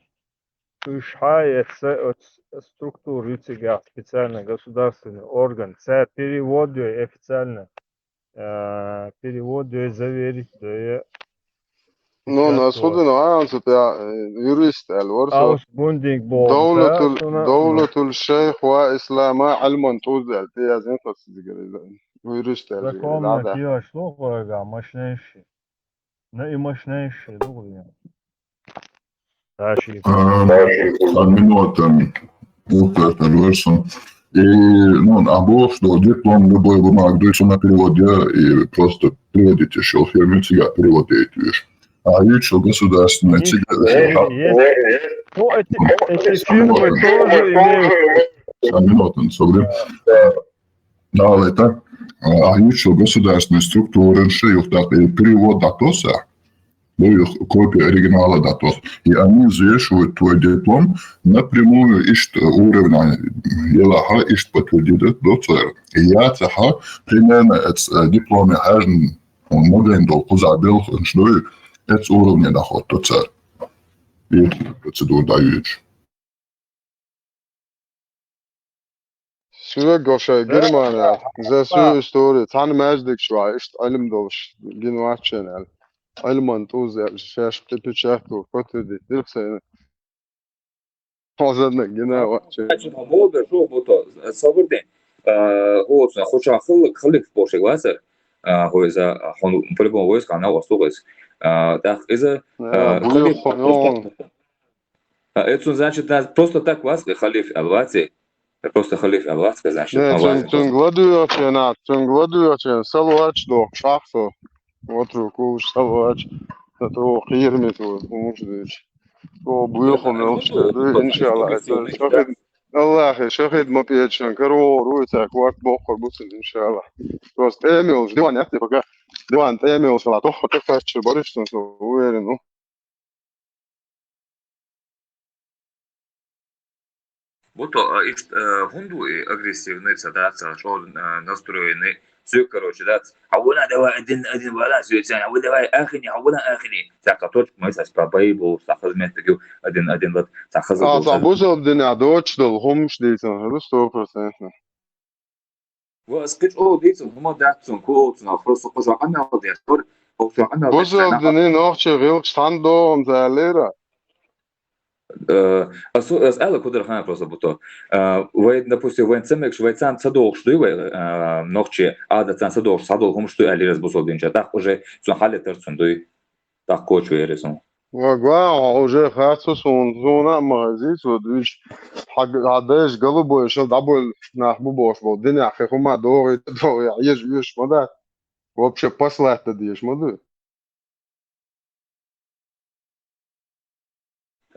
уьш хьайн эца оц структура ю цигахь, специальный государственный орган, цара перевод йой официально, э, перевод йой, заверить дой. Ну, нас хӀу дина ван цу тӀехь, э, юрист аьлла вара со. Ausbildung боху, Довлатул, да, цуна, Довлатул шайх ва ислама Ӏилман тӀулза аьлла, тӀе яздина кху цигара иза. Юрист аьлла, законно да, да. Кхоьруш ду хьоьгахь, машнайши. Ну, и машнайши ду хьоьгахь. Дальше. А, одну минуту. Вот это версу. И, ну, а боху, что диплом, любой бумага, дуй, цунна перевод я, и просто приводите, что фирмы цига перевод дайта веш. А ю цу государственный цига. Ну, эти, эти фирмы тоже имеют. Одну минуту, собри. Далее, так, а, а ю цу государственный структуран ши юхтак и перевод дӀатоса, ну, юх копия оригинала дӀатос. И они взвешивают твой диплом напрямую, ишт уровня, елахьа, ишт подтвердит до цер. И я цаха, примерно, эц, э, дипломе хьажн, он моген дол куза белх, он шнуй, эц уровне дӀахотто цер. И процедура дают. Суьраг гошай Германия, за су истори, цхьана маьждиг шу вай, иштта Ӏилма долуш гина вац шен аьлла. Ӏилман тӀулза аьлла, шаьш тӀе печать ду, подтвердить дира сайна. Хьо занна гина вац шен. Значит, а мол бер шу бу то, сабур де, э, оцна, хуча хыл-, хылиф бошек вацар. А, хӀу иза, а, хьуна по-любому войска, хьуна вастугӀ иза. А, тӀаккха иза, а, Буюххо, хӀу, хӀу. А, э, цун, значит, нас просто так вац, э, халиф алваци. Э, просто халиф алвацка, значит, Не, цун, вац. Цун гладуйочена, цун гладуйочена, салвач дохк, шахсо. Ватру кулш салвач. Это о, хирмит, о, муж дыч. О, буюххо, мелчка, иншаллах, это шахид. Аллахе, шахид ма печен, каро, руйца, кварт боххор бусин, иншаллах. Просто эмил, диван, я тебе пока. Диван, эмил, шала, тохо, так, так, боришь, что уверен, ну. Буто, а, ишт, а, хӀунда ву и агрессивный, ца дац, а, чӀоагӀа, а, настроенный, цуьк, короче, дац. А вона давай один, один вала, сюйцан, а вона давай ахини, а вона ахини. Цхьа точка, мы сейчас по бои был, цхьа хазмет, один, один, вот, цхьа хаза А, был, цхьа хаза. Бусалба дина доч дол, хӀумш дийцан, хӀу, сто процентов. Ва, ас кхы чӀоагӀа дийцан, хӀума дац цун, ку олцун, просто кхо шо къамел деш, кхо шо къамел деш, Бусалба дина нохчи гӀилкхаш цхьана догӀун ца лера. Э, ас, ас аьлла кудар хана просто буто. Э, вай, допустим, вайн ца мегаш, вай царна ца догӀуш дуй вай, э, нохчи, Ӏадат царна ца догӀуш, ца догӀуш хӀумаш дуй аьллера ас бусалба динча. ТӀаккха уже цун хьалетар цун дуй. ТӀаккха коча веара цун. Ва гуа, уже харцо суна, суна а ма хазийца, вот, виш, хьа, хьа дайш голубой шал дӀабойла нах бу бохуш болу. Динехь хи хӀума догӀий, догӀий, еш, еш ма дац. Вообще послать дан дезаш ма ду.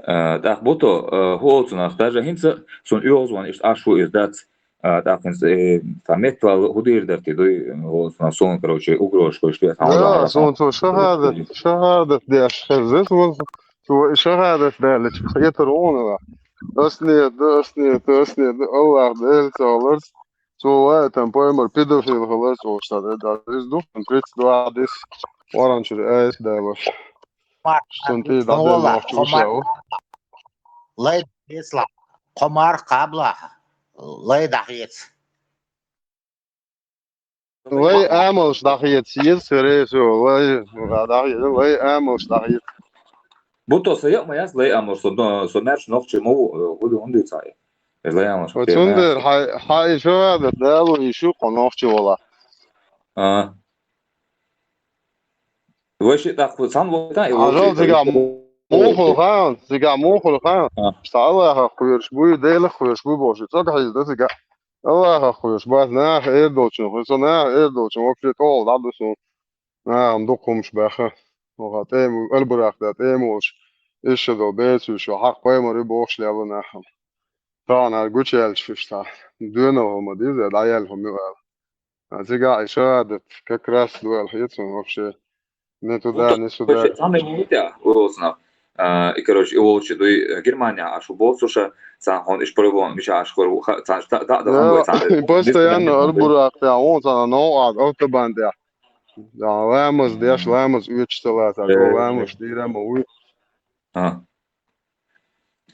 Э, тӀаккха буто, э, хӀу олцунах, даже хӀинца суна оьгӀазван иштта Ӏаш ву иза дац. А, тӀаккха хӀинца, э, цхьа меттавала хӀу дийр дара те дуй, хӀу олцунах суна, короче, угрозаш хӀу иштта ве цхьа Ва, хӀу суна цо шахадат, шахадат деш хеза, суна цо и шахадат даьллачу хетар гӀуна ва. Ас нет, да, ас нет, да, ас нет, да, Аллах Дела ца оларца. Цо вай там поймар педофил хилар цо ша, да, да, из ду, тридцать два дис, оранчури айс далаш. Марк, Стан ти да, валла, нохчу хо уша, Марк, о. Лай, исла, хо Марк кабла, лай дахиц. Лай амалш дахиц, ез сере со, лай, дахиц, лай амалш дахиц. Буто са яа ма яц лай амалш, со, со мерш нохчи ма ву, гуди гуди цай. Эр лай амалш. Оцундер хай, хай шо да, далу и шу кхо нохчи вала. А. Вай ши тӀаккха цхьаьна вайтан, и Хьажал вовши цига вай мухул хан, цига мухул хан. А. Ста Аллахах кхоьруш буй, Делах кхоьруш буй бохуш. Цо хьийза да цига. Аллахах кхоьруш бац, наха эр долчун, со наха эр долчун, вообще тӀол дӀа ду суна. Нахана дукха хӀумаш баьхна. Оха тӀема, Албурах да тӀема волуш. Иша долу бецуьйш, хьакъ пайхамар ю бохуш лелла нахана. Тахана гучуяьлча фиш цхьа. Доьналла хӀума диза, дӀаяьлла хӀума ю аьлла. А цига и шахадат как раз дуьйла хьецун вообще. Не туда, не сюда. Цхьана ву тя, уролцна. А, и, короче, и волчу дуй, э, Германия аш у боцуша, цхьана хон иш по-любому миша аш хор, ха, цхьана да, да, хон вай цхьана. Постоянно арбурах тя, он цхьана нову ад, автобан тя. Да, ламаз деш, ламаз уьч салата, ламаз дира ма уй. А.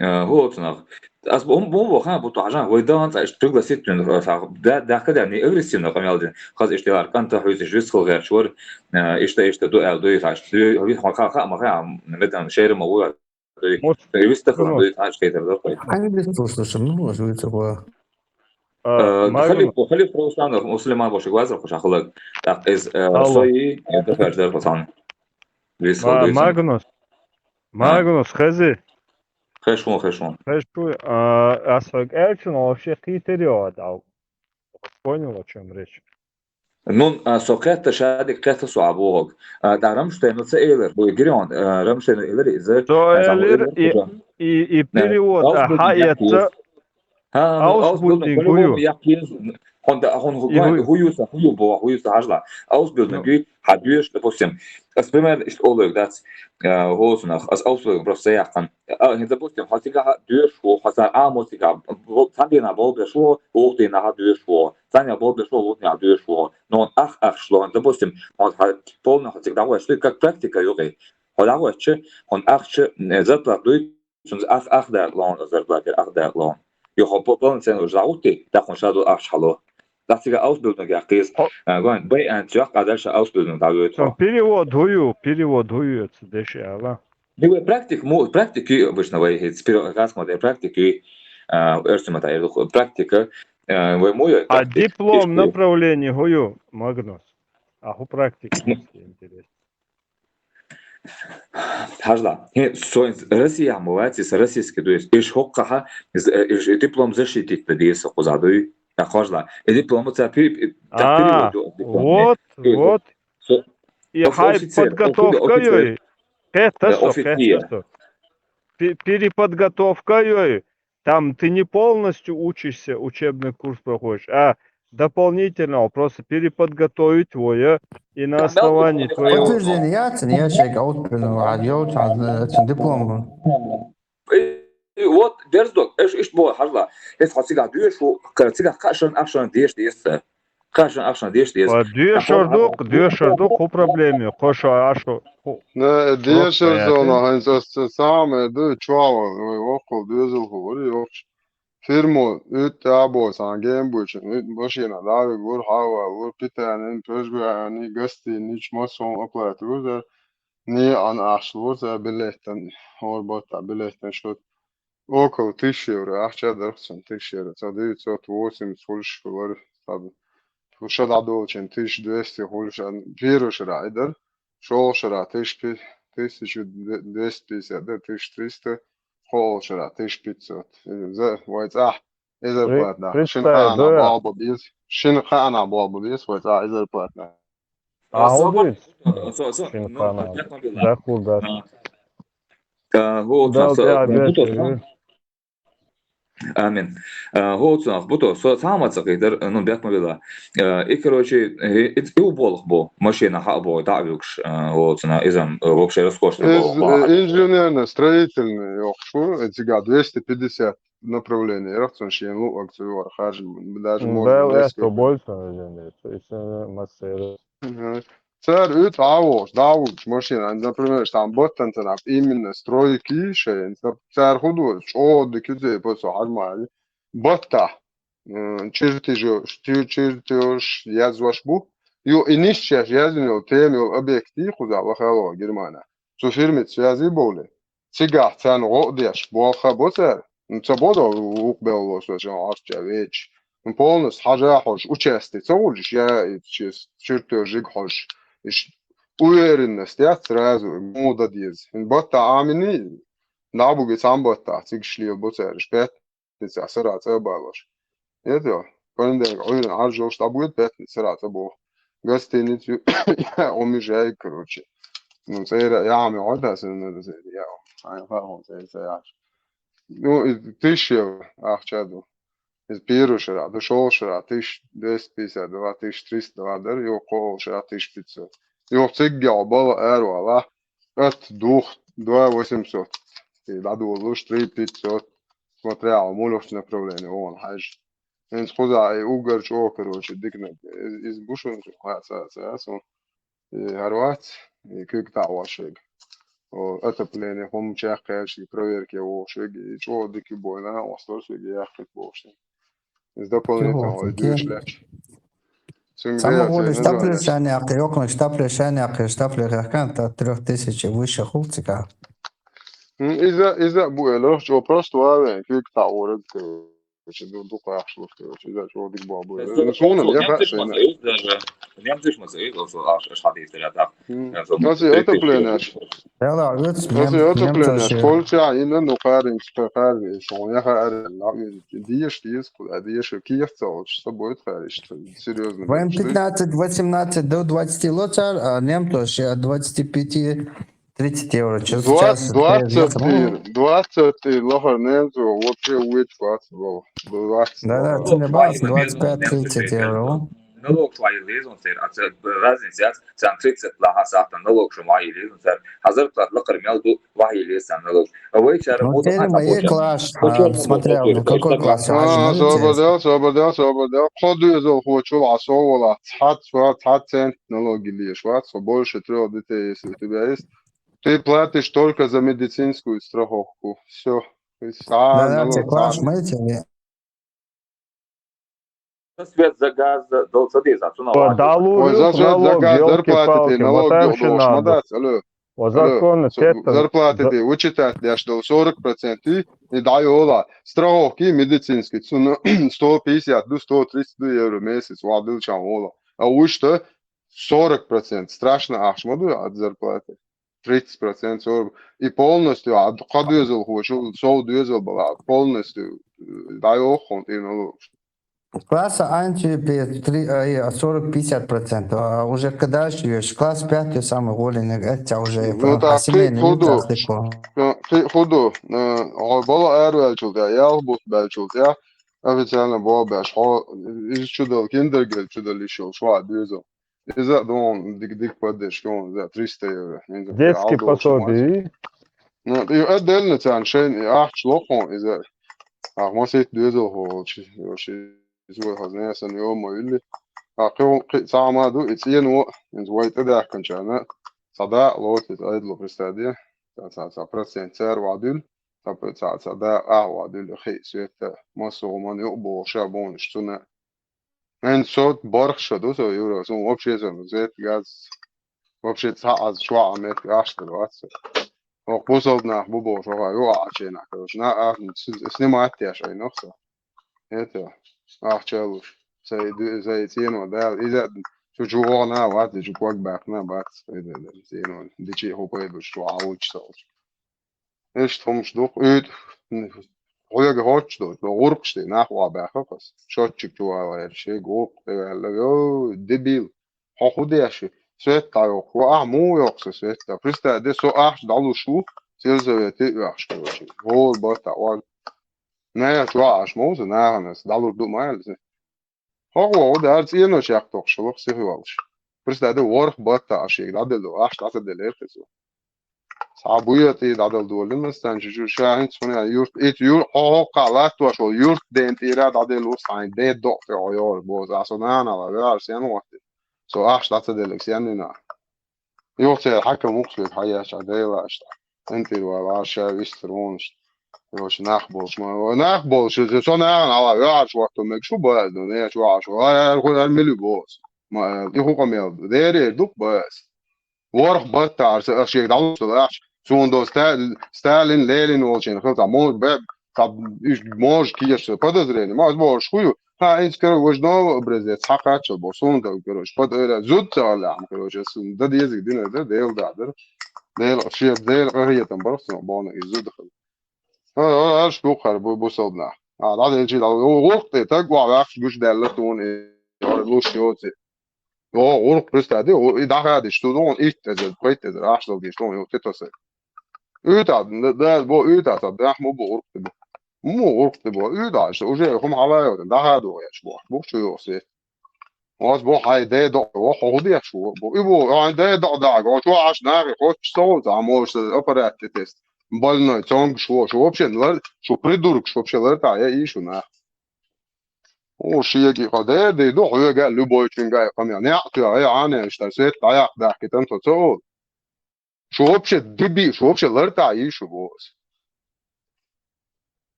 Э, хӀу оцунах. Ас бу-, бу-, бу-, хан бу тахьажан, вай дан цӀа иш пригласить дин, э, са-, да-, дахка да, не агрессивно къамел дин. Хаз иш тевар, кӀанта хьуйза иш висхал гӀерчвар, э, ишта, ишта ду аьл дуй, ха, иш, ви, ха, ха, ма ха, метан шерма вуя дуй. Виста хан дуй, ха, иш хейтар да, кой. Ай, бис слушай, ну, может, это такое. Э, Магнус. Халиф, халиф Руслан, Муслиман боши гвазар, хуша халаг. Так, из, э, сои, э, дахар дар пацан. Вис ма-, халдуй сан. Магнус. Магнус, хези. Хешун, хешун. Хешун, а, а со кӀелчун вообще кхийтар йо, да. Понял, о чём речь? Ну, а, со кхетта шадик кхетта со абугъ. А, да, Рамштейн ца эйлер, бу Гирион, а, Рамштейн эйлер, из, со а, эйлер, и, и, и перевод, а, хьаэца. Ха, ну, Ausbildung по-любому гуй. Яккхиз, хьон да, хьон ху-, и гуй. Хьуюса, хьую бо, хьуюса хьажла. Ausbildung ну. Гуй, хьадуьйш, допустим, ас пример ишт олуг дац, э, гӀозунах, ас Ausbildung просто яккхан. А, хин, допустим, хьо цига хьадуьйш ву, хьо ца амо цига, бо-, цхьан дина болбеш ву, вукх дина хьадуьйш ву, цхьан я болбеш ву, вукх дина хьадуьйш ву. Но он ах, ах шло, допустим, хьо ха-, полный хьо цига дагӀвеш, как практика юкъе. Хьо дагӀвеш, хьон ахча, э, зарплат дуй, Цунца ах, ах дакъа лон, зарплата ах дакъа лон. Йо, хьо по-, полноценно уже дӀагӀутти, тӀаккха хьуна ша долу ахча хьало. ТӀаккха цига Ausbildung яккхийса, хьо- а, гон, бай ан цоьхк, а дальше Ausbildung дӀагойту хьо. Перевод хӀу ю, перевод хӀу ю, ца деши ала? Ну, вай практик, му-, практик ю обычно вай, э, спиро-, газ ма дай практик ю, а, эрсума тай, практика, а, вай му ю, а практик, диплом ишти. Направление хӀу ю, Магнус? А хӀу практика интересно. Хьажал, хӀе, со Россия ма вац, со российский дуьйцу. Иш хӀоккхахьа, иш диплом защитить дан деза кхузахь дуй. А хьажал, и диплом ца пи- А, вот, вот. И хьай подготовка йой. Кхетта со, кхетта со. Переподготовка йой. Там ты не полностью учишься, учебный курс проходишь, а дополнительно просто переподготовить твоя и на основании твоего... Подтверждение яц, я шег аутпринул, а я учан диплом. И вот, дерздог, эш ишт бо хьажал. Эс хьо цигахь доьшу, цигахь кхашан ахшан деш деза. Кхашан ахшан деш деза. Доьшур ду, доьшур ду, хӀу проблема, кхо шо, а шо. Дешар зона, хӀинца самое ду, чуала, ой, оккхул доьзал хӀури, йохуш. Фирмо, уьттӀа а бо, сан гем бучин, уьттӀа машина, давиг, лур хьава, лур питанин, пожгани, гостиница, масон оплата лур, не ан ахш лур, билеттан, орбота билеттан шот. Около тысячи евро, ахча дарх цун тысяча евро, ца девятьсот восемьдесят хулш лур, ца ду. Шу шада долчен тысяча двести хулш, первый шара идар, шол шара тысяча двести пятьдесят, да, тысяча триста, хол шара тысяча пятьсот. За вай цӀа и зарплата. Шин хана болба без, шин хана болба без, вай цӀа и зарплата. А, Шин хана. Да, куда? ХӀу, Амин. ХӀу, цунах бу то, со цхьа ма ца кхийдар, ну, бехк ма била. И, короче, и у болх бу, машина хьа бу, дӀа а вуьгуш, хӀу, цунах изам вообще расхожда болх бу. Инженерно-строительный, йохуш, цига двести пятьдесят направление, яхцун шен луъаг цу югӀар харжа, даже можно... Да, это больше, наверное, то есть, э, массера. Цара уьтӀа а волуш, дӀа а вуьгуш машина, например, там баттан ца наб, именно стройки шайн, цара хӀу ду, чӀогӀа дика зе, по со хьажмали. Батта, чертежи, чертеж язваш бу. Ю, и нисчеш язвин йол, тем йол объекти, кхуза лахало Германия. Цу фирмит связи боли. Цигахь царна гӀо деш, болха бо цара. Ну, ца бодо вукх белло со шен Ӏарча веч. Ну, полностью хьажа хьожуш, участие ца гӀулжиш, я и чес-, чертежиг хьожуш. Иш уверенность яц сразу, муда деза. Ин батта амини, набуги цам батта, цигаш лел бо цара, иш пятница, сара ца балош. Это, понедельник, Ӏуьйран Ӏаржош, табует пятница, сара ца бо. Гостиницу, я, умижай, короче. Ну, цера, я, ами, вот, да, сын, надо, я, ай, фа, он, цера, цера, Ну, и тысяча евро ахча ду. Из первый шара, ду шол шара, тысяча двести пятьдесят два, тысяча триста два дар, ю кхол шара, тысяча пятьсот. Ю циггал бала аьрвала, от двух, два восемьсот. И дадулуш три пятьсот, смотря, а мулюш направление, он хьаж. Инц хуза и угар чо, короче, дикнаг. Из, из бушун, ха, са, са, са. И хӀара вац, и куьг таӀош вега. О, отопление, хӀума чекхъяьлча, и проверке вогӀуш вега, и чӀогӀа дика бойна, осталось вега яхкхит бохуш. Из дополнительно вай дуьйш лаьча. Цуьнга Самогони штаплешани яккхи, йокхунг штаплешани яккхи, штапле хехкан, та трёх тысяч выше хул цика. Иза, иза бу элох, чӀо просто вавен, куьг таӀораг, короче, ду, ду къахьаш луш, короче, иза чӀо дик боху бу. Ну, суна, я хаьа шайна. Немцаш ма ца иза, аш хьадийцаря тах. Аса отопление. Яла, вец, Аса отопление. Школча, ина, ну, харин, харин, шо, я хаьа, деш, деш, куда деш, киев цалч, с тобой хариш, серьёзно. Вам пятнадцать, восемнадцать до двадцати лоцар, а немцаш от двадцати пяти тридцать евро. Сейчас, двадцать, сейчас, двадцать, двадцать, лохар немцу, вообще увечь двадцать было. Двадцать. Да, да, цене баланс двадцать пять тридцать евро. Налог шо ваьлла лезун цер, а ца разница яц, цан тридцать лаха сахтан налог шо ваьлла лезун цер. Хьазар плат лакхар мел ду, ваьлла лезун цан налог. А вай чара... Ну, мода цер ма е класс, смотря, ну, какой класс. А, собардел, собардел, собардел. Кхо дуьзал хо чул а со вала. Цхьац, цхьац цент налоги леш вац, со больше трёх детей, если у тебя есть. Ты платишь только за медицинскую страховку. Всё. Да, да, цхьа налог, цхьа класс, знаете, за свет, за газ, за, за, за деза, цуна вац. Ой, за свет, за газ, зарплата ти, налог, ма дац, алло. Алло, зарплата ти, учитать деш дол сорок процент и, и дӀайола. Страховки медицинский, цуна сто пятьдесят ду, сто тридцать ду евро месяц, ва дилчан вола. А уж то сорок процент страшно ахча ма ду от зарплаты. Тридцать процент, сорок. И полностью, а кхо доьзалхочун, сов доьзал бала, полностью, э, дӀайоху хьуна тӀе налогаш. Класса один, пять, три, а, и сорок-пятьдесят процентов. А уже когда ещё есть? Класс пятый самый голеный, это уже Ну, по так, семейным худу, царствику. Худу, э, хьо бала араваьлчул тӀе, ялх бутт баьлчул тӀе, официально бо беш, хьо, из чу дал, киндергарта чу дал ишо, шва доьзал. Иза а дон дик-дик поддержка, он, за триста евро. Детский пособие. Ну, и отдельно царна шайн, и ахча лохун, иза. Ах, масит доьзал хо, чи, чи, из вай хазна, сан, ё-моё, илли. А, кхи, кхи, цхьа ма ду, и цӀено, из вай тӀе даьккханчарна. Цхьа да, лоцит, айдло, представь, цхьа, цхьа, цхьа процент цар вадуьллу, цхьа, цхьа, цхьа да, а вадуьллу, хи, света, массо, ман, ю, бо, ша, бонуш, цуна. Эн сот барх ша ду со, Юра, сун вообще сан зет газ, вообще цхьа аз чуа а мет гаш да вац. Ох, бусалд нах бу бо шо га, ю а чена, короче, на а с-, снимать я шай нох со. Это, ах, челуш. Сай ду-, сай цено, да, иза, чу чу на вац, чу квак бах на бац, это, да, цено, дичи хупай ду, чу а уч со. Иштта хӀумаш ду-кх, уьйтӀа, хьоьга хӀотташ долчу, гӀуркхаш тӀе нах ван баьхна хӀокхуьнца. Счётчик чу валийра, шега гӀуркх тӀе ваьлла, йой, дебил, хьо хӀун деш ю? Свет дӀайоккху, ахьа муха йоккху сан свет дӀа? Представь де, со ахча дӀалуш ву, сельсовете а оьхуш, короче. ХӀора баттахь, ой. Наха чохь Ӏаш ма ву сан, нахана ас дӀалур ду ма аьлла. ХӀокхо вогӀу дара цӀенош яхтохуш хиларх сиха йолуш. Представь де, ворхӀ баттахь шега дӀаделла, ахча дӀа ца делира иза. Цхьа буьйти дӀадала долийна ас царна чу, ша хӀинца хӀуна юрт, ит юр-, хьо хӀокхахь латтош волу юрт ден тӀера дӀаделла ву, хьайн ден докъ тӀе хьо йогӀуш боху. Аса нана ла веара сен вахти. Со ахча дӀа ца деллиг сен вина. Юха церан хьаькам ву-кх соьга хьаеш, а Дела аьшта. ХӀинтӀера вала ша вистар вонаш. Йоша нах болуш ма, нах болуш, со нахана хьала веараш вахто мега шу база, но нечу вахаш, ай, ай, хӀун ар мили боху. Ма, и хӀун къамел, дерриг ду-кх база. ВорхӀ баттахь аса аш шега дӀалуш ахча. Суна до Ста-, Сталин, Ленин волчийн хила цхьа мур бе-, цхьа уьш можа кеша подозрение. Ма ас бохуш хӀу ю? Ха, иза кара важа новый образец, цхьа кхаччал бо, суна дан, короче, под-, э, зуд ца гӀалахьа, короче, ас дан дезиг дина дар, Дела да дар. Дела, шен Дела къахетам барх суна бохна, иза зуда хила. Ха, ха, аш буххар бу-, бусалба нах. А, дӀаделчи дӀа, гӀуркх тӀе таг вахь ваьхча гуш даьлла суна, и, луш йоци. О, гӀуркх, представь, и дӀахадиш, шу догӀун итт эзар, пхийтта эзар ахча дала деш догӀун, ю, тетосай. УьйтӀа, да, да, бо, уьйтӀа, ца, дахь ма бу гӀуркх тӀе бу. Ма гӀуркх тӀе бу, уьйтӀа, ша, уже хӀума хьала йоцун, дӀахадо гӀеш бу, бухчу йоху свет. Оцу бо хьайн ден докъо, хьо хӀун деш ву, бо, и бо, хьайн ден докъо дагӀа, оцу Ӏаш нахе хоттуш ца волу, цхьа можа аппарат тӀе теста. Больной, цонгаш ву, шу вообще лар, шу придуркаш вообще лартӀа я и шу нах. О, шега и къа дер ду, хьоьга а, любойчуьнга а и къамел. Некъ тоьхна, ай, Ӏанеш, тар свет дӀаяккха даьхкитан тхо ца олу. Шу вообще деби-, шу вообще лартӀа йий шу боху аса.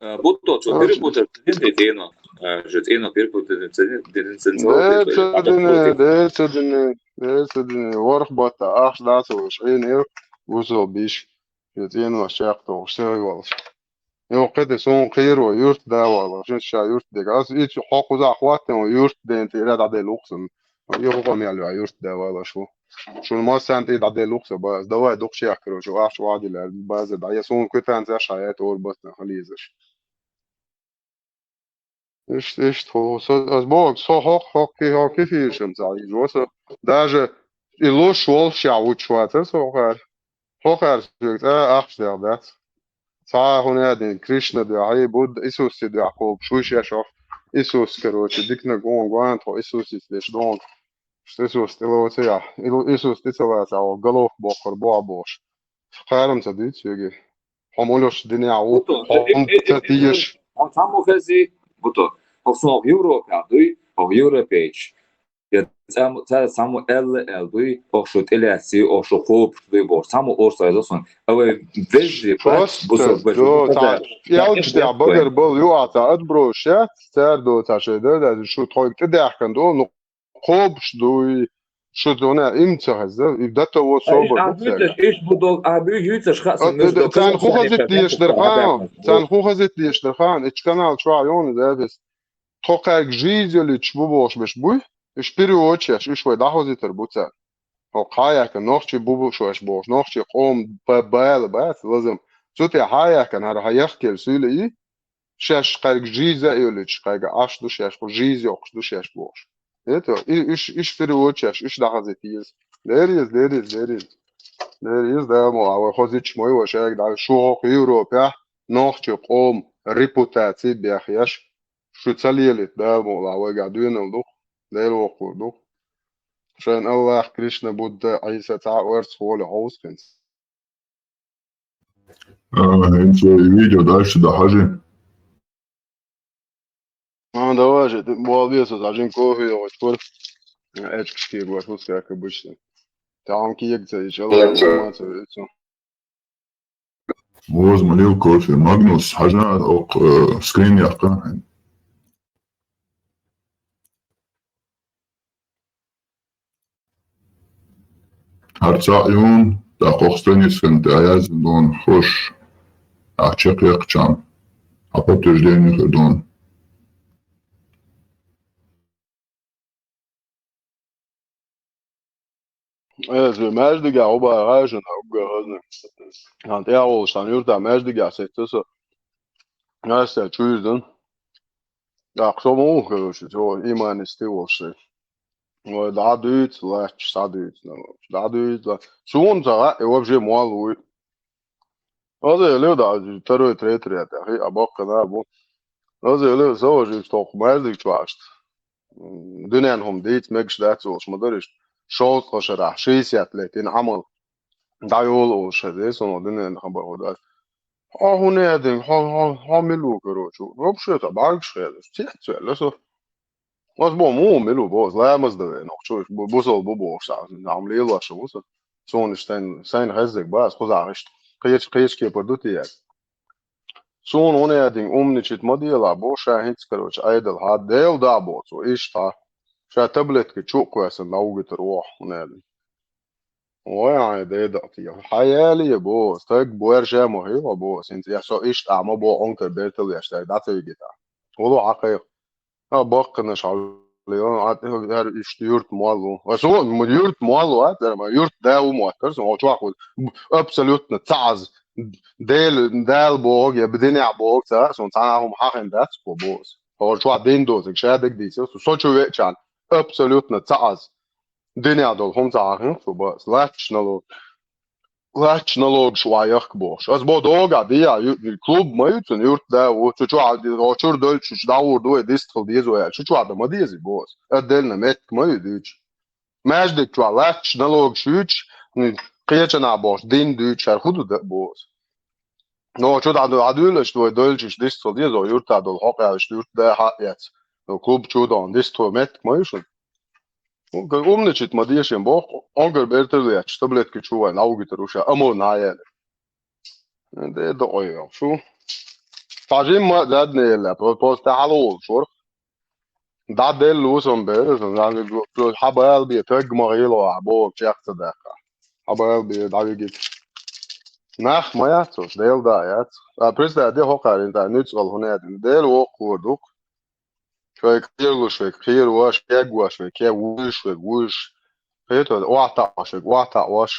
Э, бутто цо перепутать дина цӀено. Э, же цӀено перепутать дина цӀено. Дер ца дина, дер ца дина, дер ца дина. ВорхӀ баттахь ахча дӀа ца луш, Ӏийна эр, бусал биш. Же цӀенош чекхдохуш, сагӀа йолуш. Йо, кхета суна кхеро юрт да валла, шуьца ша юрт дега. Ас ицу хьо кхузахь хӀоттина юрт ден тӀера дӀаделла ву-кх сан. Юха къамел йо юрт да валла шу. Шуна массарна тӀе дӀаделла ву-кх сан база. Давай дукхачех, короче, ахча вадила база дӀа. Я суна квитанция ша яйта ора батна хала езаш. Иштта, иштта, хӀу, со, ас боху, со хӀокху, хӀокху, хӀокху кефиршам ца хьийза. Со даже и луш волуш ша вучу вацара со хӀокхара. ХӀокхара соьга цкъа а ахча дегӀ дац. Цхьа а хӀуна яа дина, Кришна дуьхьа, Будда, Исусе дуьхьа кхобуш вуй шаьш хӀокху. Исус, короче, диканиг вон гонах тхо Исусица деш догӀу. Исус тӀелоцу яхь. Ил-, Исус тӀе ца лаца, а головка боккхур боху бохуш. Кхарам ца дуьйцу соьга. Хьо мулуш динехь ву, хьо хӀунда ца тиеш? Хьо цхьаммо хези, буто. Хьо сон хьо Европехь дуй, хьо европейчу. Я цхьаммо, цара цхьаммо аьлла аьлла дуй, ох шу тӀелаьцций, ох шу кхобуш дуй бохуш. Цхьаммо орца хезо сон. А вай везде бац, бусо бац. Просто, цхьа элча тӀехь багар бал ю а, цхьа отброс яц, цара доцахь шайн дара, шу тхойга тӀедаьхкина долу, ну, кхобуш дуй, шу дона им ца хеза, и до того собар ду цаьрга. Иш бу дог, а буьйцаш хаьа сан муьжда. Царна хӀун хазит деш дара хаам? Царна хӀун хазит деш дара хаам? Ичу канал чохь йону запись. Тхо кхаьрга жизнь йолуьйтуш бу бохуш беш буй? Уьш переводчаш, уьш вай дӀахозийтар бу цара. Хьо хьаяьккхина нохчий бу шоаш бохуш, нохчий къоман ба-, бала бац, лазам. Цу тӀе хьаяьккхина хӀара хьан яхкелла суьйла и, шаьш кхайга жиза а йолуьйтуш, кхайга Ӏаш ду шаьш, кху жиза йоккхуш ду шаьш бохуш. Это, и, уьш, уьш переводчаш, уьш дӀахазийта еза. Дерригаза, дерригаза, дерригаза. Дерригаза, Дала мукъ лахь, вай хозуьйтуш ма ю вай шайга дӀа. Шу хӀокху Европехь нохчий къоман репутаци бехъеш, шу ца лелийта, Дала мукъ лахь, вайгахь доьналла ду-кх, Дела воккхур ду-кх. Шайн Аллах, Кришна, Будда, Ӏийса цхьа а орцахволу хьовса хӀинца. А, хӀинца вай видео дальше дӀахьажи. А, давай же, ты болбес, а жин кофе йогӀуш пур. Эчкаш кегош, пускай кабычно. Там кег ца ичал, ца ицу. Возма лил кофе, Магнус, хьажа, окх, э, скрин яккха. ХӀара цхьаъ юн, тӀаккха окху страницан тӀе а яздина дуьйна хӀорш, ахь чекхъяьккхича, хьан подтверждение хир дуьйна. Э, зе маьждигехь хӀу бара гӀайшина уггар хазна. Хан тӀехь волуш, сан юьртахь маьждигехь сецна со. Аса чуьйздан. ТӀаккха со ма ву, короче, цо иманисте волуш шайн. Вай дӀа дуьйцу, лаьтташ схьадуьйцу, дӀа дуьйцу, ла-, суна ца хаьа, и вообще молла вуй. Аза элира, да, второй, третий ряд, ахи, а баккхана а бу. Аза элира, со важа иштта хӀокху маьждиг чохь иштта. М, дуьненан хӀума дийца мегаш дац волуш ма дара иштта. Шовзткъа шарахь, шийсет лет, ина Ӏамал. ДӀайолу олуш хеза, сан дуьненан хабар хӀу дац. Хьо хӀун яздина, хьо, хьо, хьо мила ву, короче? Вообще, ца бӀаьргаш хезаш, цец ваьлла со. Ас бо муха мила ву, бо, ламаз дан веана, чуьйш бу-, бусал бу бохуш, цхьа, цхьа хӀума лелош ву со. Суна иштта сайн, сайн хезнарг бац, кхузахь иштта. Кхечу, кхечу кепара ду те яц. Суна хӀун яздина, умничать ма делахь, бо, ша хӀинца, короче, Ӏедал хьа, Дела да, бо, цо, иштта хьа. Ша таблетка чу а кхоьссина, дӀавуьгуьйтур вохьа, хӀун яздина. Ой, ай, дайда а те. Хьан яле, бо, стаг боьрша ма хила, бо, хӀинца, я со иштта а ма бо, Ӏункар бертал еш, стаг дӀа ца вигита. Вало хьан кхайкха. А, баккханаш хьалле, а, хӀара иштта юрт моллу. Ас вон, ма юрт моллу, а, дара, ма юрт да ву моттар, сон, о, чохь ву. Абсолютно цхьа аз. Дел-, Дала боху, я бдинехь боху, ца, сон цхьана хӀума хьахина дац, бо, бо. Хьо чохь дин доцург, ша дагадийцира, со чу веачан. Абсолютно цхьа аз. Динехь долу хӀума ца хьахина, бо, лаьтташ налог. Лаьтташ налогаш ван яхка бохуш. Ас бо догахь дехьа, ю-, клуб ма ю цуьнан, юрт да ву, цу чохь а, о, чуьра дойлучу дӀагӀур ду вай, дистхила деза вай аьлла. Цу чохь дан ма дезий, бо ас. Отдельно меттиг ма ю дуьйцуш. Маьждиг чохь лаьтташ налогаш юьйцуш, м, кхечанхьа бохуш, дин дуьйцуш, хӀара хӀун ду дан, бо ас. Но чу дӀа-, дӀадуьйлуш вай дойлучу дистхила деза, о, юрта долу хьокъ аьлла, юрт да хьа а эц. Но клуб чу дан, дистхила меттиг ма ю шуна. Умничать ма де шен боху, Ӏунгар бертар летташ, таблетка чу вайн, Ӏугуьйтур ву ша, амма на яьлла. Де докъой йо, шу. Цхьа жимма а дадна елла, по-, просто хьала волуш вара. ДӀаделла ву сан бер, сан, хьан бала бе, таг ма гӀело, а, боху чекх ца даккха. Хьан бала бе, дӀавигит. Нах ма яц, уж, Дела да яц. А, представь, де хӀокхарин, та, нуьцкъала хӀун яц, Дела воккхур ду-кх. Шайга кхералуш, вайга кхераваш, кегваш, вай кегвуьйш, вайга вуьйш. Кхетад, охьатаӀаш, вайга охьатаӀаш.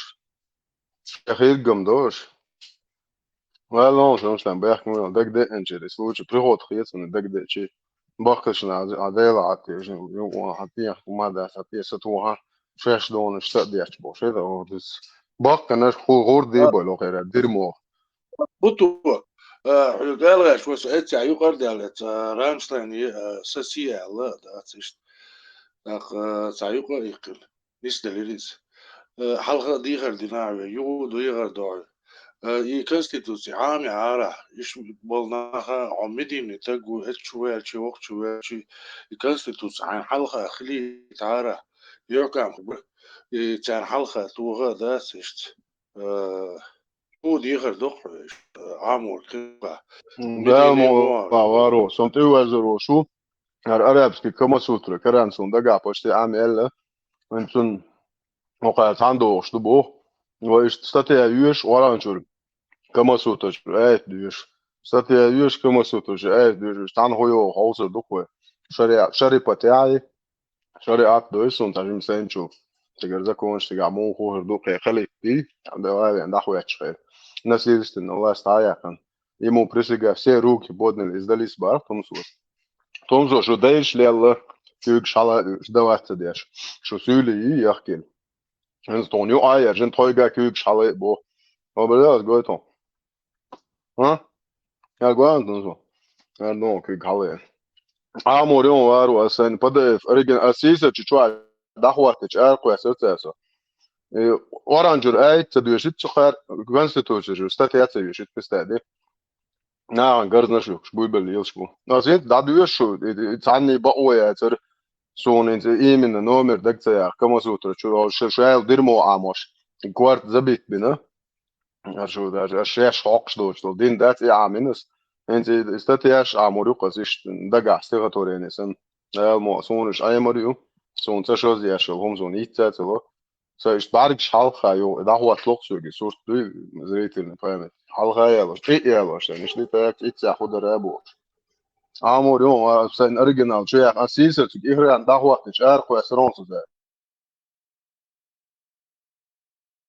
Шайн хиргам дожа. Ваьлла хьуна шун сан бехк ма ваьлла, дагадеъначерий случай, приход хецунна дагадеъчий. Баккхашна а, а Дела хьан тешна, юкъа хьан тӀехь хӀума дац, хьан тӀе сатохьа, шаьш донаш са а детташ бохуш. Баккханаш хӀу-, хӀур дийбой лохера, дирмо. Буту, а, хьуьга аьлла гӀерташ ву со, эццехь юкъара даьлла, ца Рамштайн, а, са сий аьлла, дац иштта. ТӀаккха, а, цхьа юкъа а иккхина, нисделира иза. А, хьалха а дехар дина а ве, юха а дехар дохьуьйту. А, и конституци Ӏамий Ӏара, иш болу наха, хьо Медина таг ву, эццу чу ваьлчи, вокху чу ваьлчи, и конституци хьайна хьалха хилийта Ӏара, юьхькӀам хир бара, и царна хьалха тоха а дац иштта. Э, чу дехар доккху хьоьжуш, э, Ӏамор кхин бахь. М, Медина Дала мо ма варо, сон тӀе вазар волуш ву, хӀара арабский Камасутра, Коран суна дагахь почти Ӏама аьлла, вайн цунна хӀокхара цхьаьна дохуш ду боху. Вай иштта статья йоьшу ГӀоргӀанчуьра Камасутрачуьра аят доьшу. Статья йоьшу Камасутрачуьра аят доьшу, цхьаьна хӀун йогӀу хьовсур ду-кх вай. Шариа-, шарипатехь, Шариат дой суна цхьа жима сайначул. Цигара законаш цигахь муха хӀара ду кхе халитти, давай вен дӀахветташ хир. Насильственно власть хьаяьккхина. Ему при себе все руки подняли и сдались бах, тумсос. Тумсо шу дайш лелла, куьйгаш хьала а уьш, давай ца деш. Шу суьйлий яхкина. ХӀинца тхуна юкъа а яьржина, тхойга куьйгаш хьала а бо. Образ гой тхуна. А? Я гуан тун су. Я ну куьйг хьала а. Амур юн вару ас сайн П Д Ф оригин-, ас сийсар чу чуа дӀахӀоттича, аркхоьссар цаьрца. И оранжевый айт ца доьшит цу кхар, Конституция жу, статья ца доьшит, кстати. Наган гарзнаш юхш, буйбал лелаш бу. Ас ит дӀадоьшу, и, и цхьанний бакъо яцар, суна ин ца именно номер даг ца яха, Камасутра чу, шу, шайл дирмо Амош. Кварт забит бина. Ар шу даже, ар шеш хокхуш доцу, дин дац и Аминас. ХӀинца и статьяш Амур юкъас иштта дагахь стихотворение сан. Эл мо, суна уьш Ӏемар ю, суна ца шозъеш йолу хӀума суна йицца а ца ло. Ца иштта бӀаьргаш хьалха ю, и дӀахӀотталуш соьга сурт дуй, зрительный память. Хьалха ялош, тӀе ялош, сан иштта тӀаккха иццехь хӀу дара а бохуш. Амур ю, а, сайн оригинал чу яхна, ас сийсар цуьнга ихран дӀахӀоттича, аркхоьссар он суза.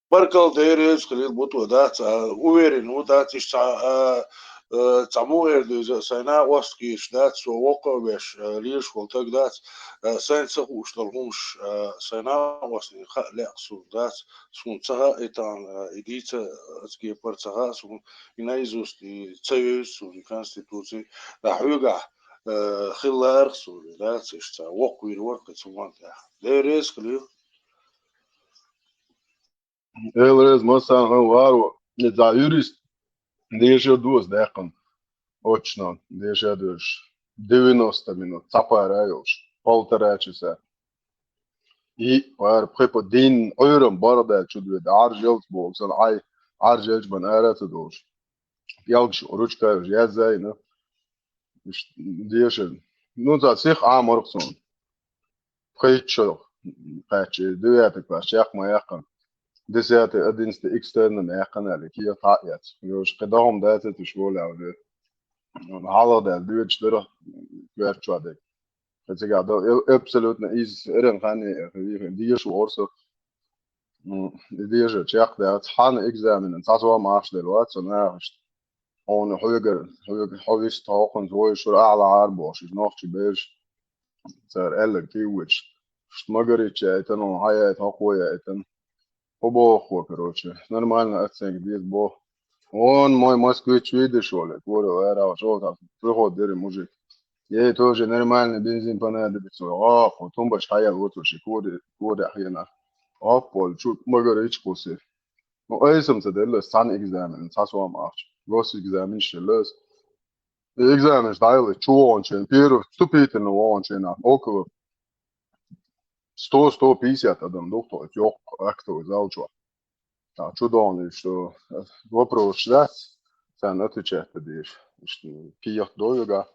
Баркалла, Дела реза хилийла, бутӀо дац, а, уверен ву дац, иштта цхьа, а, а, цхьа муха эр дуьйза, сайн накъост кийча дац, со воккха а веш, а, лелаш волу таг дац, а, сайн ца хууш долу хӀумаш, а, сайн накъостийн хаа лаьа суна дац, суна ца хаьа и тахана, а, и дийца, а, аса кепара ца хаьа суна, и наизусть и ца вевза суна, и Конституция, а, хьоьгахь, а, хилла лаьа суна, дац, иштта цхьа воккха вийр вара кхин цу ма тӀехь. Дела реза хилийла. Элрез массарна варо, и цхьа юрист, деша доса даьккхина, очно, деша доьш, девяносто минут, цхьа пара а йолуш, полтора часа. И пара пхи по дин Ӏуьйрам баргӀа даьлла чу доьду, Ӏаржа ялц боху, сан Ӏай, Ӏаржа ялч бан ара ца долуш. ПӀелгаш ручка уьш яззайна, уьш деша. Ну, цхьа сих Ӏамарх суна. Пхийтта шо кхаьчча, девятый класс чекх ма яьккхина. Десятый, одиннадцатый экстерном яьккхина аьлла, кехат хьа а эцна. Йош кхин дохам дацара уьш волаве. Хьалха даьлла доьдуш дара коьртачохь дерг. Кхин цигахь до-, э-, абсолютно из эран хан е, вихин деша ву орсо. М, и деша чекх дац. Хьан экзаменан цхьа сом ахча дер вац, со нахашта. Хьуна хьоьгара, хьоьга, хьо вист хьокхунца вой шура ахьа лахьара бохуш, иза нохчий бераш. Цара аьлларг кийвочу. Шуьта магарича яйтан, хьан яйта, хьо кхо яйтан. Хьо боху, короче. Нормально оценка деза боху. Он мой москвич видишь, Оля, говорю, я раз, вот так, приходит дери мужик. Ей тоже нормальный бензин понадобится. О, вот он баш хаял, вот вообще, говорю, говорю, охрена. Оп, Оля, чуть магарич кусит. Ну, айсам ца делла, сан экзамен, ца сом ахча. Госэкзамен шеллас. Экзаменаш дӀайла чу вогӀунчийн, первый вступительный вогӀунчийн, около сто, сто пятьдесят адам духтур, йоккха актовый зал чохь. А, чу догӀна, что вопрос дац, царна отвечать деш. Кехат довига,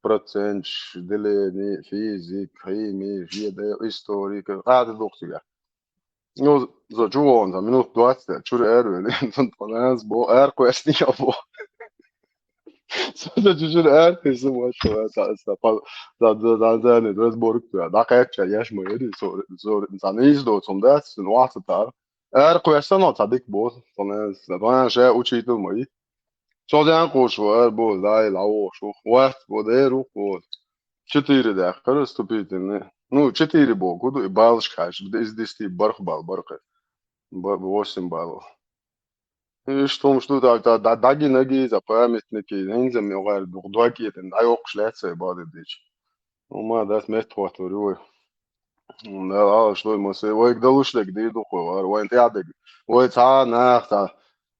проценташ, деление, физик, хими, жеда, историка, къада духтуга. Ну, за чу вон, за минут двадцать, чуьра эр вели. Тхуна аз бо, эр квестни я бо. Со за чу чуьра эр квестни, вот, вот, да, да, да, да, да, не, разборка, да, да, кайт, я ж мой, сори, сори, за не из до, цум да, с, ну, а, та. Эр квестни, но, цадик бо, тхуна аз, тхуна аз, ше учитель мой. Со зян кхуш ву, эр бо, дай, лаво, шу, хваст, бо, деру, бо. Четыре, да, хара вступительный. Ну, четыре бо, куду, и баллаш кхаш, из десяти барх балл, барх. Ба-, восемь баллов. И что, что так, да, да, даги ноги за памятники, инзам, ё, гар, ду-, дуаки, тен, да, ёкш, лет, сай, бады, дич. Ну, ма, дас мет хватур, ой. Да, а, что, ма, сай, вай, да, луш, дек, ди, ду, хо, вар, вай, тя, дек. Вай, ца, нах, ца.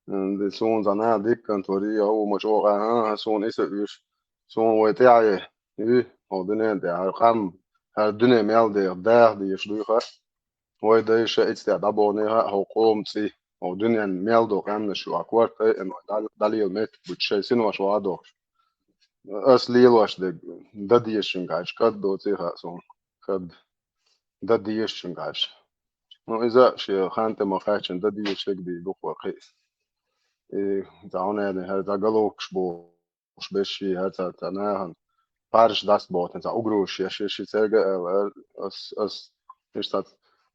М, ди, сун, ца, на, дик, контори, а, у, ма, чо, а, а, сун, иса, уш. Сун, вай, тя, е. И, о, динен, тя, а, кам, а, динен, мел, де, да, ди, еш, дуй, ха. Вай дайша ицтехь дӀабогӀнехьа хьо къоман цӀий, хьо дуьненна мел ду къаьмнаш ю, а корта айъина вай дал-, далийла меттиг бу шайн синош вадохуш. Ас лелош дерг, дан дезаш шуьнга хьаьжча, кад доций хаьа суна, кад, дан дезаш шуьнга хьаьжча. Ну, иза шен хан тӀе ма кхаьччина, дан дезаш дерг дий дукха вай кхиъ. И, цхьа хӀун аьлла, хӀара цхьа головкаш бу. Уьш беш ши хӀара цара цхьа нахана. парш даст ботан, цхьа угроза еш, еш, еш церга, э, ас, ас, иш цхьа,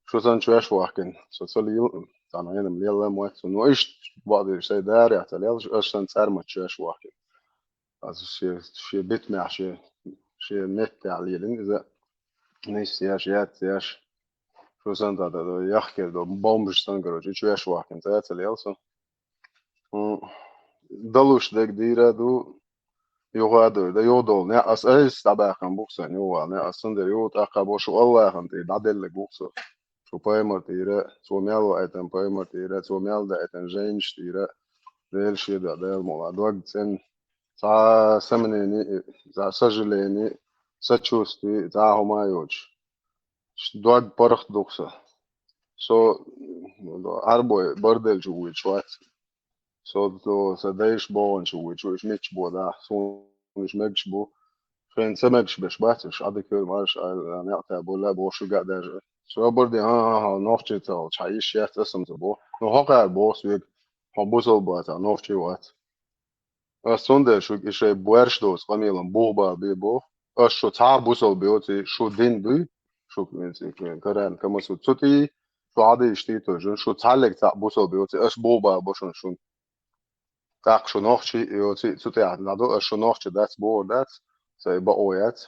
шу сан чоьш вахкин, со ца лил, цхьа, ну, енам лила моц, ну, иш, бадиш, сай даря, ца лил, аш сан царма чоьш вахкин. Аз ше, ше битмя, ше, ше меття лилин, иза, ниш, еш, еш, еш. Шу сан да, да, да, яхкер, да, бомбиш сан, короче, чоьш вахкин, ца, ца лил, со. М, далуш дег дийра ду, юха ду, да, юдол, не, ас айс дӀабаьккхам бухсан, юха, не, ас сан дер ю, тӀаккха бо шу Аллахьан тӀе дӀаделлаг бухсо. Шу пайхамар тӀера, цо мел ваийтан пайхамар тӀера, цо мел даийтан жайнаш тӀера, Дела шеда, Дела мола, дог цӀен, цхьа сомнение, цхьа сожаление, сочувствие, цхьа хӀума йоч. Ш-, дог паргӀат духса. Со, м, арбой бардел чу вуйчу вац. Со, со, са дайш богӀун чу вуйчу, иш мичча бо да, сунаш мегаш бу. Шен ца мегаш беш бац, иш Ӏадикир марш, а, а, неӀта бола, бо шуга даже. Со барди, ха, ха, ха, нохчи ца волча, хьа иш яц, асам ца бо. Ну, хьо кхар бо, свег, хьо бусал баца, нохчи вац. Ас цундела шуг ишай боьрш доцу къамелан бух бал бе боху. Ас шу цхьа бусал боций, шу дин дуй, шу каран камасу цу тӀий, шу Ӏадийш тӀий тожун, шу цхьаллиг цхьаъ бусал боций, ас бух бал бо шун шун. ТӀаккха шу нохчий йоций, цу тӀехь дӀаду, ас шу нохча дац, бохур дац, цай бакъо яц.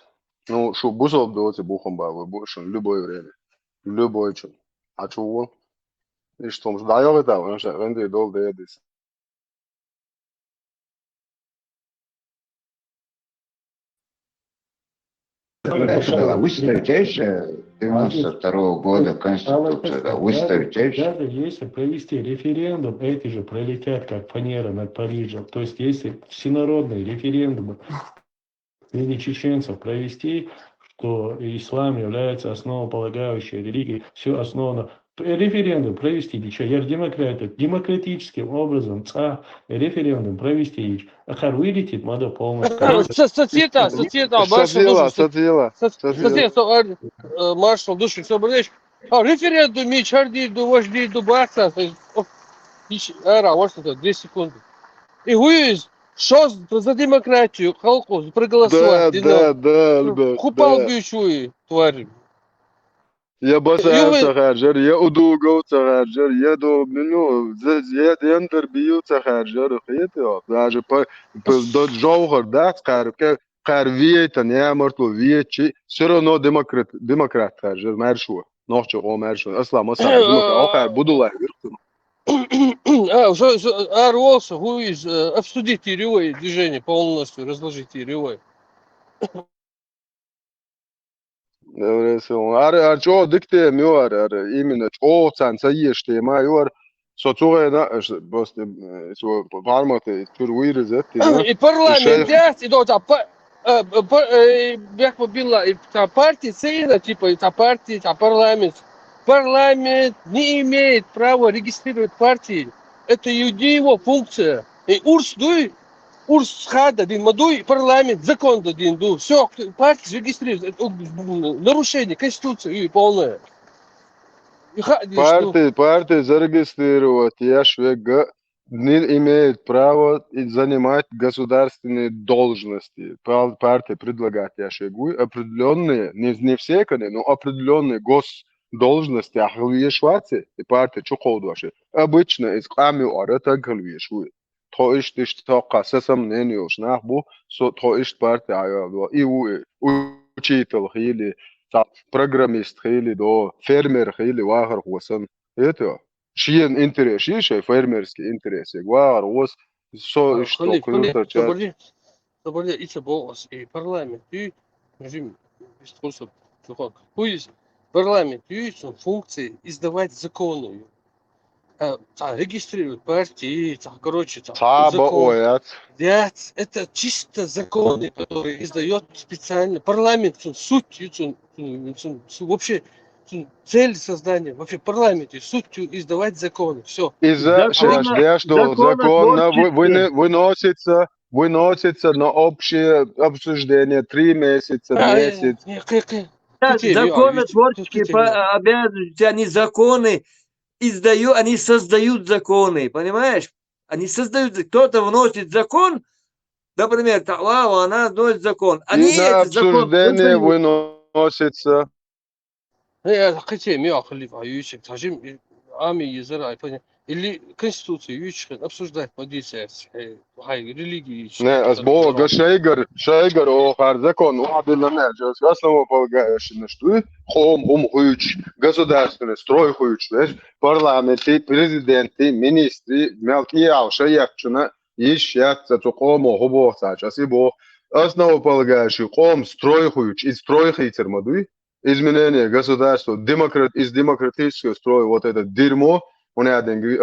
Ну, шу бусал доций бухам бал бу шун любой время. Любой чун. Хьа чу ву. Иштта хӀумаш дӀайогӀийтахь, вайн ша гӀенде долу дедис. Выставить, э, девяносто второго года Конституцию, да, выставить, даже если провести референдум, эти же пролетят, как фанера над Парижем. То есть, если всенародный референдум среди чеченцев провести, что ислам является основополагающей религией, все основано. Референдум провести, ничего, я же демократ, демократическим образом, ца, референдум провести, а кхар вылетит, мада полностью. Со-, соцсеть, соцсеть, маршал, сацила, душ, сацила. Соц-, соцсеть, со-, ар-, э, маршал, душ, всё, блядь. А, референдум, ми чар ди ду, ваш ди ду, баца, то есть, о, иш, ара, ваш это, две секунды. И хуиз, шо за демократию, халкъу, проголосовать, да, да, да, да, хупал да. Бишуи, тварь. Я Басаев ца харжар, я Удугов ца харжар, я до, ну, за, я Дендер бил ца харжар, хетё. Даже по, по, до Джоухар, да, кхар, кхар виетан, я мортлу виетчи, всё равно демократ, демократ харжар, маршо. Нохчо о маршо. Аслам, аслам, демократ, о хар, Будулай, вирхтун. А, всё, всё, а, Ролса, хуиз, э, обсудить и рювай движение полностью, разложить и рювай. Ара, ара, чӀогӀа дика тема ю ара, ара, именно чӀогӀа царна ца еш тема ю ара. Со цу гӀайна, аш, просто, э, со парматы, чур вирзет, тема. И парламент яц, и до, та па-, э, па-, э, бехпа билла, и та партия цена, типа, и та партия, та парламент. Парламент не имеет права регистрировать партии. Это не его функция. И урс дуй, урс хада дин ма дуй, парламент закон да дин ду. Всё, партия зарегистрировать. Это, м, нарушение Конституции и полное. И ха-, и что? Партия, партия зарегистрировать, я швега, не имеет права и занимать государственные должности. Пар-, партия предлагает, я швегу, определённые, не, не все, конечно, но определённые госдолжности ахлуешвацы, и партия чу кховдваши. Обычно из къамиу ара таг халуешву. Тхо иштта, иштта тхо кхаса самнен йолуш нах бу, со тхо иштта парти Ӏайоло. И ву, и учитель хили, цхьа программист хили до, фермер хили, вахархо сан. Это шен интерес, ши шай фермерский интерес, я вахархо сан, со иштта кхуьртар чар. Собрали, собрали, ица богӀас, и парламент, и режим, бистхуса, чухак. Хуиз, парламент, и цун функции издавать законы. А, ца регистрировать партии, ца, короче, ца, цхьа закон. Бакъо яц. Яц, это чисто законы, которые издаёт специально парламент, цун суть, и цун, цун, цун, цун вообще, цун цель создания, вообще парламент, и суть издавать законы, всё. Из-за закона, шеш деш долу закон на вы-, вы-, выносится, выносится на общее обсуждение три месяца, месяц. Не, кхы, кхы. Да, кхы, законотворческие обязанности, они законы издаю-, они создают законы, понимаешь? Они создают, кто-то вносит закон, Например, та ва вана дойт закон. Они и на обсуждение выносится. Э, хотя ми ахли аючек, тажим ами езер айпани. Или конституция юч обсуждать модисес, э, хай религии. Не, аз бога шайгар, шайгар о хар закон, о адилла не, основополагающий на что, хом, хом хуйч, государственный строй хуйч, веш, парламенти, президенти, министри, мелкиял, шаякчуна, иш, яц, цу хомо, хубо, цач, аси бо, основополагающий, хом, строй хуйч, и строй хитер мадуй, изменение государства, демократ, из демократического строя вот это дерьмо, он я деньги,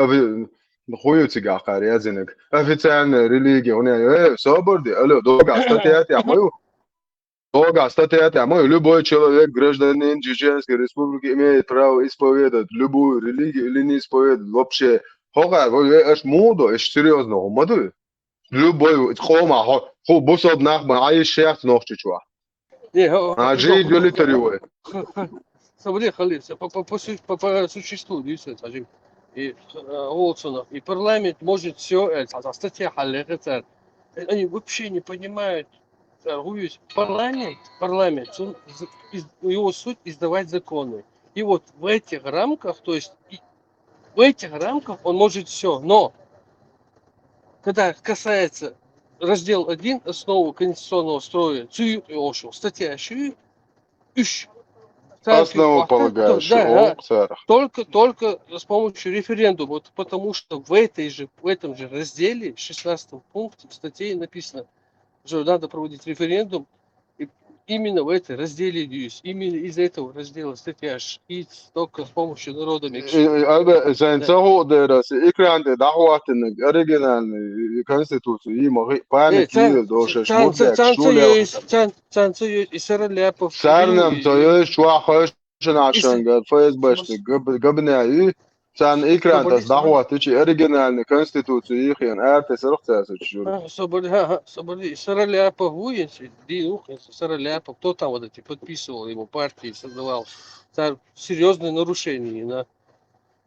хуйцигахар, я зинек, официальная религия, он я, э, соборди, алло, долго статья, я мою, долго статья, я мою, любой человек, гражданин Чеченской Республики, имеет право исповедовать любую религию или не исповедовать вообще. Хога, аш мудо, аш серьезно, мадуй. Любой хома, хо, хо, бусоб нахма, а ещё нохчичуа. Не, хо, А жи идёли таривой. Смотри, Халил, по, по, по, су- по, по существу, действительно, скажем, и э, Уотсонов, и парламент может все, э, та- та статья халле, это, они вообще не понимают, э, хуйс. Парламент, парламент, он из- из- его суть издавать законы. И вот в этих рамках, то есть и в этих рамках он может все, но когда касается раздел один основы конституционного строя, цуюк и ошел, статья ши, иш. Основополагающий, Да, о, царах. Только, только с помощью референдума, вот потому что в этой же, в этом же разделе, в шестнадцатом пункте статьи написано, что надо проводить референдум, и именно в этой разделе, то есть именно из этого раздела статья ши, только с помощью народа Э, э, Албе, зэн цагу дэрас, экран дэ дахуатынэг, оригинальный, э, конституция, и мог, память, Э, и дошеш, Цан- мудек, Цан- шулер. Цан- Цан- Цан- Цан- и Сара Ляпов, Сарнам, и- то есть, чуа, хойш, нашанга, ФСБшник, габ-, габняю, цан экран дас дахуатычи, оригинальный конституция, их ян, арте сарах цаса чур. А, Соболи, ага, Соболи, Сара Ляпов, Вуинс, Ди Ухин, Сара Ляпов, кто там вот эти подписывал его партии, создавал? Там серьезные нарушения, да.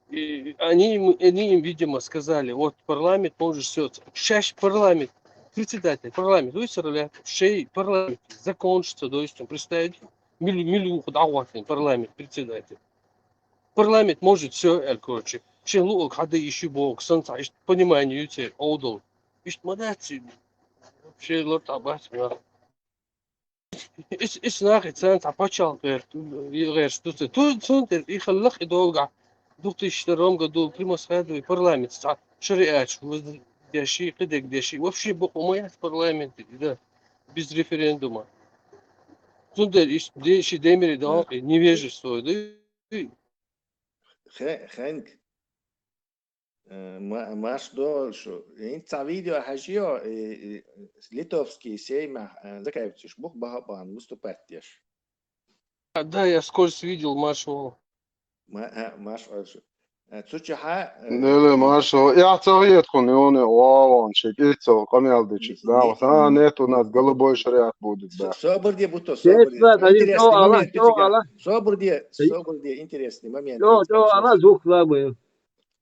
И они, им- они им, видимо, сказали, вот парламент может все. Чаще парламент, председатель парламент, вы Сара Ляпов, шей парламент, закон, что, то есть, представить, милю, милю, парламент, председатель. Парламент может все, короче. Шен луок хада ищи бок, сан та ишт понимание юте, олдол. Ишт мадаци. Вообще лор табас, да. Ис, ис нахи цан та пачал гэр, гэр штуцы. Ту, ту, ту, и халлах и долга. Две тысячи втором году при Масхадове парламент, та шариат, деши, кыдек деши. Вообще бок умаят парламент, да, без референдума. Цундер, иш, деши, демери, да, невежество, да. Хэ- Хэнк. Э, ма- Маш доал шу. Ин ца видео хажио, э, э, литовский сейма, э, закайпчиш бух баха бан выступать деш. А, да, я скользь видел Машу. Ма- э, Маш доал шу. Э, Цучаха. э, Нэлэ, Маша, я цагет кун, и он, о, он, чек, и цо, камял дычит, да, вот, а, нет, у нас голубой шариат будет, да. Со- Собрди буто, Сеть собрди. ва, тани, Интересный то ала, момент. то ала. Собрди, Эй. Собрди, интересный момент. То, то ала, звук слабый.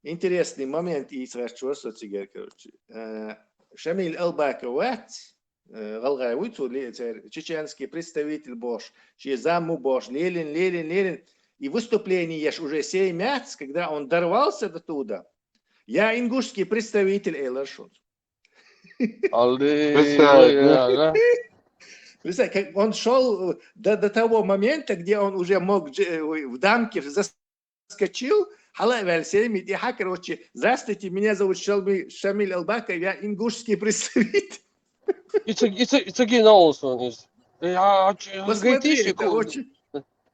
Интересный момент и сразу что сотигер, короче. Э, Шамиль Албаков вац, э, галгай вуйцу, ли- цер- чеченский представитель бош, чи заму бош, Ленин, Ленин, Ленин. И выступление еш уже семь мяц, когда он дорвался до туда. Я ингушский представитель, Эйлар Шунц. Алды. Представь, Ой, ну. Ага. Представь, как он шел до, до того момента, где он уже мог дж- э, в дамке заскочил, хала валь семь, и короче, здравствуйте, меня зовут Шамиль, Шамиль Албаков, я ингушский представитель. It's a, it's a, it's a Генаус он из. Я Посмотри, это очень,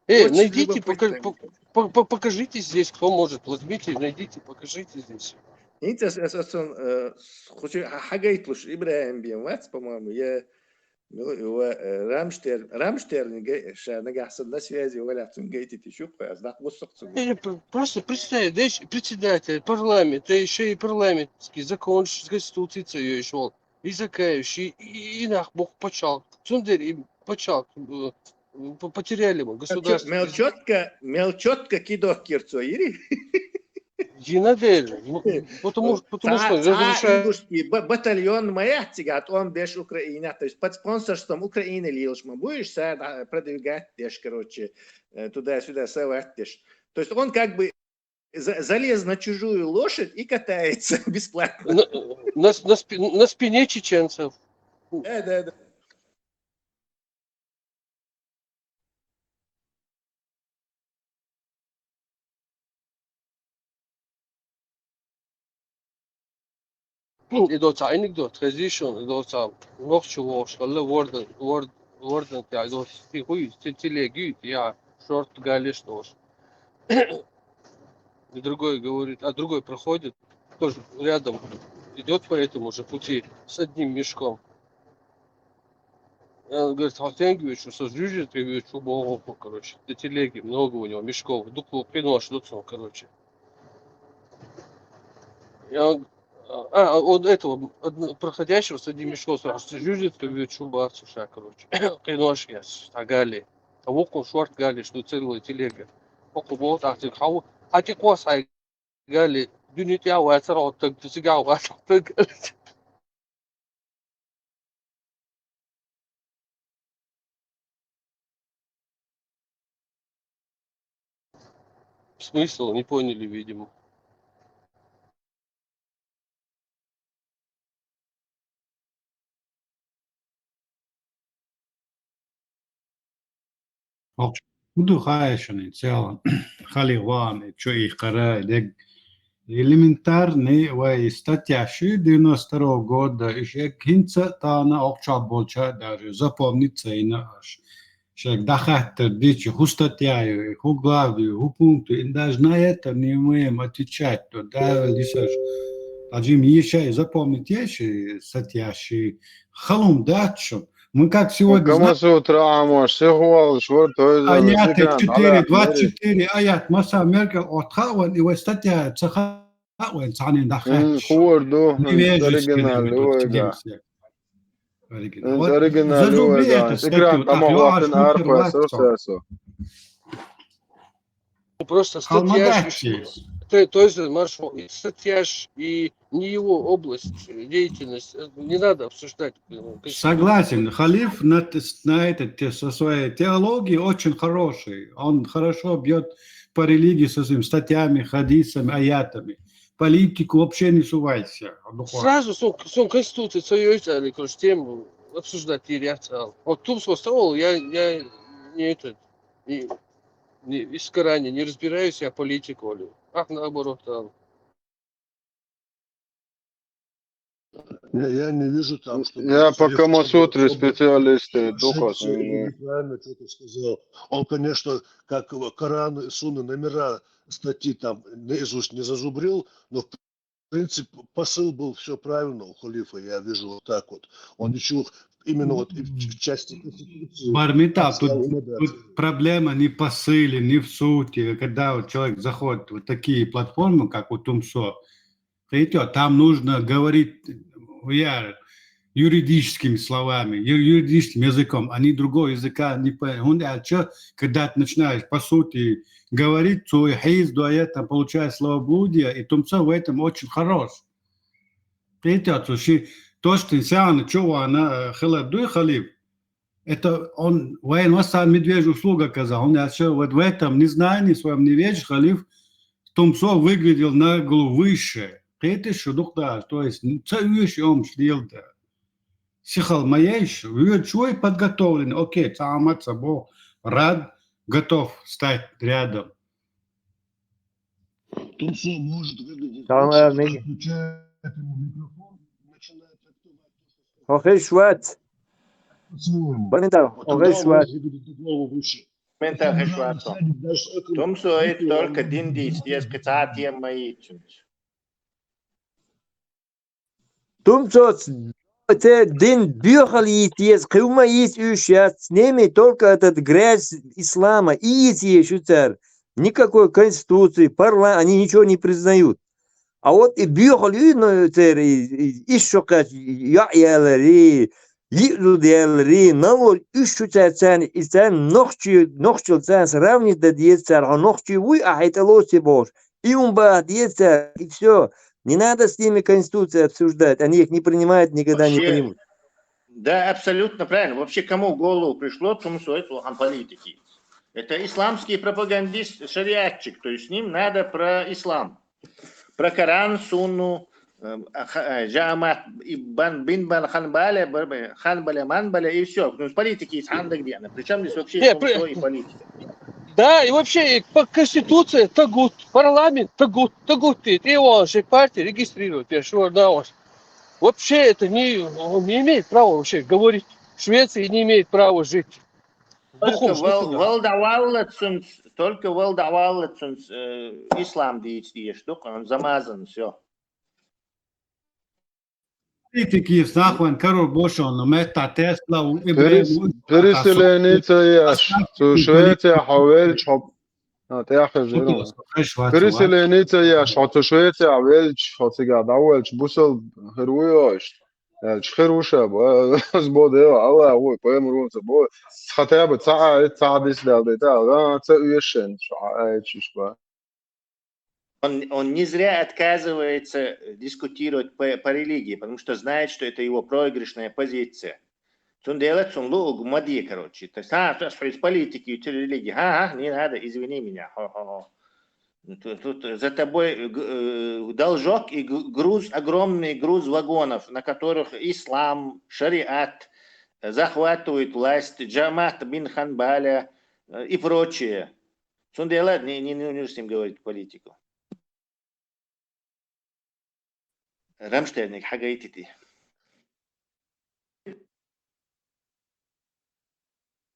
Эй, очень найдите, пока- любопытно. по- по- по- покажите здесь, кто может. Возьмите, найдите, покажите здесь. Интересно, я, собственно, э, с- хочу ха- хагайтлуш Ибраим Бен вац, по-моему, я ну, его, э, Рамштер, Рамштерн, га- ша, нагахсан на связи, валяться, гайтите, щука, а знак высок цугу. Или пр- просто представь, здесь председатель, парламент, да еще и парламентский закон, ш- конституция еще. И закающий, и, и нах бог почал. Цундер и почал. Э, п- Потеряли мы государство. Мел четко, мел четко кидок кирцо, ири? Дина дер, ну, потому, потому что Цхьа, цхьа разрушает. ингушский ба-, батальон ма яц цигахь тӀом беш Украинехь, то есть под спонсорством Украины лелаш ма бу уьш, цара дӀа-, продвигать деш, короче, э, туда-сюда совать деш. То есть он как бы за-, залез на чужую лошадь и катается бесплатно. На, на, на спи-, на спине чеченцев. Да, да, да. И доцу анекдот, хезийша, и доцу нохчо вохуш хилла, вордан, ворд-, вордан тӀехь доцу, и хуй, те-, телеги, я шорт галеш дош. И другой говорит, а другой проходит, тоже рядом идет по этому же пути с одним мешком. И он говорит, а ты говорит, что со жужжит, ты говорит, что богу, короче, до телеги много у него мешков, духу киношь, короче. И он, а, он этого, одно-, проходящего с одним мешком спрашивает, что жужжит, ты говорит, что бацуша, короче. Киношь я, стагали. А вокхун шорт гали, что целая телега. Окху боху, а ты хау, а ты кос, а гали, дуьни тӀехь вацара, вот так, ты сига вацара, так. Смысл? Не поняли, видимо. Хьо ду хаьа шуна цел хале ван, чу и хара, дег элементарный вай статья шу девяносто второго года, и шек хинца тана окча болча даже запомнить цайна аш. Шек дахаттар дичи, ху статья ю, ху глав ю, ху пункт ю, и даже на это не умеем отвечать, то да, лишь аж. Аджим ешай запомнить еши статья ши, халум датчу. Мы как сегодня Кама знаем, сутра амош, сихвал швар, то есть, аят зикран, четыре, аят, двадцать четыре, аят маса мерка, отха ван, и вай статья цаха ван, цанин дахатташ. Хурду, Не вяжешь оригинальный, перевод, ой, да. Оригинал. Оригинальный, ой, да. Зикран, кама вахтин арфа, сосасо. Просто статья ж, то, то есть маршал, и статья ж, и не его область, э, деятельность, э, не надо обсуждать. Э, как- Согласен, Халиф на, т- на это, те- со своей теологией очень хороший. Он хорошо бьет по религии со своими статьями, хадисами, аятами. Политику вообще не сувайся. Абдухвар. Сразу сон, сон конституция цаёй цали, короче, тему обсуждать и ряд цал. Вот тум со стол, я, я не это, не, не, из Коране не разбираюсь, я политик, Оля. Ах, наоборот, там. Я, я не вижу там, что Я по Халиф Камасутре что-то специалисты, ошибся духовные. Или неправильно что-то сказал. Он, конечно, как в Коран и Сунны номера статьи там наизусть не зазубрил, но в принципе посыл был все правильно у Халифа, я вижу вот так вот. Он ничего именно вот и в в части Конституции Бармита, отстал тут, на дальше. Тут проблема не в посыле, не в сути. Когда вот человек заходит в вот такие платформы, как у Тумсо, видите, там нужно говорить, я, юридическими словами, ю- юридическим языком, а не другого языка. Не по- он, а чё, когда ты начинаешь, по сути, говорить, то и хейс, да, это получается словоблудие, и Тумсо в этом очень хорош. Видите, вот, слушай, то, что инсан чего она хела дуй халиф, это он, вайн васан медвежья услуга оказал. Он, я всё, вот в этом незнании своем не весь халиф, Тумсо выглядел на голову выше. Кхетиш шу дух да, то есть, ца уьш омш лел да. Сихал ма еш, вуьр чой подготовленный, окей, ца амат, ца бо, рад, готов стать рядом. Тумсо может выглядеть Tamam лучше, abi, ne? Включает ему микрофон, начинает трактовать. Хохеш вац. По-своему. Бармита, Вот тогда хохеш он вац. может выглядеть на голову выше. Ментал хешвацо. Тумсо и только дин дийс, ес кицатьем маичунч. Тумсоц, те дин бюхал йит ес, кывма йит уьш яц, с ними только этот грязь ислама, и йит еш уцар. Никакой конституции, парламент, они ничего не признают. А вот и бюхал ю, но цер, и, и, и шо кач, я ялари, йиъду ялари, налог уьш уцар цан, и цан нохчи, нохчил цан сравнить да дез цар, а нохчи вуй, а хайтало се бош. И умбахь деза, и всё. Не надо с ними Конституцию обсуждать, они их не принимают, никогда не Вообще, примут. Да, абсолютно правильно. Вообще, кому в голову пришло, тому стоит о политике. Это исламский пропагандист, шариатчик, то есть с ним надо про ислам. Про Коран, сунну, э, а, ха- э, джамат, и бан, бин бан ханбале, б- б- ханбале, манбале, и все. Ну, с политики из хандаг диана. Причем здесь вообще Не, функция при- и политика? Да, и вообще и по Конституции тагут, парламент тагут, тагут ты, ты его же партии регистрирует, я что, да, вот. Вообще это не, он не имеет права вообще говорить. В Швеции не имеет права жить. Только Духовно, вал, что-то. вал давалла цунц, только вал давалла цунц, э, ислам диц диеш, дук, он замазан, все. Политики нахуй, короче, больше он, но мы это Тесла, у Перес- Переселенец еш, цу Швеция хьо велча хьо. А, тӀаьхьа жирон. Переселенец еш, хьо цу Швеция велча, хьо цига дӀавелча, бусал хир вуй ош. Элч хир вуша, аз бо дева, Аллах вуй, пайхамар вуй, ца бо. Хотя бы ца ай, ца дис дал дей, та, а, ца уешен, шо ай, чиш ба. Он, он не зря отказывается дискутировать по, по религии, потому что знает, что это его проигрышная позиция. Цундела цун луг мади, короче. То есть, а, то есть политики, и религии. Ха-ха, не надо, извини меня. Хо-хо-хо. Тут, тут за тобой г- э, должок и г- груз, огромный груз вагонов, на которых ислам, шариат, э, захватывает власть, Джамат бин Ханбаля э, и прочее. Цундела не, не, не нужно с ним говорить политику. Рамштейниг хьагайтити.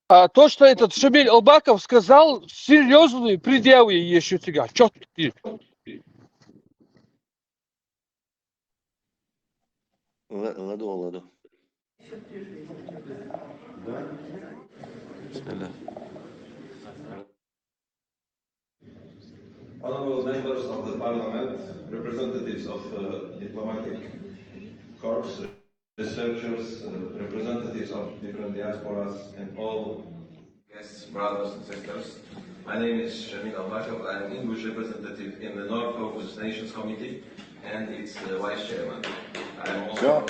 А то, что этот Шамиль Албаков сказал, серьезные предъявы есть у тебя, четкие. Л- Ладу, ладу. Бисмилла. Honorable members of the parliament, representatives of uh, diplomatic corps, researchers, uh, representatives of different diasporas, and all guests, brothers and sisters. My name is Shamil Albakov. I am English representative in the North Caucasus Nations Committee and its uh, vice chairman. I am also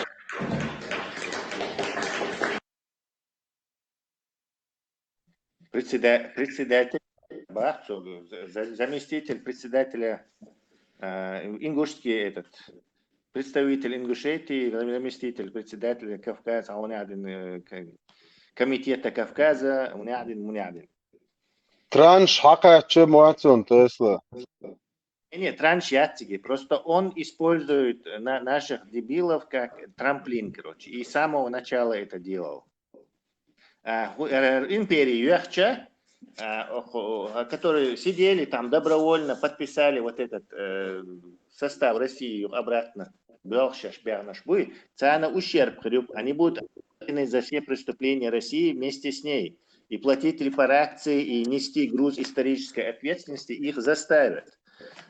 Председа- председатель, ба, цо, за- заместитель председателя, э, ингушский этот, представитель Ингушетии, заместитель председателя Кавказа, а он один, э, к- комитета Кавказа, он один, он один. Транш хьакхаьчча моцун Тесла. Не, не, транш яциги. Просто он использует на- наших дебилов как трамплин, короче. И с самого начала это делал. А, ху- э, империи Юхча, а, охо- а, которые сидели там добровольно, подписали вот этот э, состав России обратно. Белхшаш, бягнаш буй. Цана ущерб хрюп. Они будут ответственны за все преступления России вместе с ней. И платить репарации, и нести груз исторической ответственности их заставят.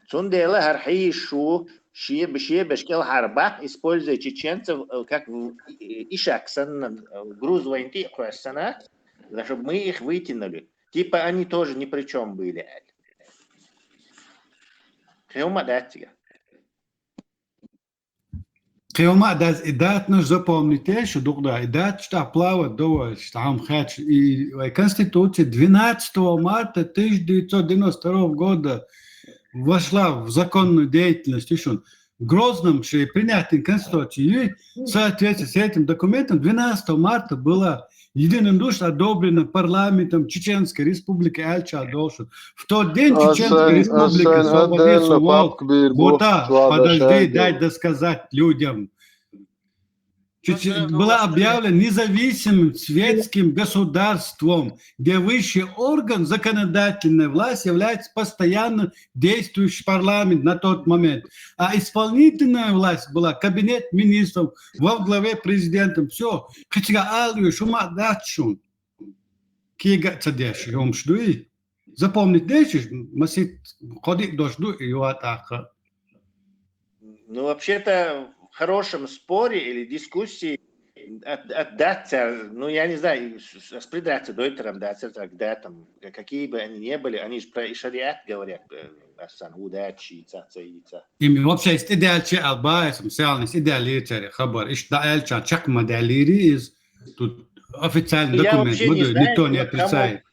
Цундела хӀар хьийшу, шиеб шиебеш кӀел хӀар бакъ, используя чеченцев э, как в- э, ишак санна, э, груз войнти хвессана, да, чтобы мы их вытянули. Типа они тоже ни при чем были. Хьума датига. Кхиома даз и датнаш запомните, что дугда и дат, что плавать довольно, что там хач. И э, Конституция двенадцатого марта тысяча девятьсот девяносто второго года вошла в законную деятельность. И что в Грозном, что принятие Конституции, и в соответствии с этим документом двенадцатого марта была единодушно одобрена парламентом Чеченской Республики Альча Долшин. В тот день Чеченская Республика освободится. Вот, подожди, дай досказать людям. Была объявлена независимым светским государством, где высший орган законодательной власти является постоянно действующий парламент на тот момент. А исполнительная власть была кабинет министров во главе президентом. Все. Кичига алю шума датшун. Кига цадеш, ёмш дуй. Запомнить дешиш, масит кодик дош дуй, юатаха. Ну, вообще-то, в хорошем споре или дискуссии от, от датцер, ну, я не знаю, с- с- с придраться дойтером датцер, так, да, там, какие бы они ни были, они же про шариат говорят, э, Ас царна хӀу даьча, цаца, цаца. Им вообще из идеал че албаес, мисални из идеал лирчари хабар. Иш да элчан чек ма да лири из. Тут официальный документ, никто не отрицает.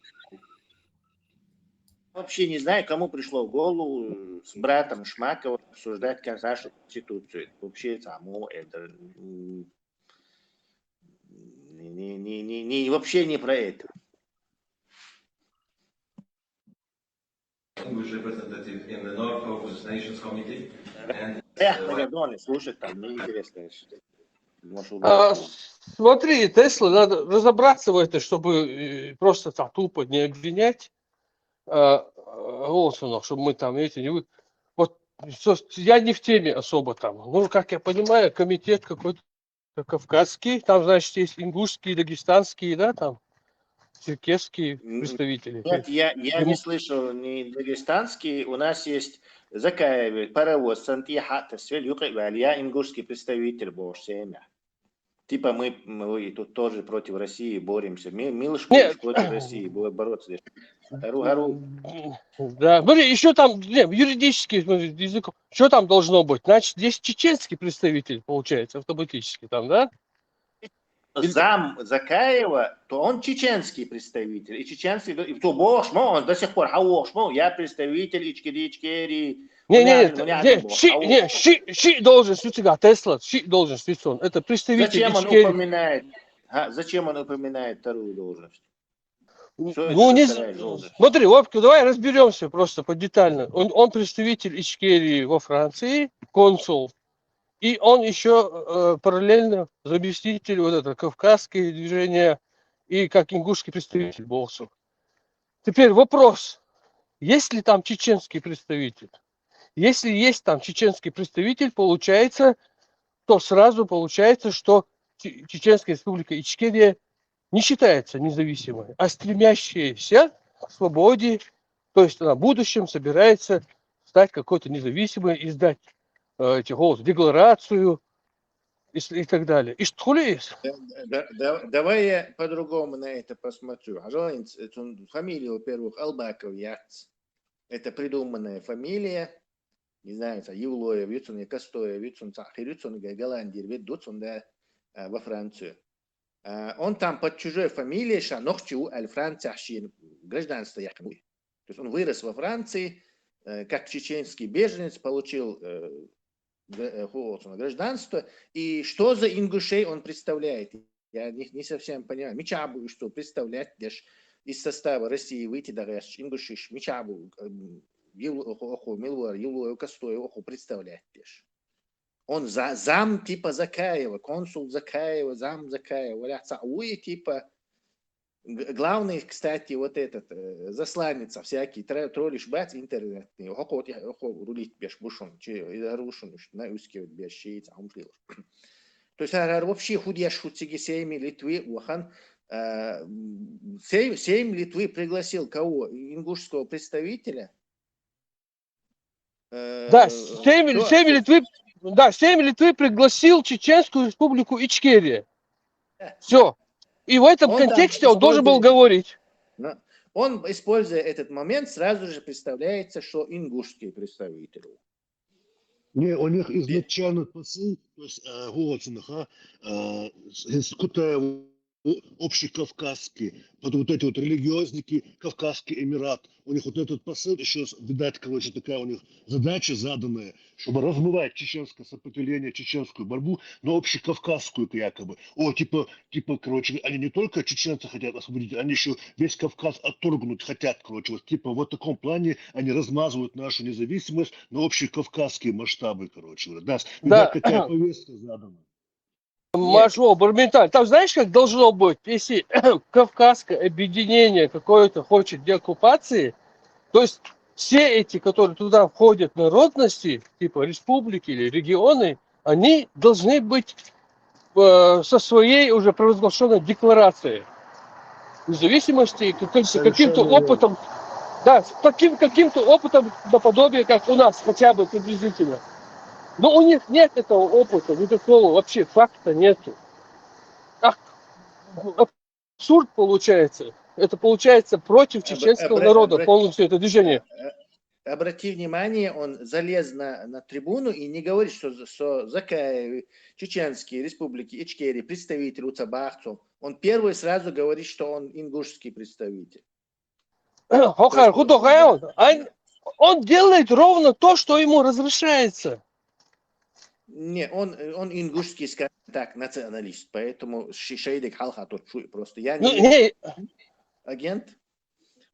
Вообще не знаю, кому пришло в голову с братом Шмаковым обсуждать нашу конституцию. Вообще, там, это не, не, не, не, вообще не про это. English representative in the North Caucasus Nations Committee. And, Эх, пардон, слушай, там неинтересно. А, смотри, Тесла, надо разобраться в этом, чтобы э, просто там тупо не обвинять а, Олсонов, чтобы мы там эти не... Вот я не в теме особо там. Ну, как я понимаю, комитет какой-то кавказский, там, значит, есть ингушские, дагестанские, да, там, черкесские представители. Нет, я, я не слышал ни дагестанский. У нас есть Закаева, паровоз, Сантьяха, Тасвель, Юкъеваль, я ингушский представитель, боже, семья. Типа мы, мы тут тоже против России боремся. Милыш против России бороться. Гару, гару. Да, смотри, еще там не, юридический язык. Что там должно быть? Значит, здесь чеченский представитель получается автоматически там, да? Зам Закаева, то он чеченский представитель. И чеченский, и то бошмо, он до сих пор хаошмо, я представитель Ичкери, Ичкери. Не, не, не, не, ши, не, ши, ши должность у тебя, Тесла, ши должность лицо. Это представитель Ичкери. Зачем он упоминает? А, зачем он упоминает вторую должность? Ну, не смотри, Вовка, давай разберемся просто подетально. Он, он представитель Ичкерии во Франции, консул, и он еще э, параллельно заместитель вот это кавказское движение и как ингушский представитель Болсу. Теперь вопрос, есть ли там чеченский представитель? Если есть там чеченский представитель, получается, то сразу получается, что Чеченская Республика Ичкерия не считается независимой, а стремящаяся к свободе, то есть на будущем собирается стать какой-то независимой, издать э, эти, голос, декларацию и, и так далее. И что ли? Да, да, да, давай я по-другому на это посмотрю. Пожалуйста, фамилия, во-первых, Албаков Яц. Это придуманная фамилия. Не знаю, ца Евлоев, Юцун, Костоев, Юцун, ца Хирюцун, Голландии, ведут он, да, во Францию. Он там под чужой фамилией, ша нохчи у аль Франция шин гражданство якмуй. То есть он вырос во Франции, как чеченский беженец, получил гражданство. И что за ингушей он представляет? Я не, не совсем понимаю. Мичабу, что представлять деш из состава России выйти да ингушиш, мичабу, оху, милвар, юлу, костой, оху представлять деш. Он за, зам типа Закаева, консул Закаева, зам Закаева, валя цауи типа главный, кстати, вот этот э, засланец, всякий троллиш бац интернетный, охот я охо рулить беш бушун, чи рушун, наискивать беш, шиц, аумшлил. То есть ар вообще худеш хуциги Сейм Литвы, уахан э, Сейм, Сейм Литвы пригласил кого? Ингушского представителя. Э, да, Сейм, Сейм Литвы, да, Сейм Литвы пригласил Чеченскую Республику Ичкерия. Все. И в этом он контексте он должен был говорить. Он, используя этот момент, сразу же представляется, что ингушский представитель. Не, у них изначально посыл, то есть э, Голоцынаха, э, Кутаева, общекавказский, под вот эти вот религиозники, Кавказский Эмират, у них вот этот посыл еще, видать, короче, такая у них задача заданная, чтобы размывать чеченское сопротивление, чеченскую борьбу, но общекавказскую якобы. О, типа, типа, короче, они не только чеченцев хотят освободить, они еще весь Кавказ отторгнуть хотят, короче, вот типа в вот таком плане они размазывают нашу независимость на общекавказские масштабы, короче, да, да. Такая повестка задана. Машо, Барменталь, там знаешь, как должно быть, если Кавказское объединение какое-то хочет деоккупации, то есть все эти, которые туда входят народности, типа республики или регионы, они должны быть э, со своей уже провозглашенной декларацией независимости, каким-то, каким-то опытом, да, таким каким-то опытом наподобие, как у нас, хотя бы приблизительно. Но у них нет этого опыта, никакого вообще факта нету. Ах, абсурд получается. Это получается против чеченского народа полностью это движение. обрати внимание, он залез на, на трибуну и не говорит, что, что Закаев, Чеченские Республики Ичкерии, представитель уца бахцу. Он первый сразу говорит, что он ингушский представитель. Хокар, худо гаял. Ан, он делает ровно то, что ему разрешается. Не, он, он ингушский, скажем так, националист, поэтому ши- шейдик халха тот шуй просто. Я Ну, не не, агент,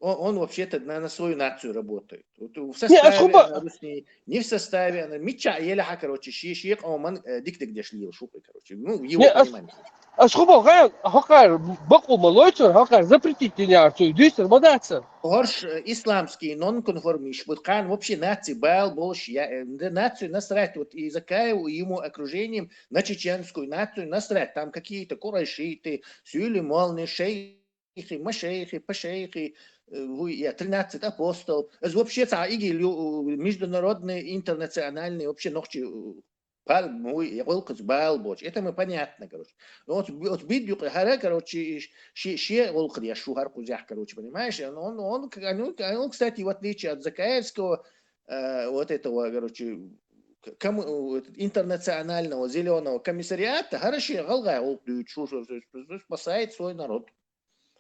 он, он вообще-то на, на свою нацию работает. Вот в Не, а составе сколько- она русский, не в составе, она мича еле ха, короче, ши ши он ман э, дик дик дешли шуй, короче. Ну, в его Не, а с- понимании. Аз хубо гаял, Хокар, бакъу малойтур, Хокар, запретить не арцу, дюйсер мадацар. Хорш э, исламский нонконформист, вот кан вообще наци бал больше, я э, да, нацию насрать, вот и Закаеву, и ему окружением на чеченскую нацию насрать. Там какие-то курайшиты, сюли молны, шейхи, машейхи, пашейхи, э, вы- я тринадцать апостол. Это вообще ца иги лю- международный, интернациональный вообще нохчи э, пал, ну, я волкс бал боч. Это мы понятно, короче. Но вот, вот бит юк хара, короче, ши ши волк я шухар кузях, короче, понимаешь? Он, он, он, он, кстати, в отличие от Закаевского, э, вот этого, короче, к- кому, вот, интернационального зеленого комиссариата, хорошо, галгай волк дюйт, шу- шу- шу- шу- спасает свой народ.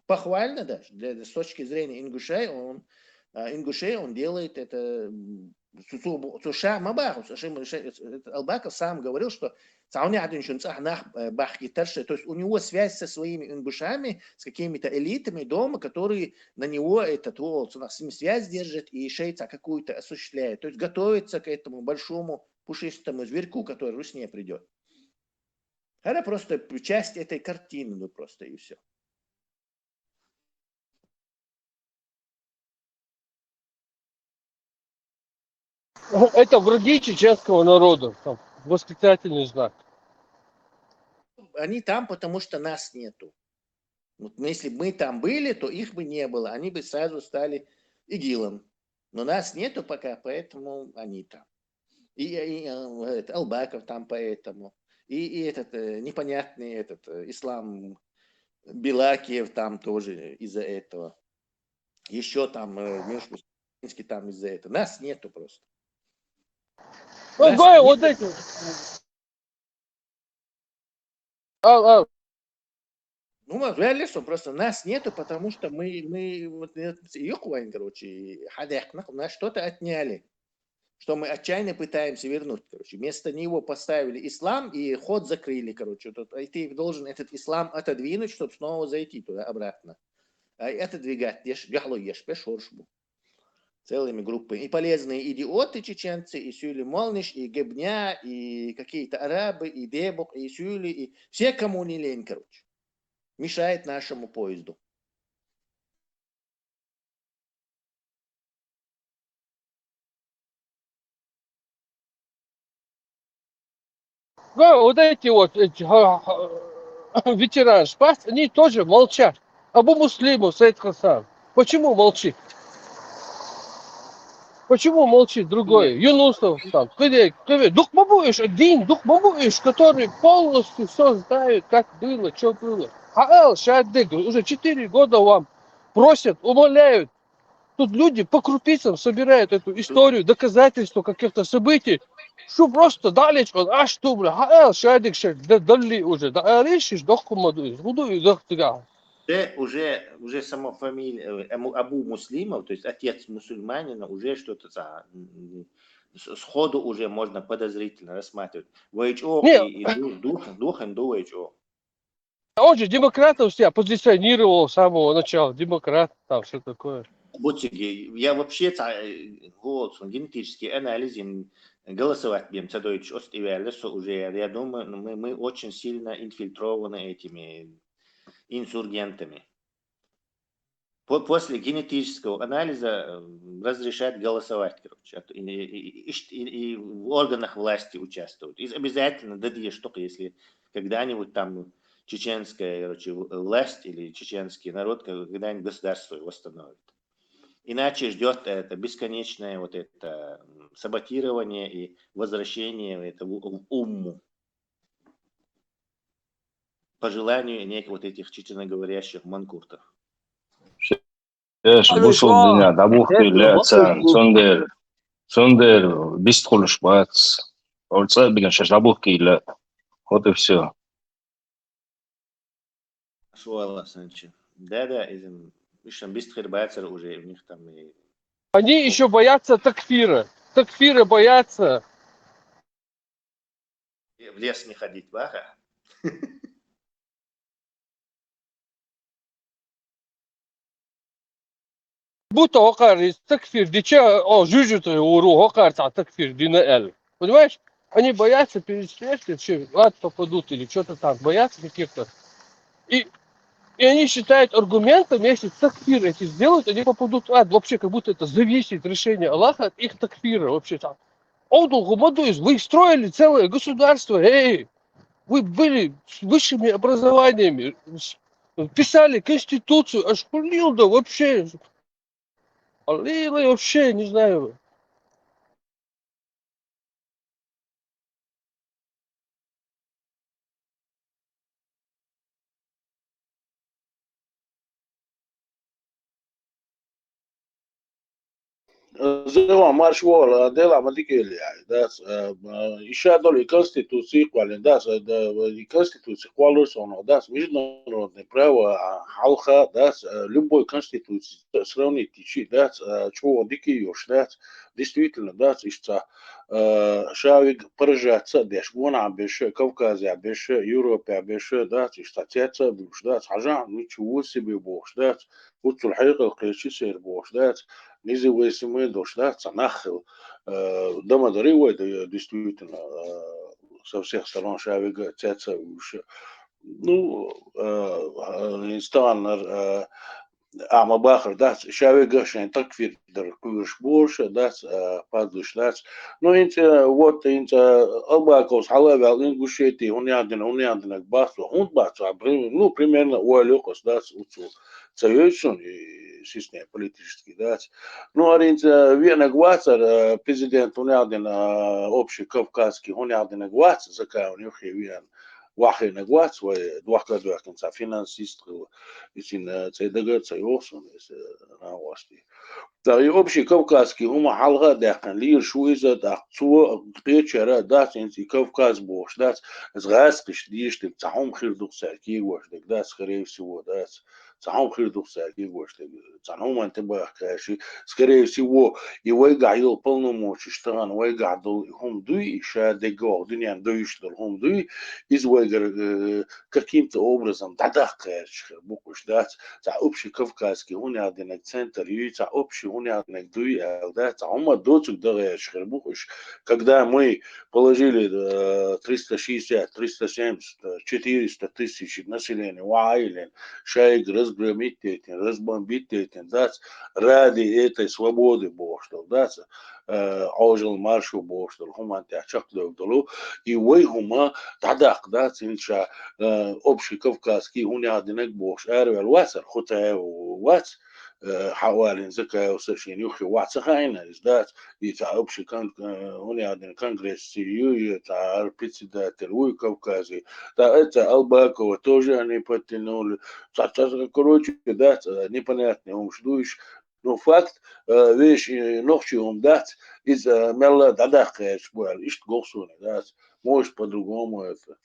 Похвально даже для, с точки зрения ингушей, он, а, ингушей он делает это м, су- су- су- ша мабахус, ша- ша- этот Албаков сам говорил, что цауни адин шун цах нах э, бахки тарше, то есть у него связь со своими ингушами, с какими-то элитами дома, которые на него этот волц, у нас с ним связь держит и шейца какую-то осуществляет, то есть готовится к этому большому пушистому зверьку, который в Русне придет. Это просто часть этой картины, ну просто и все. Это враги чеченского народа, там, восклицательный знак. Они там, потому что нас нету. Вот мы, если бы мы там были, то их бы не было, они бы сразу стали ИГИЛом. Но нас нету пока, поэтому они там. И, и, э, это, Албаков там поэтому. И, и этот э, непонятный этот э, Ислам Белакиев там тоже из-за этого. Еще там э, Мишустинский там из-за этого. Нас нету просто. Ну, Нас Гоя, нет. Вот эти. А, а, Ну, мы реально, что просто нас нету, потому что мы, мы вот, э, юквайн, короче, хадяхнах, у нас что-то отняли, что мы отчаянно пытаемся вернуть, короче. Вместо него поставили ислам и ход закрыли, короче. Тут, и ты должен этот ислам отодвинуть, чтобы снова зайти туда обратно. А отодвигать, еш, гахло еш, пеш хорш бу. Целыми группами. И полезные идиоты чеченцы, и Сюли Молниш, и Гебня, и какие-то арабы, и Дебук, и Сюли, и все, кому не лень, короче. Мешает нашему поезду. Да, вот эти вот эти, ха- ха- ветераны шпац, они тоже молчат. Абу Муслимов, Саид Хасан. Почему молчит? Почему молчит другой? Юнусов там, кыдек, кыдек. Дух бабуиш, один, дух бабуиш, который полностью все знает, как было, что было. Хаал, Шадык, уже четыре года вам просят, умоляют. Тут люди по крупицам собирают эту историю, доказательства каких-то событий. Что просто далеч он, аж что, бля, хаал, Шадык, Шадык, да, дали уже, да, а решишь, дохку маду, буду и дохтыга. Уже, уже, уже само фамилия э, Абу, Абу Муслимов, то есть отец мусульманина, уже что-то за, м, с- сходу уже можно подозрительно рассматривать. Вайчо Не. И, и дух, дух, дух, инду вайчо. Он же демократом себя позиционировал с самого начала, демократ, там все такое. Буциги, я вообще ца- э, вот, генетический анализ им голосовать бем цадоич ост и вяле, со уже, я думаю, ну, мы, мы очень сильно инфильтрованы этими инсургентами. По- После генетического анализа э, разрешать голосовать, короче, а то и, и- и- и- и в органах власти участвовать. И обязательно дадие штука, если когда-нибудь там чеченская, короче, в- власть или чеченский народ когда-нибудь государство восстановит. Иначе ждет это бесконечное вот это м, саботирование и возвращение это в, в умму. По желанию неких вот этих чеченоговорящих манкуртов. Эш, бусул диня, дабухты лецан, цондер. Цундела бистхулаш бац. ОлцӀа а биган шаш дӀабухкийла. Вот и всё. Шуала санчи. Да, да, изим. Ишан бистхир бацар уже у них там и Они ещё боятся такфира. Такфира боятся. В лес не ходить, баха. Будто хӀокхар из такфир дича, о, жужу тӀе уру, хӀокхар цхьа такфир дина аьлла. Понимаешь? Они боятся перестрелки, что в ад попадут или что-то там, боятся каких-то. И, и они считают аргументом, если такфир эти сделают, они попадут в ад. Вообще, как будто это зависит решение Аллаха от их такфира. Вообще там. Олдул хӀума ду из, вы строили целое государство, эй, вы были с высшими образованиями, с- писали конституцию, аж хулил да вообще. Аллилай вообще, не знаю. Зелам марш вола, дела ма дикелия, да, э, э, иша доли конституции квалин, да, э, да, и конституции квалурсоно, да, международное право, а, халха, да, э, любой конституции сравнить ичи, да, э, чего дикиёш, да, действительно, да, ишца, э, шавиг поражаться, деш, гона беш, Кавказе беш, Европе беш, да, ишца цеца беш, да, хажа, ничего себе беш, да, уцул хьекъал кхечи сер беш, да, независимый дош, да, ца нахил, э, дома дари вай, да, действительно, э, со всех сторон шавига цеца уш. Ну, э, э, инстаннар, э, ама бахар, да, шавига шен такфир дар куш бош, да, э, падуш, да. Ну, инца, вот, инца, Албаков, халавял, Ингушетии, хун ядина, хун ядина, басу, хун басу, а при-, ну, примерно, уалюкас, да, уцу, цаёйсун, и система политический, да. Ну, аринца, вена гвацар, э, президент, хун ядина, э, общий кавказский, хун ядина гвац, закай у них и вен, вахина гвац, вай, двахка двахкин, ца финансист, хил, ицин, э, цай дага, цай охсун, эс, э, на власти. Та и общий кавказский хӀума хьалха даьккхина лийр шу иза, тӀаккха цо кхечара дац, инца и Кавказ бохуш дац, из гӀаскхиш дийш дерг, цхьа хӀума хир ду-кх цаьрга кегош дерг дац, скорее всего, дац. Цхьа хӀума хир ду-кх цаьрга кегош дерг, цхьана хӀуманна тӀебахка аьлчи, скорее всего, и вайгахь йолу полномочеш тахана вайгахь долу и хӀума дуй, и ша дегга ваху дуьненна дуьйш долу хӀума дуй, иза вайгара, э, каким-то образом дӀадаккха аьлча хир бу-кх уьш дац. Цхьа общий кавказский хӀун яздинарг центр юй, цхьа общий хӀун яздинарг дуй аьлла дац, цхьа хӀума доцург дан гӀерташ хир бу-кх уьш. Когда мы положили, э, триста шестьдесят, триста семьдесят, э, четыреста тысяч населения ваийлина, шайга разгромить дейтина, разбомбить дейтина дац, ради этой свободы бохуш долу дац, э, Ӏожалла маршо бохуш долу хӀуманна тӀехь чекхдевлла долу, и вай хӀума дӀадаккха дац, хӀинца ша, э, общий кавказский хӀун яздинарг бохуш араваьлла вацара, Хутаев вац, э, хьаоалина Закаевс а шена юххе вац ца хаийна иза дац, и цхьа общий кон-, э, хӀун яздина конгресс ю, и цхьа председатель вуй Кавказе, та, э, цхьа Албакова тоже они подтянули, цхьа, цхьа, короче, дац, э, непонятный хӀумаш ду уьш, Ну, факт, э, вешан, э, нохчий хӀума дац, иза, э, мелла а дӀадаккха гӀерташ бу аьлла, иштта го-кх суна, дац. Может, по-другому это.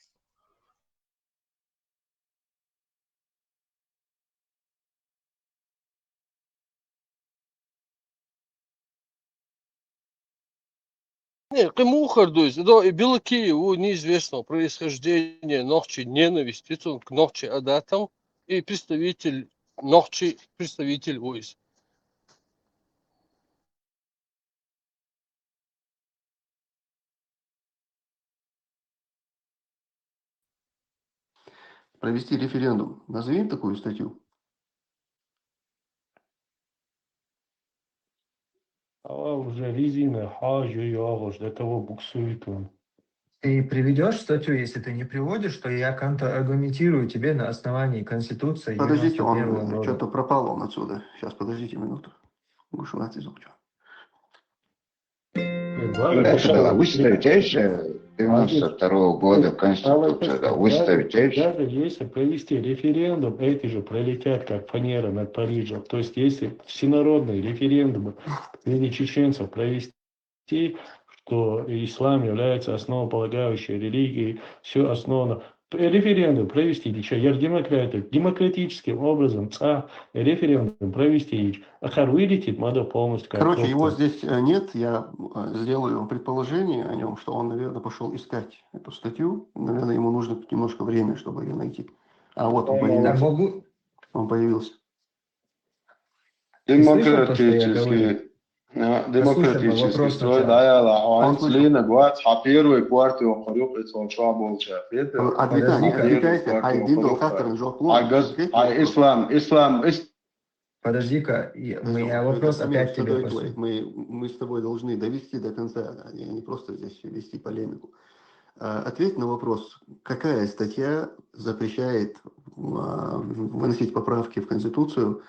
Не, кхин муха хир ду иза? До и Белокиев ву неизвестного происхождения, нохчий, ненависть, цунна к нохчий адатам, и представитель нохчий, представитель ву иза. Провести референдум. Назовем такую статью. А уже резина хьажа йогӀуш, до того буксует он. Ты приведёшь статью, если ты не приводишь, то я контраргументирую тебе на основании Конституции Подождите, девяносто первого года. Чё-то пропал он отсюда. Щас, подождите минуту. Гушевать из окна. Это была выставить, видишь, э, девяносто второго года Конституция, да, выставить, видишь. Даже если провести референдум, эти же пролетят, как фанера над Парижем. То есть, если всенародные референдумы среди чеченцев провести, что ислам является основополагающей религией, все основано. Референдум провести, или что, я демократию, демократическим образом, ца, референдум провести, а хар вылетит, надо полностью как Короче, его просто. Здесь э, нет, я э, сделаю предположение о нем, что он, наверное, пошел искать эту статью. Наверное, ему нужно немножко времени, чтобы ее найти. А вот он По-моему, Да появился. могу. Он появился. Ты слышал то, что я Демократический, говорю? а, Послушай, демократический вопрос строй, опять. да, я ла, Он он слышал. Лина Гуац, Хапир, вы кварту, хрюк, это он чё был, чё, это? Отвлекайся, Подожди-ка. отвлекайся. Хай, Дин Долхатаран, Жокулон, А газ, отвлекайся а просто. ислам, ислам, ис- Подожди-ка, и- Подожди, я это вопрос Амир, опять тебе что ты послушаю. Мы, мы с тобой должны довести до конца, а не не просто здесь вести полемику. А, Ответь на вопрос, какая статья запрещает а, выносить поправки в Конституцию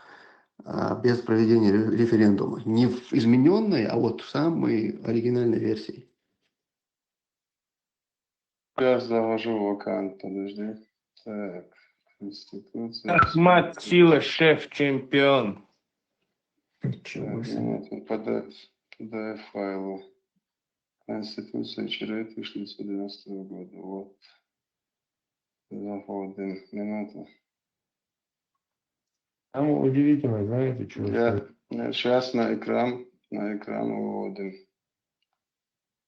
а, без проведения ре- референдума? Не в измененной, а вот в самой оригинальной версии. Я завожу вакант, подожди. Так, Конституция. Ахмат, сила, шеф, чемпион. Ничего Так, себе. минуту, подать, подать файлы. Конституция вчера тысяча девятьсот девяностого года. Вот. Заходим. Минуту. Самое удивительное, знаете, что? Я сейчас на экран, на экран выводим.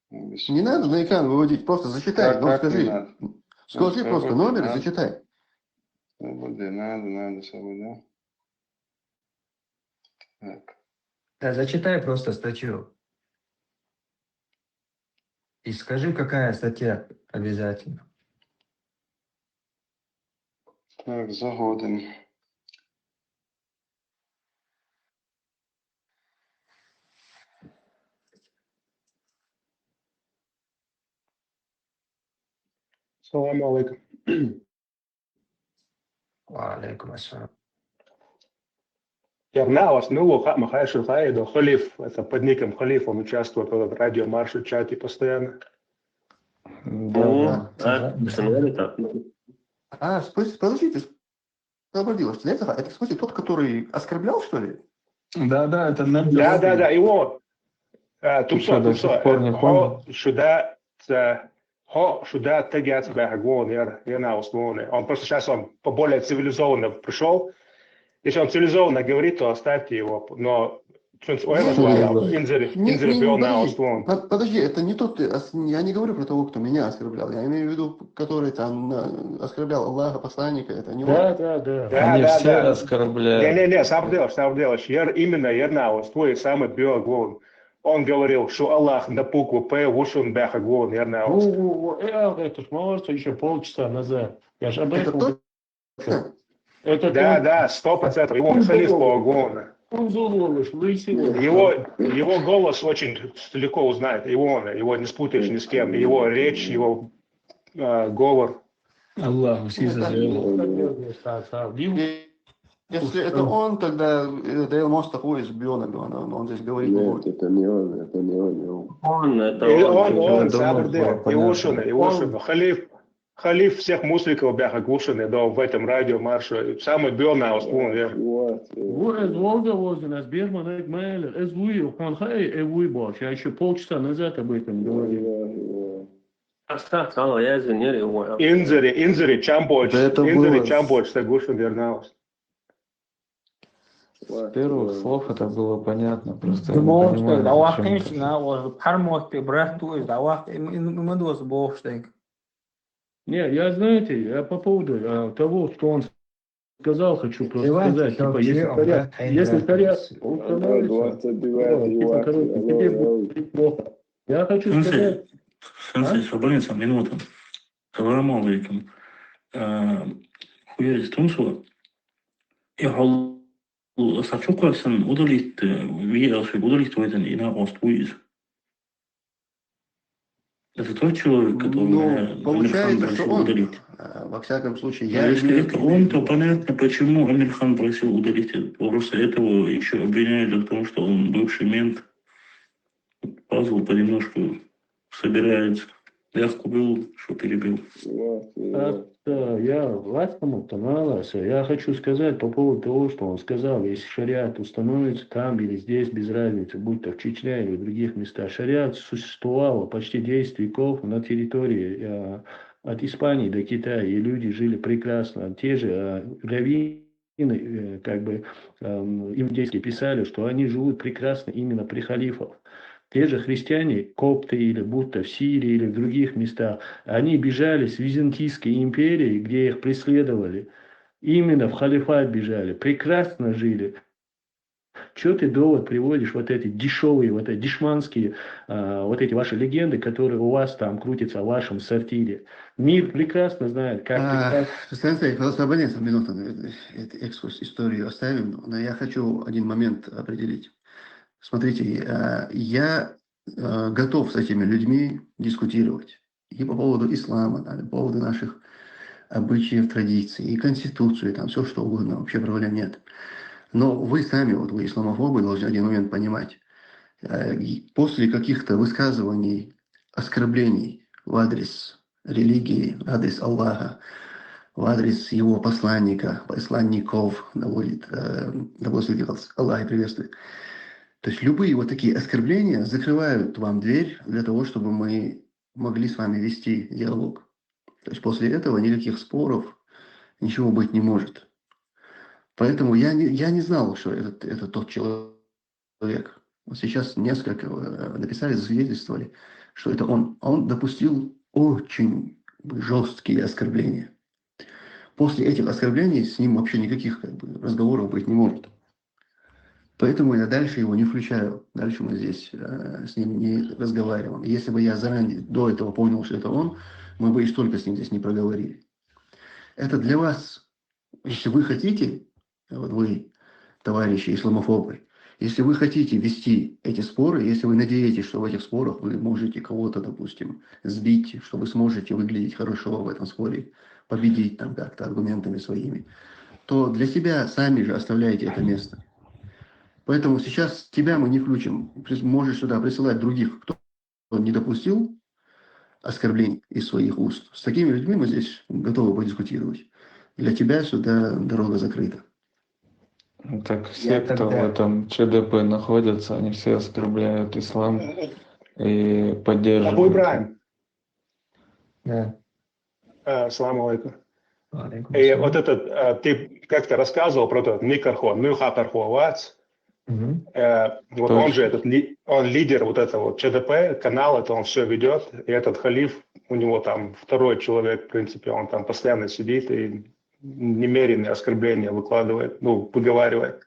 Не надо на экран выводить, просто зачитай, Как, ну как не скажи. Надо? Скажи Ну, просто как номер и надо? Зачитай. Свобода, надо, надо, свобода. Так. Да, зачитай просто статью. И скажи, какая статья обязательно. Так, заходим. Салам алейкум. Ва алейкум ассалам. Ярна вас, ну, ха, махай шухай, да, Халиф, это под ником Халиф, он участвует в этот радиомарше чате постоянно. Да, да. А, представляете, так? А, сп- подождите, что обратилась? Это, это, в смысле, тот, который оскорблял, что ли? Да, да, это Да, да, да, его. А, Ты тупсо, чё, до сих тупсо. пор не Хо, понял? Сюда, ца, хо, сюда, тагиац бахагон, яр, я на условно. Он просто сейчас он по более цивилизованно пришел. Если он цивилизованно говорит, то оставьте его. Но чё-нибудь, ой, Не, назвал, не, да, не, инзери, не, инзери не, бил не, на подожди. условно. Под- Подожди, это не тот, ты ос- я не говорю про того, кто меня оскорблял. Я имею в виду, который там на- оскорблял Аллаха, посланника, это не он. Да, да, да. Да, Они да, все да. оскорбляют. Не-не-не, сам делаешь, сам делаешь. Яр именно, яр на условно, самый бил гон. Он говорил, что Аллах на букву П вышел бахагон, яр на Во, во, во, э, а, это ж мало что еще полчаса назад. Я ж об Это этом тот? говорю. Это Да, тот- да, сто процентов. Его халиф по гон. Он зовёт, лысый вот. Его, его голос очень легко узнает. Его, его не спутаешь ни с кем. Его речь, его э, говор. Аллаху Это- сиза зовёт. Да, да, да, да. Вил- Если это он, тогда э, Дейл Моста Хуис Биона, он, он здесь говорить не Нет, будет. Это не он, это не он, не он. Он, это И он. он, Я он, думал, сам было понятно. Иошуа, Иошуа. Халиф, халиф всех мусликов бяха Гушин, да, в этом радио марше. Самый бил на условно. Вот, вот. Во, э, Волга возле нас, Берман, э, Майлер, э, Зуи, он, хай, э, Уи Борщ. Я еще полчаса назад об этом говорил. Вот, вот. Астагфируллах, я извини, его. Инзери, инзери, чамбоч, Да это инзери, было чамбоч, да Гушин вернаус. С первых слов это было понятно, просто я не Думал, понимаю, что зачем Аллахын это. Сина, вот, Пармот, брат, то есть, Аллах, им, им, им, им, Бог, что ли. Не, я, знаете, я по поводу а, того, что он сказал, хочу просто Давайте, сказать, типа, всё, если всё, царя, да, если да, царя да. установится, Двадцать девятый типа, год, короче, я тебе говорю. будет плохо. Я хочу Слушай, сказать, слушай, свободится минута. Салам алейкум. Э, Хуярис Тунсо. Я хол сачукасын удалить, э, ви алши удалить в этом и на ост вуиз. Это тот человек, который Ну, меня Амирхан получается, что просил он, удалить. а, во всяком случае, Но я если имею это в он, виду- то понятно, почему Амирхан просил удалить это. Просто этого еще обвиняют в том, что он бывший мент. Пазл понемножку собирается. Я скупил, что перебил. А, да, я вас кому-то мало, я хочу сказать по поводу того, что он сказал, если шариат установится там или здесь, без разницы, будь то в Чечне или в других местах, шариат существовал почти десять веков на территории э, от Испании до Китая, и люди жили прекрасно. Те же э, раввины, э, как бы э, иудейские писали, что они живут прекрасно именно при халифах. Те же христиане, копты или будто в Сирии или в других местах, они бежали с Византийской империи, где их преследовали. Именно в халифат бежали, прекрасно жили. Что ты довод приводишь, вот эти дешевые, вот эти дешманские, а, вот эти ваши легенды, которые у вас там крутятся в вашем сортире? Мир прекрасно знает, как А, прекрасно Представьте, просто абонент, минуту, э, этот экскурс историю оставим, но я хочу один момент определить. Смотрите, э, я э, готов с этими людьми дискутировать и по поводу ислама, да, и по поводу наших обычаев, традиций, и конституции, там все что угодно, вообще проблем нет. Но вы сами, вот вы исламофобы, должны один момент понимать. Э, и После каких-то высказываний, оскорблений в адрес религии, в адрес Аллаха, в адрес его посланника, посланников, наводит, э, да благословит их Аллах и приветствует. То есть любые вот такие оскорбления закрывают вам дверь для того, чтобы мы могли с вами вести диалог. То есть после этого никаких споров, ничего быть не может. Поэтому я не, я не знал, что этот, это тот человек. Вот сейчас несколько э, написали, засвидетельствовали, что это он. А он допустил очень жесткие оскорбления. После этих оскорблений с ним вообще никаких как бы, разговоров быть не может. Поэтому я дальше его не включаю. Дальше мы здесь э, с ним не разговариваем. Если бы я заранее до этого понял, что это он, мы бы и столько с ним здесь не проговорили. Это для вас, если вы хотите, вот вы, товарищи исламофобы, если вы хотите вести эти споры, если вы надеетесь, что в этих спорах вы можете кого-то, допустим, сбить, что вы сможете выглядеть хорошо в этом споре, победить там как-то аргументами своими, то для себя сами же оставляете это место. Поэтому сейчас тебя мы не включим. Прис- Можешь сюда присылать других, кто не допустил оскорблений из своих уст. С такими людьми мы здесь готовы подискутировать. Для тебя сюда дорога закрыта. Ну, Так все, кто в тогда- этом ЧДП находятся, они все оскорбляют ислам и Абу поддерживают. Ибрахим, Да. э, салам алейкум. Ва алейкум И ассалам. Вот этот, э, ты как-то рассказывал про этот Никархо, Нюхакархо Вац. Мгм. Э, Вот Точно. он же этот, ли- он лидер вот этого вот ЧДП, канал, это он все ведет. И этот халиф, у него там второй человек, в принципе, он там постоянно сидит и немеренные оскорбления выкладывает, ну, выговаривает.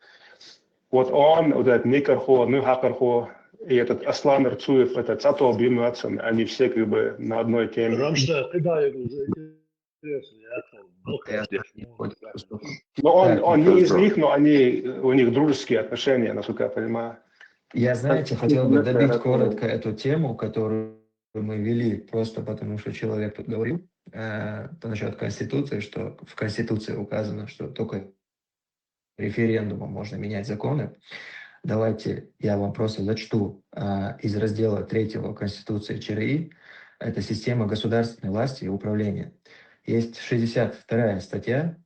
Вот он, вот этот Никархо, Нюхакархо, и этот Аслан Арцуев, это Цато Бимуатсон, они все как бы на одной теме. Рамса, когда я говорю, интересно, я там, ну, Я как здесь, не ну, понял, как что- здесь. Но он, Так, он не ну, из что? них, но они, у них дружеские отношения, насколько я понимаю. Я, знаете, хотел бы добить коротко эту тему, которую мы вели просто потому, что человек тут говорил э, насчет Конституции, что в Конституции указано, что только референдумом можно менять законы. Давайте я вам просто зачту э, из раздела третьего Конституции ЧРИ. Это система государственной власти и управления. Есть шестьдесят вторая статья,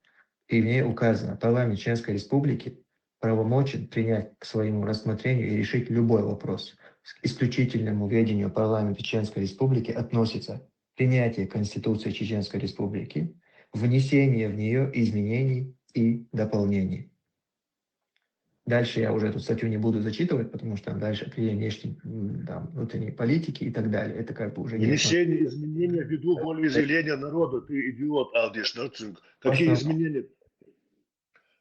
и в ней указано: парламент Чеченской Республики правомочен принять к своему рассмотрению и решить любой вопрос. К исключительному ведению парламента Чеченской Республики относится принятие Конституции Чеченской Республики, внесение в нее изменений и дополнений. Дальше я уже эту статью не буду зачитывать, потому что там дальше определение внешней, м, там, внутренней политики и так далее. Это как бы уже не Внесение изменения ввиду волеизъявления народа. Ты идиот, Алдиш Нарцинг. Какие Просто- изменения?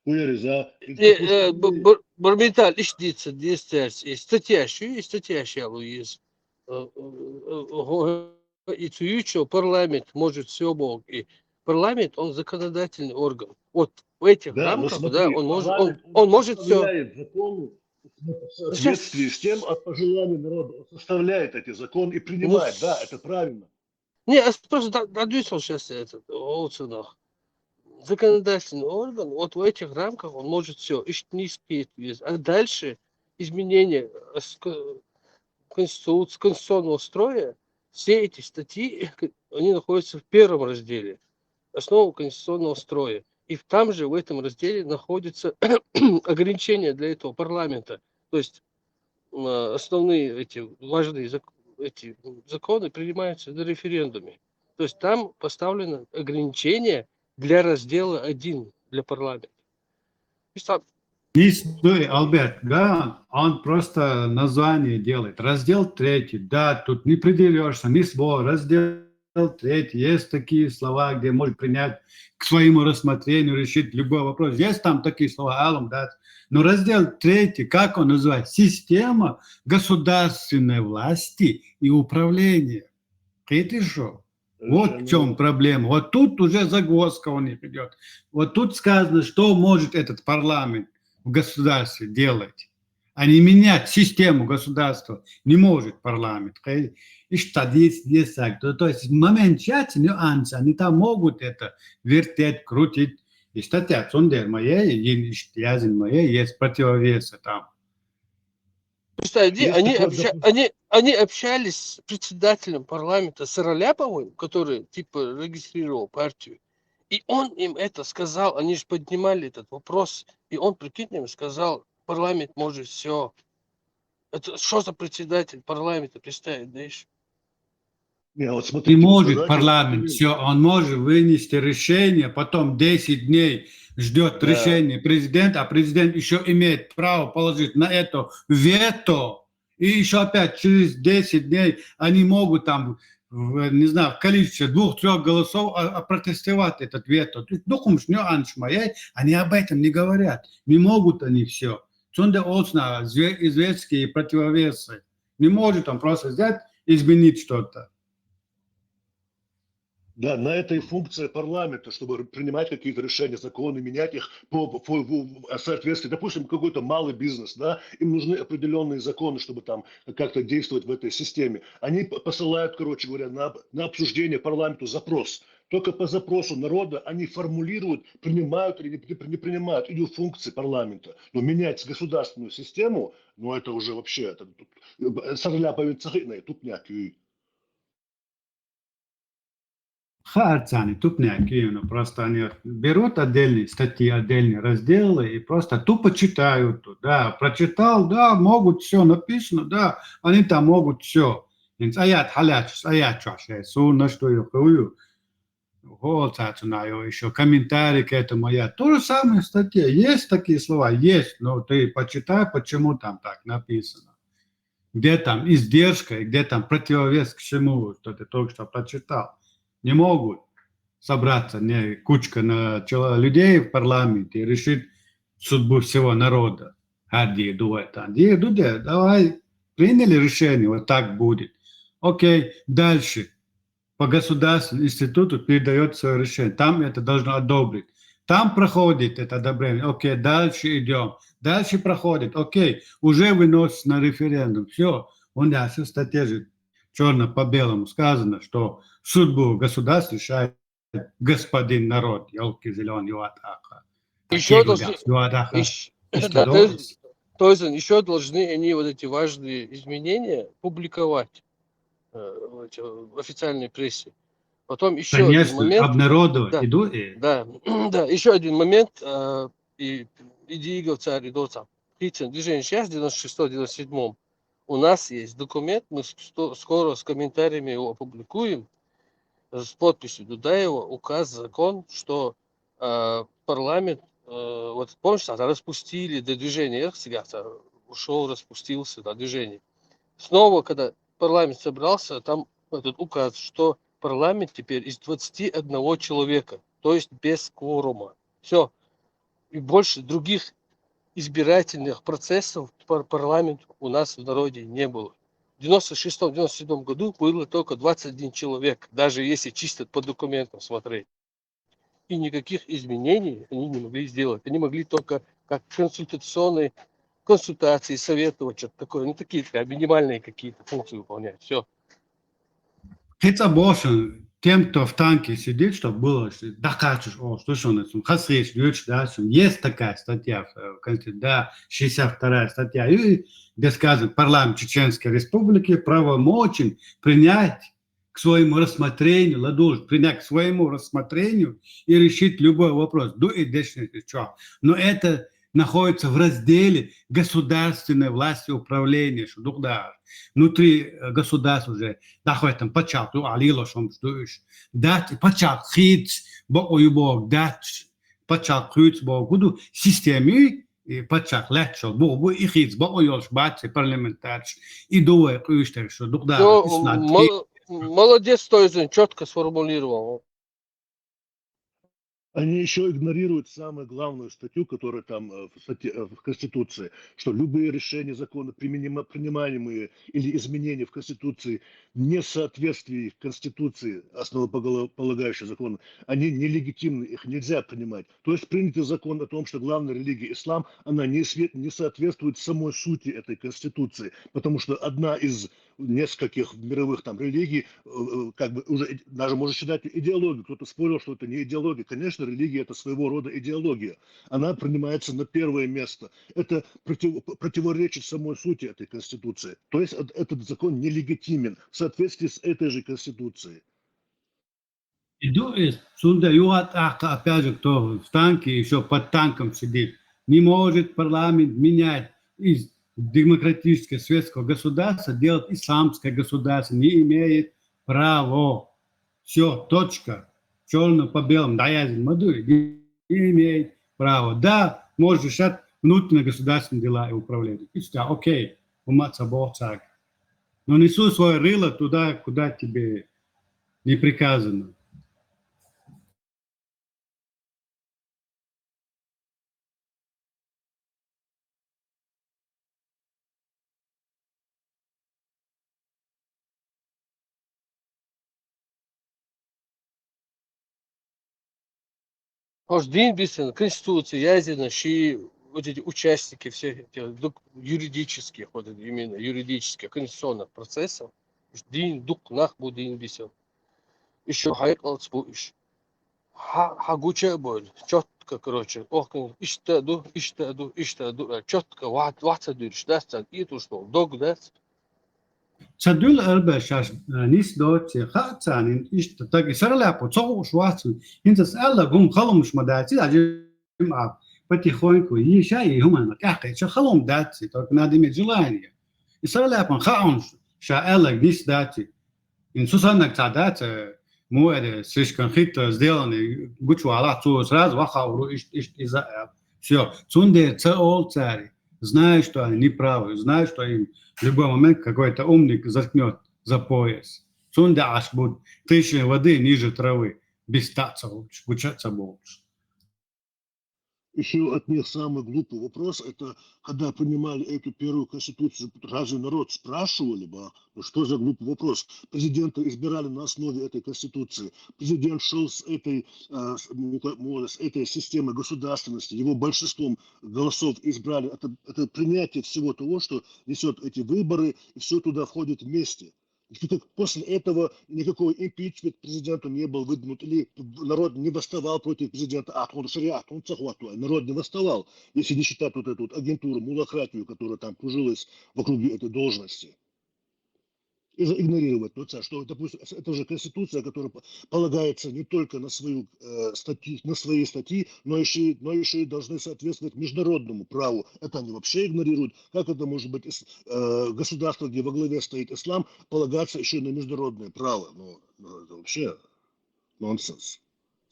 Уяриза. Э, э, б- б- Бармитал, ишдица, дистерс, и статья, шу, и статья, шалу, из. Э, э, э, го- И цуючо парламент может все мог. И парламент, он законодательный орган. Вот в этих Да, но рамках, да, смотри, он может, он, парламент, он может все. Составляет законы в соответствии с тем, от пожеланий народа. Он составляет эти законы и принимает. Да, это правильно. Не, а просто да- дадусь он сейчас этот, Олцунах. Законодательный орган, вот в этих рамках он может все. А дальше изменение э, с- к- конституции, конституционного строя, Все эти статьи, они находятся в первом разделе основы конституционного строя. И там же, в этом разделе, находятся ограничения для этого парламента. То есть э, основные эти важные зак- эти законы принимаются на референдуме. То есть там поставлено ограничение для раздела один для парламента. То есть там Не стой, Альберт, да, он просто название делает. Раздел третий, да, тут не придерешься, не свой. Раздел третий, есть такие слова, где может принять к своему рассмотрению, решить любой вопрос. Есть там такие слова, алам, да. Но раздел третий, как он называется? Система государственной власти и управления. Видишь, что? Вот в чем проблема. Вот тут уже загвоздка у них идет. Вот тут сказано, что может этот парламент в государстве делать, а не менять систему государства. Не может парламент. Ишта десять, десять. То, то есть момент сейчас, нюанс, они там могут это вертеть, крутить. И статья Цундермая, и язынмая, есть противовесы там. Представь, они, обща... они, они общались с председателем парламента Сараляповым, который типа регистрировал партию. И он им это сказал, они же поднимали этот вопрос. И он, прикинь, им сказал, парламент может все. Это что за председатель парламента, представить, да еще? Не, вот смотри, не может парламент, все, он может вынести решение, потом десять дней ждет да. решения президента, а президент еще имеет право положить на это вето, и еще опять через десять дней они могут там, не знаю, в количестве двух-трех голосов опротестовать этот вето. То есть, ну, они об этом не говорят, не могут они все. Цунде олсна зверские противовесы. Не может он просто взять, изменить что-то. Да, на это и функция парламента, чтобы принимать какие-то решения, законы, менять их по, по, по соответствии. Допустим, какой-то малый бизнес, да, им нужны определенные законы, чтобы там как-то действовать в этой системе. Они посылают, короче говоря, на, на обсуждение парламенту запрос. Только по запросу народа они формулируют, принимают или не, не принимают ее функции парламента. Но менять государственную систему, ну это уже вообще это, сарля повинцахитная тупняк. Харцани тупняк, именно просто они берут отдельные статьи, отдельные разделы и просто тупо читают. Да, прочитал, да, могут, все написано, да, они там могут все. Инц аят халячус, аят чашай, су на что я хую. Холцацунаё еще комментарий к этому аят. То же самое статья. Есть такие слова, есть, но ты почитай, почему там так написано. Где там издержка и где там противовес к чему, что ты только что прочитал. Не могут собраться не кучка на людей в парламенте и решить судьбу всего народа. Хади дуэта. Ди дуде, давай, приняли решение, вот так будет. Окей, дальше. По государственному институту передает свое решение. Там это должно одобрить. Там проходит это одобрение. Окей, дальше идем. Дальше проходит. Окей, уже выносится на референдум. Все. У нас в статье же черно по белому сказано, что судьбу государства решает господин народ. Елки зеленый юатаха. Еще должны, еще, да, то, есть, то есть еще должны они вот эти важные изменения публиковать э, в официальной прессе. Потом еще Конечно, один момент. Обнародовать. Да, иду и... да, да, еще один момент. Э, и иди царь, иди царь. Движение сейчас, девяносто шестом, девяносто седьмом. У нас есть документ, мы скоро с комментариями его опубликуем, с подписью Дудаева, указ, закон, что э, парламент, э, вот помнишь, распустили до движения, ушел, распустился до движения. Снова, когда парламент собрался, там этот указ, что парламент теперь из двадцати одного человека, то есть без кворума. Все. И больше других избирательных процессов пар парламент у нас в народе не было. В девяносто шестом, девяносто седьмом году было только двадцать один человек, даже если чисто по документам смотреть. И никаких изменений они не могли сделать. Они могли только как консультационные консультации, советовать, что-то такое. Ну, такие да, минимальные какие-то функции выполнять. Все. Хица бошен тем, кто в танке сидит, чтобы было докачешь, о, слышал, хасриш, да, есть такая статья в Конституции, да, шестьдесят вторая статья, и где сказано, парламент Чеченской Республики правомочен принять к своему рассмотрению, ладуж принять к своему рассмотрению и решить любой вопрос. Дуй дешнет чё. Но это находится в разделе государственной власти управления, что дух да. Внутри э, государства уже, да, хоть там пачалт, а лило шом, что дац, пачалт хиц, бо уюбок, дац, пачалт хуц, бо гуду системи, и пачалт лечо, бо бо и хиц, бо уйолш бац, и парламентарш, и дуэ куштер, что дух да. Молодец, то есть он четко сформулировал. Они еще игнорируют самую главную статью, которая там э, в, статье, э, в Конституции, что любые решения закона, принимаемые или изменения в Конституции, не в соответствии Конституции, основополагающего закона, они нелегитимны, их нельзя принимать. То есть принятый закон о том, что главная религия ислам, она не, не соответствует самой сути этой Конституции, потому что одна из нескольких мировых там религий, э, э, как бы уже даже можно считать идеологию. Кто-то спорил, что это не идеология. Конечно, религия — это своего рода идеология. Она принимается на первое место. Это против, противоречит самой сути этой Конституции. То есть этот закон нелегитимен в соответствии с этой же Конституцией. И дуэс, сунда юат ахка, опять же, кто в танке, еще под танком сидит. Не может парламент менять из демократического светского государства делать исламское государство, не имеет права. Все, точка. Черно по белому, да, я не имеет права. Да, может решать внутренние государственные дела и управление. И что, окей, умаца бохцаг. Но не суй свое рыло туда, куда тебе не приказано. Хош дин бисен, Конституция, язина, ши вот эти участники всех этих юридических, вот именно юридических, конституционных процессов, дин дук нах бу дин бисен. Еще хайкалц бу иш. Ха гуча боль, четко, короче, ох, ишта ду, ишта ду, ишта ду, четко, ват, ват дюрш, да, и то, что дог, да, Ца дуьл арбаьр шаьш нис доций, хаа царна, иштта таг и саралаьпо ца хууш вац, хӀинца ас аьлла гум халумаш ма дац, а жим а потихоньку йиша и хӀуманна тӀаьхьа кхеча халум дац, только надо иметь желание. И саралаьпан хаун ша аьлла нис дац. Ин цу саннаг ца дац, муэре слишком хитро сделанный гучвала, цу сразу вахауру ишт ишт иза. Все, цундер ца ол цари. Знаю, что они неправы, знаю, что им в любой момент какой-то умник заткнет за пояс. Цунде аш буд тысячи воды ниже травы. Бистаца гучаца болш. Еще от них самый глупый вопрос, это когда принимали эту первую конституцию, разве народ спрашивали бы? Ну что за глупый вопрос? Президента избирали на основе этой конституции. Президент шел с этой, э, с, ну, как можно, с этой системой государственности. Его большинством голосов избрали. Это, это принятие всего того, что несет эти выборы, и все туда входит вместе. После этого никакой импичмент президенту не был выдвинут, или народ не восставал против президента, а он шариат, он цахвату, народ не восставал, если не считать вот эту вот агентуру, мулократию, которая там кружилась вокруг этой должности. И игнорировать тот, что, допустим, это же конституция, которая полагается не только на свою э, статьи, на свои статьи, но еще, но еще и должны соответствовать международному праву. Это они вообще игнорируют. Как это может быть э, государство, где во главе стоит ислам, полагаться еще на международное право? Ну, ну это вообще нонсенс.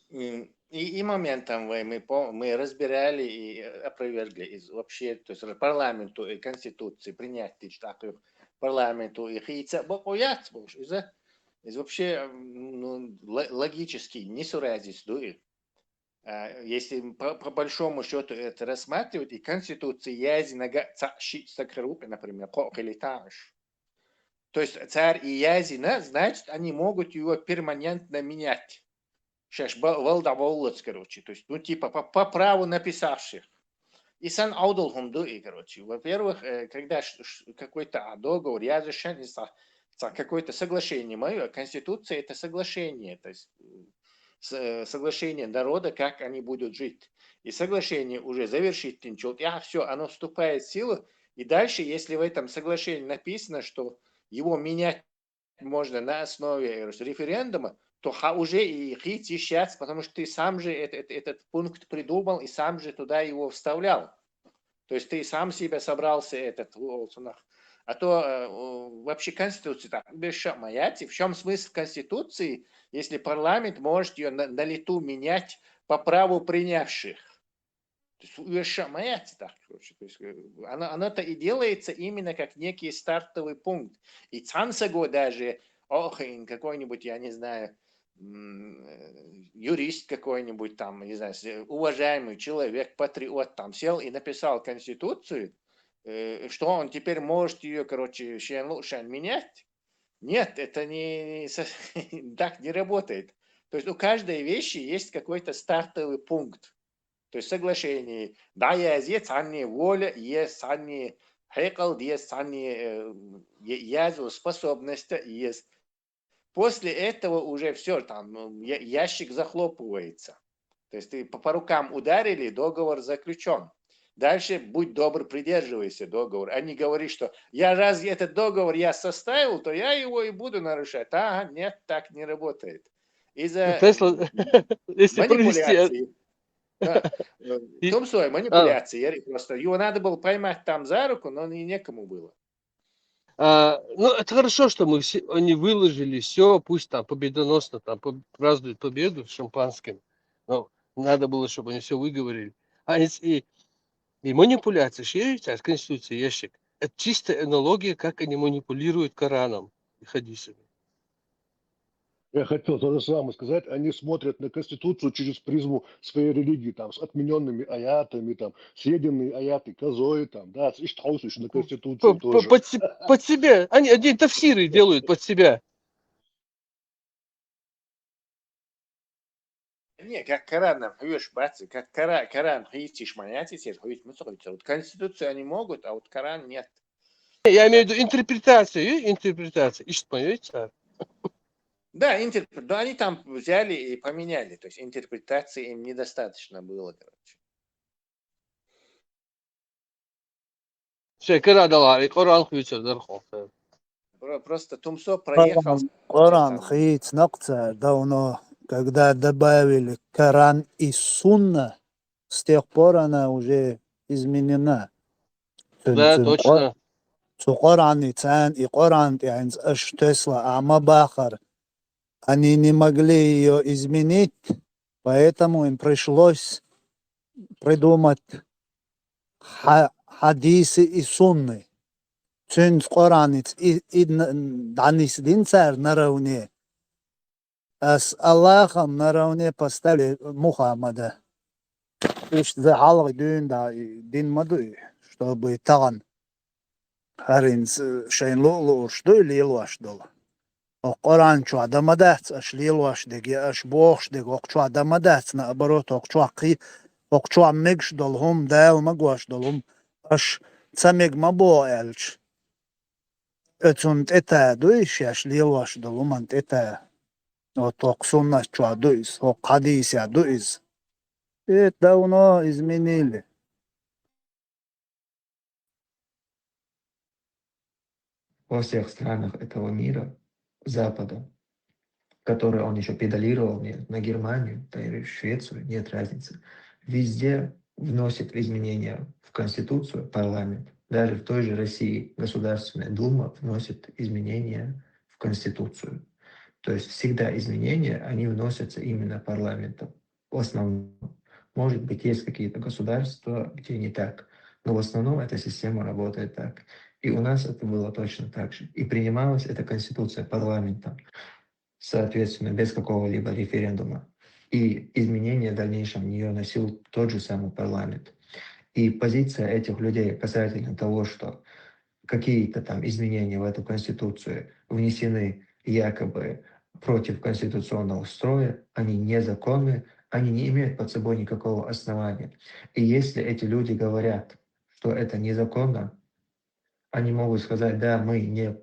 И, и моментом вы, мы, мы разбирали и опровергли из вообще, то есть парламенту и конституции принять штатов парламенту и хица бокояц больше из-за из вообще ну, логически не суразис дуи. Если по, по большому счету это рассматривать, и Конституция язинага цаши сакрупе, например, кохилиташ. То есть царь и язина, значит, они могут его перманентно менять. Сейчас валда воллац, короче. То есть, ну, типа, по, по праву написавших. И сан аудал хунду и, короче. Во-первых, э, когда какой-то договор, я же какое-то соглашение мое, а конституция это соглашение, то есть соглашение народа, как они будут жить. И соглашение уже завершить тинчут, я все, оно вступает в силу, и дальше, если в этом соглашении написано, что его менять можно на основе, э, референдума, то ха уже и хит сейчас, потому что ты сам же этот, этот пункт придумал и сам же туда его вставлял. То есть ты сам себя собрался этот, у- у- сунах. А то э, у- вообще Конституция так, без шамаяти. В чем смысл Конституции, если парламент может ее на, на лету менять по праву принявших? То есть уж шамаяти так, короче. То есть э, оно, оно-то и делается именно как некий стартовый пункт. И Цансаго даже, ох, и какой-нибудь, я не знаю, м, э, юрист какой-нибудь там, не знаю, с- уважаемый человек, патриот там сел и написал Конституцию, э, что он теперь может ее, короче, шен лу шен менять? Нет, это не, не со- так не работает. То есть у каждой вещи есть какой-то стартовый пункт. То есть соглашение, да, есть, есть цанни воля, есть цанни хекал, есть цанни э, е- язу способность, есть. После этого уже все, там ну, я- ящик захлопывается. То есть ты по, по рукам ударили, договор заключен. Дальше, будь добр, придерживайся договора. А не говори, что я раз этот договор я составил, то я его и буду нарушать. Ага, нет, так не работает. Из-за Тесла, если провести... а- манипуляции. Да. Э, И- Тумсой, манипуляции. Я просто его надо было поймать там за руку, но не некому было. А, ну, это хорошо, что мы все, они выложили все, пусть там победоносно там по- празднуют победу с шампанским, но надо было, чтобы они все выговорили. А если и манипуляция, шесть часть Конституции, ящик, это чистая аналогия, как они манипулируют Кораном и хадисами. Я хотел то же самое сказать. Они смотрят на Конституцию через призму своей религии, там, с отмененными аятами, там, съеденные аяты козой, там, да, с иштхаусуш на Конституцию По- по- тоже. под, се- под себя. Они один тафсиры делают под себя. Не, как Коран нам хьюш бац, как Кора- Коран хьюш манятис, хьюш мусахьюш. Вот Конституцию они могут, а вот Коран нет. Я имею в виду интерпретацию, интерпретация. Ишт понимаете? Да, интерпрет... но они там взяли и поменяли. То есть интерпретации им недостаточно было, короче. Шекер адалар, и Коран хьюшер дархо. Про- Просто Тумсо проехал. Коран хьийц накъцар давно, когда добавили Коран и Сунна, с тех пор она уже изменена. Цун- Да, цун точно. Цу Коран и цан и Коран тянц аш Тесла, а ма бахар. Они не могли ее изменить, поэтому им пришлось придумать ха- хадисы и сунны. Цунц Коран и, и, и н- данис динцар наравне. А с Аллахом наравне поставили Мухаммада. Ишт за халгъ дюн да и дин маду, чтобы таган. Харин шейн лу лу урш ду лил ваш дол. О Коран чуа дамадац аш лил ваш деги аш бохш дег ок чуа дамадац, наоборот, ок чуа хи ок чуа мегш дол хум, дал магваш дол хум, аш ца мег ма бо элч. Эцун тета дуйш яш лил ваш дол хум ан тета. О ток сунна чуа дуйс, о хадис я дуйс. Это давно изменили. Во всех странах этого мира, Запада, которые он еще педалировал мне, на Германию, да или Швецию, нет разницы, везде вносит изменения в Конституцию парламент. Даже в той же России Государственная Дума вносит изменения в Конституцию. То есть всегда изменения, они вносятся именно парламентом. В основном. Может быть, есть какие-то государства, где не так. Но в основном эта система работает так. И у нас это было точно так же. И принималась эта конституция парламентом, соответственно, без какого-либо референдума. И изменения в дальнейшем в нее носил тот же самый парламент. И позиция этих людей касательно того, что какие-то там изменения в эту конституцию внесены якобы против конституционного строя, они незаконны, они не имеют под собой никакого основания. И если эти люди говорят, что это незаконно, они могут сказать, да, мы не,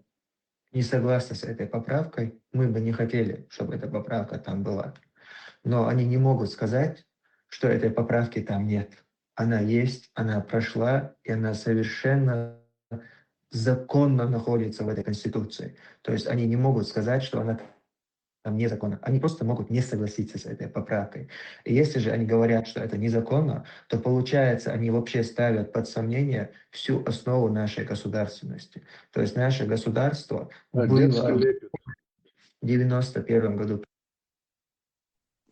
не согласны с этой поправкой, мы бы не хотели, чтобы эта поправка там была. Но они не могут сказать, что этой поправки там нет. Она есть, она прошла, и она совершенно законно находится в этой Конституции. То есть они не могут сказать, что она там незаконна. Они просто могут не согласиться с этой поправкой. И если же они говорят, что это незаконно, то получается, они вообще ставят под сомнение всю основу нашей государственности. То есть наше государство А, было детство лепит. в девяносто первом году.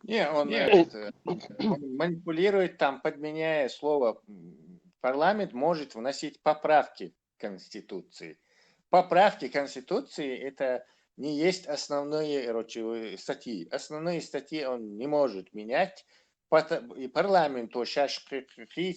Не, он, этот, э, он манипулирует там, подменяя слово. М, Парламент может вносить поправки к Конституции. Поправки к Конституции — это не есть основные, короче, э, статьи. Основные статьи он не может менять. Пото- И парламенту сейчас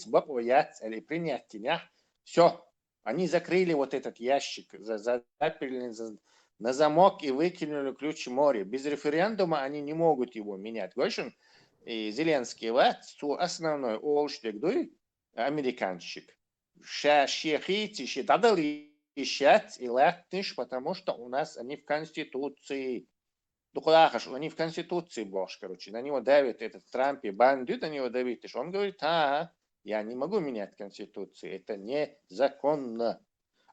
бакъо яц или принять тинях. Все. Они закрыли вот этот ящик, за- за- заперли за- на замок и выкинули ключ в море. Без референдума они не могут его менять. Гойшин и Зеленский вац, цу основной олш дегдуй, американщик. Ша шехи ци ши дадал и щас и латниш, потому что у нас они в Конституции. Дукулахаш, они в Конституции бокъш, короче. На него давит этот Трамп и бандит, на него давит. Он говорит: а, я не могу менять Конституцию, это незаконно.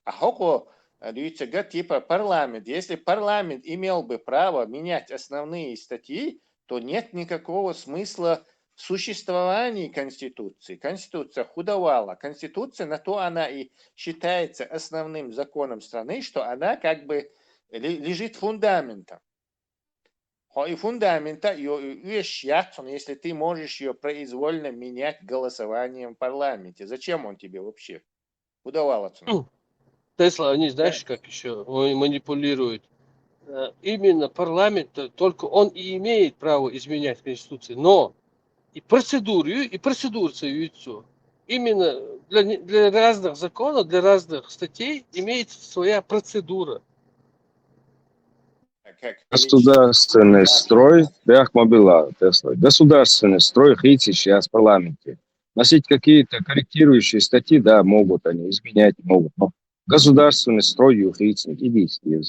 А хоко, э, дивіться, га, типа парламент. Если парламент имел бы право менять основные статьи, то нет никакого смысла в существовании Конституции. Конституция худовала. Конституция, на то она и считается основным законом страны, что она как бы ле- лежит фундаментом. Хо и фундамента, и, и, и щас, если ты можешь ее произвольно менять голосованием в парламенте, зачем он тебе вообще? Худовала цена. Тесла, они, знаешь, как еще манипулируют? Э, Именно парламент, э, только он и имеет право изменять Конституцию, но и процедуру, и процедурцию, и всё. Именно для, не- для разных законов, для разных статей имеется своя процедура. Как Государственный строй, бяхмабила, Тесла. Государственный строй хици сейчас в парламенте. Носить какие-то корректирующие статьи, да, могут они, изменять могут. Но государственный строй юхици, идите.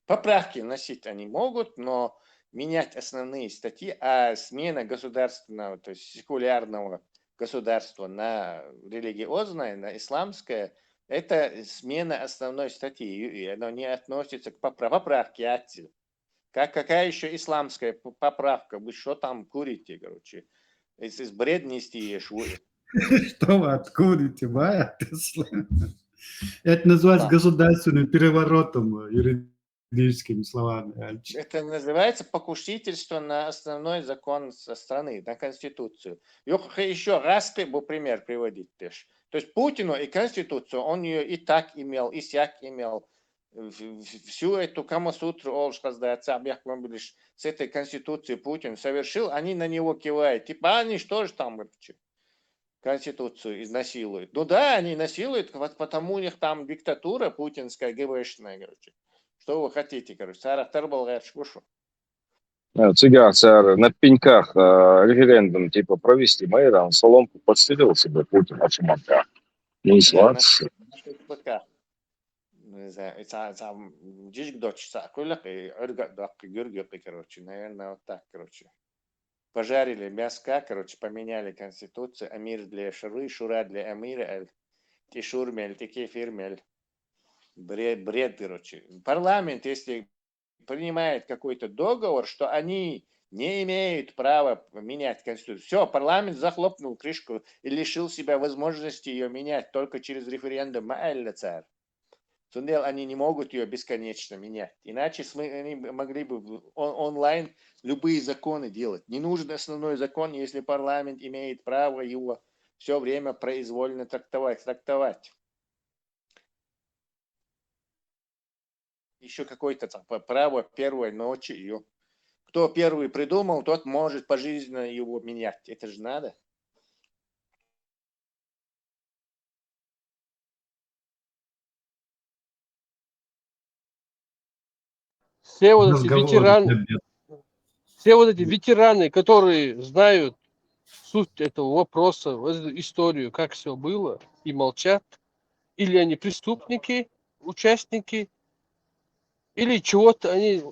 Поправки вносить они могут, но менять основные статьи, а смена государственного, то есть секулярного государства на религиозное, на исламское, это смена основной статьи, и оно не относится к попра- поправке отдельно. Как, какая еще исламская п- поправка? Вы что там курите, короче? Из, из бред нести ешь вы. Что вы откурите, Майя, Тесла? Это называется Да. Государственным переворотом, э, юридическими словами. Альч. Это называется покушительство на основной закон со страны, на Конституцию. Еще раз бы пример приводить тоже. То есть Путину и Конституцию, он ее и так имел, и сяк имел. В- в- Всю эту Камасутру, олш хазда, цабьяк, он лишь с этой Конституцией Путин совершил, они на него кивают. Типа, они что же там, короче, Конституцию изнасилуют? Ну да, они насилуют, вот потому у них там диктатура путинская, ГБшная, короче. Что вы хотите, короче, сарахтар болгар шкушу. Э, Цыган, сэр, на пеньках э, референдум типа провести, Майран соломку подстелил себе Путин от шумака. Не Не, слад. на, на шашлыках. Не знаю, и ца- ца- м, жижиг доч са кулак, и орга дак, гюргюк, и, короче, наверное, вот так, короче. Пожарили мяска, короче, поменяли конституцию, амир для шуры, шура для амира, эль, ти шурмель, ти кефирмель. Бред, бред, короче. Парламент, если принимает какой-то договор, что они не имеют права менять конституцию. Все, парламент захлопнул крышку и лишил себя возможности ее менять только через референдум. Маалля цар. Цундел, они не могут ее бесконечно менять. Иначе см- они могли бы в- он- онлайн любые законы делать. Не нужен основной закон, если парламент имеет право его все время произвольно трактовать, трактовать. Еще какое-то там п- право первой ночи ее. Кто первый придумал, тот может пожизненно его менять. Это же надо. Все вот эти Разговоры ветераны, для бед- все вот эти ветераны, которые знают суть этого вопроса, вот эту историю, как все было, и молчат, или они преступники, участники, или чего-то они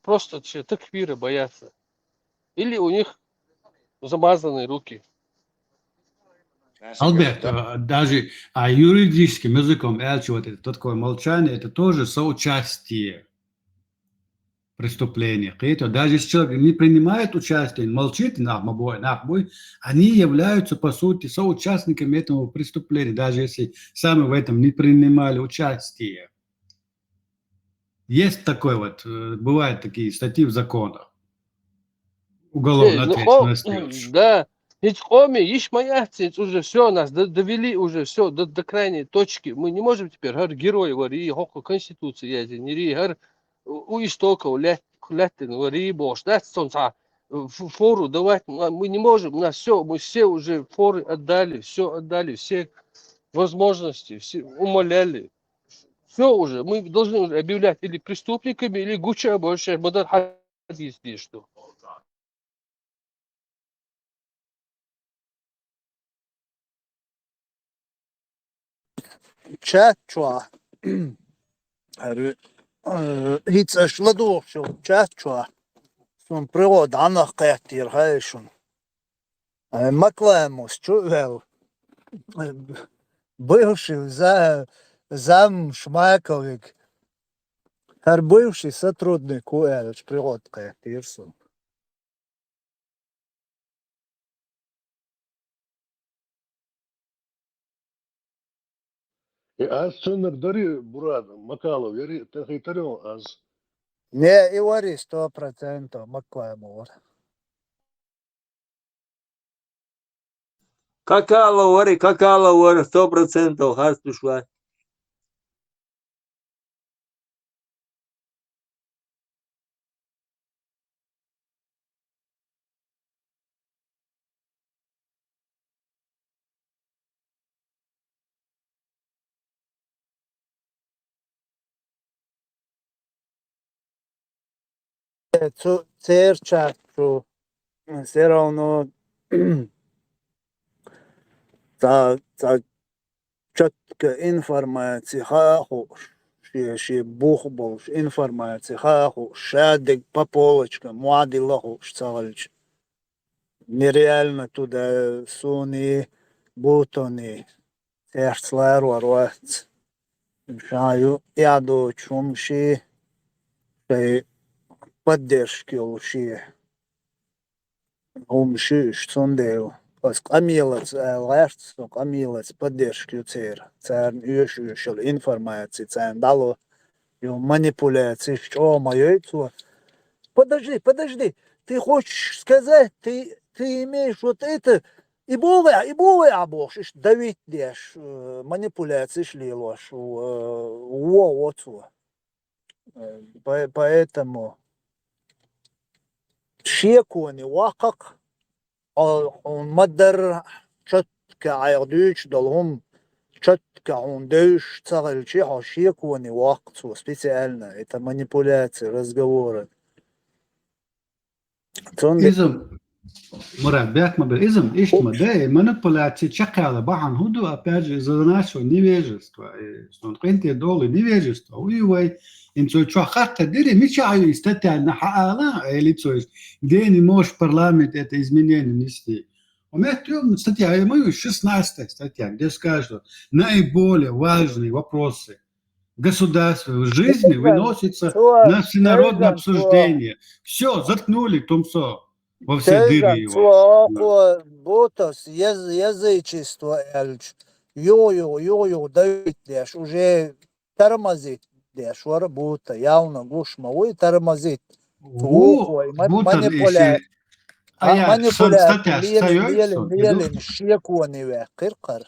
просто все такфира боятся, или у них замазанные руки. Альберт, а, даже, а, юридическим языком, аьлча, вот это, вот такое молчание, это тоже соучастие преступления. Кхетий, даже если человек не принимает участие, молчит, нах ма бой, нах бой, они являются, по сути, соучастниками этого преступления, даже если сами в этом не принимали участие. Есть такое вот, э, бывают такие статьи в законах. Уголовной ответственности. Да. Ведь в Коми есть моя ответственность, уже все, нас до- довели уже все до, до крайней точки. Мы не можем теперь, гьар герой вари, хӀокху Конституция язди, нири, гьар у у истоков лет, леттин вари, бохуш, да, цунца, э, ф- фору давать, мы мы не можем, у нас все, мы все уже форы отдали, все отдали, все возможности, все умоляли. Все уже, мы должны уже объявлять или преступниками, или гуча больше, мы должны ходить здесь, что. Чат чохь. ХӀара, э, хӀинца аша ладугӀуш йолу чат чохь. Суна пригода дӀанах кхеттера хаьий шуна. Э, Макламус чу а ваьлла. Бывший за-, зам Шмаковик. ХӀара бывший сотрудник ву аьлча, пригода кхеттера суна. И аз цуьннаг дари, Бурад, Макалов яри, тахийтарий аз? Не, и вари сто процентов Макламов вара. Какалов вари, Какалов вара, сто процентов, хастуш вац. Цу церча чу все равно цхьа, цхьа чётко информаци хаа хууш, шен, шен бух болуш информаци хаа хууш, ша дерг по полочкам мохь дилла хууш ца хилча, нереально туда суна, Бутана, цаьрца ларор вац. Ша ю эхь доцу хӀума шен, шайн поддержка йолу шен хӀума шуьйш, цундела. Аса къамелаца ала гӀерта, со къамелаца поддержка ю церан. Царна оьшуш йолу информаци царна дӀало. Ю манипуляцеш чӀогӀа ма йой цо. Подожди, подожди, ты хочешь сказать, ты, ты имеешь вот это, и бове, и бове, а бохуш, иштта давить деш, э, манипуляцеш лелош, э, во, во цо. Э, по-, поэтому шеконе ваккхакх, хьо, хьуна ма-дарра, чётко айхьа дуьйцуш долу хӀума, чётко хьуна девзаш ца хилча, хьо шеконе ваккха цо специально. Это манипуляция разговорами. Цундела иза, Мурад, бехк ма бе, иза иштта ма ду, и манипуляци чекхъяла бахьана хӀун ду, опять же, из-за нашего невежества, и суна къинтӀера долу невежество, уй вай, хӀинца вай чохь хаттар дира, мичахь ю и статья, хьаала, или цо иштта, где не можешь в парламент это изменение внести. У меня там статья, я ему шестнадцатая статья, где скажут, наиболее важные вопросы государственной жизни выносится на всенародное обсуждение. Всё, заткнули тумсо во все дыры его. Цо хӀокхо Бутас яз-, язычество аьлча, юха-юха, юха-юха давить деш, уже тормозить деш вара Бута, явно гуш ма вуй тормозить. Ву, вухой, ма-, Бутан манипуля-, иши а, аяц сан манипуляция статьяш ца лелин, йойту лелин, со, лелин, шеконе ваьккхира кхара.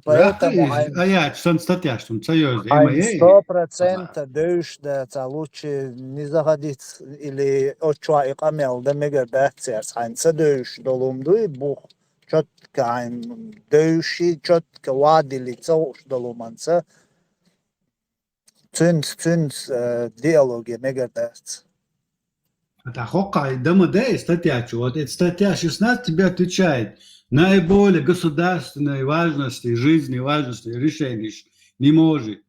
Поэтому ваьккхира, хьайн, аяц сан статьяш цунна ца йойту, хьайн ма ей. Сто процентов девзаш дац, а лучше не заходить или оцу чохь и къамел дан мегар дац цаьрца. Хьайн ца девзаш долу хӀума дуй, бух, чётко хьайн девзаш, чётко вадили ца хууш долу хӀуманца. Цуьнца, цуьнца, э, диалоге мегар дац. ТӀаккха хӀокхахь дан ма дай статья чу. Вот эта статья шестнадцать тебе отвечает. Наиболее государственной важности, жизни важности решений не может.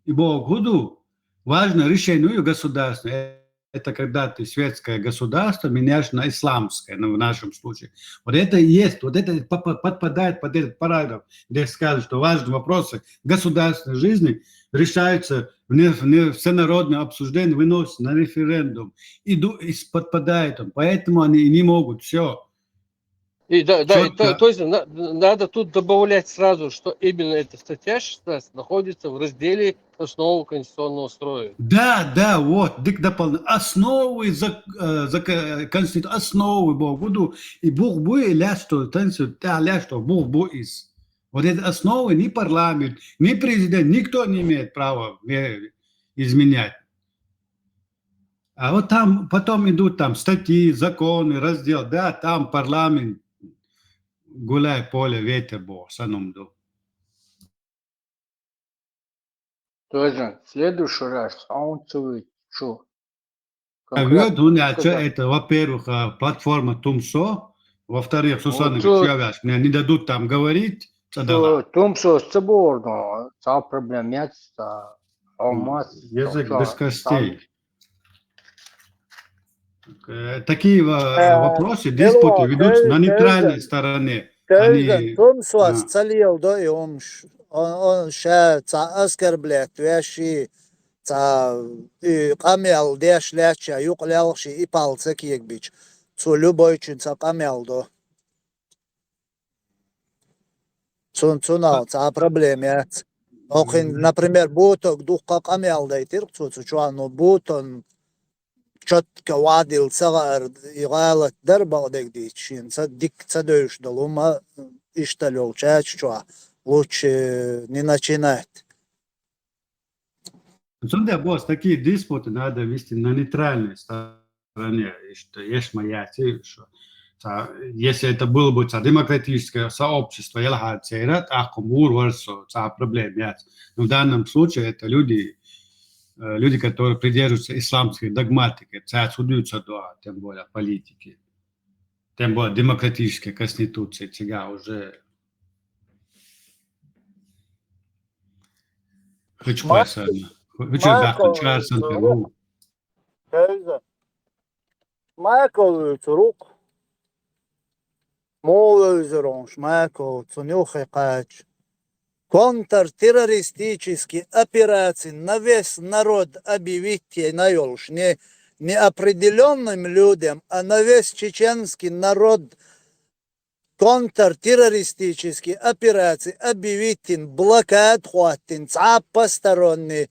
И боху хӀун ду, важное решение у государственное. это когда ты светское государство меняешь на исламское, ну, в нашем случае. Вот это и есть, вот это по- по- подпадает под этот параграф, где сказано, что важные вопросы государственной жизни решаются в не- в не- всенародное обсуждение, выносится на референдум. И ду- и с- подпадает он, поэтому они и не могут, все. И да, да, и то, Чётко. То есть на- надо тут добавлять сразу, что именно эта статья шестнадцать находится в разделе основы конституционного строя. Да, да, вот, дык дополнительно. Основы за, э, за к- конститу- основы бо гуду, и бух бу и ля что, танцу, да, ля что, бух бу из. Вот это основы ни парламент, ни президент, никто не имеет права э, изменять. А вот там потом идут там статьи, законы, раздел, да, там парламент гуляй поле ветер бо санумду. Тоже следующий раз он целует. Чё? А вот, ну, я чё, это, во-первых, а, платформа Тумсо, во-вторых, Сусанна, чё, не дадут там говорить, Тумсо с циборно, ца проблем нет, ца алмаз. Язык без костей. Э, Такие во- вопросы, диспуты ведутся на нейтральной стороне. Тойзан, Тумсос ца лелдо и умш. Он ша ца оскорблять вяши, ца и къамел деш ляча юкъ лялхши и палца кегбич. Цу любойчун ца къамел до. Цун цунал ца проблема яц. Охин, например, буток духха къамел дайтир цу цу чуану бутон чётко вадил цагар и гъалат дар багдегдич шин ца дик ца дойш долума ишталёл чач чуа лучше не начинать. Цунда бос такие диспуты надо вести на нейтральной стороне, что есть моя цель, что ца- если это было бы ца демократическое сообщество, я лахар цейрат, а кумур варсо, ца проблем яц. Но в данном случае это люди, э, люди, которые придерживаются исламской догматики, ца судятся до, тем более политики, тем более демократической конституции, цига уже Хочу Ма- пасарна. Хочу Марко, бахучарсан. Тойза. Майкл цурук. Мол озеронш Майкл цунюхе кач. Контртеррористические операции на весь народ объявить на ёлш. Не, не определённым людям, а на весь чеченский народ контртеррористические операции объявить блокад хваттин, ца посторонний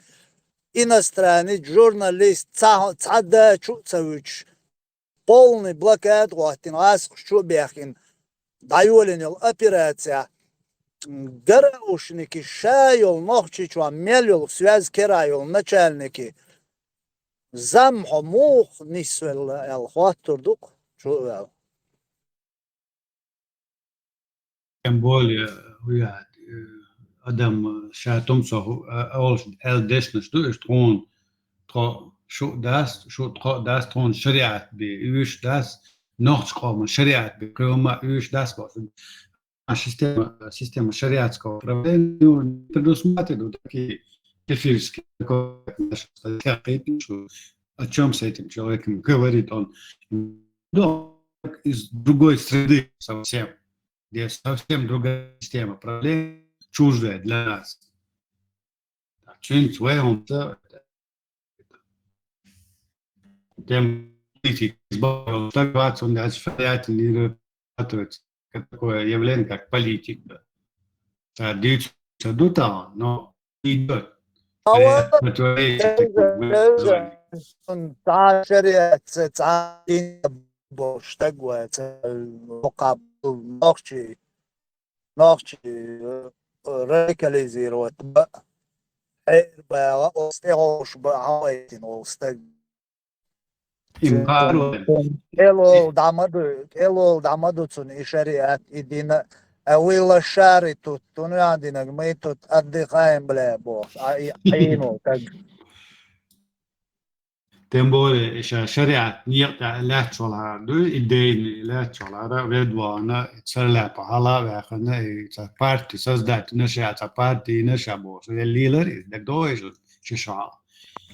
иностранный журналист, ца, ца да чу цавуч. Полный блокад хваттин, аск чу бяхин. Дайолин операция. Гараушники шайол нохчи чуа мелюл связь керайол начальники. Зам хо мух нисвелла эл хваттур дук чу эл. Тем более, уя, э, адам, э, ша Тумсо, э, олш эл дешнаш ду, иш тхун, тхо, шу дас, шу тхо дас, тхун шариат би, уиш дас, нохч кома шариат би, крума уиш дас бос. А система, система шариатского управления не предусматривает вот такие кефирские, такое отношение, что о чем с этим человеком говорит он. Ну, из другой среды совсем, где совсем другая система правления, чуждая для нас. Чинц вэйхунца тем политик избавился, так он даже влиятельный, такое явление, как политик. Да. Дичь садута, но идет. Ава, ца шариат, ца дин бош тагва, ца локабул нохчи, нохчи, э, радикализировать ба. Э, ба, остеош ба, хавайтин, остег. Им пару. Элол дамаду, элол дамаду цун и шариат, и дина, а уила шари тут, туну динаг мы тут отдыхаем, бля, бо. А и, а и ну, как. Тем более, ещё шариат, нет, лячола, ду, идейный, лячола, ведвана, царляпа, хала, вяхана, и ца парти создать, наша, ца парти, наша бос, лилер, и так дальше, шишала.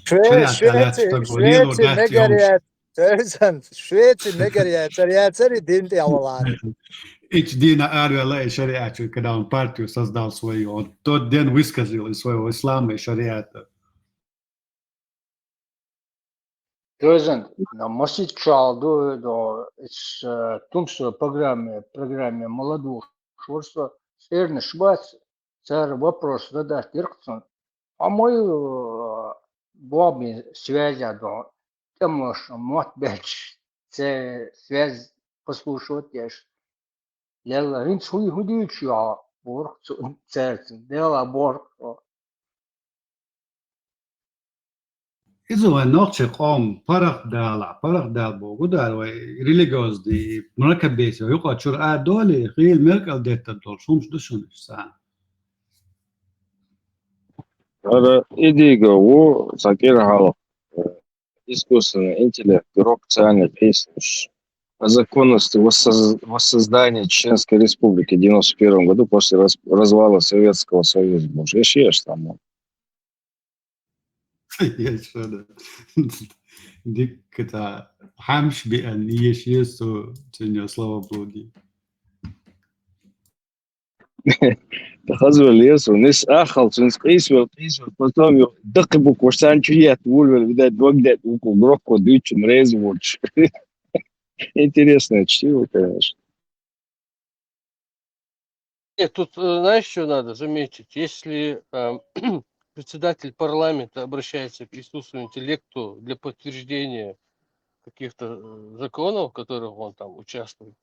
Шве-, шариӀат Швеци, лаьцна стаг ву, лело Швеци дац мегар йолуш. Я-, Терзан, Швеци мегар яцара, яцара и дин тӀе а валахьара. Ичу дийна араваьлла и шариӀат чу, когда он партию создал свою, он тот день выскочил из своего ислама и шариата. Терзан, на масит чалду, до, ис, э, тумсо программе, программе молодых шорсо, цернаш бац, цар вопрос задать диркцун. А мой, э, бобин связь а до, тем лош мот беч, це связь послушать еш. Лелла, хӀинца хӀу-, хӀу дуьйцуш ю хьо, боху цо, цаьрца, Дела боху. Иза вайн нохчийн къоман паргӀатдалахь, паргӀатдала боху дара вай религиозный мракобесие, юкъа чуьра а долий, хийла мел кӀалдеттар долуш хӀумаш ду шуна иштта царна? ХӀара и дийга ву, цхьа кӀира хьалха, э, искусственный интеллект, грок царна къийсалуш. О законности воссоз-, воссоздания Чеченской Республики в девяносто первом году после раз-, развала Советского Союза. Боже, я ещё там. Еш хӀара. Дикка цхьа хьаьмаш биъна еш еза цо, цуьнан словоблудие. Хаза вел еза, нис аххал, цуьнца къийсавел, къийсавел, потом ю даккхи букваш царна чу етта, вулвел, видать, дог детта вукху грокко дуьйцучун реза воцуш. Интересное чтиво, конечно. Нет, тут, э, знаешь, что надо заметить? Если, э, председатель парламента обращается к искусственному интеллекту для подтверждения каких-то, э, законов, в которых он там участвует,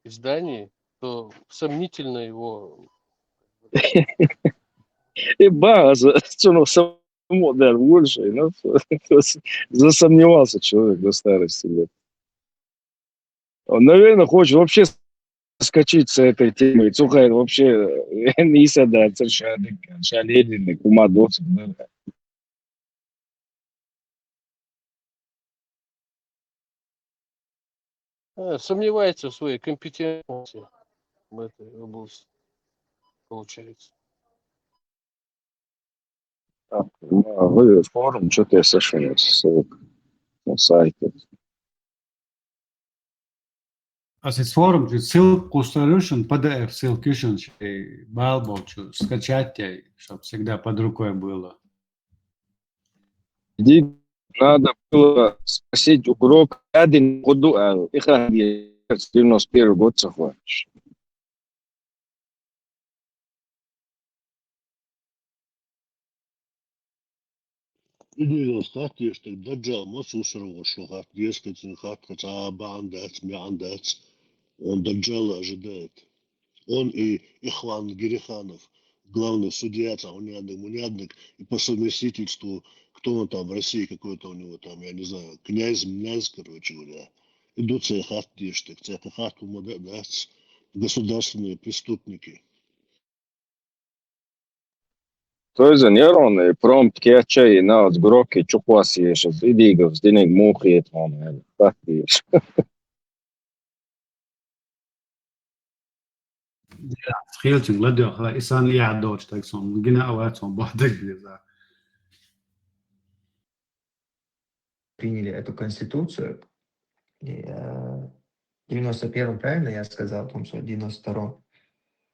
изданий, то сомнительно его. И база, что ну, само, да, больше, ну, засомневался человек до старости лет. Он, наверное, хочет вообще скачать с этой темы. Цу хенахь вообще, э, нийса дац, ша дика, ша леррина, хӀума доцург дара. Э, сомневается в своей компетентности в этой области, получается. Так, ну, а вы форум, что ты совершенно ссылка на сайте? Ас иза форум чу ссылка кхуссур ю шуна, П Д Ф ссылка ю шуна, шайн бала болчу скачать яй, чтоб всегда под рукой было. Ди-, надо было спросить у Грок, один году, а, и хадди девяносто первый год захватишь. И дийна хатта деш, так Даджал ма сусара вошо хатта, дескать, хатта цхьа а бахьана дац, маьӀна дац. Он Даджал ожидает. Он и Ихван Гериханов, главный судья, там, унядник, мунядник, и по совместительству, кто он там в России, какой-то у него там, я не знаю, князь, мнязь, короче говоря. И ду цхьа хатта деш, так цхьа хатта хӀума да-, дац, государственные преступники. Цо иза неронный промпт кечъяй, и нагӀаца Грокки чукхоссаеш, и дийгавс диниг муха хета хьуна, аьлла, хаттаеш. Хилчинг ладоьгӀа, и санна яхь доцуш стаг суна гина а вац, хьуна боху дерг деза. Приняли эту конституцию. И, э, девяносто первом, правильно я сказал, Тумсо? Девяносто втором.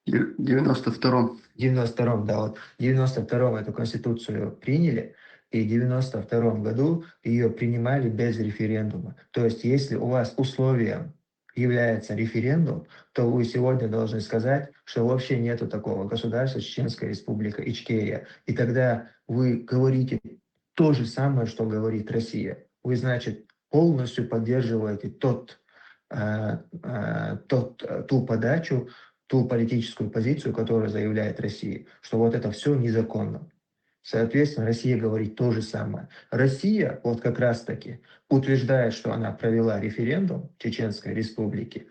Дев-, девяносто втором. Девяносто втором, да, вот. В девяносто втором эту конституцию приняли, и в девяносто втором году ее принимали без референдума. То есть, если у вас условием является референдум, то вы сегодня должны сказать, что вообще нету такого государства Чеченская Республика Ичкерия. И тогда вы говорите то же самое, что говорит Россия. Вы, значит, полностью поддерживаете тот, э, э, тот, э, ту подачу, ту политическую позицию, которую заявляет Россия, что вот это все незаконно. Соответственно, Россия говорит то же самое. Россия вот как раз-таки утверждает, что она провела референдум в Чеченской Республике,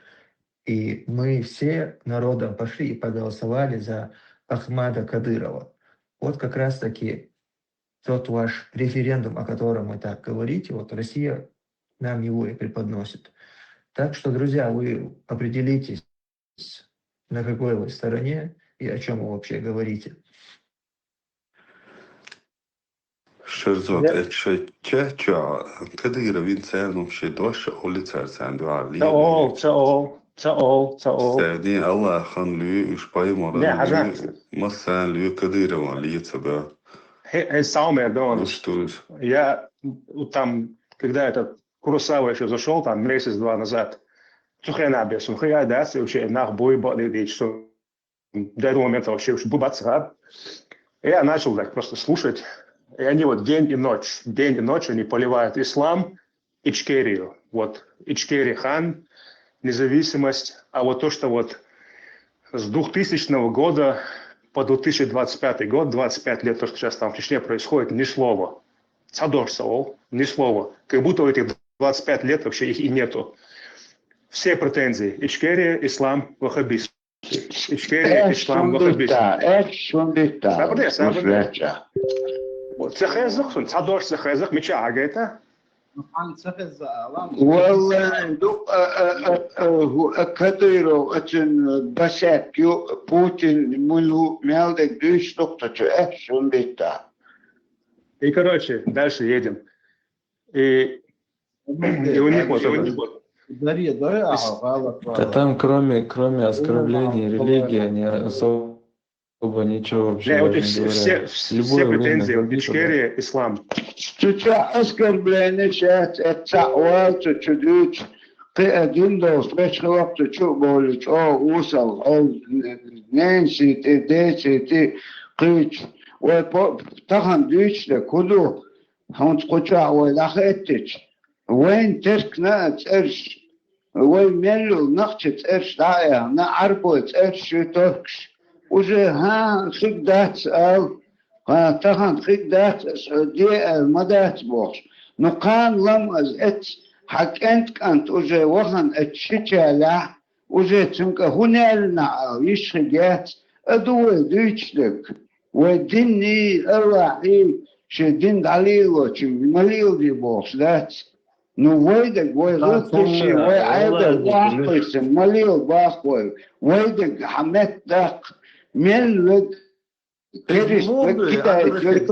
и мы все народом пошли и проголосовали за Ахмада Кадырова. Вот как раз-таки тот ваш референдум, о котором вы так говорите, вот Россия нам его и преподносит. Так что, друзья, вы определитесь, на какой вы стороне и о чём вы вообще говорите. Шерзот, это шо ча-, ча-, Кадыров вин цернум ши дош улицар цан дуар ли. Цаол, цаол, цаол, цаол. Севдин Аллахан луй, уж паймо. Не, хажа. Масан луй, Кадырован луй, цаба. Хе, хе, саумер дон. Ну что ж. Я, там, когда этот Куросава ещё зашёл, там, месяц-два назад, цухена бесун, хая, да, вообще, нах, бой, бо, да, да, что до этого момента вообще уж бубац, а? Я начал так просто слушать. И они вот день и ночь, день и ночь они поливают ислам, Ичкерию. Вот Ичкерия хан, независимость. А вот то, что вот с двухтысячного года по две тысячи двадцать пятый год, двадцать пять лет, то, что сейчас там в Чечне происходит, ни слова. Цадор саол, ни слова. Как будто этих двадцать пять лет вообще их и нету. Все претензии. Ичкерия, ислам, ваххабизм. Ичкерия, ислам, ваххабизм. Эх, шундита. Сабрия, сабрия. Вот, цехезах, сон, цадор цехезах, мича агета. Валлахи, ду, а, а, а, а, ху, а, Кадыров, а, чин, а, басяк, ю, Путин, муну, мялдек, дыш, доктор, чё, эх, шундита. И, короче, дальше едем. И, и у них вот это. Да там кроме, кроме оскорблений религии, они особо ничего вообще не говорят. Да, вот все, все, все претензии, вот Ичкерия, ислам. Чуча оскорбление сейчас, это вал, чучудуч, ты один дол, спешхлоп, чучу боли, чо, усал, ол, ненси, ты, деси, ты, кыч. Ой, по, тахан дыч, да, куду. Хьунца кху чохь вай лаха эттича, вайн теркна а цӀерш, вай мел йолу нах чу цӀерш дӀа а яхна, Ӏарбой цӀерш ю туркаш. Уже хӀан хиг дац ала, хӀан тахана хиг дац аса де аьлла ма дац бохуш. Ну кхана лам аса эццу, хьан кӀент-кӀант уже вахана эццу шичалехь, уже цуьнга хӀун аьллинехь ала, йиш хи гец, а ду вай дуьйцуш дерг. Вай динний, Аллахьий, шен дин дӀалелочуьнга ма леладе бохуш дац. Ну, вай дерг, вай гӀиллакхаший, вай Ӏедал бахкхийсан ма лела боху вай. Вай дерг хьан метта даккха, мел вег, керист вег, кидаьрг вег.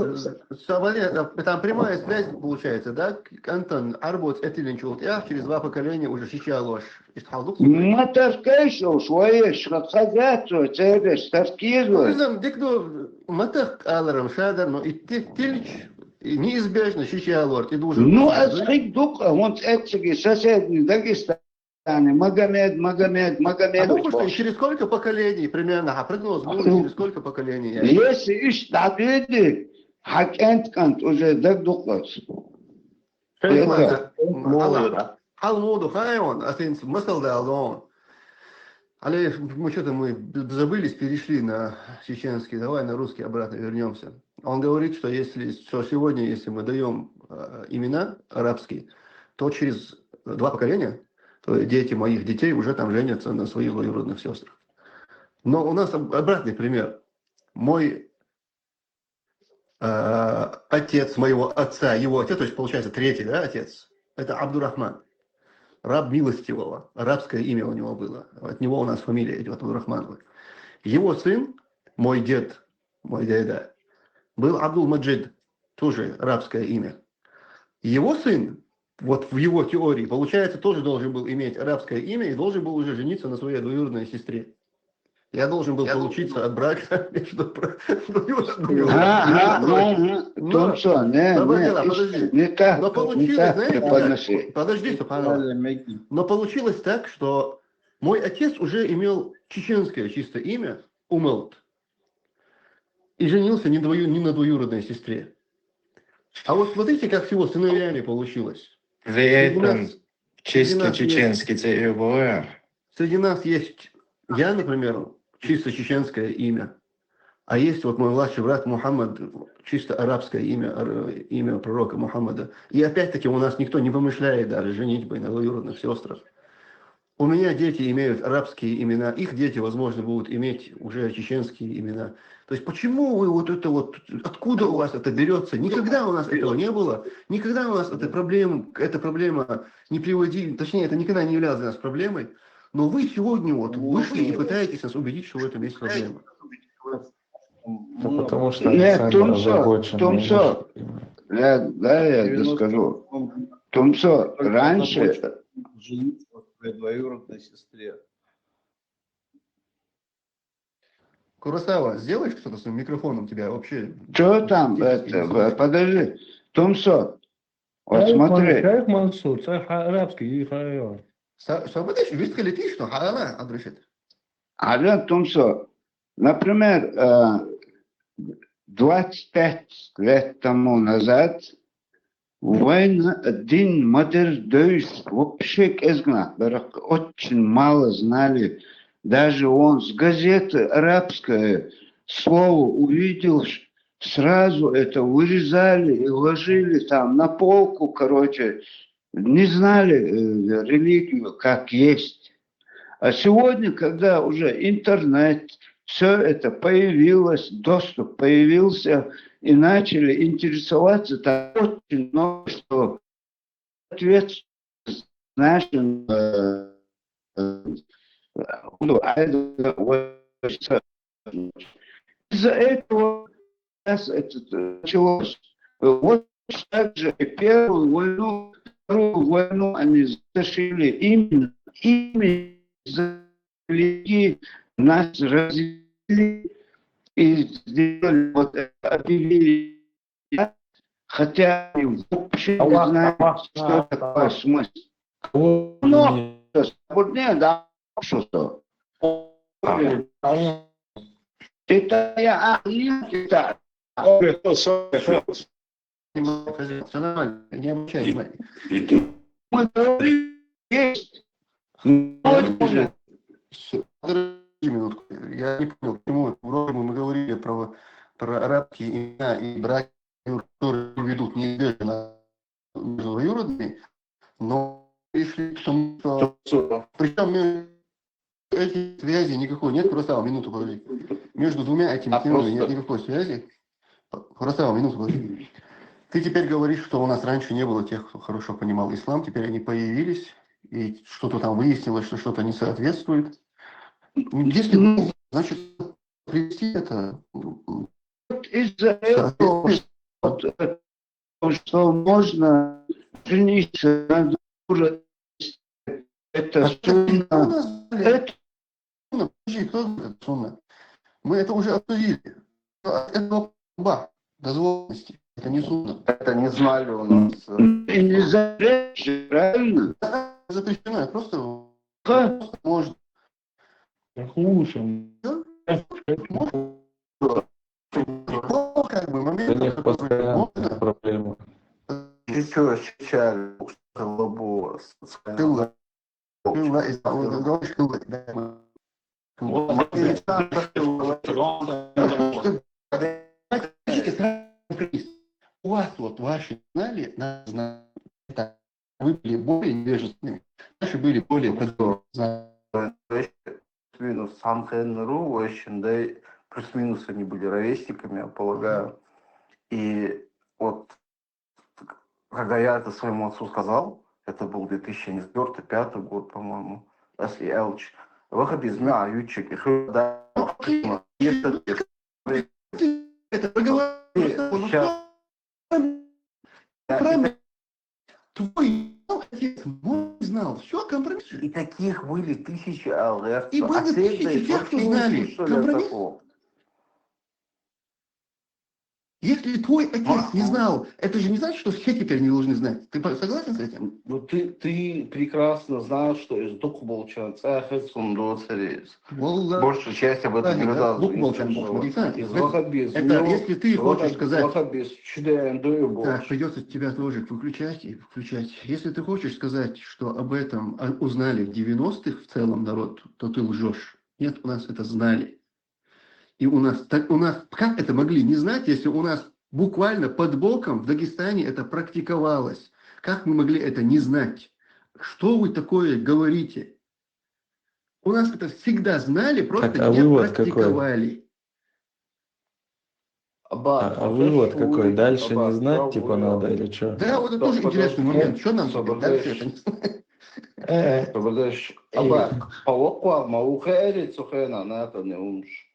Там прямая связь получается, да? КӀантан Ӏарбоца эттинчул тӀаьхьа через два поколения уже шича лош. Иштта хьал ду-кх? Ма таркайш уьш, вай еш, ха, хаза цо цереш таркийла. Ну, иза дика ду, ма тахка аларам ша дар, но и ти-, тилча, и неизбежно шича лор, и ду уже. Ну, аса хиг ду-кх, хӀунца эцциге соседний Дагестане Магомед, Магомед, Магомед. А ну, потому что через сколько поколений примерно, а прогноз будет, через сколько поколений? Если иштта дӀадоьду, хьан кӀент-кӀант уже дагадоккхуш. Хьал муха ду, хьан ю, ас хӀинца масал дала дон. Алле, мы чё-то мы б-, забылись, перешли на чеченский. Давай на русский обратно вернёмся. Он говорит, что если, что сегодня, если мы даём, э, имена арабские, то через два поколения, то дети моих детей уже там женятся на своих двоюродных сёстрах. Но у нас об-, обратный пример. Мой э, отец моего отца, его отец, то есть, получается, третий, да, отец, это Абдурахман. Раб милостивого, арабское имя у него было. От него у нас фамилия идёт, Абдурахмановы. Его сын, мой дед, мой дядя, был Абдул-Маджид, тоже арабское имя. Его сын, вот в его теории, получается, тоже должен был иметь арабское имя и должен был уже жениться на своей двоюродной сестре. Я должен был получиться от брака между про-, двоюродными. Ага, ну, ну, Тумсо, не, не, подожди. Но получилось, знаете, подожди, Субханаллах. Но получилось так, что мой отец уже имел чеченское чисто имя, Умелт. И женился не двою-, не на двоюродной сестре. А вот смотрите, как с его сыновьями получилось. Среди нас, среди нас есть, среди нас есть я, например, чисто чеченское имя. А есть вот мой младший брат Мухаммад, чисто арабское имя, ар-, имя пророка Мухаммада. И опять-таки у нас никто не помышляет даже женитьбой на двоюродных сёстрах. У меня дети имеют арабские имена, их дети, возможно, будут иметь уже чеченские имена. То есть почему вы вот это вот, откуда у вас это берётся? Никогда у нас этого не было, никогда у нас эта проблема, эта проблема не приводила, точнее, это никогда не являлось для нас проблемой, но вы сегодня вот вышли и пытаетесь нас убедить, что в этом есть проблема. Ну, потому что они сами озабочены. Нет, Тумсо, Тумсо. Да, да, я тебе скажу. Тумсо, раньше... Жениться на своей двоюродной сестре. Курасава, сделай что-то с микрофоном, тебя вообще... Что там? Это, подожди. Тумсо, вот смотри. Как Мансур, это арабский, и хайо. Что, подожди, вистхали ты, что? Хала, Андрюшет. Ален Тумсо, например, э, двадцать пять лет тому назад война, дин модер дойс вообще кезгна, очень мало знали. Даже он с газеты арабское слово увидел, сразу это вырезали и ложили там на полку, короче, не знали э, религию как есть. А сегодня, когда уже интернет, все это появилось, доступ появился, и начали интересоваться, там очень много что ответственность нашим э, э, ну, а это вот, из-за этого сейчас это началось. Вот так же и первую войну, вторую войну они затащили именно, именно из-за религии, нас разделили и сделали вот это, объявили, хотя они вообще не знают, что такое смысл. Но, вот не, да, что-то. Это я, а, нет, это... Все нормально, не обращай внимания. Мы говорим, есть. Подожди минутку. Я не понял, почему вроде бы мы говорили про, про арабские имена и браки, которые ведут неизбежно между двоюродными, но пришли к тому, что... Причем эти связи никакой нет, просто минуту подожди. Между двумя этими а темами просто... нет никакой связи. Просто минуту подожди. Ты теперь говоришь, что у нас раньше не было тех, кто хорошо понимал ислам, теперь они появились, и что-то там выяснилось, что что-то не соответствует. Если ну, значит, привести это... Из-за этого, что можно жениться на дуре, это сунна. Это... Подожди, кто говорит сунна? Мы это уже обсудили. От этого ба, дозволенности. Это не сунна. Это не знали у нас. И не запрещено, правильно? Запрещено, просто, просто можно. Слушай. Как бы момент, постоянно проблема. Ты что, сейчас лобо? Ты говоришь, ты говоришь, у вас вот ваши знали, нас знали, вы были более невежественными, наши были более продвинутыми. Плюс-минус Санхенру, в общем, да, плюс-минус они были ровесниками, я полагаю. И вот когда я это своему отцу сказал, это был две тысячи четвёртый, пятый год, по-моему, если Элч. Выходи из мя, ючик, и да, это проговорил. Правильно. Твой отец мой знал. Все, компромисс. И таких были тысячи алгерцев. И были тысячи тех, кто знали. Компромисс. Если твой отец не знал, это же не значит, что все теперь не должны знать. Ты согласен с этим? Ну, ты, ты прекрасно знал, что из Дукболчан, Цахет Сундоцерис. Валлах. Большую часть об этом не рассказывал. Из Вахабиз. Это, если ты хочешь сказать... Так, придется тебя тоже выключать и включать. Если ты хочешь сказать, что об этом узнали в девяностых в целом народ, то ты лжешь. Нет, у нас это знали. И у нас, так, у нас, как это могли не знать, если у нас буквально под боком в Дагестане это практиковалось? Как мы могли это не знать? Что вы такое говорите? У нас это всегда знали, просто так, а не вывод практиковали. Какой? А, а вывод какой? Дальше не знать, типа, надо или что? Да, вот это тоже интересный момент. Что нам дальше это не знать? Э, Павло Куама, ухе эри цухена, на это не умш.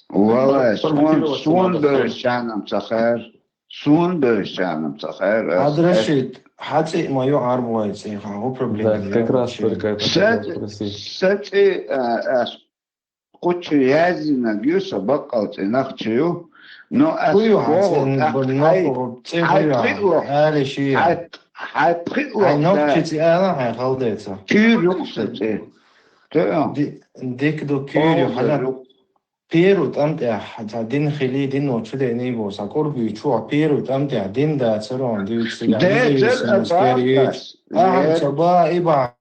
Валлай, сона, сона бевзачарна ца хаьара, сона бевзачарна ца хаьара. Ас, ас Адрашид, хьа цӀи ма ю Ӏарбой цӀи, хьа гӀо проблема. Да, как раз только это хотел спросить. Са цӀи, а, ас кху чу яздинарг ю, са баккъал цӀи нах чу ю. Но ас хӀу ю хьа цӀи, бо-, нах хьай, хӀу цӀи хӀу хьай ю хьа? Пхиъ лох. Ари ши я. Хьай, хьай пхиъ лох, хьай нох да. Чи цӀи ала, хьай халдеца. Куьйр ю-кх са цӀи. Тоьа. Ди-, дика ду куьйр ю, хьана. Куьйр ю. Первый тӀам тӀехь, цхьа дин хили, дин волчу дений бо, цхьа кӀур буьйчу, первый тӀам тӀехь дин дацар он дуьйцу, я, децар, независимость а бахас, период. Ахьа ца ба, и ба,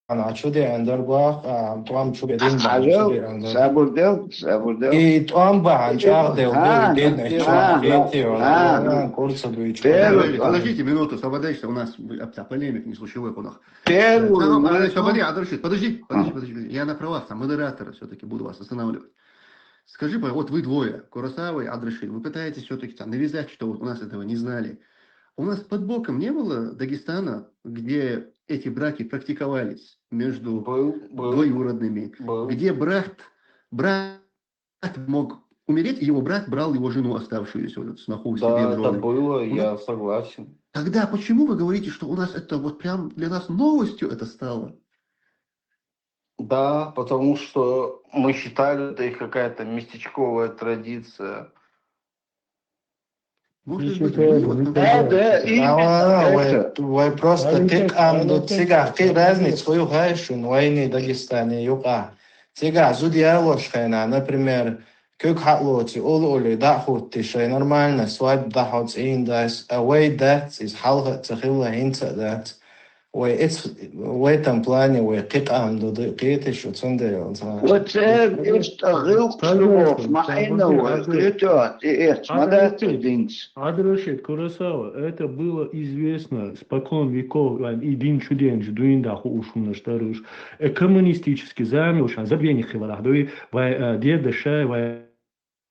а чу де андар бах, а, тӀом чу бе дин ба, а чу де андар. Сабур дел, сабур дел. И тӀом ба, а чӀагӀ дел, ха, дел, дин, ха, чу, ха, хети, ха, ха, кӀур ца буьйчу. Первый, подождите минуту, освобождайся, у нас, а, полемика не случилась у нас. Первый, ну, ну, подожди, Адрашид, подожди, подожди, подожди, подожди. Я на правах там модератора всё-таки буду вас останавливать. Скажи, пожалуйста, вот вы двое, Курасава и Адрашид, вы пытаетесь всё-таки там навязать, что вот у нас этого не знали. У нас под боком не было Дагестана, где эти браки практиковались между Был, был, двоюродными, был. Где брат, брат мог умереть, и его брат брал его жену оставшуюся, вот эту сноху себе в жены. Да, это было, я согласен. Тогда почему вы говорите, что у нас это вот прям для нас новостью это стало? Да, потому что мы считали, это их какая-то местечковая традиция. Может быть, вы вот, например, да, да, именно это. Вай, вай просто тӀекъам ду цигахь, кхин разница хӀу ю хай шуна, вайни Дагестане юкъахь. Цигахь зуда ялош хенахь, например, куьг хьалоци, ули-ули дӀа а хӀуттий, шайн нормально свадьба дӀахьо цӀийнан дац, а вай дац, иза хьалха а ца хилла, хӀинца а дац. Вай эц-, в этом плане вай кхин къам ду, ду, кхетий шу, цундела ца. Вот церан иштта гӀиллакхаш ду бохуш, ма Ӏийна вай, кхетий, и эц ма дац динца. Адрашид, Курасава, это было известно спокон веков, а, и дин чу деанчу дуьйна дӀа хууш хӀуманаш дара уьш. Э, коммунистический зама уьш, а, забвение хиларахь дуй, вай, а, дедашай, вай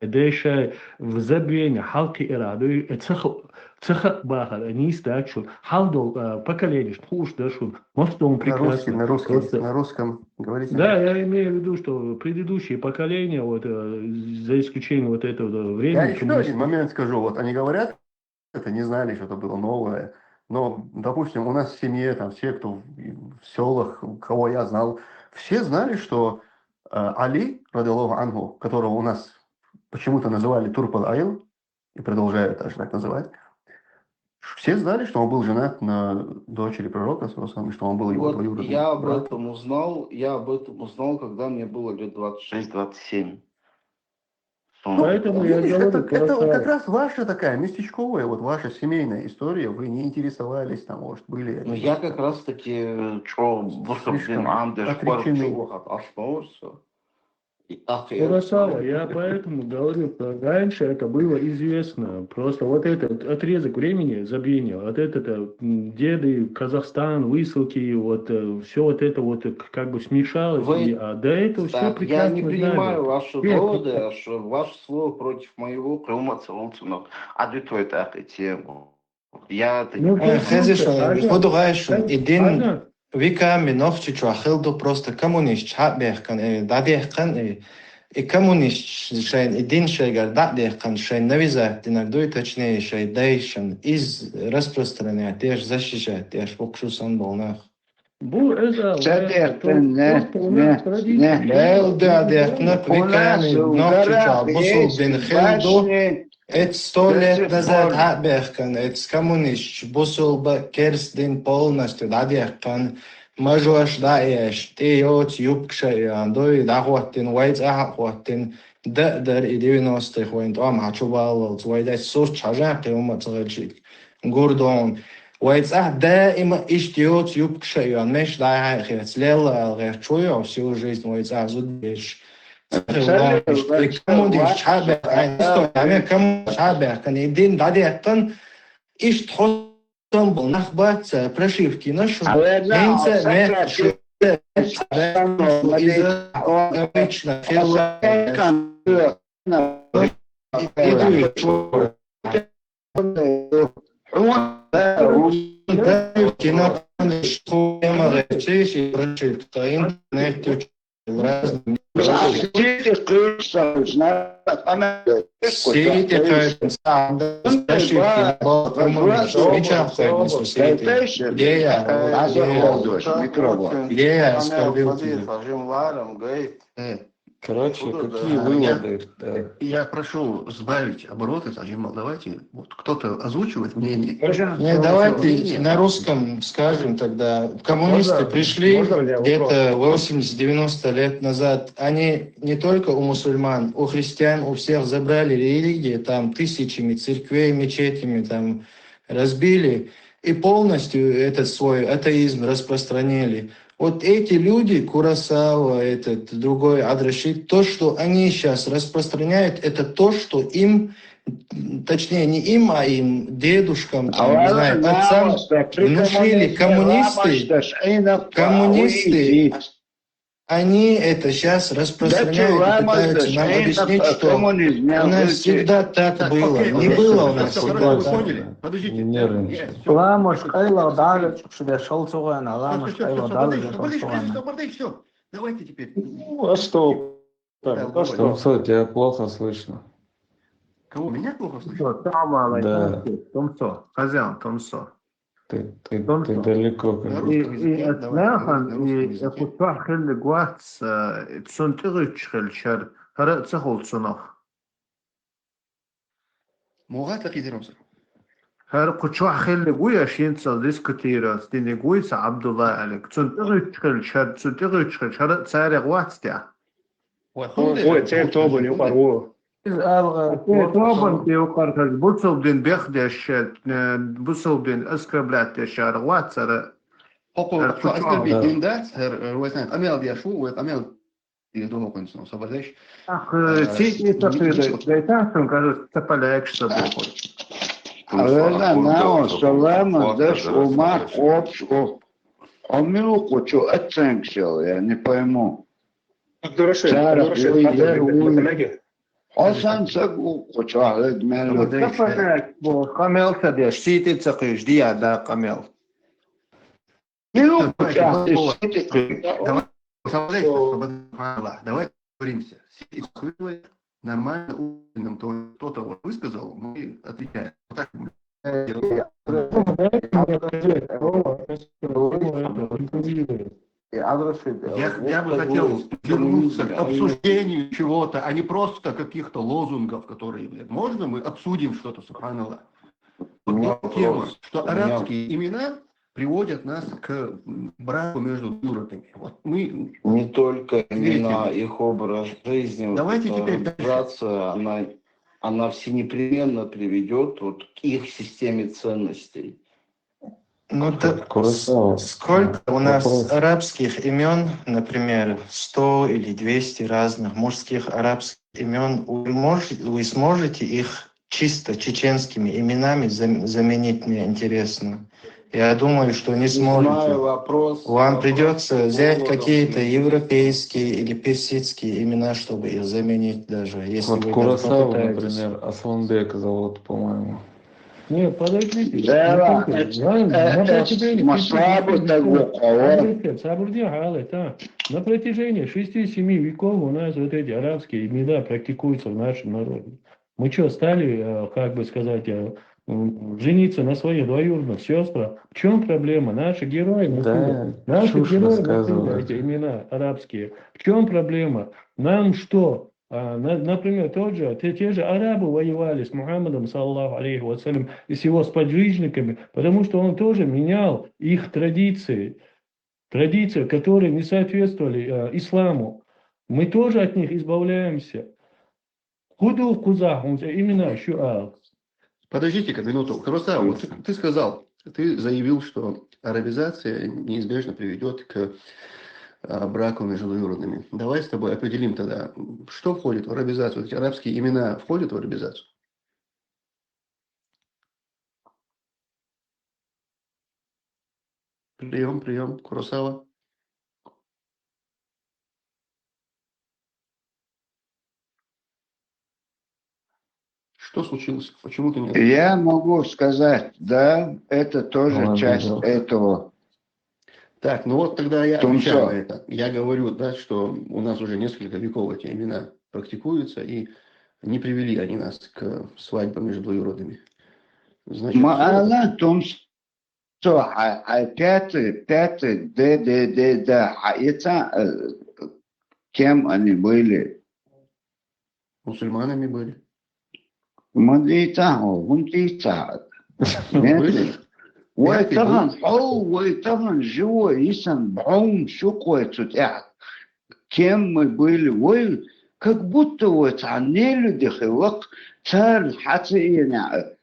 дешай, в забвение хьалкхиарахь дуй, э, ца ха-, ца хаьа бахар, э, нийса дац шуна. Хьалдолу, э, поколенешна хууш дара шуна. МостагӀа прекрасно. На русский, на русский, просто на русском говорите. Да, я имею в виду, что предыдущие поколения, вот, э, за исключением вот этого, да, времени. Я ещё один момент скажу. Вот они говорят, это не знали, что это было новое. Но, допустим, у нас в семье, там, все, кто в, в сёлах, кого я знал, все знали, что, э, Али, радиаллаху анху, которого у нас почему-то называли Турпал Айл, и продолжают даже так называть, все знали, что он был женат на дочери пророка, саллаллаху алейхи ва саллям, и что он был его двоюродный брат. Вот я об этом узнал, я об этом узнал, когда мне было лет двадцать шесть, двадцать семь. Ну, поэтому я говорю, это, это вот как раз ваша такая местечковая, вот ваша семейная история, вы не интересовались там, может, были... Ну, я как раз-таки, э, чё, слишком отречены. Курасава, я поэтому говорю, что раньше это было известно. Просто вот этот отрезок времени, забвение, вот это, э, м, деды, Казахстан, высылки, вот, э, всё вот это вот, э, к-, как бы смешалось, и, а до этого всё прекрасно знали. Я не принимаю ваши доводы, ваше слово против моего, кхин хӀума ца олу цунах. Ӏа дуьту вай тӀаккха и тему. Я это не... Ну, хезиш, хӀу ду гӀайшун, и дин веками Нохчийчохь хилла ду, просто коммунисташ хьа а бехкан, э, дӀадехкан, э, и коммунисташ шайн, и дин шайгара дӀа а дехкан, шайн навязать динарг дуй, точнее, шайн дайшан, из распространять деш, защищать деш, бу-кх шу санна болу нах. Бу, эза, ца дехкан, не, не, не. Эл да дехкан, веками Нохчийчохь бусулба дин хилла ду. Эцу сто лет назад хьа а бехкан, эцу коммунисташ бусулба, керста дин полностью дӀадехкан, мажош дӀа а еш, тӀе йоцу юбкаш а йоьхна, дуй дӀахӀоттина, вай цӀахь а хӀоттина, дан а дара и девяностых вайн тӀом хьа чу баллалц, вай дайша сурт хьажа, кхин хӀума ца хилча, гур ду хьуна. Вай цӀахь даима иштта йоцу юбкаш а йоьхна, меш дӀа а хьаьхьа хецна, лелла ала гӀерташ ву йо, всю жизнь вай цӀахь зудабеш. И коммунисташ хьа а бехкан, стой, хьан коммунисташ хьа а бехкан, и дин дӀадехкан, иштта хьо санна болу нах бац, прошивка йина шуна. ХӀинца а метташ шу иза обычно хилла. Все эти хайдын сағында спрашивайте, Балтымның, мича хайдын сусейді. Где я? Где я? Где я оскорбил тебя? Э, Короче, какие выводы? Да. Я прошу сбавить обороты, Сажимал, давайте. Вот кто-то озвучивает мнение. Не, давайте на русском скажем тогда. Коммунисты пришли где-то восемьдесят-девяносто лет назад. Они не только у мусульман, у христиан, у всех забрали религии, там тысячами церквей, мечетями там разбили и полностью этот свой атеизм распространили. Вот эти люди, Курасава, этот другой Адрашид, то, что они сейчас распространяют, это то, что им, точнее, не им, а им, дедушкам, там, не знаю, отцам внушили коммунисты, коммунисты, они это сейчас распространяют и пытаются нам объяснить, что у нас всегда так было. Не было у нас всегда так. Подождите. Ламаш къайла дагы чукшуде шол цугана, ламаш къайла дагы шол цугана. Давайте теперь. Ну, а что? Так, а что? Томсо, тебя плохо слышно. Кого? Меня плохо слышно? Салам алейкум. Да. Томсо. Хозяин, Томсо. Ты, ты, ты далеко как будто. И, и Эцмехан, и Кучух хилли гуац, цун тӀигӀуч хилчар, хара ца хул цунах. Мугъа тӀакхидирам сар. ХӀара кху чохь хилли гуй, аш хӀинца дискутировать диниг вуй ца Абдулла Алик. Цун тӀигӀуч хилчар, цун тӀигӀуч хилчар, царех вац тя. Ой, хӀунда? Ой, церан тобан юкъар ву. Иза алгӀа. Церан тобан юкъар хаза бусалба дин бехдеш, э, бусалба дин оскорблять деш яра вацара. Хокко оскорбить дин дац, хӀара, э, вай сан къамел деш ву, вай къамел Дин духу хӀинца сабардеш. Ах, э, цигӀи ца хилар, гайтахтун, кажется, ца поляк, что духу. Алла, нао, салама, даш, умах, обш, о. Он милу кучу оценксел, я не пойму. Царах уйдер, уй. Осан саг у кучу, а, мелу. Ца поляк, бо, къамел ца деш, цигӀи ца хилча, диа да къамел. Минуту. Давайте, давайте, давайте, давайте договоримся. Нормально, умным тоном кто-то вот высказал, мы отвечаем. Вот так мы делаем. Я, я бы хотел вернуться к обсуждению чего-то, а не просто каких-то лозунгов, которые, блин, можно мы обсудим что-то, субханаллах? Вот тема, что арабские имена приводят нас к, м, браку между двоюродными. Вот мы... Не только имена, их образ жизни, вот эта арабизация, она, она всенепременно приведёт вот к их системе ценностей. Ну, так, Курасава, сколько у нас арабских имен, например, сто или двести разных мужских арабских имен, вы можете, вы сможете их чисто чеченскими именами зам-, заменить, мне интересно. Я думаю, что не сможете. Вам придётся взять какие-то европейские или персидские имена, чтобы их заменить даже, если вы даже попытаетесь. Вот Курасава, например, Асланбек зовут, по-моему. Не, подождите. Да, знаем, на протяжении шестидесяти, подождите, подождите, а, на протяжении шести-семи веков у нас вот эти арабские имена практикуются в нашем народе. Мы чё, стали, э, как бы сказать, э, м, жениться на своих двоюродных сестрах? В чём проблема? Наши герои носили, наши герои носили эти имена арабские. В чём проблема? Нам что? А, на-, например, тот же, те, те же арабы воевали с Мухаммадом, саллаллаху алейхи ва саллям, и с его сподвижниками, потому что он тоже менял их традиции, традиции, которые не соответствовали, э, исламу. Мы тоже от них избавляемся. Худу кузахум, имена шу ал. Подождите-ка минуту. Курасава, вот ты, ты сказал, ты заявил, что арабизация неизбежно приведёт к, а, браку между двоюродными. Давай с тобой определим тогда, что входит в арабизацию? Вот эти арабские имена входят в арабизацию? Приём, приём, Курасава. Что случилось? Почему ты не... Я могу сказать, да, это тоже часть этого. Так, ну вот тогда я отвечаю на это. Я говорю, да, что у нас уже несколько веков эти имена практикуются, и не привели они нас к свадьбам между двоюродными. Значит, всё это Маала, Тумсо, хьа, хьа пятый, пятый, да, да, да, да, хьа, это, э, кем они были? Мусульманами были. Ма дийцахьа, хӀун дийцахьа? Нет. Были. Вай Пятый тахан был. хьо, вай тахан живой, исан бӀун шукъ вай цу тӀехь. Кем мы были? Вай как будто вай цхьа нелюди хилла-кх, царна хьаца ийна.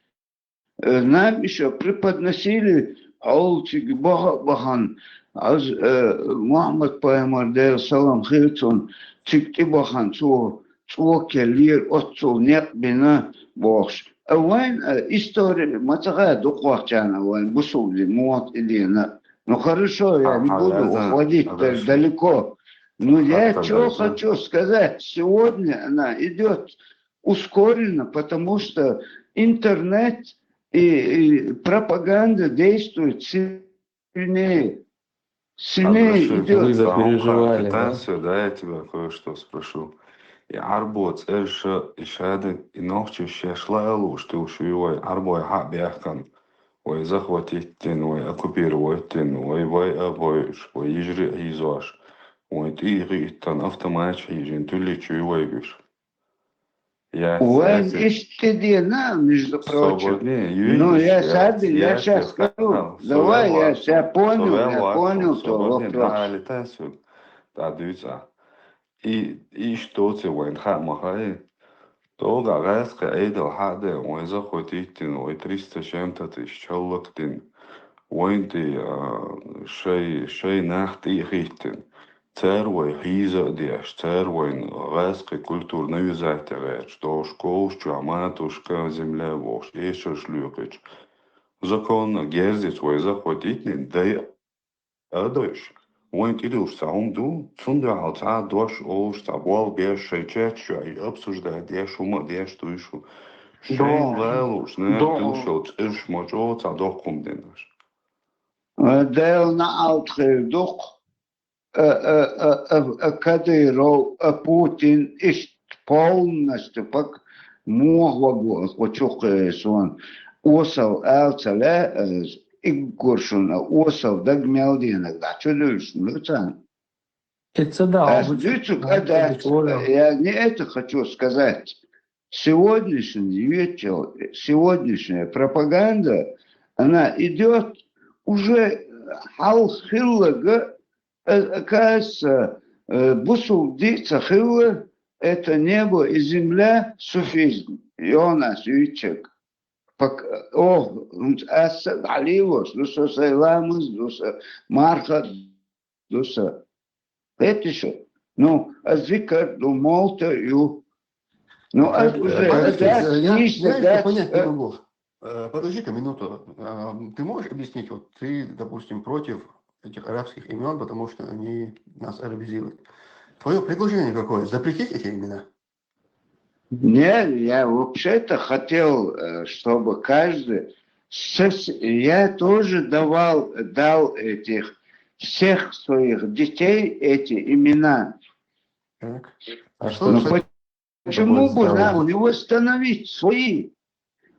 Э, нам ещё преподносили хьол цига баха а бахан, аз, э, Мухьаммад пайхамар, Делан салам хилда цунна, цига тӀебахан цо, цӀоке лера, оццул некъ бина бохуш. А вайн, э, истори ма ца хаьа дукхахчарна вайн бусулба дин муха тӀедена. Ну хорошо, я не буду уходить так далеко. Ну, я чё хочу сказать, сегодня она идёт ускоренно, потому что интернет и, и пропаганда действует сильнее. Сильнее идёт. Вы запереживали, да? Да, я тебя кое-что спрошу. И Ӏарбоца цӀераш, и шадерг, и нохчаша шаьш ла а лууш, тилуш вуй вай, Ӏарбой хьа а баьхкина, вай захватить дина, вай оккупировать дина, вай, вай а бойуш, вай йижарий а хьийзош, вай тӀе а хиъийтина, автоматаш хьийжина, туллича вуй вай гуш. Я, вайн иштта тӀедена, между прочим. Ну, я сади, я сейчас скажу. Давай, я, я понял, я понял твой вопрос. Да, дуьйцу. И, и иштта доций вайн хьа а ма хаьий. Доггахь гӀаьскхи Ӏедал хьа а даьлла, вай захватить дина, вай триста с чем-то тысяч хӀаллакдина. Вайн тӀе, а, шай, шай нах тӀе а хиъийтина. Цара вай хьийза а деш, цара вайна гӀаьскхи культура навязать а гӀерташ, догӀуш ковш чохь матушка земля бохуш, эшарш лоькхуьйтуш. Законна герзаца вай захватить дина, дай а дойуш. Вайн тӀедуьллуш цхьа хӀума ду, цунна дуьхьал цхьа а дош олуш, цхьа болх беш, шайн чаташ чохь и обсуждать деш, хӀума а деш дуй шу. Шайна ла а лууш, нах дуьллуш йолу цӀераш ма чӀогӀа цхьа доккха хӀума дина аша. Делна алт хир ду-кх. А, а, а, а, а Кадыров, а Путин, иштта полностью пак муха ваго, кху чу кхе суна. Осал ала ца лаьа, а, иггур шуна, осал даг мел денаг дӀа чу дуьллуш ду царна. Аса дуьйцург а дац, я не это хочу сказать. Сегодняшняя, сегодняшняя пропаганда, она идёт уже хьалха хилларг, э, кажется, э, бусулба дин ца хилла, это небо и земля, суфизм, Йонас юьйцург. Пак-, о, аса дӀалелош ду со, сайн ламаз ду со, марха ду со. Кхетий шу? Ну, а зикар ду, молта ю. Ну, а уже, а дац, я, я это понять не могу. Э, подожди-ка минуту. А, ты можешь объяснить, вот ты, допустим, против этих арабских имен, потому что они нас арабизируют. Твое предложение какое? Запретить эти имена? Не, я вообще-то хотел, э, чтобы каждый... Сес-, я тоже давал, дал этих, всех своих детей эти имена. Так. А что... Ну, почему бы нам не восстановить свои?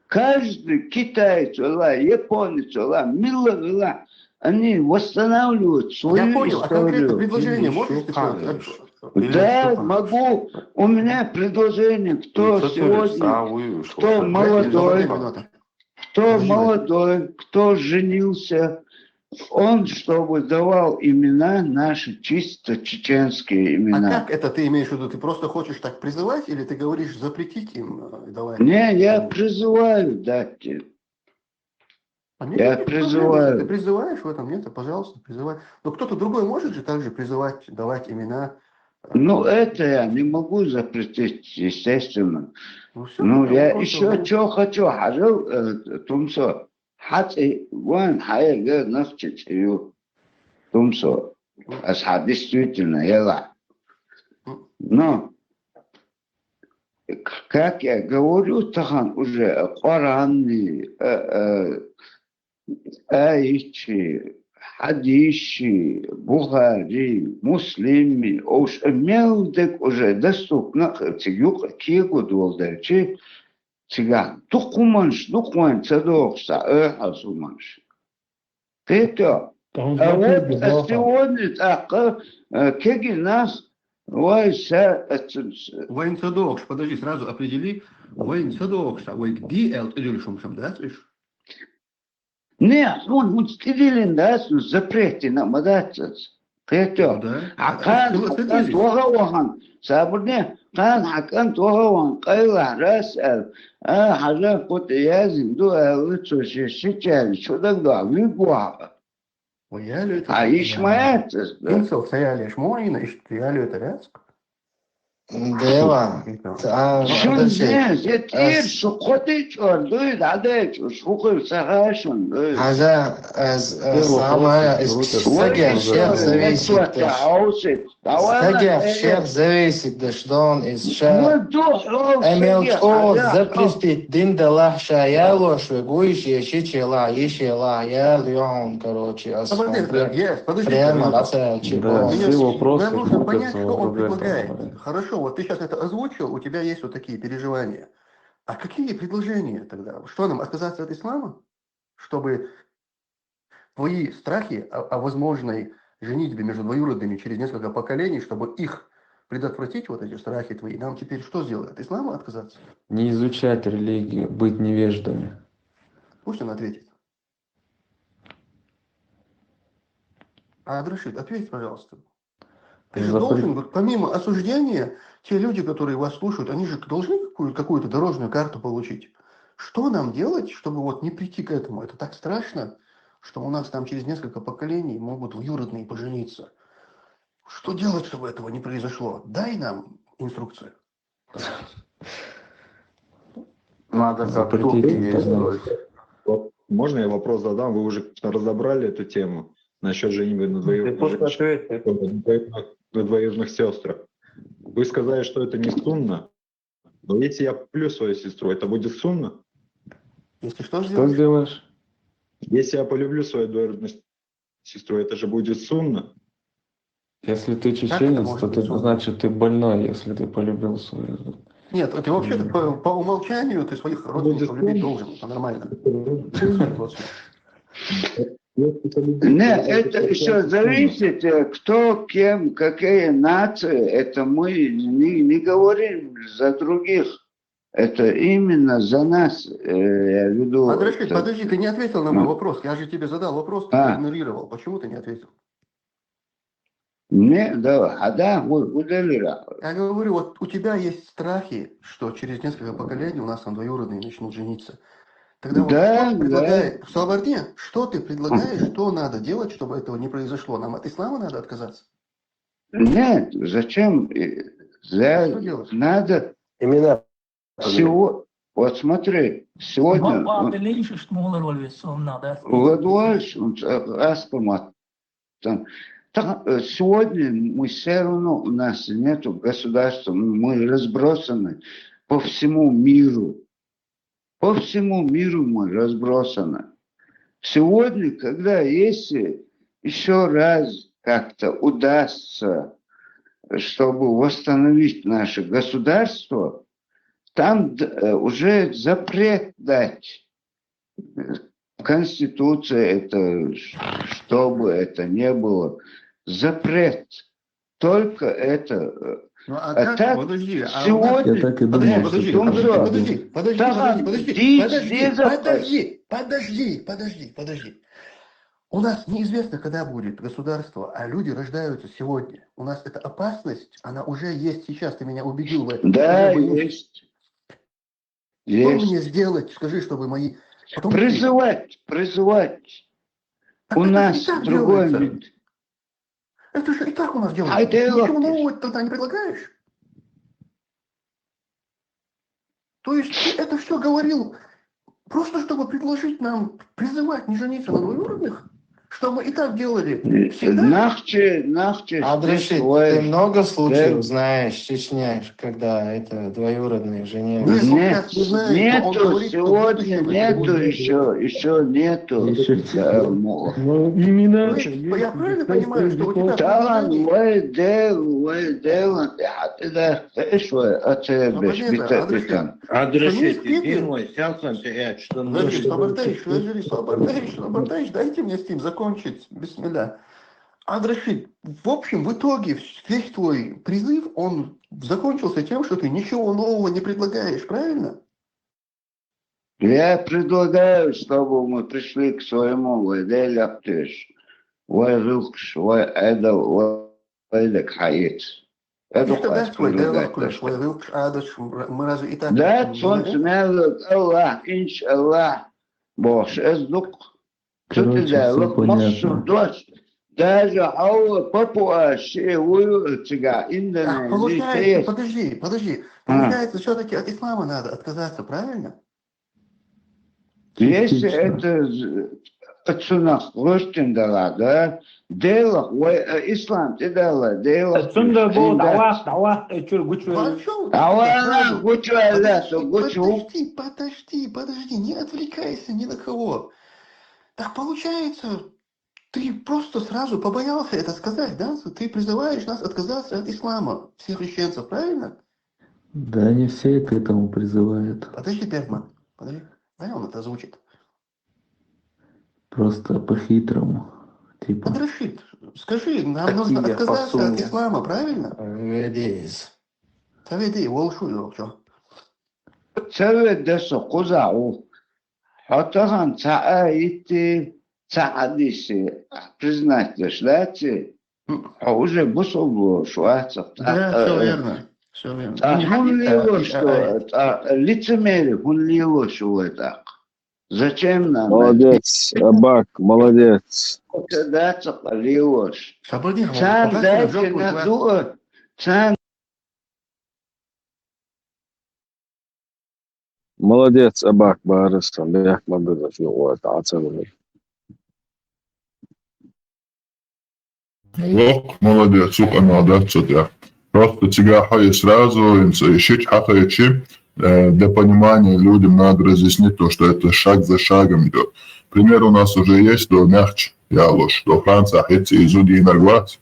Каждый китаец вела, японец вела, мила вела, они восстанавливают свою историю. Я понял, а конкретное предложение можешь ты сказать? Да, могу. У меня предложение, кто сегодня, кто молодой, кто молодой, кто женился, он чтобы давал имена наши, чисто чеченские имена. А как это ты имеешь в виду? Ты просто хочешь так призывать или ты говоришь запретить им, э, давать? Не, я призываю дать им. А нет, я призываю. Ты призываешь в этом, нет? Пожалуйста, призывай. Но кто-то другой может же также призывать, давать имена. Ну, это я не могу запретить, естественно. Ну, я ещё чё хочу, хьажал, э, Тумсо. Хьа цӀе вайн хьаерга нах чечӀе ю, Тумсо. Аса хьа действительно елахь. Но, как я говорю, тахан уже Къуранни, э, э, айчи, хьадисаши, Бухари, Муслими, уж мел дег уже доступна, цига юкъа кегадоладелча, цигахь дукха хӀуманаш ду-кх вайна ца догӀуш цхьа оьхьаз хӀуманаш. Кхетий? А вот, а сегодня тӀаккха, э, кегий нах, вай, са, э, ц-, ц-, Вайна ца догӀуш, подожди, сразу определи, вайна ца догӀуш, вайга де аьлла тӀедиллина хӀуманаш дац уж? Не, хьуна хӀинца тӀедиллина дац, но запрет дина а ма дац иза. Кхетий? Да. Хьан кхана хьан кӀант ваха а вахана, сабарне, кхана хьан кӀант ваха а вахана, къайлахь раз аьлла, а, хьажа, кху тӀе яздина ду аьлла, цо шен шича яьлла, чу дагадохьа, вуьгу ваха. Ой, яле это. А иш ма яц иза, да? Инсул ца ялеш, мо ина иштта яле это раьзка? Дева. А, Шун подожди. не, я тӀера Ас- шу кхо тӀе чӀор дуй, дӀадайча, шу хӀу хир ца хаа шун дуй. Хьажа, аз, аз самая из Вот стагер это всех всё, зависит, это да. хьаусит. Давай, Стагер э, всех зависит, да что он из Ну, ша. ду хьо, Эмел стагер, чо хьажа, запретить дин да лахь ша ялош ве гуйш, е шиче ла, еше ла, я льон, короче, аз Подожди, фон бе. Ильяс, подожди, Прямо пожалуйста. ацаячи Да, бо. все Нам вопросы нужно понять, крутятся что он вокруг предлагает. этого. Хорошо, вот ты сейчас это озвучил, у тебя есть вот такие переживания. А какие предложения тогда? Что нам, отказаться от ислама? Чтобы твои страхи о, о возможной женитьбе между двоюродными через несколько поколений, чтобы их предотвратить, вот эти страхи твои, нам теперь что сделать? От ислама отказаться? Не изучать религию, быть невеждами. Пусть он ответит. А, Адрашид, ответь, пожалуйста. Ты же Запрет- должен, вот, помимо осуждения, те люди, которые вас слушают, они же должны какую- какую-то дорожную карту получить. Что нам делать, чтобы вот не прийти к этому? Это так страшно, что у нас там через несколько поколений могут двоюродные пожениться. Что делать, чтобы этого не произошло? Дай нам инструкцию. Надо как-то Запретить действовать. интернет. Вот можно я вопрос задам? Вы уже разобрали эту тему насчет женитьбы на Ты двоюродных, просто ответь. на двоюродных, на двоюродных сестрах. Вы сказали, что это не сунна. Но если я полюблю свою сестру, это будет сунна? Если что, Что сделаешь? сделаешь? Если я полюблю свою двоюродную сестру, это же будет сунна. Если ты это чеченец, может то быть ты, сунна? Значит, ты больной, если ты полюбил свою. Нет, ты вообще по, по умолчанию ты своих родственников Будет любить сунна. Должен, это нормально. Если полюблю Не, свою это двоюродную еще сестру, зависит, э, кто, кем, какие нации, это мы не, не говорим за других. Это именно за нас, э, я веду. Подожди, это- подожди, ты не ответил на мой Ну. Вопрос. Я же тебе задал вопрос, ты А. проигнорировал. Почему ты не ответил? Не, да, а да, у- удалира. Я говорю, вот у тебя есть страхи, что через несколько поколений у нас там двоюродные начнут жениться. Тогда вот Да, что ты да. Предлагаешь, Сабарне, что ты предлагаешь, что надо делать, чтобы этого не произошло? Нам от ислама надо отказаться? Нет, зачем? Э, за- Что делать? Надо Имена. всего. Вот смотри, сегодня Баъ-, баъ-, линчуш мулар валвис, он надо. Владуаш, он, э, аскомат. Там, та- э, сегодня мы все равно, у нас нету государства, мы разбросаны по всему миру. По всему миру мы разбросаны. Сегодня, когда если еще раз как-то удастся, чтобы восстановить наше государство, там д- э, уже запрет дать. Э, Конституция это, ш- что бы это ни было, запрет. Только это. э, Ну, а А как? так, Подожди, а у нас- сегодня Я так и Подожди, думал, подожди, что Ну подожди, что? подожди, подожди, Так, подожди, подожди, здесь, подожди, здесь подожди, подожди, подожди, подожди. У нас неизвестно, когда будет государство, а люди рождаются сегодня. У нас эта опасность, она уже есть сейчас, ты меня убедил в этом. Да, Я боюсь. есть. Что Есть. Мне сделать, скажи, чтобы мои... Потом Призывать, призывать. Так У это же нас и так другой делается. вид. Это же и так у нас делается. А это Ты ничего логично. Нового тогда не предлагаешь? То есть ты это все говорил просто, чтобы предложить нам призывать не жениться на двоюродных? что мы и так делали всегда. Нахчи, нахчи, Адрашид, ты много случаев знаешь в Чечне, когда это двоюродные жене? Нет, нету, сегодня нету, еще, еще нету. Ну, имена. Я правильно понимаю, что у тебя... Талан, вай дел, вай дел, я, да, эш вай, а ты беш, бита, бита. Адрашид, иди мой, сял сан, ты, я, что нужно. Подожди, подожди, подожди, дайте мне с ним закончить. Бисмилля. Адрашид, в общем, в итоге весь твой призыв, он закончился тем, что ты ничего нового не предлагаешь, правильно? Я предлагаю, чтобы мы пришли к своему вай дел яхтеш, вай гилкш, вай эдал, вай дек хаец. Это что даст вай дел яхтеш, вай гилкш, адаш, мы разве и так... Да, солнце, Аллах, иншаллах, бохш, эздук. Короче, всё понятно. Даже Алла Папуа ши вую цига, Индонезия. Получается, подожди, подожди. Получается, всё-таки от ислама надо отказаться, правильно? Если это отсюда гуртин дала, да, делах, вай, э, ислам, ты дала, делах. Отсюда будет Аллах, Аллах, э, чур, гучу. Аллах, гучу, Аллах, гучу. Подожди, подожди, подожди, не отвлекайся ни на кого. Так получается, ты просто сразу побоялся это сказать, да? Ты призываешь нас отказаться от ислама, всех чеченцев, правильно? Да, не все к этому призывают. Подожди, Бергман, подожди. Дай он это озвучит. Просто по-хитрому. Типа. Адрашид, скажи, нам нужно отказаться от ислама, правильно? Ведь. Цаведи, волшу, чё? Цаведи, десо, кузау. Хьо тахан ца а итти, ца а диси, признать деш лаци, хьо уже бусулба шу ацах. Да, всё верно, всё верно. Цхьа хӀун лелош ду, цхьа лицемерие хӀун лелош ду вай тӀаккха? Зачем нам это? Молодец, Абак, молодец. Дацах лелош. Царна дайчина ду, царна Молодец, Абак, барас, бехк ма бирра, юкъе тӀа ца вуьгӀ. Вокх, молодец, юкъе ма дац цу тӀа. Просто цигахьа и сразу, и шича хьахайчи, э, для понимания людям надо разъяснить то, что это шаг за шагом идёт. Пример у нас уже есть, до мягче, я лучше, до Франции, хӀинца и зуда дийнарг вац,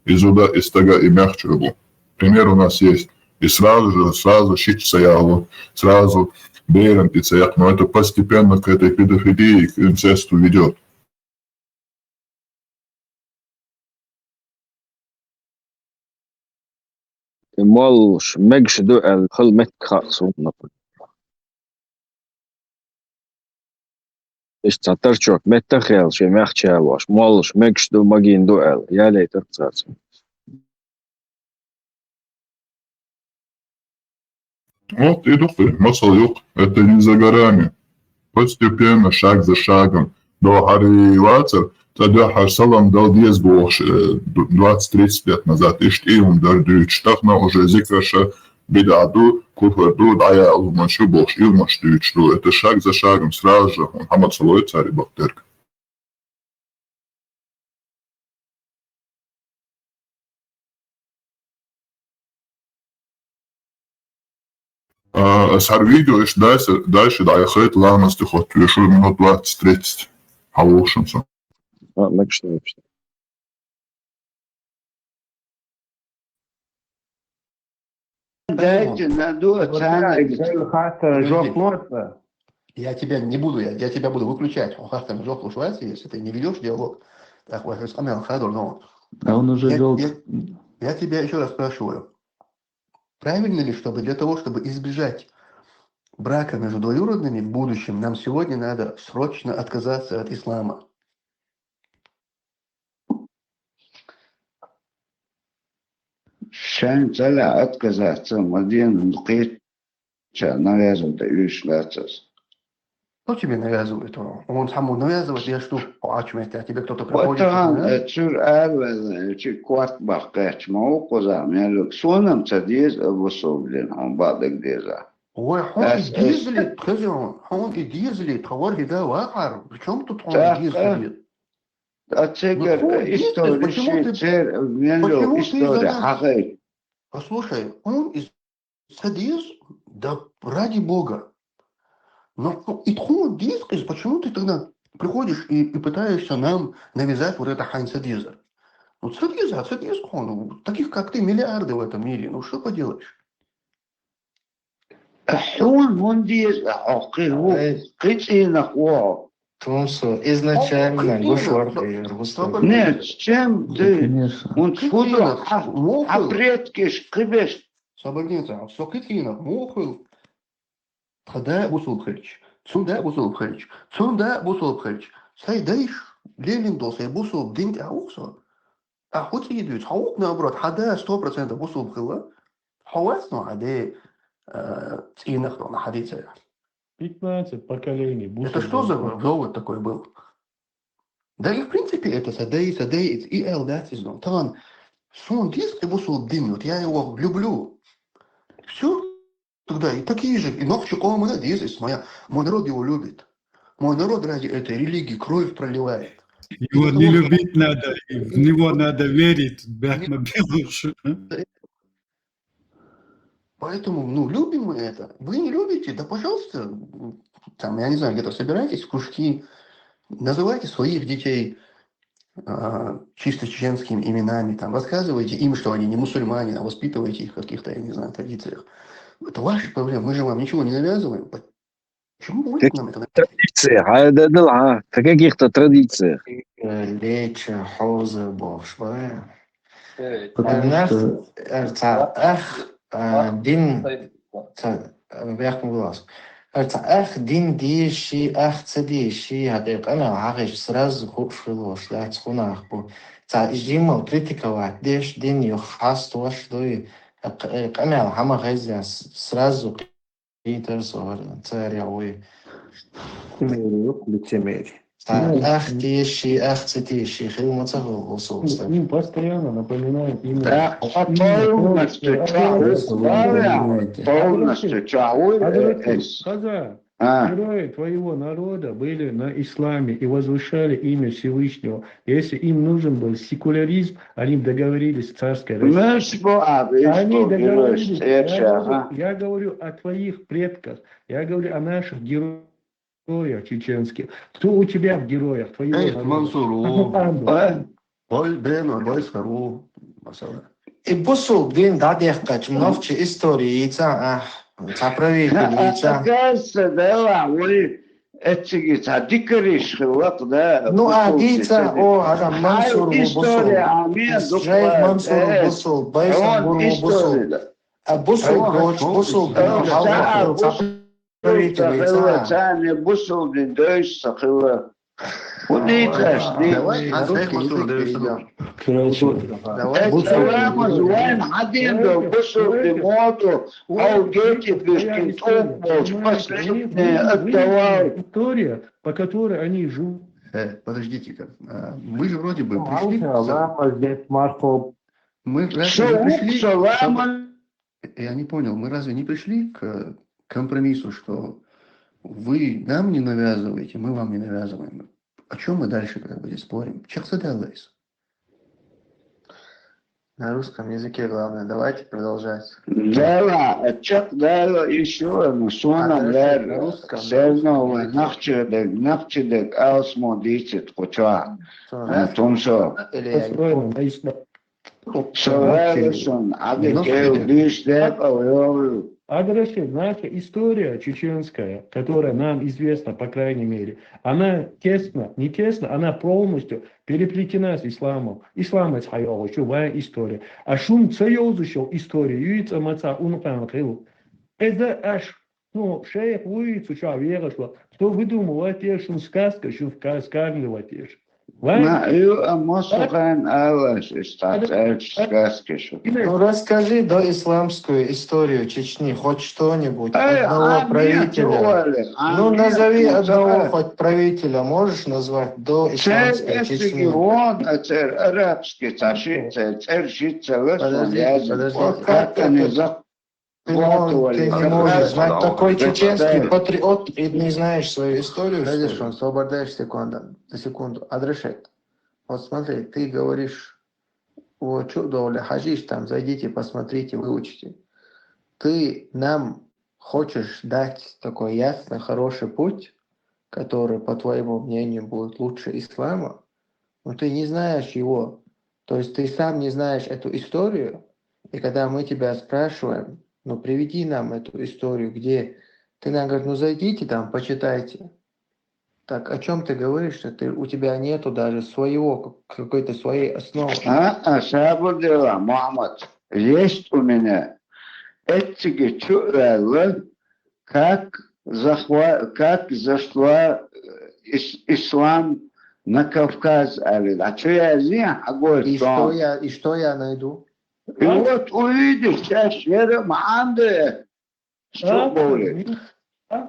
и зуда, и стага, и мягче рубу. Пример у нас есть. И сразу же, сразу шича ца ялу, сразу берам тӀа ца яккха. Но это постепенно к этой педофилии, к инцесту ведёт. Моллаш мегаш ду аьлла, хала меттиг хаьа суна. Иштта цхьа торчок меттах а яьлла, шен мягче ялош, моллаш мегаш ду, магийна ду аьлла, ялийтар царца. Вот и дукха, масала юкъа, это не за горами. Постепенно, шаг за шагом. Дохари вацар, ца дуьххьара салам дала деза бохуш, э, ду-, двадцать-тридцать лет назад, иштта и хӀума дара дуьйцуш, тахана уже зикарша, бидӀа ду, куфар ду, дӀаяла хӀуманаш ю бохуш, и хӀуманаш дуьйцуш ду. Это шаг за шагом, сразу же, хӀуна хьама ца лой цара и бакъдерг. А, ас хӀара видео иштта дайса, дайша дӀаяхайта ламаз тӀа хоттавеш ву минут двадцать-тридцать. Хьан вохушам со. А, мегаш ду, мегаш ду. Дайте на ду, вот царна так, дай хаттар жоп лоца. Я тебя не буду, я, я тебя буду выключать. Хаттарна жоп луш вац, если ты не ведёшь диалог. Так, вот, с Амел Хадур, но... А он уже я, вёл. Я, я тебя ещё раз спрашиваю. Правильно ли, чтобы для того, чтобы избежать брака между двоюродными в будущем, нам сегодня надо срочно отказаться от ислама? Шайн цӀа лаьа отказаться, ма дена, ну, кхеча навязывать уьш лаьцас. Кто тебе навязывает? Он сам навязывает, я что, а чё, это тебе кто-то приходит? Вот он, э, чур арвелла, чи кварт бахкач, ма у коза, мелюк, сонам ца деза, обособлен, он бадак деза. Ой, хьуна и дезали, хоза, хьуна и дезали, тховар хида вахар, при чём тут хьуна и дезали? А цигара истори ши цер, венло истори хьахай. Послушай, он из садиз, да ради Бога. Но и тхун дискыз, почему ты тогда приходишь и, и пытаешься нам навязать вот это хайн садиза? Ну, садиза, садиз хун, таких, как ты, миллиарды в этом мире. Ну, что поделаешь? Хьун хун деза, хьо кхы ву, кхы цӀийнах ву. Тумсо, изначально гуш вар хӀу, Рустам. Не, чем ты? Конечно. Он кхы цӀийнах хьа, хьа предкаш кхы беш. Собагница, со кхы цӀийнах мухул. Тха да бусулб хилч. Цун да бусулб хилч. Цун да бусулб хилч. Сай дайш, Ленин дол, сай бусулб дин тӀа ухсо. А хӀу цӀий дуьйцу? Хьо вукху, наоборот, хьан да сто процентов бусулб хилла. Хьо вац, ну, хьан де, э, цӀийнах дона хьадийцар. Пятнадцать поколений. Это что за вывод такой был? Да и в принципе это садей, садей, и эл дац из дон. Таган сон дис и бусулб дин, вот я его люблю. Всё, тогда и такие же, и нохчи къомана дис, и моя, мой народ его любит. Мой народ ради этой религии кровь проливает. Его не любить надо, и в него надо верить, бяхма белуш. Поэтому, ну, любим мы это. Вы не любите, да, пожалуйста, там, я не знаю, где-то собирайтесь в кружки, называйте своих детей, а, чисто чеченскими именами, там, рассказывайте им, что они не мусульмане, а воспитывайте их в каких-то, я не знаю, традициях. Это ваши проблемы, мы же вам ничего не навязываем. Почему вы нам это навязываете? Традиция, а это, да, а, в каких-то традициях. Леча, хоза, бохш, бая. Потому что ца ах, а, дин, ца, бяхма гулас. Ца ах дин деши, ах ца деши, хьакъи къамел хьахиш сразу хуш хилош, дац хунах бу. Ца жимал критиковать деш, дин юх хаст ваш дуй, къамел хьама хезя сразу Питер сор, царя уй. Лицемерие, лицемерие. Ах теши, ах ца теши, хил ма ца хул усулста. Им постоянно напоминают именно. Да, полностью чахуй, полностью чахуй. Хаза, герои твоего народа были на исламе и возвышали имя Всевышнего. Если им нужен был секуляризм, они договорились с царской Россией. Они договорились. Я говорю, я говорю о твоих предках. Я говорю о наших героях чеченских. Кто у тебя в героях твоего народа? Мансуру. Бой бен, бой сару, масала. И бусулб дин дӀадехкача нохча истори йийца, а, ца правитель йийца. Оказывается, да, вай эцциги ца дикариш хилла, да. Ну, а дийца, о, ара Мансур ву бусулб. Жай Мансур ву бусулб, Байсангур ву бусулб. А бусулб доч, бусулб дин хьалха хилла ца правитель йийца. Царна бусулб дин дойш ца хилла. Давай на русский язык перейдём. Короче, давай. Исламаз вайн хьаден дол бусулб дин моту, хьо гети бишкин тӀулг болчу последнее отдавал. История, по которой они живут. Э, подождите-ка. А, мы же вроде бы пришли к... Салам, Азиз Мархоб. Мы разве не пришли к... Я не понял, мы разве не пришли к компромиссу, что вы нам не навязываете, мы вам не навязываем? О чём мы дальше как бы здесь спорим? Чехца далайс. На русском языке главное. Давайте продолжать. Дала, чек дала ещё, ну, сонам лер, серновый, нахчедек, нахчедек, алсмо дицит, куча. Тумсо. Построено на исламе. Адраши, наша история чеченская, которая нам известна, по крайней мере, она тесно, не тесно, она полностью переплетена с исламом. Ислам это хайогу, что вая история. А шум ца йозу, что история, юица маца ункан хил. Это аж Ну, шайх вуй, цу чохь вехаш вац. Кто выдумывает те, шун сказка, шун ска-, скармливать те. Ма, ю, а масу хайн алаш, иштта цаьрчу сказки шу. Ну, расскажи доисламскую историю Чечни, хоть что-нибудь. Ай, одного правителя. Ну, назови одного хоть правителя, можешь назвать до исламской Чечни? Вон, а цер арабский, ца ши, ца, цер ши, ца лас, вон язык. Вот как они за Ты не можешь знать, такой чеченский патриот, и не знаешь свою историю, что ли? Видишь, он освобождаешь секунду, на секунду. Адраши. Вот смотри, ты говоришь, вот что, доля, хажиш там, зайдите, посмотрите, выучите. Ты нам хочешь дать такой ясный, хороший путь, который, по твоему мнению, будет лучше ислама, но ты не знаешь его. То есть ты сам не знаешь эту историю, и когда мы тебя спрашиваем, ну, приведи нам эту историю, где ты нам говоришь, ну, зайдите там, почитайте. Так о чем ты говоришь, что ты, у тебя нету даже своего, какой-то своей основы? А, а, сабыр дела, Мухаммад. Есть у меня. Эцциге чуъяла, как захва-, как зашла э, ис- ислам на Кавказ, али. А что я здесь? А говорит, И что я, и что я найду? И вот увидишь, сейчас Шера Манда. Что говорит?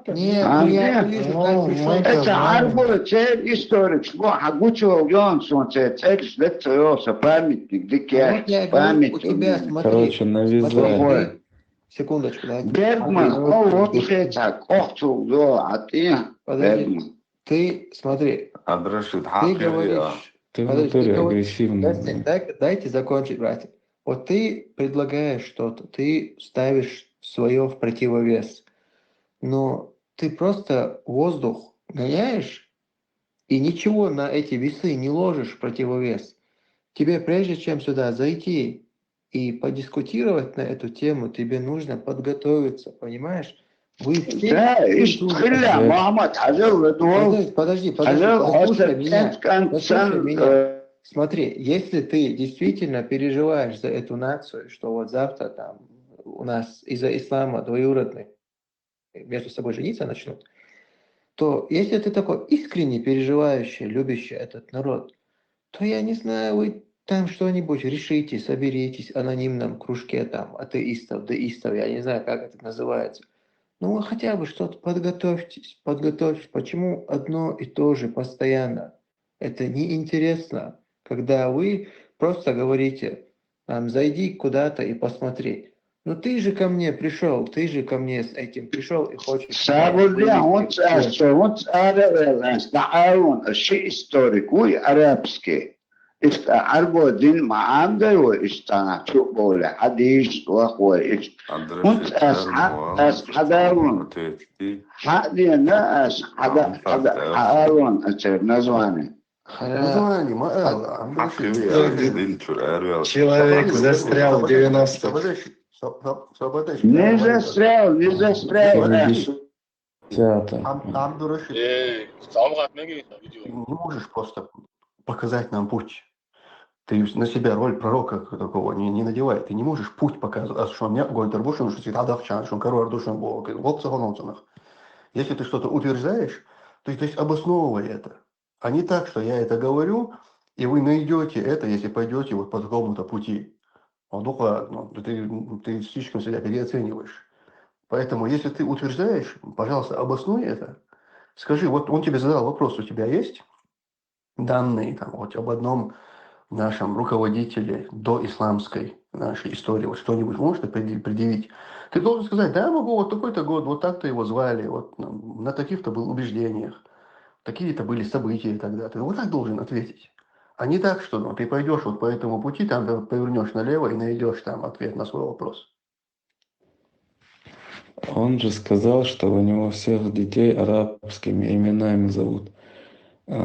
Нет, А, ну я нет. вижу, Ну, как мы пришёл. Это знаем. Арбур, цель историк. Что, а Гучо, он, он, цель, цель, памятник, дикая, Вот я говорю, память. у тебя, смотри, Короче, навязали. смотри, Плохое. ты- секундочку, да. Бергман, Смотри, о, вот вот- это, ох, цугдо, а ты, Подожди, Бергман. Ты смотри, Абдрашид, ты хакъ я. говоришь, Ты в подожди, натуре ты говоришь, агрессивный. дайте, дай- дайте закончить, братья. Вот ты предлагаешь что-то, ты ставишь свое в противовес, но ты просто воздух гоняешь и ничего на эти весы не ложишь в противовес. Тебе, прежде чем сюда зайти и подискутировать на эту тему, тебе нужно подготовиться, понимаешь? Вы все... Да, вы ишт тоже- хилла, Да. Мухаммад, хажал, вот, Подожди, подожди, подожди, хажал, послушай хосер, меня. пять кан, Послушай сан, меня. э, Смотри, если ты действительно переживаешь за эту нацию, что вот завтра там у нас из-за ислама двоюродные между собой жениться начнут, то если ты такой искренне переживающий, любящий этот народ, то я не знаю, вы там что-нибудь решите, соберитесь в анонимном кружке там атеистов, деистов, я не знаю, как это называется. Ну, вы хотя бы что-то подготовьтесь, подготовьтесь. Почему одно и то же постоянно? Это неинтересно, когда вы просто говорите, там, зайди куда-то и посмотри. Ну ты же ко мне пришел, ты же ко мне с этим пришел и хочешь... Сабур дела, он ц-, он ц-, ара вела, ста аун, ши историк, уй, арабский. Ишт Арбур дин Манда, уй, ишт ана, чу бола, хадиш, вахуй, ишт. Он ц-, ас ха-, ас хадаун. Хадина, ас хада, хада, аун, ацер название. Хара. Название, ма-, э, Хак- Андрюша, Хакъ я, дин чур, ара вела. Человек застрял в девяностых. Сабадеш, саб-, саб-, сабадеш. Не застрял, не застрял, э. Театр. Ам-, Амдурашид, Эй, салам хатмеги видео. не можешь просто показать нам путь. Ты на себя роль пророка такого не, не надевай. Ты не можешь путь показывать. А что мне Гольдер Бушин, что всегда дахчан, что король душин был, вот сахононцанах. Если ты что-то утверждаешь, то есть, то есть обосновывай это. А не так, что я это говорю, и вы найдете это, если пойдете вот по какому-то пути. Вот, ну, ладно, ты, ты слишком себя переоцениваешь. Поэтому, если ты утверждаешь, пожалуйста, обоснуй это. Скажи, вот он тебе задал вопрос, у тебя есть данные там, вот об одном нашем руководителе до исламской нашей истории, вот что-нибудь можешь предъяви-, предъявить? Ты должен сказать, да, могу, вот такой-то год, вот так-то его звали, вот там, на таких-то был убеждениях, такие-то были события тогда. Ты вот так должен ответить. А не так, что ну, ты пойдешь вот по этому пути, там повернешь налево и найдешь там ответ на свой вопрос. Он же сказал, что у него всех детей арабскими именами зовут. А,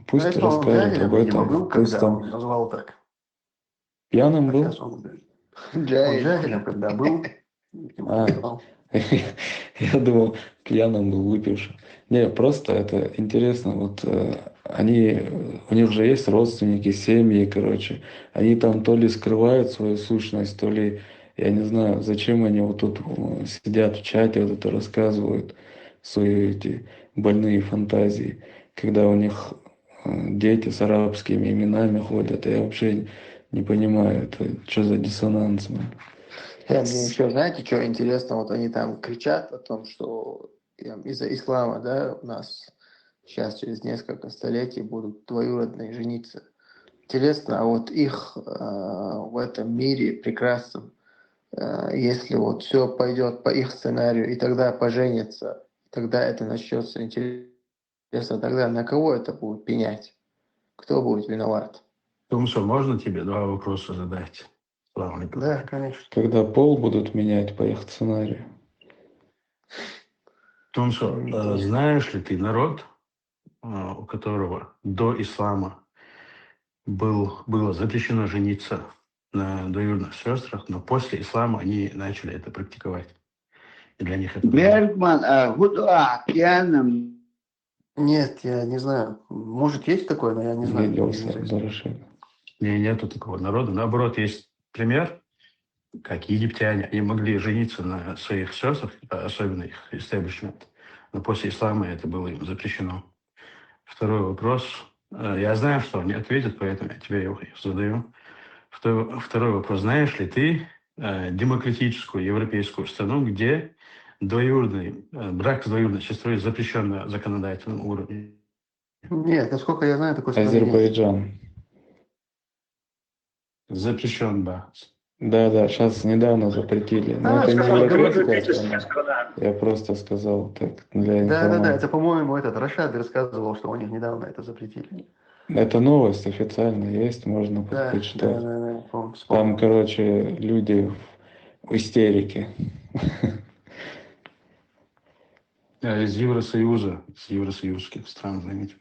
пусть Ну, если он расскажет джахилем, об видимо, этом. был, Пусть когда там он назвал так. Пьяным А был? сейчас он, он Джаэль. джахилем, когда был, видимо, А. назвал. Я думал, пьяным был, выпившим. Не, просто это интересно. Вот э, они, у них же есть родственники, семьи, короче. Они там то ли скрывают свою сущность, то ли, я не знаю, зачем они вот тут э, сидят в чате, вот это рассказывают, свои эти больные фантазии, когда у них э, дети с арабскими именами ходят. Я вообще не понимаю, это что за диссонанс, man? Э, мне еще, знаете, что интересно? Вот они там кричат о том, что э, из-за ислама, да, у нас сейчас через несколько столетий будут двоюродные жениться. Интересно, а вот их э, в этом мире прекрасном, э, если вот все пойдет по их сценарию, и тогда поженятся, тогда это начнется интересно, тогда на кого это будут пенять? Кто будет виноват? Тумсо, можно тебе два вопроса задать? Салам алейкум. Да, конечно. Когда пол будут менять по их сценарию. Тумсо, э, знаешь ли ты народ, э, у которого до ислама был, было запрещено жениться на двоюродных сестрах, но после ислама они начали это практиковать? И для них это было Бергман, а, Гудуа, Кианом. Нет, я не знаю. Может, есть такое, но я не знаю. Видел Не знаю. Барышева. Не, нету такого народа. Наоборот, есть пример, как египтяне, они могли жениться на своих сестрах, а особенно их истеблишмент. Но после ислама это было им запрещено. Второй вопрос. Э, Я знаю, что они ответят, поэтому я тебе его задаю. Второй, второй вопрос. Знаешь ли ты э, демократическую европейскую страну, где двоюродный э, брак с двоюродной сестрой запрещен на законодательном уровне? Нет, насколько я знаю, такой страны нет. Азербайджан. Запрещен, да. Да, да, сейчас недавно запретили. Но А, это не скажем, европейская демократическая страна. Я просто сказал так для Да, да, да, информации. Это, по-моему, этот Рашад рассказывал, что у них недавно это запретили. Это новость официально есть, можно Да, да, почитать. Да, да, помню, Там, вспомнил. Короче, люди в истерике. Э, Из Евросоюза, из евросоюзских стран, заметил.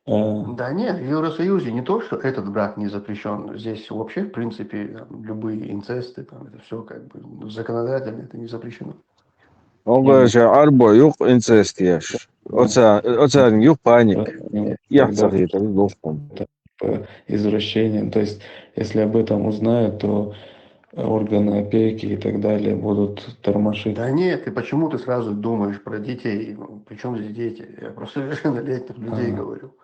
Э, Да нет, в Евросоюзе не то, что этот брак не запрещен. Здесь вообще, в принципе, там, любые инцесты, там, это все как бы ну, законодательно это не запрещено. Онгоша арбо юкъ инцест еш. Оца оца юкъ паник. э, Я когда цахит лохум. по извращениям. То есть, если об этом узнают, то органы опеки и так далее будут тормошить. Да нет, ты почему ты сразу думаешь про детей? Ну, при чем здесь дети? Я про совершеннолетних людей Ага. говорю.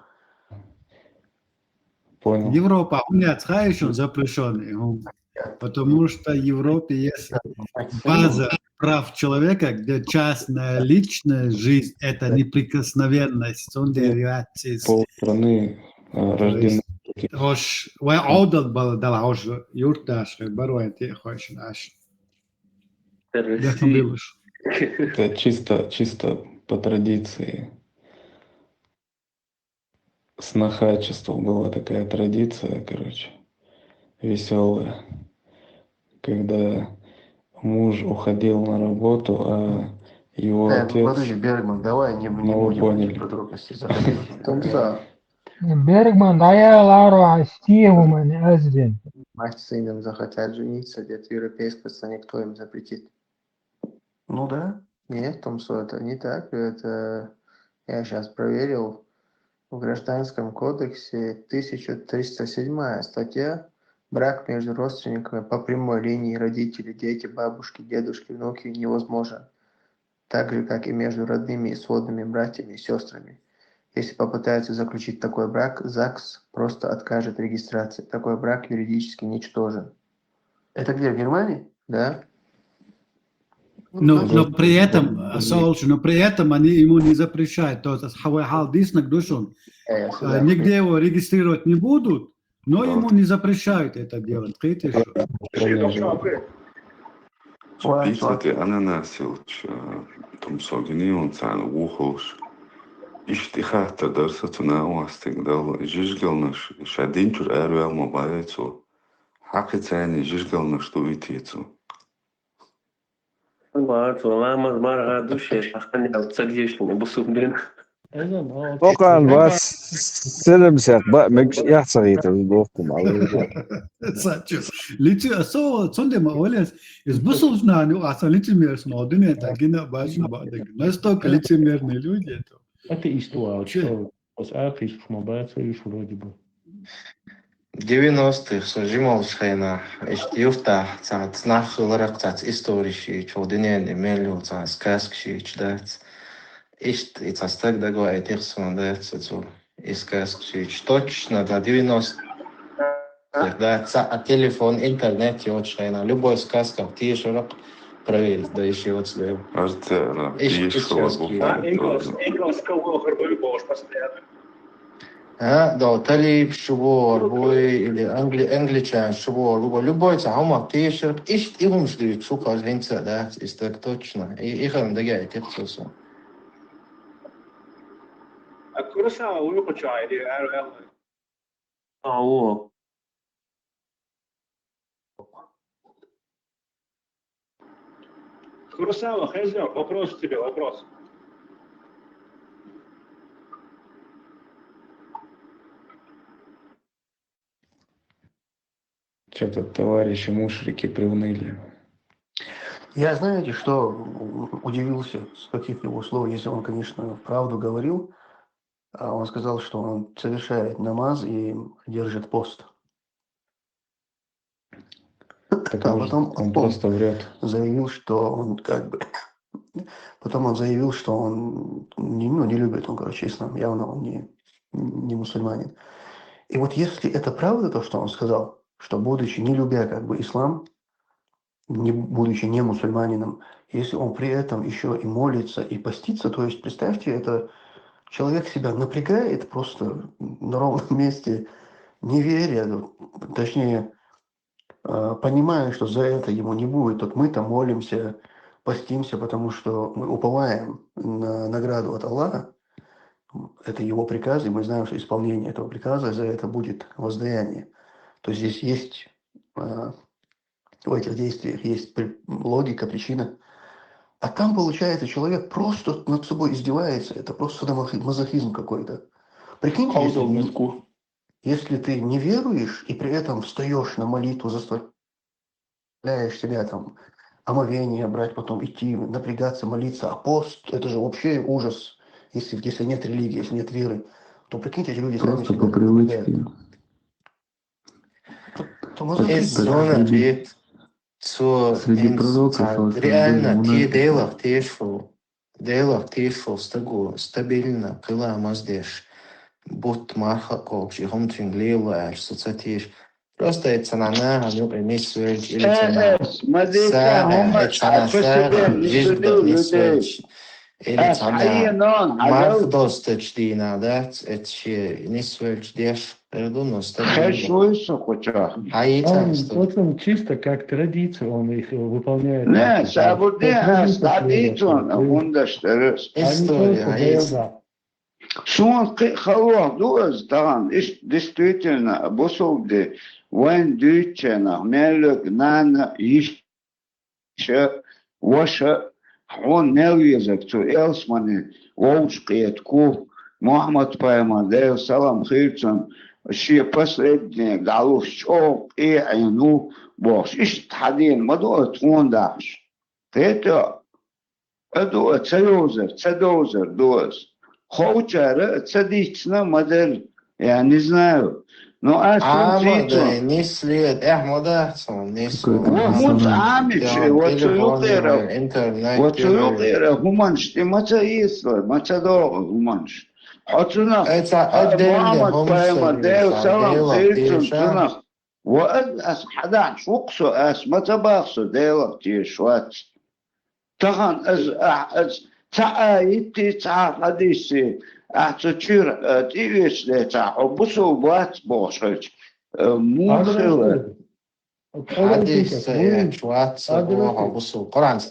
Понял. Европа, у меня цхайшон запрещенный. Потому что в Европе есть база прав человека, где частная личная жизнь — это неприкосновенность. Он реакции Пол страны э, рождены. Ош, ва одал бала дала ош юрташ, баруай те хойшин аш. Дехам билуш. Это чисто, чисто по традиции. Снохачество была такая традиция, короче, веселая. Когда муж уходил на работу, а его Так, отец... подожди, Бергман, давай не, не Ну, будем поняли. Подробности заходить. Тумсо, Бергман, даяла ару астиевумани аздин. Мать с сыном захотят жениться где-то в европейской стране, кто им запретит? Ну да. Нет, Тумсо, это не так. Это я сейчас проверил. В Гражданском кодексе тысяча триста седьмая статья. Брак между родственниками по прямой линии родители, дети, бабушки, дедушки, внуки невозможен. Так же, как и между родными и сводными братьями и сестрами. Если попытаются заключить такой брак, ЗАГС просто откажет регистрации. Такой брак юридически ничтожен. Это где, в Германии? Да? Но, но при этом, Солч, но при этом они ему не запрещают. То есть, хавай хал диснак душун. Э, А, сюда. Нигде его регистрировать не будут, но Да. Ему не запрещают это делать. Кхетиш? Ой, Пиццати ананас йолча тумсо гинийун царна вухулш. Иштта и хаттар дар са цу наӀостиг дала, жижигалнаш ша динчура араваьлла ма баьвай цо. Хьакхи царна жижигалнаш ду витий цо. Ва, цо ламаз маргӀа ду шех, аханял ца дешна бусурдин. Бокъан вас селам сяк ба мегаш яхцагӀита лохум алуга. Сачу. Лици асо цунде ма олес. Из бусулжнани аса лици мерс ма дуне та гина баш ба дег. Настолько лицемерные люди это. Атеист ваал, Чё? Что ас акхиш ма баца уж вроде бы. Девяностых со жимолча хенахь, иштта юртахь цхьацца нах хиларах, цхьацца историш йича, дуьненна мел йолу цхьа сказкаш йича дац. Иштта и цхьа стаг дагаваийтира суна дац оцу и сказкаш йича. Точно, да, девяностых, да, цхьа а телефон, интернет йоцуш хенахь, любой сказках тешарах проверить дан йиш йоцу дела. Иштта и сказки. А, да, талибаш чу бохур буй, или англи-, англичанаш чу бохур бу, любой цхьа хӀумах тешарх, иштта и хӀумаш дуьйцу, хӀокхуза хӀинца а дац, и стаг точно. И, и хӀума дагахь а текхсо суна. Алло. Куросава, Хезер, вопрос тебе, вопрос. Что-то товарищи мушрики приуныли. Я, знаете, что удивился, с каких его слов, если он, конечно, правду говорил, а он сказал, что он совершает намаз и держит пост. Так а может, потом он он просто врет. Заявил, что он как бы... Потом он заявил, что он не, ну, не любит он, короче, ислам. Явно он не, не мусульманин. И вот если это правда, то, что он сказал, что будучи, не любя как бы ислам, не, будучи не мусульманином, если он при этом еще и молится, и постится, то есть, представьте, это человек себя напрягает просто на ровном месте неверия, ну, точнее, э, понимая, что за это ему не будет. Вот мы-то молимся, постимся, потому что мы уповаем на награду от Аллаха. Это его приказ, и мы знаем, что исполнение этого приказа, за это будет воздаяние. То есть здесь есть, э, в этих действиях есть при- логика, причина. А там, получается, человек просто над собой издевается. Это просто садомахи- мазохизм какой-то. Прикиньте, если, не- Колдовнику. Если ты не веруешь и при этом встаешь на молитву, заставляешь себя там омовение брать, потом идти, напрягаться, молиться, а пост, это же вообще ужас. Если, если нет религии, если нет веры, то прикиньте, эти люди сами Просто себя по привычке. Напрягают. То, то мазохизм. Эс зона вид, цо Среди пророков реально те делах тешфу. Делах тешфу стагу стабильно кыла маздеш. Бут марха кокши хомчин лила аш соцатеш. Просто это цана на, ну, и не свеч, или цана. Эс, мазеца, Сага, хомач, это цана а сага, по себе не жижда, не свеч. Или цана. Марх достач дина, да? Это ще не свеч деш, передумно, стабильно. Хешуй сокоча. А и Он, так, что вот он чисто как традиция, он их выполняет. Не, сабуде, а традицию, а он да что. История, а есть. Суон кхы а халох ду аз тахана, иштта действительно, бусулба ди, вайн дуьйцучарах, меллиг нана, йиша, ваша, хьуна мел везарг цу Элсмане вовшахкхетаргва, Мухьаммад-пайхамар, Делан салам хилда цунна, шен последний дӀалуш чӀогӀа къехьийна ву бохуш, иштта хьадена ма ду аса тхуна дахьаш. Кхета а ду а ца йовзар, ца довзар ду аса. Ховчара а ца дийцина а ма дара, я не знаю. Но ас хӀунца Ӏама дийцо? Дай, нисле, тӀехь ма дац хьуна, нисле. Ва хӀунца Ӏамича, ва цу юкъера, ва цу юкъера хӀуманаш тӀе ма ца эцалой, ма ца догӀу хӀуманаш. Хьо цунах, Мухьаммад-пайхамар, Делан салам хилда цунна, цунах. Ва ас, ас хьадахьаш ву-кх со, ас ма ца боху со Делах тешаш вац. Тахана ас, ахь, ас цхьа а йитти, цхьа а хьадисси, ахь цу чуьра, а, тӀеоьцуш децахь, хьо бусулба вац бохуш хилча, а, муха хила? Хьадис ца эцаш вац ца боху хьо бусулба. Къуръан ца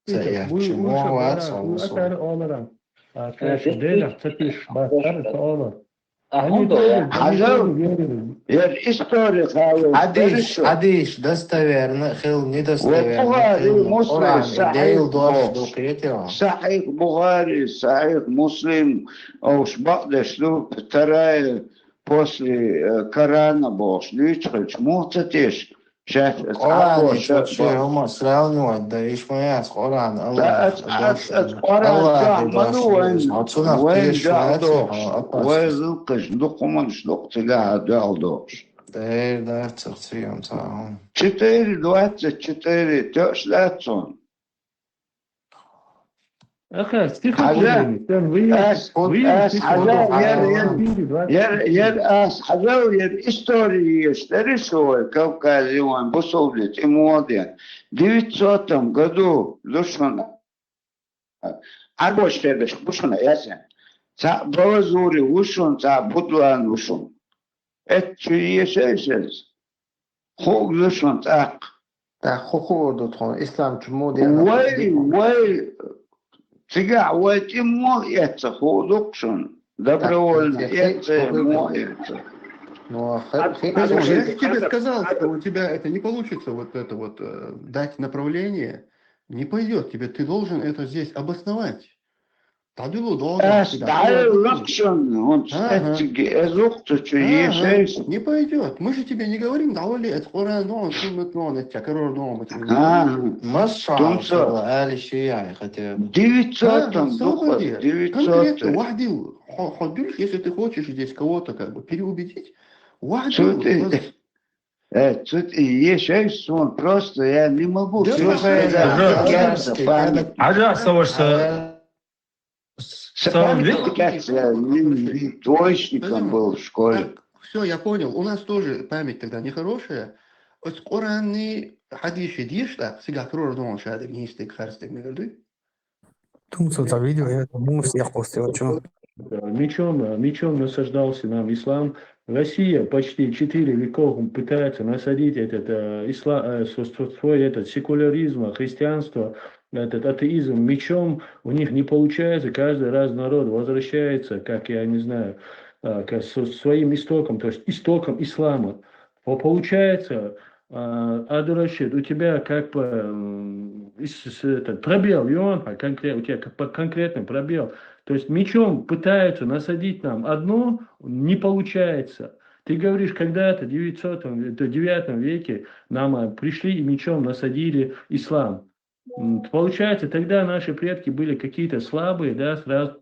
эцаш муха вац хьо бусулба. А, ша шун Делах ца тешаш бац, ара ца олар. А хӀунда? Хьажал, яра истори хала. Хьадис, хьадис достоверно хила, недостоверно хила. Бухари, Муслим, Къуръан, Дела дош ду кхетий хьо? Сахьих Бухари, Сахьих Муслим, уьш бакъдеш ду, вторая после, э, Корана бохуш, дуьйцу хилча, муха ца теша? Шаьш аса Къуръан Ӏабоша чу хӀума сравнивать дан, иш ма яц Къуръан, Аллах, аса, аса, аса Къуръан чохь ма ду вайн, вайн дагадогӀуш, вайн гӀуллакхаш, дукха хӀуманаш дукха цигахь а доьгӀла догӀуш. Дера дац цигахь ца хьуна. Четыре двадцать четыре тоьаш дац цунна. Аха, стихотворение. Ас, ас хьажал, яра, яра, яра, ас хьажал, яра истори еш дара шу вай, Кавказе вайн бусулба тӀе муха ден. Девятьсотом году ду шуна. Ӏарбоша шердаш бу шуна эсен. Цхьаъ Балазури ву шуна, цхьаъ Будлан ву шуна. Эццу ешай шеза. Хууг ду шуна тӀаккха. ТӀаккха хӀун хуур ду тхуна? Ислам чу муха ден? Вай, вай, цигахь вай тӀе муха эцна хуур ду-кх шуна? Добровольно эцна, муха эцна? Ну, а ха- Ад- хе- ад- слушай, ад- Я тебе ад- сказал, ад- что у тебя это не получится, вот это вот э, дать направление, не пойдет тебе, ты должен это здесь обосновать. Тадулу должен Ас тебя дӀай обосновать. лакшан, он Ага. статиги, эзукъ цучу Ага. ешайс. Не пойдет. Мы же тебе не говорим, да, оли, это Коран, да, он суннат, да, он это корор, да, он это. А, Масса Тунца. Али Шиай хотя бы. Девятьсот Да, там, всё дуква, будет. девятьсот. Конкретно, вахдил, хо- ходюль, если ты хочешь здесь кого-то как бы переубедить, вахдил, Что ты? просто Э, тут и ешайс, он просто, я не могу. Да всё слушай, сказать. да, Я Гербский, запомнил. когда- Хьажа, аса ваша са- С са век- памятью, как я не, не двоечником Подожди, был в школе. Так, все, я понял. У нас тоже память тогда нехорошая. Ос Коран не хадиши дишта, сига корор, да, он шадик, не истик, харстик, не верды. Тунца, это видео, я думал, всех после, вот чё. Да, мечом, э, мечом насаждался нам ислам. Россия почти четыре веков пытается насадить этот э, ислам, э, со- со- свой этот секуляризм, э, христианство, этот атеизм мечом. У них не получается. Каждый раз народ возвращается, как я не знаю, э, к со- своим истокам, то есть истокам ислама. По- Получается, а, Абдурашид, у тебя как бы м, ис- с- этот, пробел, и он, а конкрет, у тебя как бы конкретный пробел. То есть мечом пытаются насадить нам одно, не получается. Ты говоришь, когда-то в девятьсот, там, это девятом веке нам а, пришли и мечом насадили ислам. М, Получается, тогда наши предки были какие-то слабые, да, сразу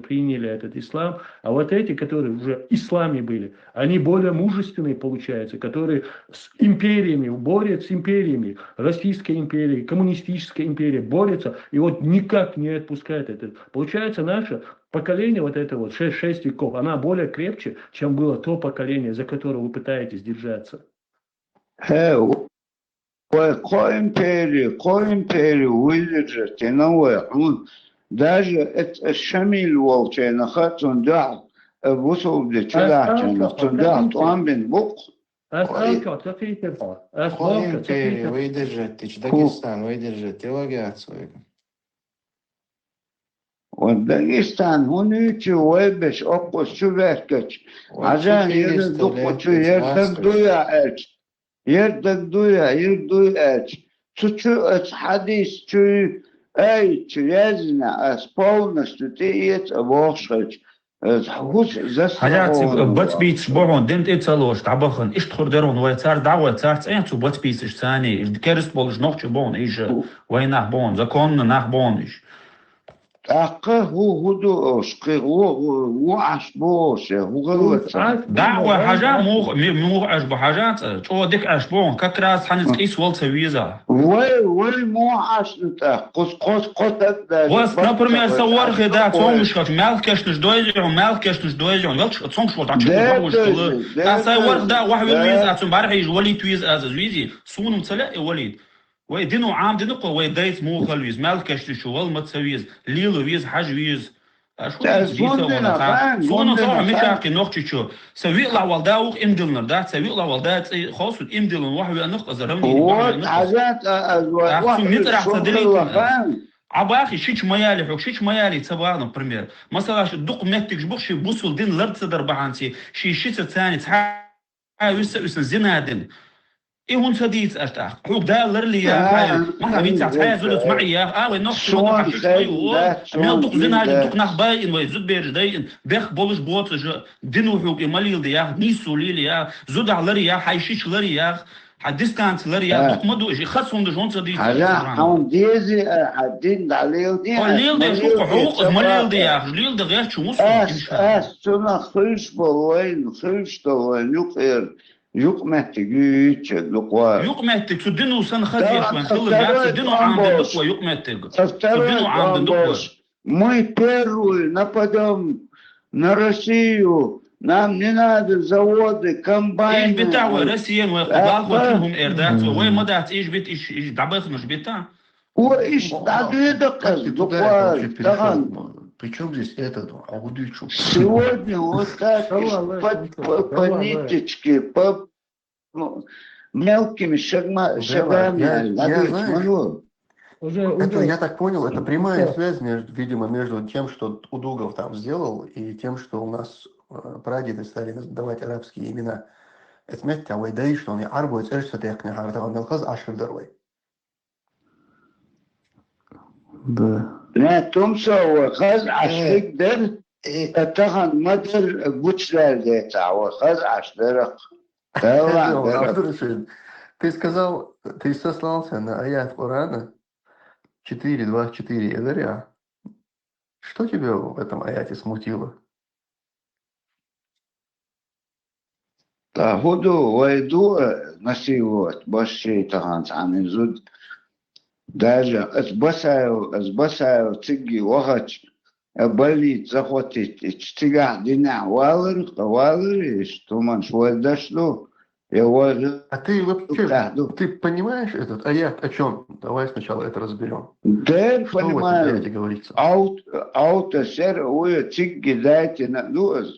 приняли этот ислам, а вот эти, которые уже в исламе были, они более мужественные, получается, которые с империями, борются с империями, Российская империя, Коммунистическая империя борются, и вот никак не отпускает это. Получается, наше поколение, вот это вот шесть, шесть веков, она более крепче, чем было то поколение, за которое вы пытаетесь держаться. Хе, вай кхо импери, кхо импери выдержать, и на вай, хун. Даже это Шамиль волчай, на хатун да, э, бусул де чудачай, на тун да, туан бен бук. Ас алка, цакийте ба. Ас Кхо балка, импери цакийте ба. выдержать, ты чё, Дагестан выдержать, теология своего. Вот Дагестан, хун ючи вай беш, окус чу веркач. Ажан ерин дукку чу ердак дуя эч. Ердак дуя, ер дуя эч. Цу чу эч хадис чу ай чу язина ас полностью ти ец обохшач. Эс хус зас Хьажа, ци бац бийцаш бохьун, дин тӀе ца лош, дӀабахан, ишт хур дерун вай, цар дӀа вай, цар цӀен цу бац бийцаш цани, иш керст болаш нохча бохьун, иш вай нах бохьун, законна нах бохьун иш. ТӀаккха ху ху ду ош, кхы ху ху ху аш бу ош, ху галваца. ДӀа вай хьажа мух, ми- мух аш бу хьажа, ца, чӀо дик аш бохьун, как раз хьаниц къис вал ца виза. Вай, вай му аш ну тӀаккха, кхус, кхус, кхус, так даже. Вас, например, са вархе да, цонгуш хач, мялхкешнаш дойзион, мялхкешнаш дойзион, велч цонгуш вол, дачу Да, бавуш да, тулы. да, Та сай да, варх да, вах вил да. Виз, ацун бархи иж валит Виз, аз аз визи, сунум цале и валит. Вай дину ам дину ко, вай дайц мухал Виз, мялхкешнаш вал маца Виз, лила Виз, хаж Виз. Аш Та виз, диса зундина вана та. хан, Сунум зундина ца хан. мишахи нохчичу. Са вила вал да ух имдилнар да, са вила вал да ци хосу имдилн вах ви анах аз рамни. Вот, хажат, а, а, вот, Ахцу вот, митрах шо са делик. хилла хан. Абахи шич маяли хук, шич маяли ца ба, например. Масала, ши дук меттик жбух ши бусул дин ларца дар баханци, ши шица цани ца виса виса зина дин. И хун ца диц аш тах. Хук да ларли я, А, хай. Маха вица а, цай а, зудус маи я. А вай нох Сон ши шич хай, май о. да, Мел сон дук зина хай, дин, да. Дук нах бай ин вай зуд бер ждай ин. Бех болуш боца жа. Дин у хук и малил да я. Нису лили я. Зудах лари я, хай шич лари я. Хьа дистанци лар я, да, дукха ма ду, иши хас хӀунда жон ца дийца. Хьажа, хьаун дези, э, хьа дин дӀалел дин, о, лел деш, хӀукъа, хӀукъа, ма лел де яхаш, лел де гӀертачу вусу, ас, иншалла. Ас цунах хуьйш болу вайн, хуьйш долу вайн, юкъер, юкъ меттиг юьйча дукъа. Юкъ меттиг, цу дину сан хазеш вайн, хилла яц, цу дину Ӏамдан дукъа юкъ меттиг. Цу дину Ӏамдан дукъа. Мы первые нападём на Россию, нам не надо заводы, комбайны. Иш бита вай Россия, вай худал, вай чун хӀум эр дац, вай ма дац, иш бит, иш, иш дабахнаш бита. О, иш дадуьда каз, дукъа, таган. При чём здесь это, ну, а вот и чё? Сегодня вот так, по, по, по ниточке, по, ну, мелкими шагма-, шагами, я, я, знаешь, уже, это, уже, я так понял, это прямая связь между, видимо, между тем, что Удугов там сделал, и тем, что у нас э, прадеды стали наз-, давать арабские имена. Эцмеття вай дайшта, они арбой цершта текни хар, таган мел хаз ашир дарвай. Да. Не, тумсо вай хаз ашир дар, э, тахан мадар гучдар де ца вай хаз ашдерах. Давай, Абдурашид, Абдурашид, ты сказал, ты сослался на аят Корана четыре двадцать четыре, я говорю, а? Что тебя в этом аяте смутило? Та худу вайду, э, насиловать, башчей тахан цани зуд. Даже аз басаев, аз басаев цигги вахач, э, болит, захватить, ич цигах динах валар, валар, иш туман швайдашлу. Я валар. А ты вообще, ты понимаешь этот аят о чем? Давай сначала это разберем. Да, понимаю. Что в этом аяте говорится? Аут, аут сер, уя цигги дайте на, ну, аз.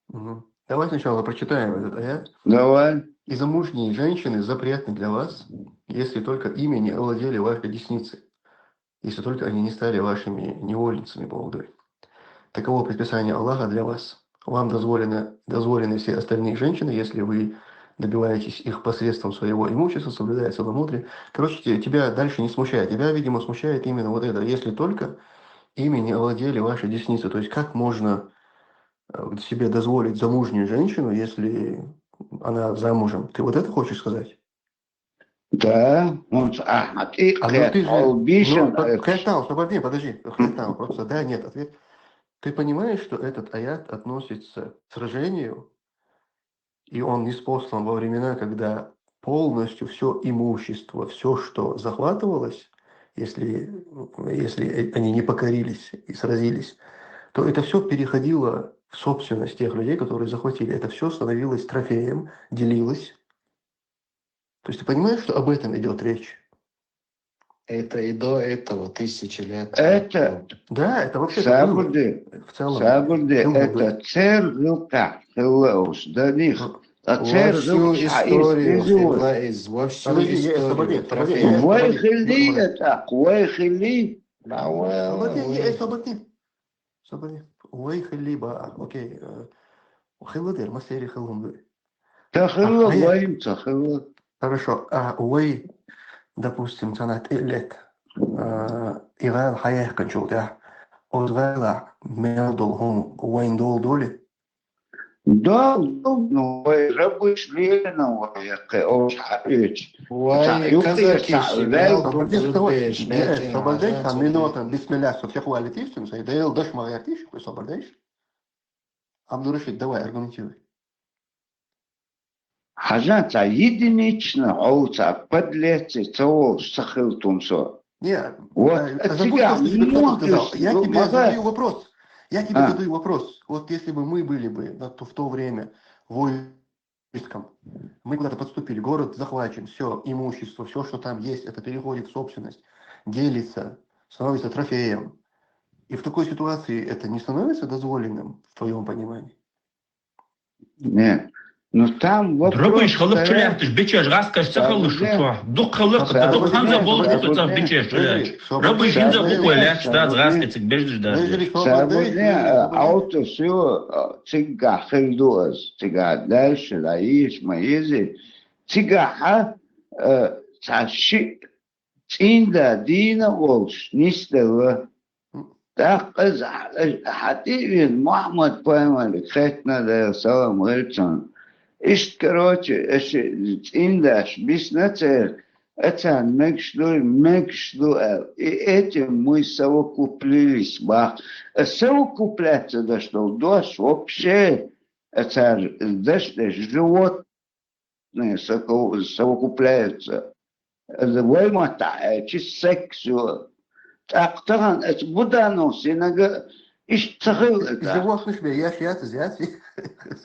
Мгм. Давай сначала прочитаем этот аят. Давай. И замужние женщины запретны для вас, если только ими не овладели ваши десницы, если только они не стали вашими невольницами, Бог говорит. Таково предписание Аллаха для вас. Вам дозволено, дозволены все остальные женщины, если вы добиваетесь их посредством своего имущества, соблюдая целомудрие. Короче, те-, тебя дальше не смущает. Тебя, видимо, смущает именно вот это. Если только ими не овладели ваши десницы. То есть как можно, э, себе дозволить замужнюю женщину, если она замужем? Ты вот это хочешь сказать? Да, он с-, а, а ты, а, ну ты же, ну, по-, подожди, подожди, просто да, нет, ответ. Ты понимаешь, что этот аят относится к сражению, и он ниспослан во времена, когда полностью все имущество, все, что захватывалось, если, если они не покорились и сразились, то это все переходило в собственность тех людей, которые захватили. Это все становилось трофеем, делилось. То есть ты понимаешь, что об этом идет речь? Это и до этого тысячи лет. Это... Да, это вообще сабурди, в целом. Сабурди, это цер гылка, хылла уж, да них. А цер гылка, а историю, из, из, во всю историю. Подожди, подожди, подожди. Вай хылли, это, вай хылли. Подожди, подожди. Собади, вай хылли ба, а, окей, э, хылла дер, ма сери хылла дер. Та хылла, а, вай, та хылла. Хорошо, а вай, допустим, цана тилет, э, игал хаяхкан чулда, озгала мел дол хум, вайн дол доли? Да, ну, ну, вай рабыш лена, вай, яке ош хаич. Вай, казаки, вай, собардеш, минута, бисмилля, со всех валитишь, со идеал даш магатиш, кой собардеш. Абдурашид, давай, аргументируй. Хажан, ца единично, ол ца подлецы, ца ол сахыл тумсо. Не, вот, э, забудь, что ты только что сказал. Я тебе задаю вопрос. Я тебе задаю вопрос. Вот если бы мы были бы на то, в то время войском, мы куда-то подступили, город захвачен, все, имущество, все, что там есть, это переходит в собственность, делится, становится трофеем. И в такой ситуации это не становится дозволенным, в твоем понимании? Нет. Ну, там вопрос... Рабыш хылып чулятыш, бичеш, гаскаш, ца хылыш, что? Дук хылып, дук ханза бол, дук ца бичеш чулятыш. Рабыш хинза бук валяч, да, гаскаш, цик беждыш, да. Сабурди, э, аут, всё, э, цигга хылдуаз, цигга дальше, да, иш, ма изи. Цигга ха, э, ца ши цӀинда дийна волуш нисделла. ТӀаккха иза хьа-, хьатӀевен Мухьаммад-пайхамарга хаьттина, Делан салам хуьлда цунна. Иштта, короче, аша цӀиндаш бисна церан, а царна мегаш дуй, мегаш ду аьлла. И эти мы совокуплились бах. А совокупляться даш долу дош вообще, а цара даш деш живот Э, соко-, совокупляются. Э, вай маттахь аьлча, секс ю. ТӀаккха тахана эца Буданов синага иштта ца хилла. Иза вахнаш бе, яш яц, яц.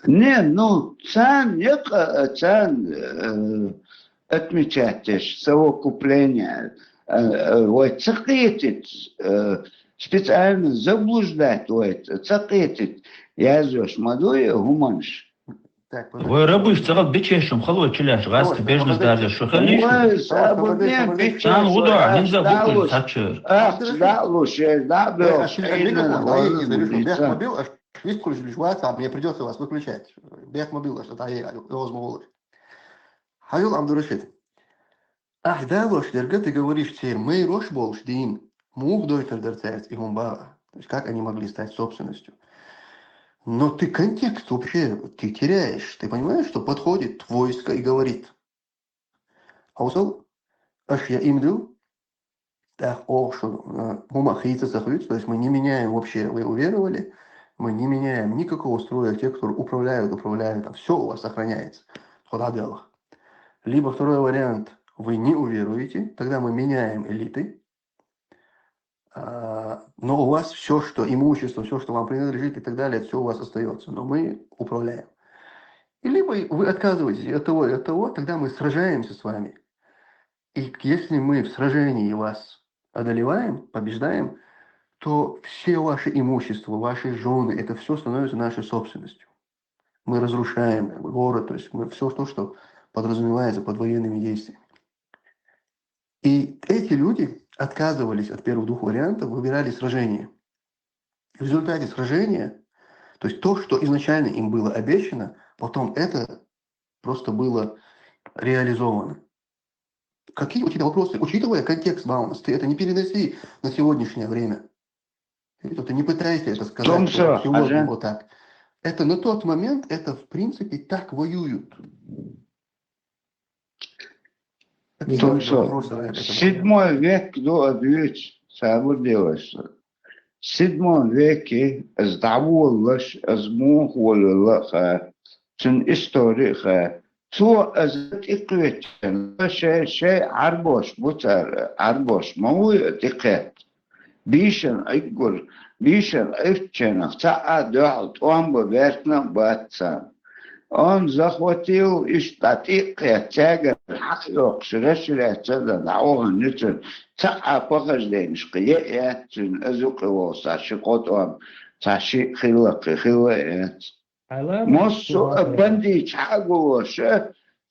Не, ну, царна якъа, царна, э, отмечать деш, совокупление, э, э, вай ца кхетит, э, специально заблуждать вай ца кхетит, язвеш ма дуй хӀуманаш. Вай рабыш цагӀал бичешам халой чуьлеш гӀазкхи бежнаш даржаш шу хилиш? Вай, сабурден бичеш. Цан гӀуда, хӀинца букъур цачур. Ах, даълуш, даъ беш. вистхулаш вац, а мне придётся вас выключать. Бехк ма биллалаш, тӀаккха яхаш ма волаш. Хьажал, Абдурашид. Ахь далош дерг, ты говоришь, церан майрош болаш дийна, муха дойтар дара цаьрца и хӀума бала? То есть как они могли стать собственностью? Но ты контекст вообще, ты теряешь. Ты понимаешь, что подходит войско и говорит: «Хьовсал, аша я имдил, тӀаккха оха шу, э, хӀума хийца ца хуьйцу, то есть мы не меняем вообще, вы уверовали, мы не меняем никакого строя, те, которые управляют, управляют, там все у вас сохраняется». Худа делах. Либо второй вариант, вы не уверуете, тогда мы меняем элиты, а, но у вас все, что имущество, все, что вам принадлежит и так далее, все у вас остается, но мы управляем. И либо вы отказываетесь и от того, и от того, тогда мы сражаемся с вами. И если мы в сражении вас одолеваем, побеждаем, то все ваше имущество, ваши жены, это все становится нашей собственностью. Мы разрушаем город, то есть мы все то, что подразумевается под военными действиями. И эти люди отказывались от первых двух вариантов, выбирали сражение. В результате сражения, то есть то, что изначально им было обещано, потом это просто было реализовано. Какие у тебя вопросы? Учитывая контекст, Баунас, ты это не переноси на сегодняшнее время. Это ты не пытайся это сказать, что сегодня вот так. Это на тот момент, это в принципе так воюют. Какие у тебя вопросы на этот момент? Седьмой век ду а дуьйцу, сабур делаш. Седьмом веке аз дӀаволалаш, аз муха волалла а ха, цуьнан истори а ха. Цо аз тӀекхоьттина, шай, шай Ӏарбош бу цара, Ӏарбош ма вуй а тӀекхетта. Бийшина Ӏуьггур, бийшина Ӏуьттачарах цхьа а дуьхьал тӀом бан баьркина а бац царна. Он захватил, иштта дӀа тӀекхетта, цаьргара хьакхайоккхуш, реширяц ца дан, дӀаоханна нуьцар, цхьа а похожденаш кхин е а яц цуьнан, аз юкъе волу цхьа ши-кхо тӀом, цхьа ши хилла кхин хилла а яц. Массо а бандиташ хьа а гулош,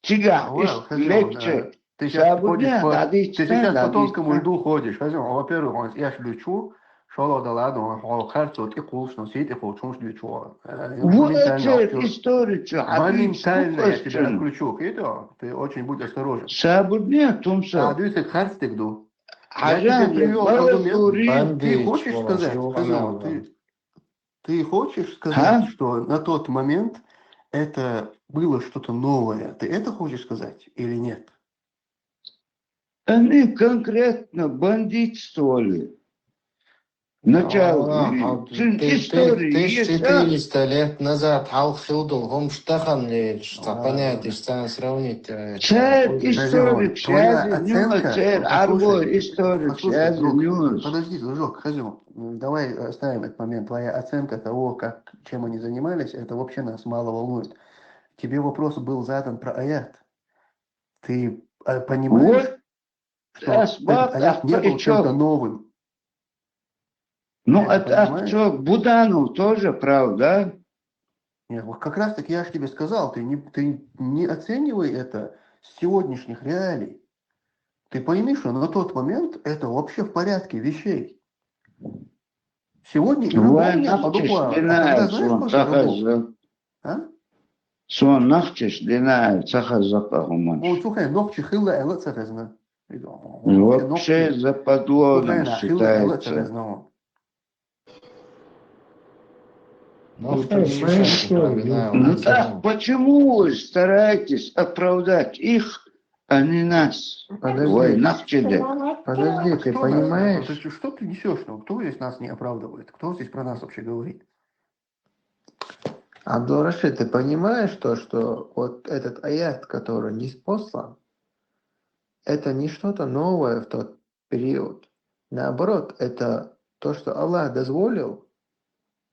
цигахь иштта мегча. Ты сейчас ходишь по, ты сейчас по тонкому льду ходишь. Хазин, во-первых, он эш дуьйцу, шолгӀа дала, хьо харцо тӀекхуллуш, но сий тӀекхуллуш дуьйцу. Ву а церан историчу, моментально я тебя отключу, кхетий? Ты очень будь осторожен. Сабур не, Тумса. А дуьйцург харц дерг ду. Хьажа, Ты привёл аргумент. Бандит, Ты хочешь чувак, сказать, чего Хазин, она ты, ты хочешь сказать, что на тот момент это было что-то новое? Ты это хочешь сказать или нет? Они конкретно бандитство ли? Начало. А, а, Цуьнан ты- ты- история тысяча есть, да? Четыреста лет назад хьалха хилла долу хӀумаш тахана лелаш, цхьа А. понятиеш царна сравнить, э, Церан хуй. историк Твоя шаьзза оценка, церан послушай, Ӏарбой историк Послушай, шаьзза друг, нюанс. Подожди, дружок, Хазин, м, давай оставим этот момент. Твоя оценка того, как, чем они занимались, это вообще нас мало волнует. Тебе вопрос был задан про аят. Ты э, понимаешь, Вот что раз этот баб аят не был причём? Чем-то новым? Ну, Это это понимаешь? Ахчок Буданов тоже прав, да? Нет, вот как раз таки я же тебе сказал, ты не, ты не оценивай это с сегодняшних реалий. Ты пойми, что на тот момент это вообще в порядке вещей. Сегодня и любого Вайн нет под нахчаш рукой. А тогда динай, знаешь, сон что это было? Хаза. А? Сон нахчаш динай, ца хаза къа хӀуманаш. Вон цу хенахь нохчи хилла аьлла а ца хезна. Вообще западло Цу хенахь хилла аьлла а ца хезна вон. Ну, в принципе, всё, что напоминаю, Ну он так сделал. Почему вы стараетесь оправдать их, а не нас? Подожди. Вай нахчи де. Подожди, ты понимаешь? Что ты, что ты несешь? Ну, кто здесь нас не оправдывает? Кто здесь про нас вообще говорит? Абдул-Рашид, ты понимаешь то, что вот этот аят, который ниспослан, это не что-то новое в тот период. Наоборот, это то, что Аллах дозволил,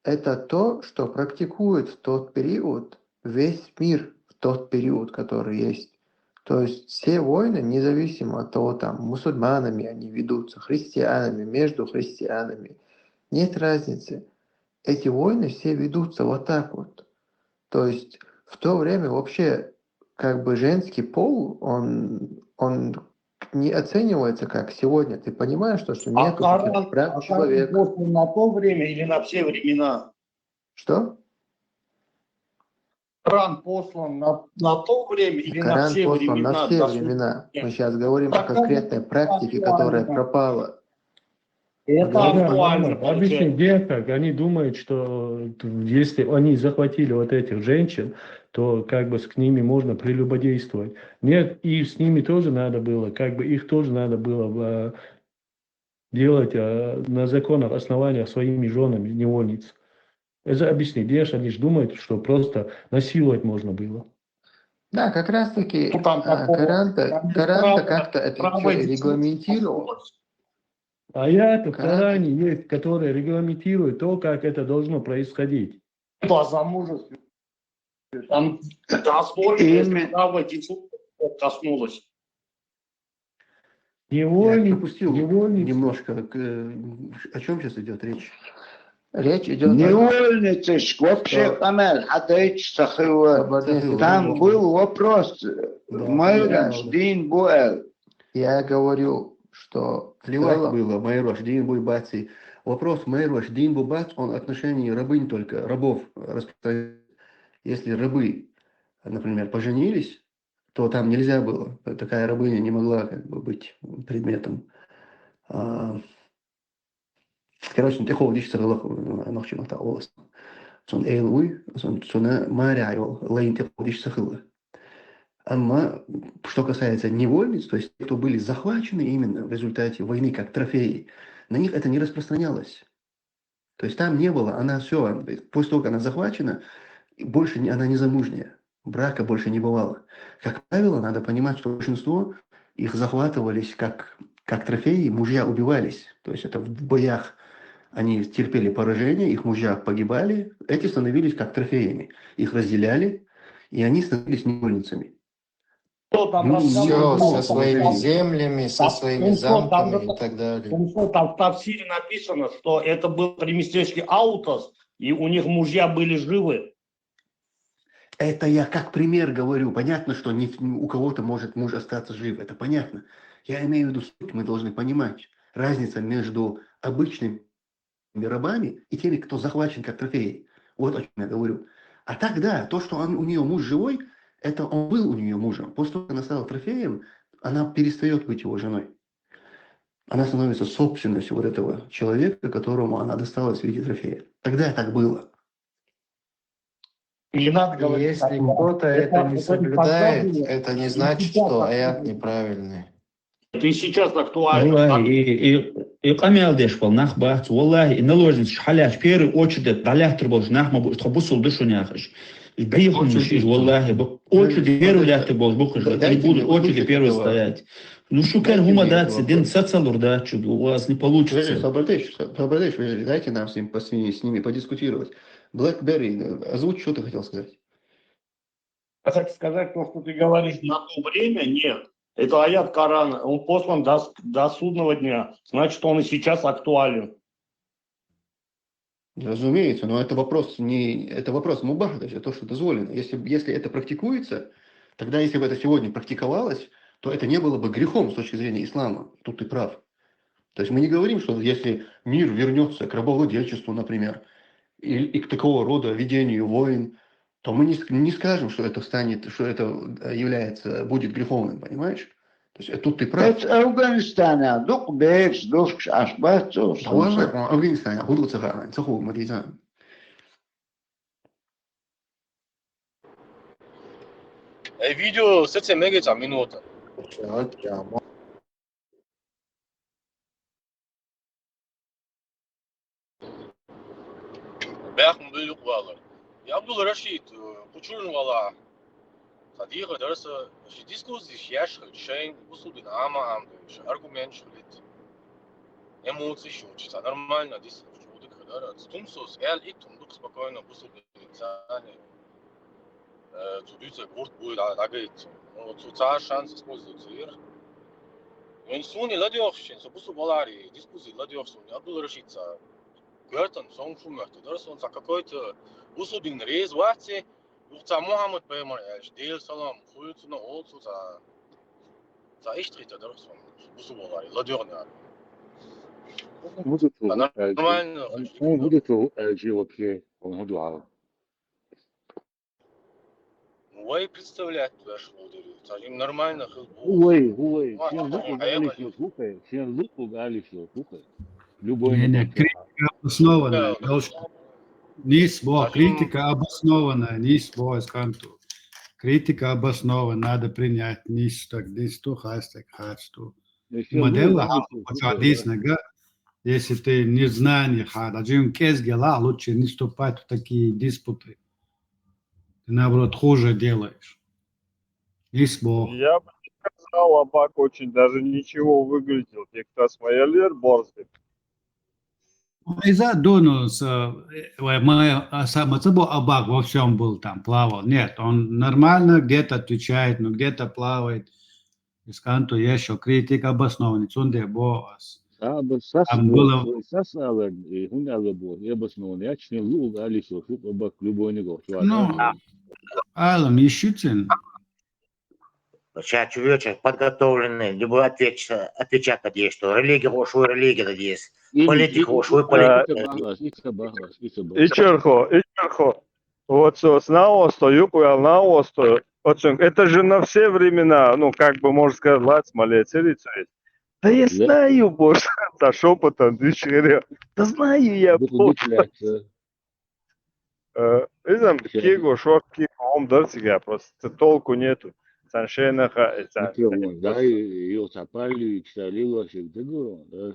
это то, что практикует в тот период весь мир, в тот период, который есть. То есть все войны, независимо от того, там, мусульманами они ведутся, христианами, между христианами, нет разницы. Эти войны все ведутся вот так вот. То есть в то время вообще как бы женский пол, он, он не оценивается как сегодня. Ты понимаешь, то, что А нету таких Коран, прав а человека. Коран на то время или на все времена? Что? Коран послан на, на то время или на Коран все послан времена? на все До суда? времена. Нет. Мы сейчас говорим о Пока конкретной практике, которая актуально. Пропала. Это Да, актуально Объясни, получается. где как? Они думают, что если они захватили вот этих женщин, то как бы с ними можно прелюбодействовать. Нет, и с ними тоже надо было, как бы их тоже надо было э, делать э, на законных основаниях своими женами, невольниц. Это объясни, где ж они ж думают, что просто насиловать можно было. Да, как раз таки Ну, там а, такого- Коран-то там Коран-то право- как-то это право все детей регламентировал. коснулось. А я это в Коран- Коране есть, который регламентирует то, как это должно происходить. По замужеству. Там дозволено, если Именно. право детей коснулось. Я Невольник, пропустил невольник. Немножко. К- э, О чем сейчас идет речь? Речь идет о... Невольница, вообще Что? Камал, хадайч сахыва. Кабардей Там Сахыва. Был вопрос. Да, Майруш да. Дин Буэл. Я говорю, что в Левак целом- было, Майруш Дин Буй Баци. Вопрос Майруш Дин Буй Бац, он в отношении рабынь только, рабов распространяется. Если рабы, например, поженились, то там нельзя было. Такая рабыня не могла как бы быть предметом. А, Короче, тихо диш сахылах нохчим ата олас. Сон эл уй, сон сона маря айвал, лайн тихо диш сахыла. Амма, что касается невольниц, то есть те, кто были захвачены именно в результате войны как трофеи, на них это не распространялось. То есть там не было, она все, после того, как она захвачена, больше не, она не замужняя. Брака больше не бывало. Как правило, надо понимать, что большинство их захватывались как, как трофеи, мужья убивались. То есть это в боях они терпели поражение, их мужья погибали, эти становились как трофеями. Их разделяли, и они становились невольницами. Кто там Ну, рассказывал? Все, ну, со своими положение. землями, со А, своими ну, что там замками же и так далее. Ну что, там в Тафсире написано, что это был Приместейский Аутос, и у них мужья были живы. Это я как пример говорю. Понятно, что не, у кого-то может муж остаться жив. Это понятно. Я имею в виду суть, мы должны понимать. Разница между обычными рабами и теми, кто захвачен как трофей. Вот о чем я говорю. А так, да, то, что он, у нее муж живой, это он был у нее мужем. После того, как она стала трофеем, она перестает быть его женой. Она становится собственностью вот этого человека, которому она досталась в виде трофея. Тогда так было. Не надо И говорить. если Так, кто-то это не не соблюдает, подсказывает. это не И значит, сейчас что так аят говорит. Неправильный. Это и сейчас актуально. Валлахи, и, и, и къамел деш бал нах бац, валлахи, и наложниц шхьалач, первую очередь дӀалаьттар болаш нах ма бу, тхо бусул да шуна яхаш. Бийхун Очередь шиш, есть. Валлахи, бу очередь Подождите, первую подождите. лаьттар болаш бу хаш, Да, они дайте будут мне очередь выслушать первую этого. стоять. Ну, шу Дайте кен мне хӀума выслушать дац, этого дин вопроса. цацалур дац, у вас не Подожди, получится. Сабардеш, Сабардеш, подожди, дайте нам с ним, пос- с ними подискутировать. Блэкберри, э, озвучь, что ты хотел сказать. Я хочу сказать, то, что ты говоришь на то время, нет. Это аят Корана, он послан до, до судного дня, значит, он и сейчас актуален. Разумеется, но это вопрос не, это вопрос мубах, то есть это то, что дозволено. Если, если это практикуется, тогда если бы это сегодня практиковалось, то это не было бы грехом с точки зрения ислама. Тут ты прав. То есть мы не говорим, что если мир вернется к рабовладельчеству, например, и, и к такого рода ведению войн, то мы не, ск- не скажем, что это станет, что это э, является, будет греховным, понимаешь? То есть э, тут ты прав. Эц Афганистана, дук беш, душкш ашбат, Да ладно, Афганистан, худу цахаран, цаху мадизан. Э, видео сеце мегеца минута. Бяхму билук вала. Я Абдул Рашид, э, Кучурин вала. Садиха дарса, ши дискуссия ши яш хил шайн, бусулбин ама ам, ши аргумент ши лит. Эмоции ши учи, са нормально дис ши удик хадара. Тумсус, эл и тумдук спокойно бусулбин цани. Э, цу дуьйцург гурт буй да, дагайт. Ну, цу цар шанс используется ир. Вен суни ладёхшин, со бусу балари, дискуссия ладёхшин, Абдул Рашид са. Гертан, сон шумерта, дар сон са какой-то бусу дин рез вахти, юх ца Мухаммад Паймар, э, Дел салам, хуйцу на олцу са. Са иштрита дар сон, бусу балари, ладёхна. Нормально. Нормально. Вообще, он буду аль. Вай представлять ваш модели. Цалим нормально хил бу. Увай, увай. Сен лукуг алиф хухай. Сен лукуг алиф хухай. Любой. Не, не, критика обоснованная. Должен... Нийса боху, критика обоснованная, нийса боху из канту. Критика обоснованная, надо принять, нийса так дисту, хас так хасту. Модель, ага, дисна, га? Если ты незнание хада, джим кезгела, лучше не вступать в такие диспуты. Ты, наоборот, хуже делаешь. Есть Бог. Я бы не сказал, Абак очень даже ничего выглядел. Тек тас моя лер борзый. Иза дону с, э, ма, а сама цабо Абак во всем был там, плавал. Нет, он нормально где-то отвечает, но где-то плавает. Из канту ешо критика обоснованный, цунде боас. Сас алар, и хун алар бо, и обоснованный. Я член луг алиф, луг Абак, любой не гох. Ну, алам ищицин. Сейчас человек подготовленный, любой ответ, отвечать надеюсь, что религия, ошо религия надеюсь. Политика, ошо политика. Ичерхо, ичерхо. Вот, собственно, наосто, юкуял наосто. Вот, это же на все времена, ну, как бы, можно сказать, лац, малецерицу есть. Да я знаю, боже, за шепотом дышеря. Да знаю я, боже. Э, изам киго, шорт киго, ом дорсига, просто толку нету. Саншенаха, это... Да, и, и вот запали, и читали, и вот всё, да.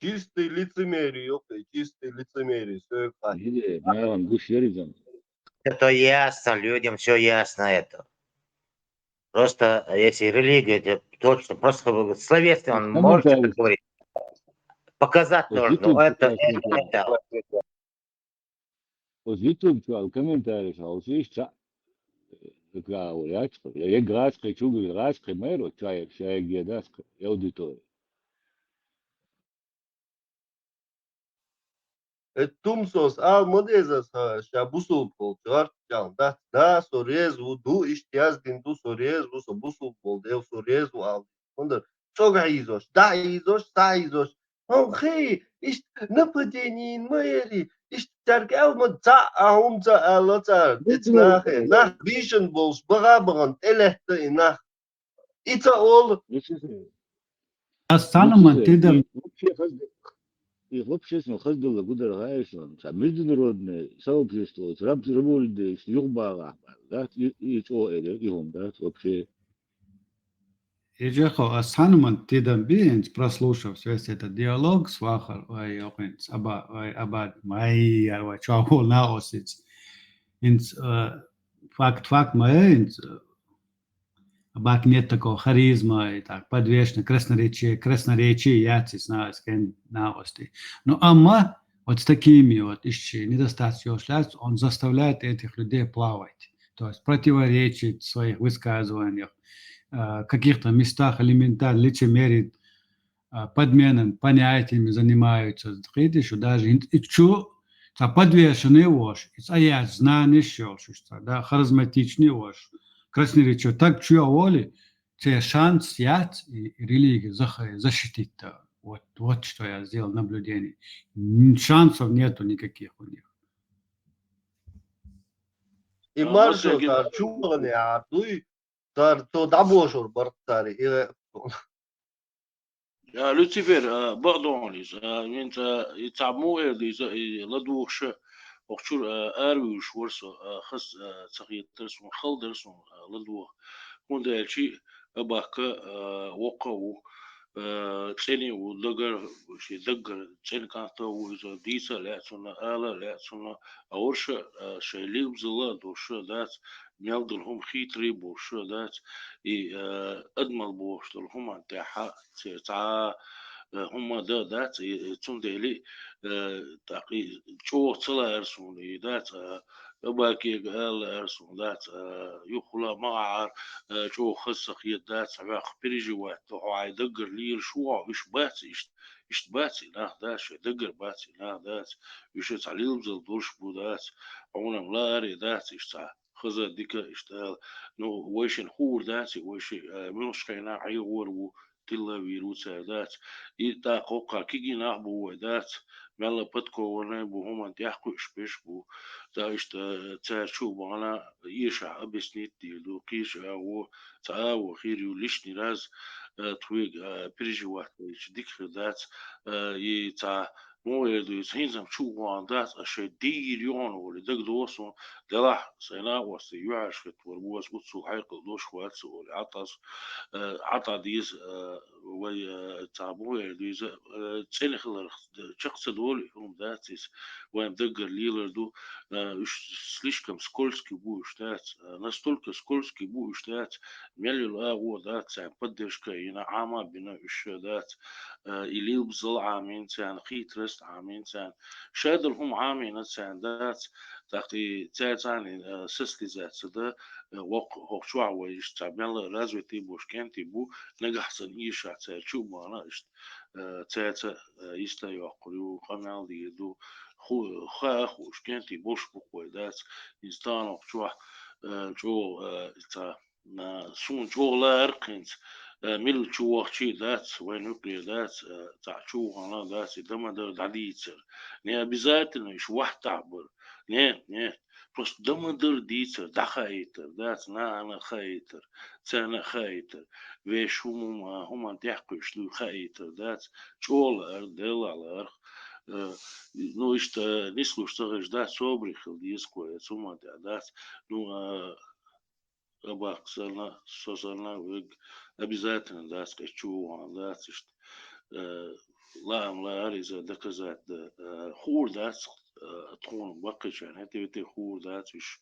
Чистый лицемерие, окей, чистый лицемерие, всё это. Иди, наверное, гусь верит. Это ясно, людям все ясно это. Просто если религия, это точно, просто словесно он может это говорить. Показать нужно, это, это, это. Оз YouTube чуал комментарий шалсиш ца гау яцкъ. Я грацкъ чугу грацкъ мэро чай чай гедацкъ аудитория. Э, тумсос ал модезас ха, ша бусул бол, чуар чал, да, да, со резу, ду, ишт яздин ду, со резу, со бусул бол, дев со резу ал. Онда чога изош, да изош, са изош. Хом хей, ишт нападение мэри, ишт таргал ма ца, а хом ца, а ла ца, децнахе, нах бишен болш, бага баган, телехте и нах. Ица ол. Ас санаман тидам. И вообще, хаз-, и вообще, сен хаздала гудар гайшон. Са международное сообщество, раб-, раболде, югбага, да, и, и чо эре, и хом, да, вообще. Эжехо, ас санаман тидам би, инц, прослушав весь этот диалог, свахар, ой, охинц, аба, ой, аба, май, арва, чо, на осиц. Инц, э, факт, факт, май, инц, э, Абак нет такого харизма и так, подвешено, красноречие, красноречие, я цисна, скен, на ости. Но Амма, вот с такими вот ищи недостатки, он заставляет этих людей плавать. То есть противоречить в своих высказываниях, э, каких-то местах элементарно лицемерит, а, подменным понятиями занимаются, дхидишу даже ин-, и чу, ца подвешенный вош, и ца я знание шёл, шу ца, да, харизматичный вош, красноречивый, так чу я воли, це шанс яц и религия зах-, защитить-то. Вот, вот что я сделал наблюдение. Н-, шансов нету никаких у них. И а, маршо, вот тар чугане, а туй, тар то дабошор бартари, и, э, А, Люцифер, а, бакъдоллиз, а, винца, и ца му эрдиз, и ладухша, охчур, а, арвуш ворсо, а, хас, а, цахиттер сун, халдер сун, а, ладух. Хунда чи Абака, а, вокаву, а, цени у дагар, ши дагар, цен канта у изо, дица лецуна, ала лецуна, а орша, а, ши либзала доша, дац, мел дулхум хитри боша, дац, и, а, адмал бош дулхум антеха, Ца, ца, э, хӀума да, дац, и, и цундели, э, тӀаккха и чӀогӀа ца лаьара суна, и дац, а, Абакега ала лаьара суна, дац, а, юххула ма гӀара, э, чӀогӀа хаза ца хета, дац, хьоьхха переживать до, хьо хьай даггара лела шу а, уьш бац, ишт-, ишт бац и нах, дац, шоай даггара бац и нах, дац, уьш цхьа лилбзал долуш бу, дац, хьуна-м лаара и дац, ишт цхьа. Хаза дика иштта ала. Ну, вайшин хуур дац, вайши, а, муьлхачу хенахь Ӏехор ву, тилла вийр ву цара дац. И тӀаккха кхоккха кегий нах бу вай дац, мелла подкованный бу, хӀуманна тӀехь кхуьуш берш бу. ТӀаккха иштта цара чу а бахана, эшахь объяснить дийр ду, кхечу агӀо, цхьа агӀо хир ю лишний раз, э, тхоьга, э, переживать вайча дика хир дац, э, и цхьа муха эр ду иза, хӀинца-м чу а вахана дац, ас шайн дийр ю хьуна олий, дагадогӀу суна, делахь сайн накъостий юьхьӀаьржа хӀиттавар бу ас, оццул хьекъал долуш вац аса олий, Ӏа тӀа ас, э, Ӏа тӀа деза, э, вай, э, цхьа муха эр ду иза, э, цӀена хиларх чекх ца долу и хӀума дац иза, вайн даггара лелар ду, э, уьш слишком скользкий бу уьш дац, э, настолько скользкий бу уьш дац, мел йолу агӀо дац, царна поддержка а йина, Ӏама а бина уьш дац, э, и лилбазал а Ӏамийна царна, хитрость а Ӏамийна царна, шадолу хӀума Ӏамийна царна дац, тӀаккха и цаьрца цхьаьна, э, состязаться дан, э, воккха хӀокху чохь вай иштта цхьа мелла развитый болуш кӀентий бу, нагахь санна эшахь цара чу а бахана иштта, э, цаьрца, э, йист а йоккхур ю, къамел дийр ду, ху-, хаа а хууш кӀентий болуш бу-кх вай дац, иза тахана хӀокху чохь, э, чӀогӀа, э, цхьа, а, суна чӀогӀа лаьара-кх хӀинца, а, милла чу вахчий дац, вайна юкъе дац, а, цхьаъ чу вахана дац, и дан ма-дарра дӀадийцар. Не обязательно уьш вахтахь бара. Нет, нет. Просто дан ма-дарра дийцар, дӀахаийтар дац, нахана а хаийтар, царна а хаийтар. Вешан хӀума, хӀуманна тӀехь кхуьуш дуй хаийтар дац, чӀогӀа лаьара, Деллахь лаарх. Э, ну, иштта нислуш ца хезаш дац, собаре хила деза-кх вай, оцу хӀуманна тӀехь дац. Ну, а, Абакх санна, со санна, вегга обязательно дац, кхечу вахана дац иштта. Э, лаам лаара иза доказать дан. Э, хуур дац, э, тхуна баккхийчарна, хӀетте-вете хуур дац, уьш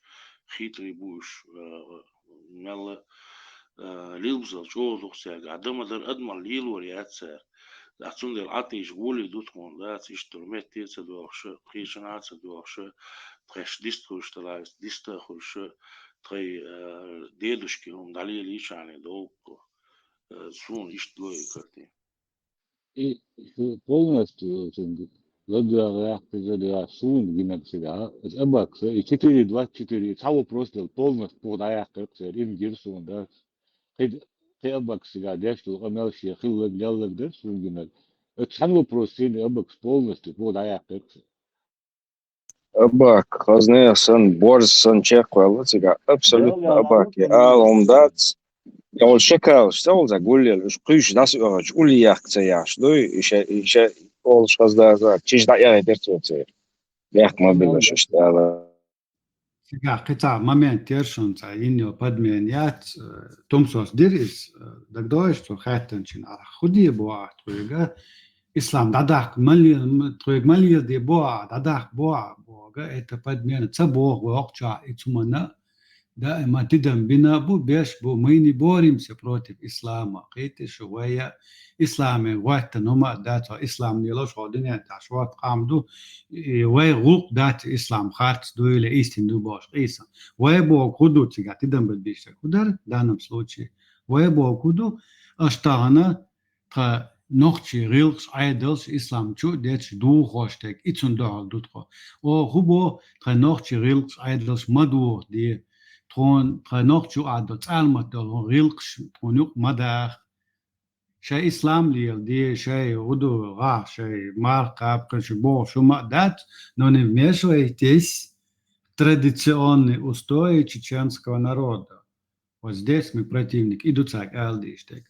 хитрый бу уьш, э, мелла, э, лилбазал чӀогӀа ду-кх цаьргахь. Дан ма-дарра адамах лелор яц цара. Ткъа цундела Ӏа тӀе иштта гӀоле ду тхуна дац, иштта долу метте а ца дохуша, кхечанхьа а ца дохуша, тхаьш дист хуьлуш делахь, дист а хуьлуша, тхайн, э, дедушкин хӀума дӀалелийча хьуна долу-кх. Э, суна иштта ло и картина. И шу полностью цуьнга ладоьгӀна яьккхина, я суна гинарг цигахь, аса Абакса, и четыре двадцать четыре, цхьа вопрос дала, полностью пух дӀаяьккхира-кх церан, иза гира суна, да. Кхин, кхин Абакс цигахь деш долу къамел шен хилларг, лелларг дара суна гинарг. Оцу цхьана вопросца Абакс полностью пух дӀаяьккхира-кх церан. Абак, хазне санна, борз санна чекхваьлла цигахь. Абсолютно Абаке ала хӀума дац. Я вол шакалаш, ца вол за гуллел, уьш кхуьйсуш дӀасаоьхуьйтуш, уллехь ца яхаш дуй, и ша, и ша олуш хаза даза, чиш дӀаэгӀийтира цо церан. Бехк ма билла шаьш ала. Цигахь кхин цхьа момент тера шуна, цхьа йина йолу подмена яц, э, Тумсос дира иза, э, дагадогӀий цо хаьттинчунна, ахь хӀун де боху ахь тхоьга, ислам дӀадаккха ма ле-, м-, тхоьга ма леладе боху ахь, дӀадаккха боху ахь боху, это подмена ца боху вай хӀокху чохь, и цу манна, даима тидам бина а бу, беш а бу, мы не боремся против ислама, кхетий шу, вай а исламе гӀоьттина хӀума а дац, хьо ислам лелош, хьо дуьнен тӀехь шорта къам ду, и вай гӀуллакх дац ислам харц ду или истина ду бохуш къийсам. Вай боху хӀун ду цигахь, тидам бан дийшарг хӀун дара, в данном случае? Вай боху хӀун ду, аша тахана тхан нохчийн гӀиллакхаш, Ӏедалш ислам чу а детташ духуш дерг, и цунна дуьхьал ду тхо. Оха хӀун боху, тхан нохчийн гӀиллакхаш, Ӏедалш ма дохаде. Тхуна, тхан нохчийн юкъахь долу цӀалмат долу гӀиллакхаш тхуна юкъа ма даха. Шайн ислам леладе, шайн хӀун ду гӀахь, шайн марха кхаба, кхин шу бохуш хӀума а дац, но не вмешивайтесь в традиционные устои чеченского народа. Вот здесь мы противник, и ду цаьрга ала дийш дерг.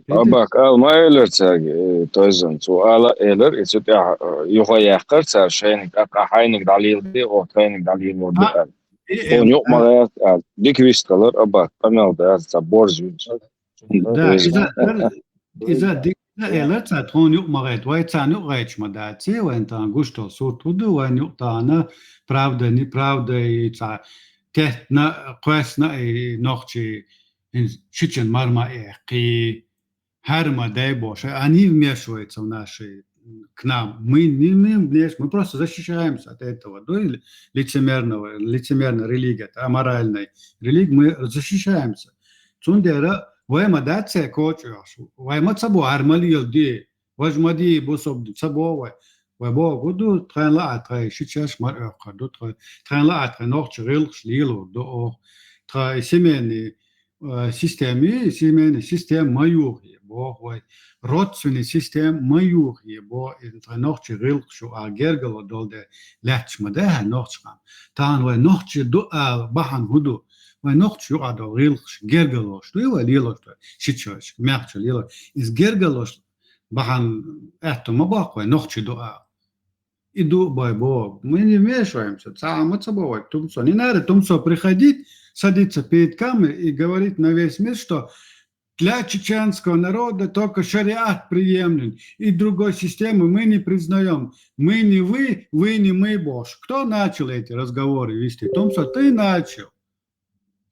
Абак ала ма элира цаьрга, э, тойзан, цо ала элира, и цу тӀехь, э, юха яьккхира цара шайниг, тӀаккха хьайниг дӀалеладе, оха тхайниг дӀалелор ду аьлла. Тхуна юкъа ма гӀерта аьлла. Дика вистхилира Абак, къамел дац, цхьа борз вуьйцу. Да, иза, иза дика элира цара, тхуна юкъа ма гӀайта, вай царна юкъа гӀайташ ма дац, вайн тахана гуш долу сурт хӀун ду, вайн юкъа тахана правда, неправда, и цхьа теттина, кхоьссина, и нохчий, хӀинца шичан мар ма эккхий, хӀара ма дай бохуш, они вмешиваются в наши, к нам. Мы не, не вмеш-, мы просто защищаемся от этого, да, или лицемерного, лицемерной религии, от аморальной религии мы защищаемся. Цундела вай ма дац церан коча оьхуш. Вай ма ца боху, хӀара ма леладе, важа ма де, бусалба ца боху вай. Вай боху хӀун ду, тхайна лаахь тхайн шичаш мара оьхур ду, тхайн, тхайна лаахь тхайн нохчийн гӀиллакхаш лелор ду оха. Тхайн семейный э, система, семейная система ма йохае, боху вай, родственная система ма йохае, боху, и тхайн нохчийн гӀиллакхаш ю а гергарло долу де лаьтташ ма дац хӀара нохчийн къам. Тахана вай нохчий ду ала бахьана хӀун ду? Вай нохчаша юкъахь долу гӀиллакхаш гергарлош ду, вай лелош ду, шичойшка, маьхча лелош. Иза гергарлош бахьана аьтту ма боккху вай нохчий ду ала. И ду бай бо. Мы не вмешиваемся. Цхьа а ма ца бо вай тумсо. Не надо тумсо приходить, садиться перед камерой и говорить на весь мир, что для чеченского народа только шариат приемлем, и другой системы мы не признаем. Мы не вы, вы не мы, бохуш. Кто начал эти разговоры вести? Тумсо, ты начал.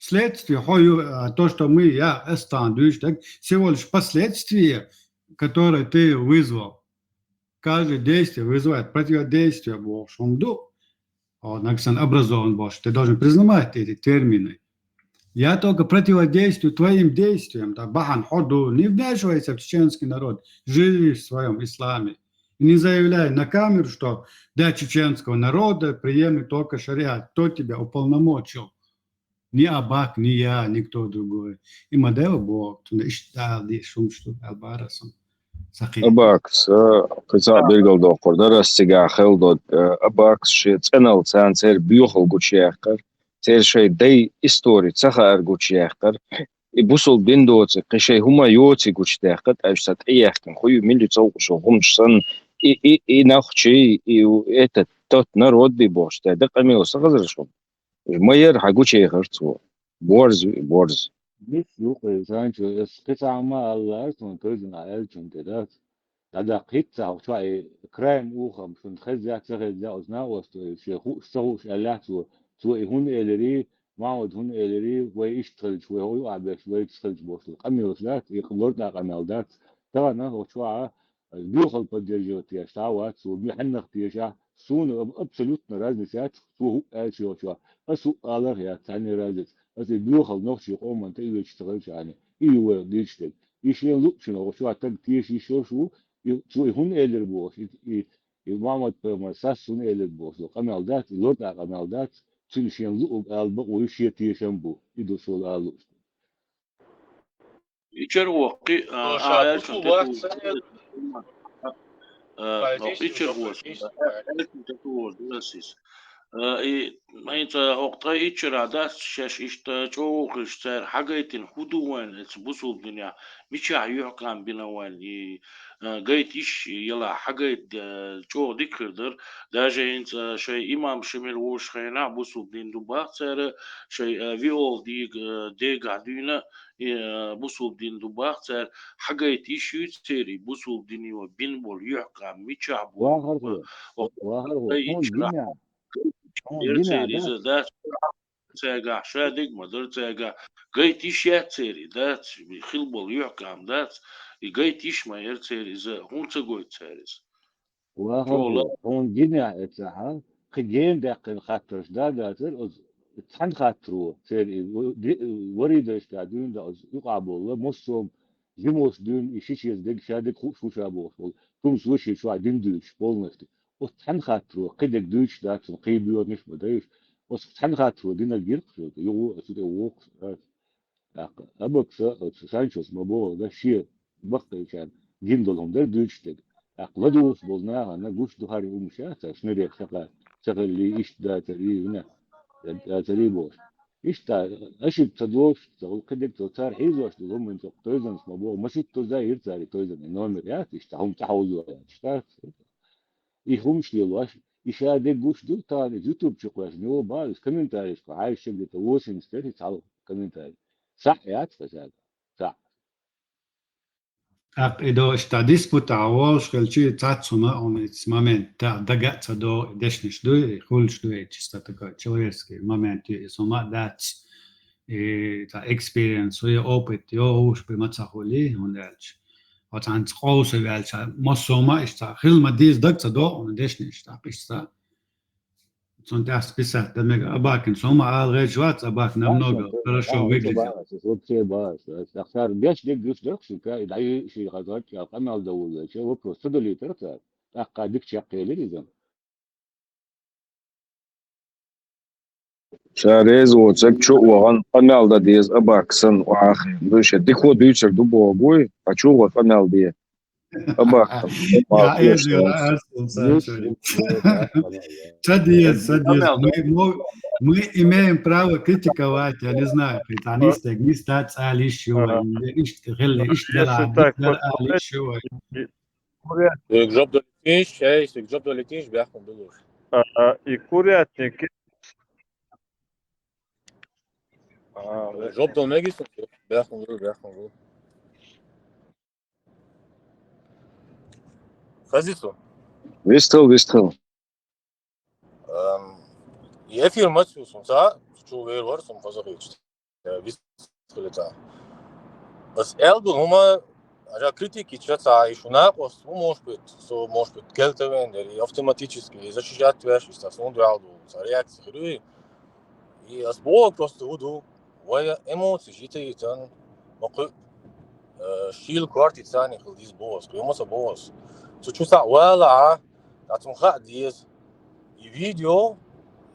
Следствие, хьо ю, а, то, что мы, я, ас тахана дуьйцуш дерг, всего лишь последствия, которые ты вызвал. Каждое действие вызывает противодействие, бохуш хӀума ду. О, нагасан образован бохуш, ты должен признавать эти термины. Я только противодействую твоим действиям, да, бахьана хьо ду, не вмешивайся в чеченский народ, живи в своём исламе. И не заявляй на камеру, что для чеченского народа приемлем только шариат. Кто тебя уполномочил? Ни Абак, ни я, никто другой. И ма дела бо, цунна иштта дала дезаш хӀумаш ду, аьлла бара сан. Сакхи. Абакс, а, кхин цхьа а билгалдоккхур дара ас цигахь хелла долу, а, Абакс шен цӀеналла царна церан боьхалла гучуяьккхира, церан шайн дай истори ца хаар гучуяьккхира. И бусулба дин доций, кхин шайн хӀума йоций гучудаьккхира, тӀаьш ца тӀеяьхкина, хӀу ю, мила ю, цовкъа шо хӀумаш санна, и, и, и нохчий, и у-, этот, тот народ би бохуш, дай да къамел ца хазар шуна. Уьш ма яра хьан гучуяхар цо. Борз, борз. Мис ю кхин, Санчо, ас кхин цхьа хӀума аллара, суна кхайзина аьллачун тӀе дац. ДӀадаккха хӀитта цхьа чохь и крайм ухам, шуна хезза, ца хезза, оцу накъост вай шен хууш, ца хууш аьллехь цо, цо и хӀунда элирий, Махьмуд хӀунда элирий, вай иштта хилча, вай хӀу юкъахь беш, вай ца хилча бохуш, къамелаш дац, и лорда къамел дац. Тахана оцу чохь а, боьхалла поддерживать деш дӀа а вац, цо муьлханах тешахь, суна аб-, абсолютно разница яц, цо хӀу аьлла шен оцу чохь. Ас хӀу аларх яц, цхьанне разница. Аса и боьхалла нохчийн къоман тӀе оьцуш ца хилча хьуна, и ю вай дийцуш дерг. И шен луучунах оцу чохь таг тешийша йолуш ву, и, цо и хӀунда элира бохуш, и, и, и Мухьаммад-пайхамар сас хӀунда элира бохуш, ду къамел дац, и лорда къамел дац, цуьнан шен луург ала бакъо ю, шен тешам бу, и ду суна ала лууш. Ичар воккхи, а, Ша а, бусул аьлчун вац тету сан, а, а, ха, ичар вос, а, аьлчун тету вос, дурасис. А, и, хӀинца хӀокху тхан ичара дац шаьш иштта чӀогӀа хилча, цара хьагайтина хӀу ду вайн эца бусул динехь, мичахь юьхькам бина вайн, и, а, гайта йиш яла хьагайта, а, чӀогӀа дика хир дара. Даже хӀинца шайн имам Шамил вовшахь хенахь бусул дин ду бах цара, шайн, а, виол дига, а, дегахь дуьйна, и, а, бусул дин ду бах цара, хьагайта йиш юй церий бусул дино бина болу юьхькам мичахь бу? Вахар хӀу, вахар хӀу, хьуна гина, хьуна гина, церий да? Иза дац, цаьргахь ша диг ма дара цаьргахь, гайта йиш яц церий, дац, хила болу юьхькам дац, и гайта йиш ма яра церий, иза хӀунда ца гойту цара иза? Вахар хӀу, хьуна гинехь эцахьа, кхин гена даьккхина хаттарш да а дацара, оцу цхьана хаттаро, церан и в-, ди-, варидарш да дуьйна да оцу юкъахь болла, массо а жималш дуьйна и ши чеза дерг ша дерг хууш ву ша бохуш волу, тумсо шен чохь дин дуьйцуш полностью. Оцу цхьана хаттаро, кхин дерг дуьйцуш дац, кхин боьханаш а ма дайша. Оцу цхьана хаттаро динарг гира-кх шуьга, юха оцу тӀе воккхуш дац. ТӀаккха Абакса оцу Санчос ма боху, да, шен баккхийчарна гина долу хӀума дара дуьйцуш дерг. ТӀаккха ладугӀуш болу нахана гуш ду хӀара хӀумаш яц, аш нерехь сакъа ца хилли, иштта дацарий, вина дацарий бохуш. Иштта, ашиб ца догӀуш, ца гӀуллакх дерг цо цара хьийзош долу хӀума цо тойзанца ма боху, масийтта туза йира цара и тойзан, и номер яц, иштта хӀума тӀехьовзо яц, иштта. И хӀумаш лелош, и ша дерг гуш ду, тахана иза YouTube чу кхоьссина, йо, бах, иза комментарийшка хьаьжча, где-то восемьдесят тысяч цхьа комментарий. Сахь яц аса, сахь. ТӀаккха и до иштта диспута волуш хилчи, цац хӀума, хӀума иза момент, та дага а ца до, дешнаш ду, и хуьлуш ду, и чисто такой человеческий момент ю, иза хӀума а дац, и цхьа экспириенс, и опыт, йо, уьш би ма ца хуьли, хӀунда аьлча. Оцу хьанца къовса ваьлча, массо а ма иштта, хила ма деза даг ца докъу, дешнаш, тӀаккха иштта. Цунна тӀехь списать дан мега Абакин, со ма ала гӀерташ вац, Абак намного хорошо выглядел. Вообще бац. Ахсар беш дерг гуш дерг шуьга, и дӀа ши хазар, я къамел дан вуллача, вопрос ца далийтара цара. ТӀаккха дика чекхъелира иза. Ша реза воцаг чу вогӀан къамел да деза абаксан вахи. Душа дихо дуйцар ду богуй, а чу вогӀа къамел де. Абаксан. Ца деза, ца деза. Мы, мы, мы имеем право критиковать, я не знаю, пританистек, не стать цалищего, ишт хилла, ишт дара, ишт дара, ишт. Курят. Сыг жоп долитиш, эй, сыг жоп долитиш, бяхун булуш. А, и курятник. А, жоп дол мегис, бяхун булуш, бяхун булуш. Хазису. Вистхил, вистхил. Эм, эфир мацу сум ца, чу вер вар сум фаза хич. Э, вис хилица. Бас элду хӀума, ара критики чаца ишуна къос, ну, может быть, со, может быть, кельтовен, или автоматически, и защищать вяш, и стас, ну, дуалду, ца реакция хируи. И ас бо просто уду, вая эмоции житаитан, мокъу, э, шил кварти цани хилдис бос, кума са бос. Цу чу са вала, а, ацум ха диес. И видео,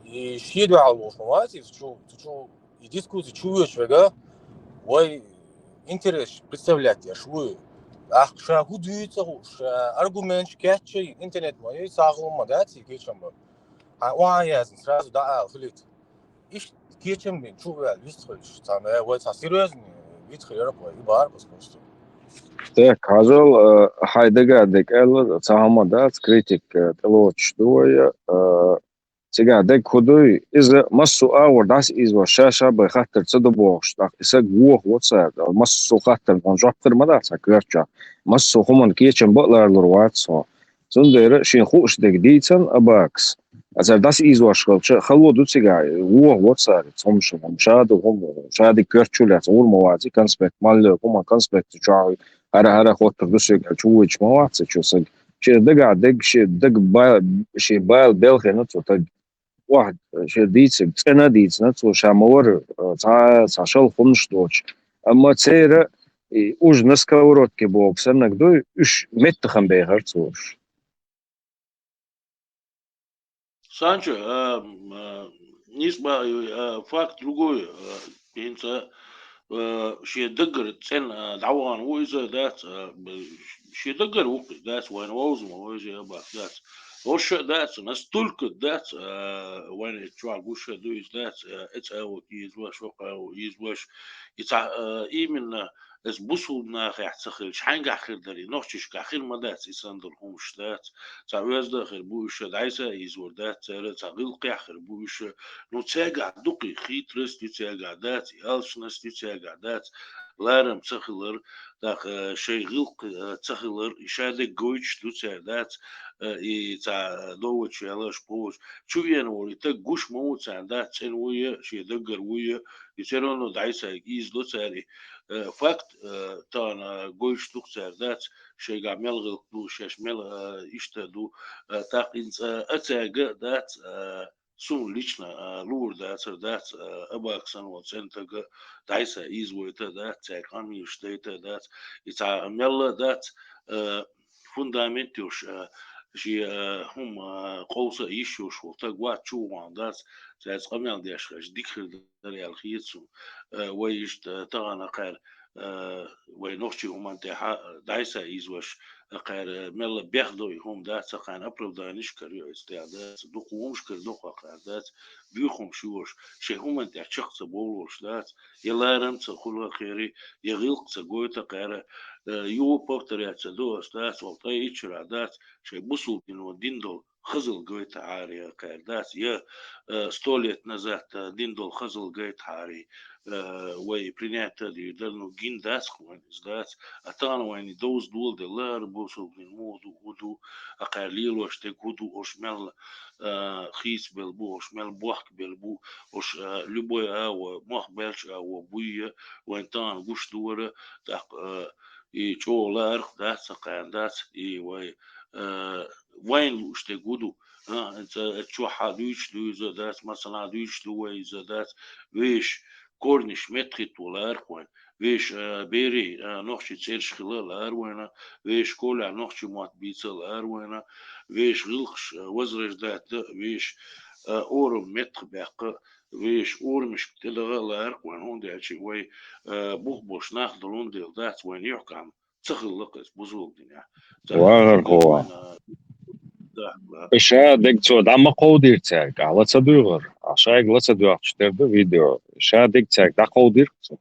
и ши дуал бос, мати, цу чу, цу чу, и дискуссии чуешь вега, вай интерес представлять я шуи. Ах, ша худуица, ша аргумент кятчей интернет ма, и сахлума, да, ти кечам ба. А, ва, я, сразу, да, а, хулит. Иш кечам бин, чу вял, вист хулиш, ца, э, вай, ца, серьезный, вит хулиш, вай, и бар, просто. Так, хазал, э, хайдага дек, эл, ца хама, да, критик, э, телоч, дуя, э, Цига дег худуй, иза массу агӀор дӀасаийзош ша-ша бай хаттар ца ду бохуш, тӀаккха и саг вохаво цара, массу хаттарна жоп хир ма дац хьан коьртачохь, массо а хӀуманна кечам бан а ларалур вац хьо. Цундела шен хууш дерг дийцан а бакас. А цара дӀасаийзош хилча, хало ду цига, вохаво цара, цхьа хӀума ша ду хӀума, ша дерг коьртачу лаьцна, гӀур ма вац и конспект, малле хӀума конспект чохь, хӀара-хӀара хоттур ду соьга, чу вуйчу ма вац цу чу саг. Шен дагахь дерг, шен дага ба-, шен бала белхина цу таг. Охьа, шен дийцарг цӀена а дийцина, цо ша ма вара, цхьа, цхьа шалха хӀумнаш доцуш. Амма церан, и, уж на сковородке боху саннаг дуй, уьш меттахам бехар цо уьш. Санчо, а, м, а, нис ба, а, факт другой, а, хӀинца, а, шен даггара цӀена, а, дӀавахана ву иза, дац, а, б-, шен даггара ву-кх иза, дац, вайна вовза ма ву иза, а, бах, дац. Орша а дац, настолько дац, а, вайна чохь гуш а ду иза, дац, а, эца а ву ийза ваш, вакха а ву ийза ваш. И цхьа, а, именно Эс бусулба нахехь ца хилча, хьаьнгахь хир дара, и нохчашкахь хир ма дац, и санна долу хӀумаш дац. Цхьа оьзда а хир бу уьш, дӀайса а ийзор дац цара, цхьа гӀиллакхехь хир бу уьш. Ну, цаьргахь дукха и хитрость ю цаьргахь дац, и алчность ю цаьргахь дац, ларам ца хилар, тӀаккха шайн гӀиллакх, э, ца хилар, и ша дерг гойтуш ду цара дац, э, и цхьа довучу ялаш, кхочу. Чу вена волу и таг гуш ма ву царна дац, цӀена вуй а, шен даггара вуй а, и церано дӀайса ийзадо цара и. Э, факт, э, тахана гойтуш ду-кх цара дац, шайгахь мел гӀиллакх ду, шаьш мел, э, иштта ду, э, тӀаккха хӀинца, э, а цаьрга а дац, э, суна лично, э, луур дацар дац, э, Абаксан волу цӀена таг а дӀайса ийзавайта а дац, цаьрга къамелаш дайта а дац, и цхьа мелла а дац, э, фундамент йолуш, э, шен, э, хӀума, э, къовса а йиш йолуш волу таг вац, чу вахана дац, цаьрца къамел деш хилча дика хир дара аьлла хета суна. Э, вай иштта, э, тахана кхаьра, э, вай нохчийн хӀуманна тӀехь, э, дӀайса ийзош, э, кхаьра, э, мелла бехдо и хӀума дац, кхаьна оправданиш карайо иза тӀехь дац, дукха хӀумаш карадо кхаьра дац, буьйхамаш йолуш, шайн хӀуманна тӀехь чекх ца бовлуш дац, я ларам ца хуьлу кхерий, я гӀиллакх ца гойту кхаьра, э, юха повторять ца до ас дац, вал ткъе итт шарахь дац, шайн бусулба дино дина долу хазалла гойтахьара я кхаьра дац, я, э, сто лет назад, э, дина долу хазалла гойтахьара, э, вай принять а дийр дара, ну, гина дац-кх вайн иза дац. А тахана вайна довза доладелла, хӀара бусулба дин муха ду, хӀун ду, а кхаьра лелош дерг хӀун ду, ош мел, э, хийцабелла бу, ош мел бохкабелла бу, ош, э, любой агӀо, мох баьлча агӀо буй а, вайн тахана гуш ду вара, тӀаккха, э, и чӀогӀа лаарх дац, а кхаьна дац, и вай, э, вайна лууш дерг хӀун ду, а, цӀа, чохь а дуьйцуш ду иза дац, массанхьа дуьйцуш ду вай иза дац, вешан корниш меттахӀитто лаарх вайн, вешан, а, берийн, а, нохчийн цӀераш хила а лаар вайна, вешан школехь нохчийн мотт бийца а лаар вайна, вешан гӀиллакхаш, а, возрождать дан а, вешан, а, орам меттахбаккха а, вешан урамашка тӀадагӀа а лаьрхӀа вайна, хӀунда аьлча вай, э, бух болуш нах долун дела дац вайна юхкам ца хилла кхаьча бузулг дина. Вагар хӀо. Ша дег цо дӀа ма кховдийра цаьрга, ахьа ла ца дуьйгӀар, ахьа шайга ла ца доьгӀча тера ду видео. Ша дег цаьрга дӀакховдийра цо.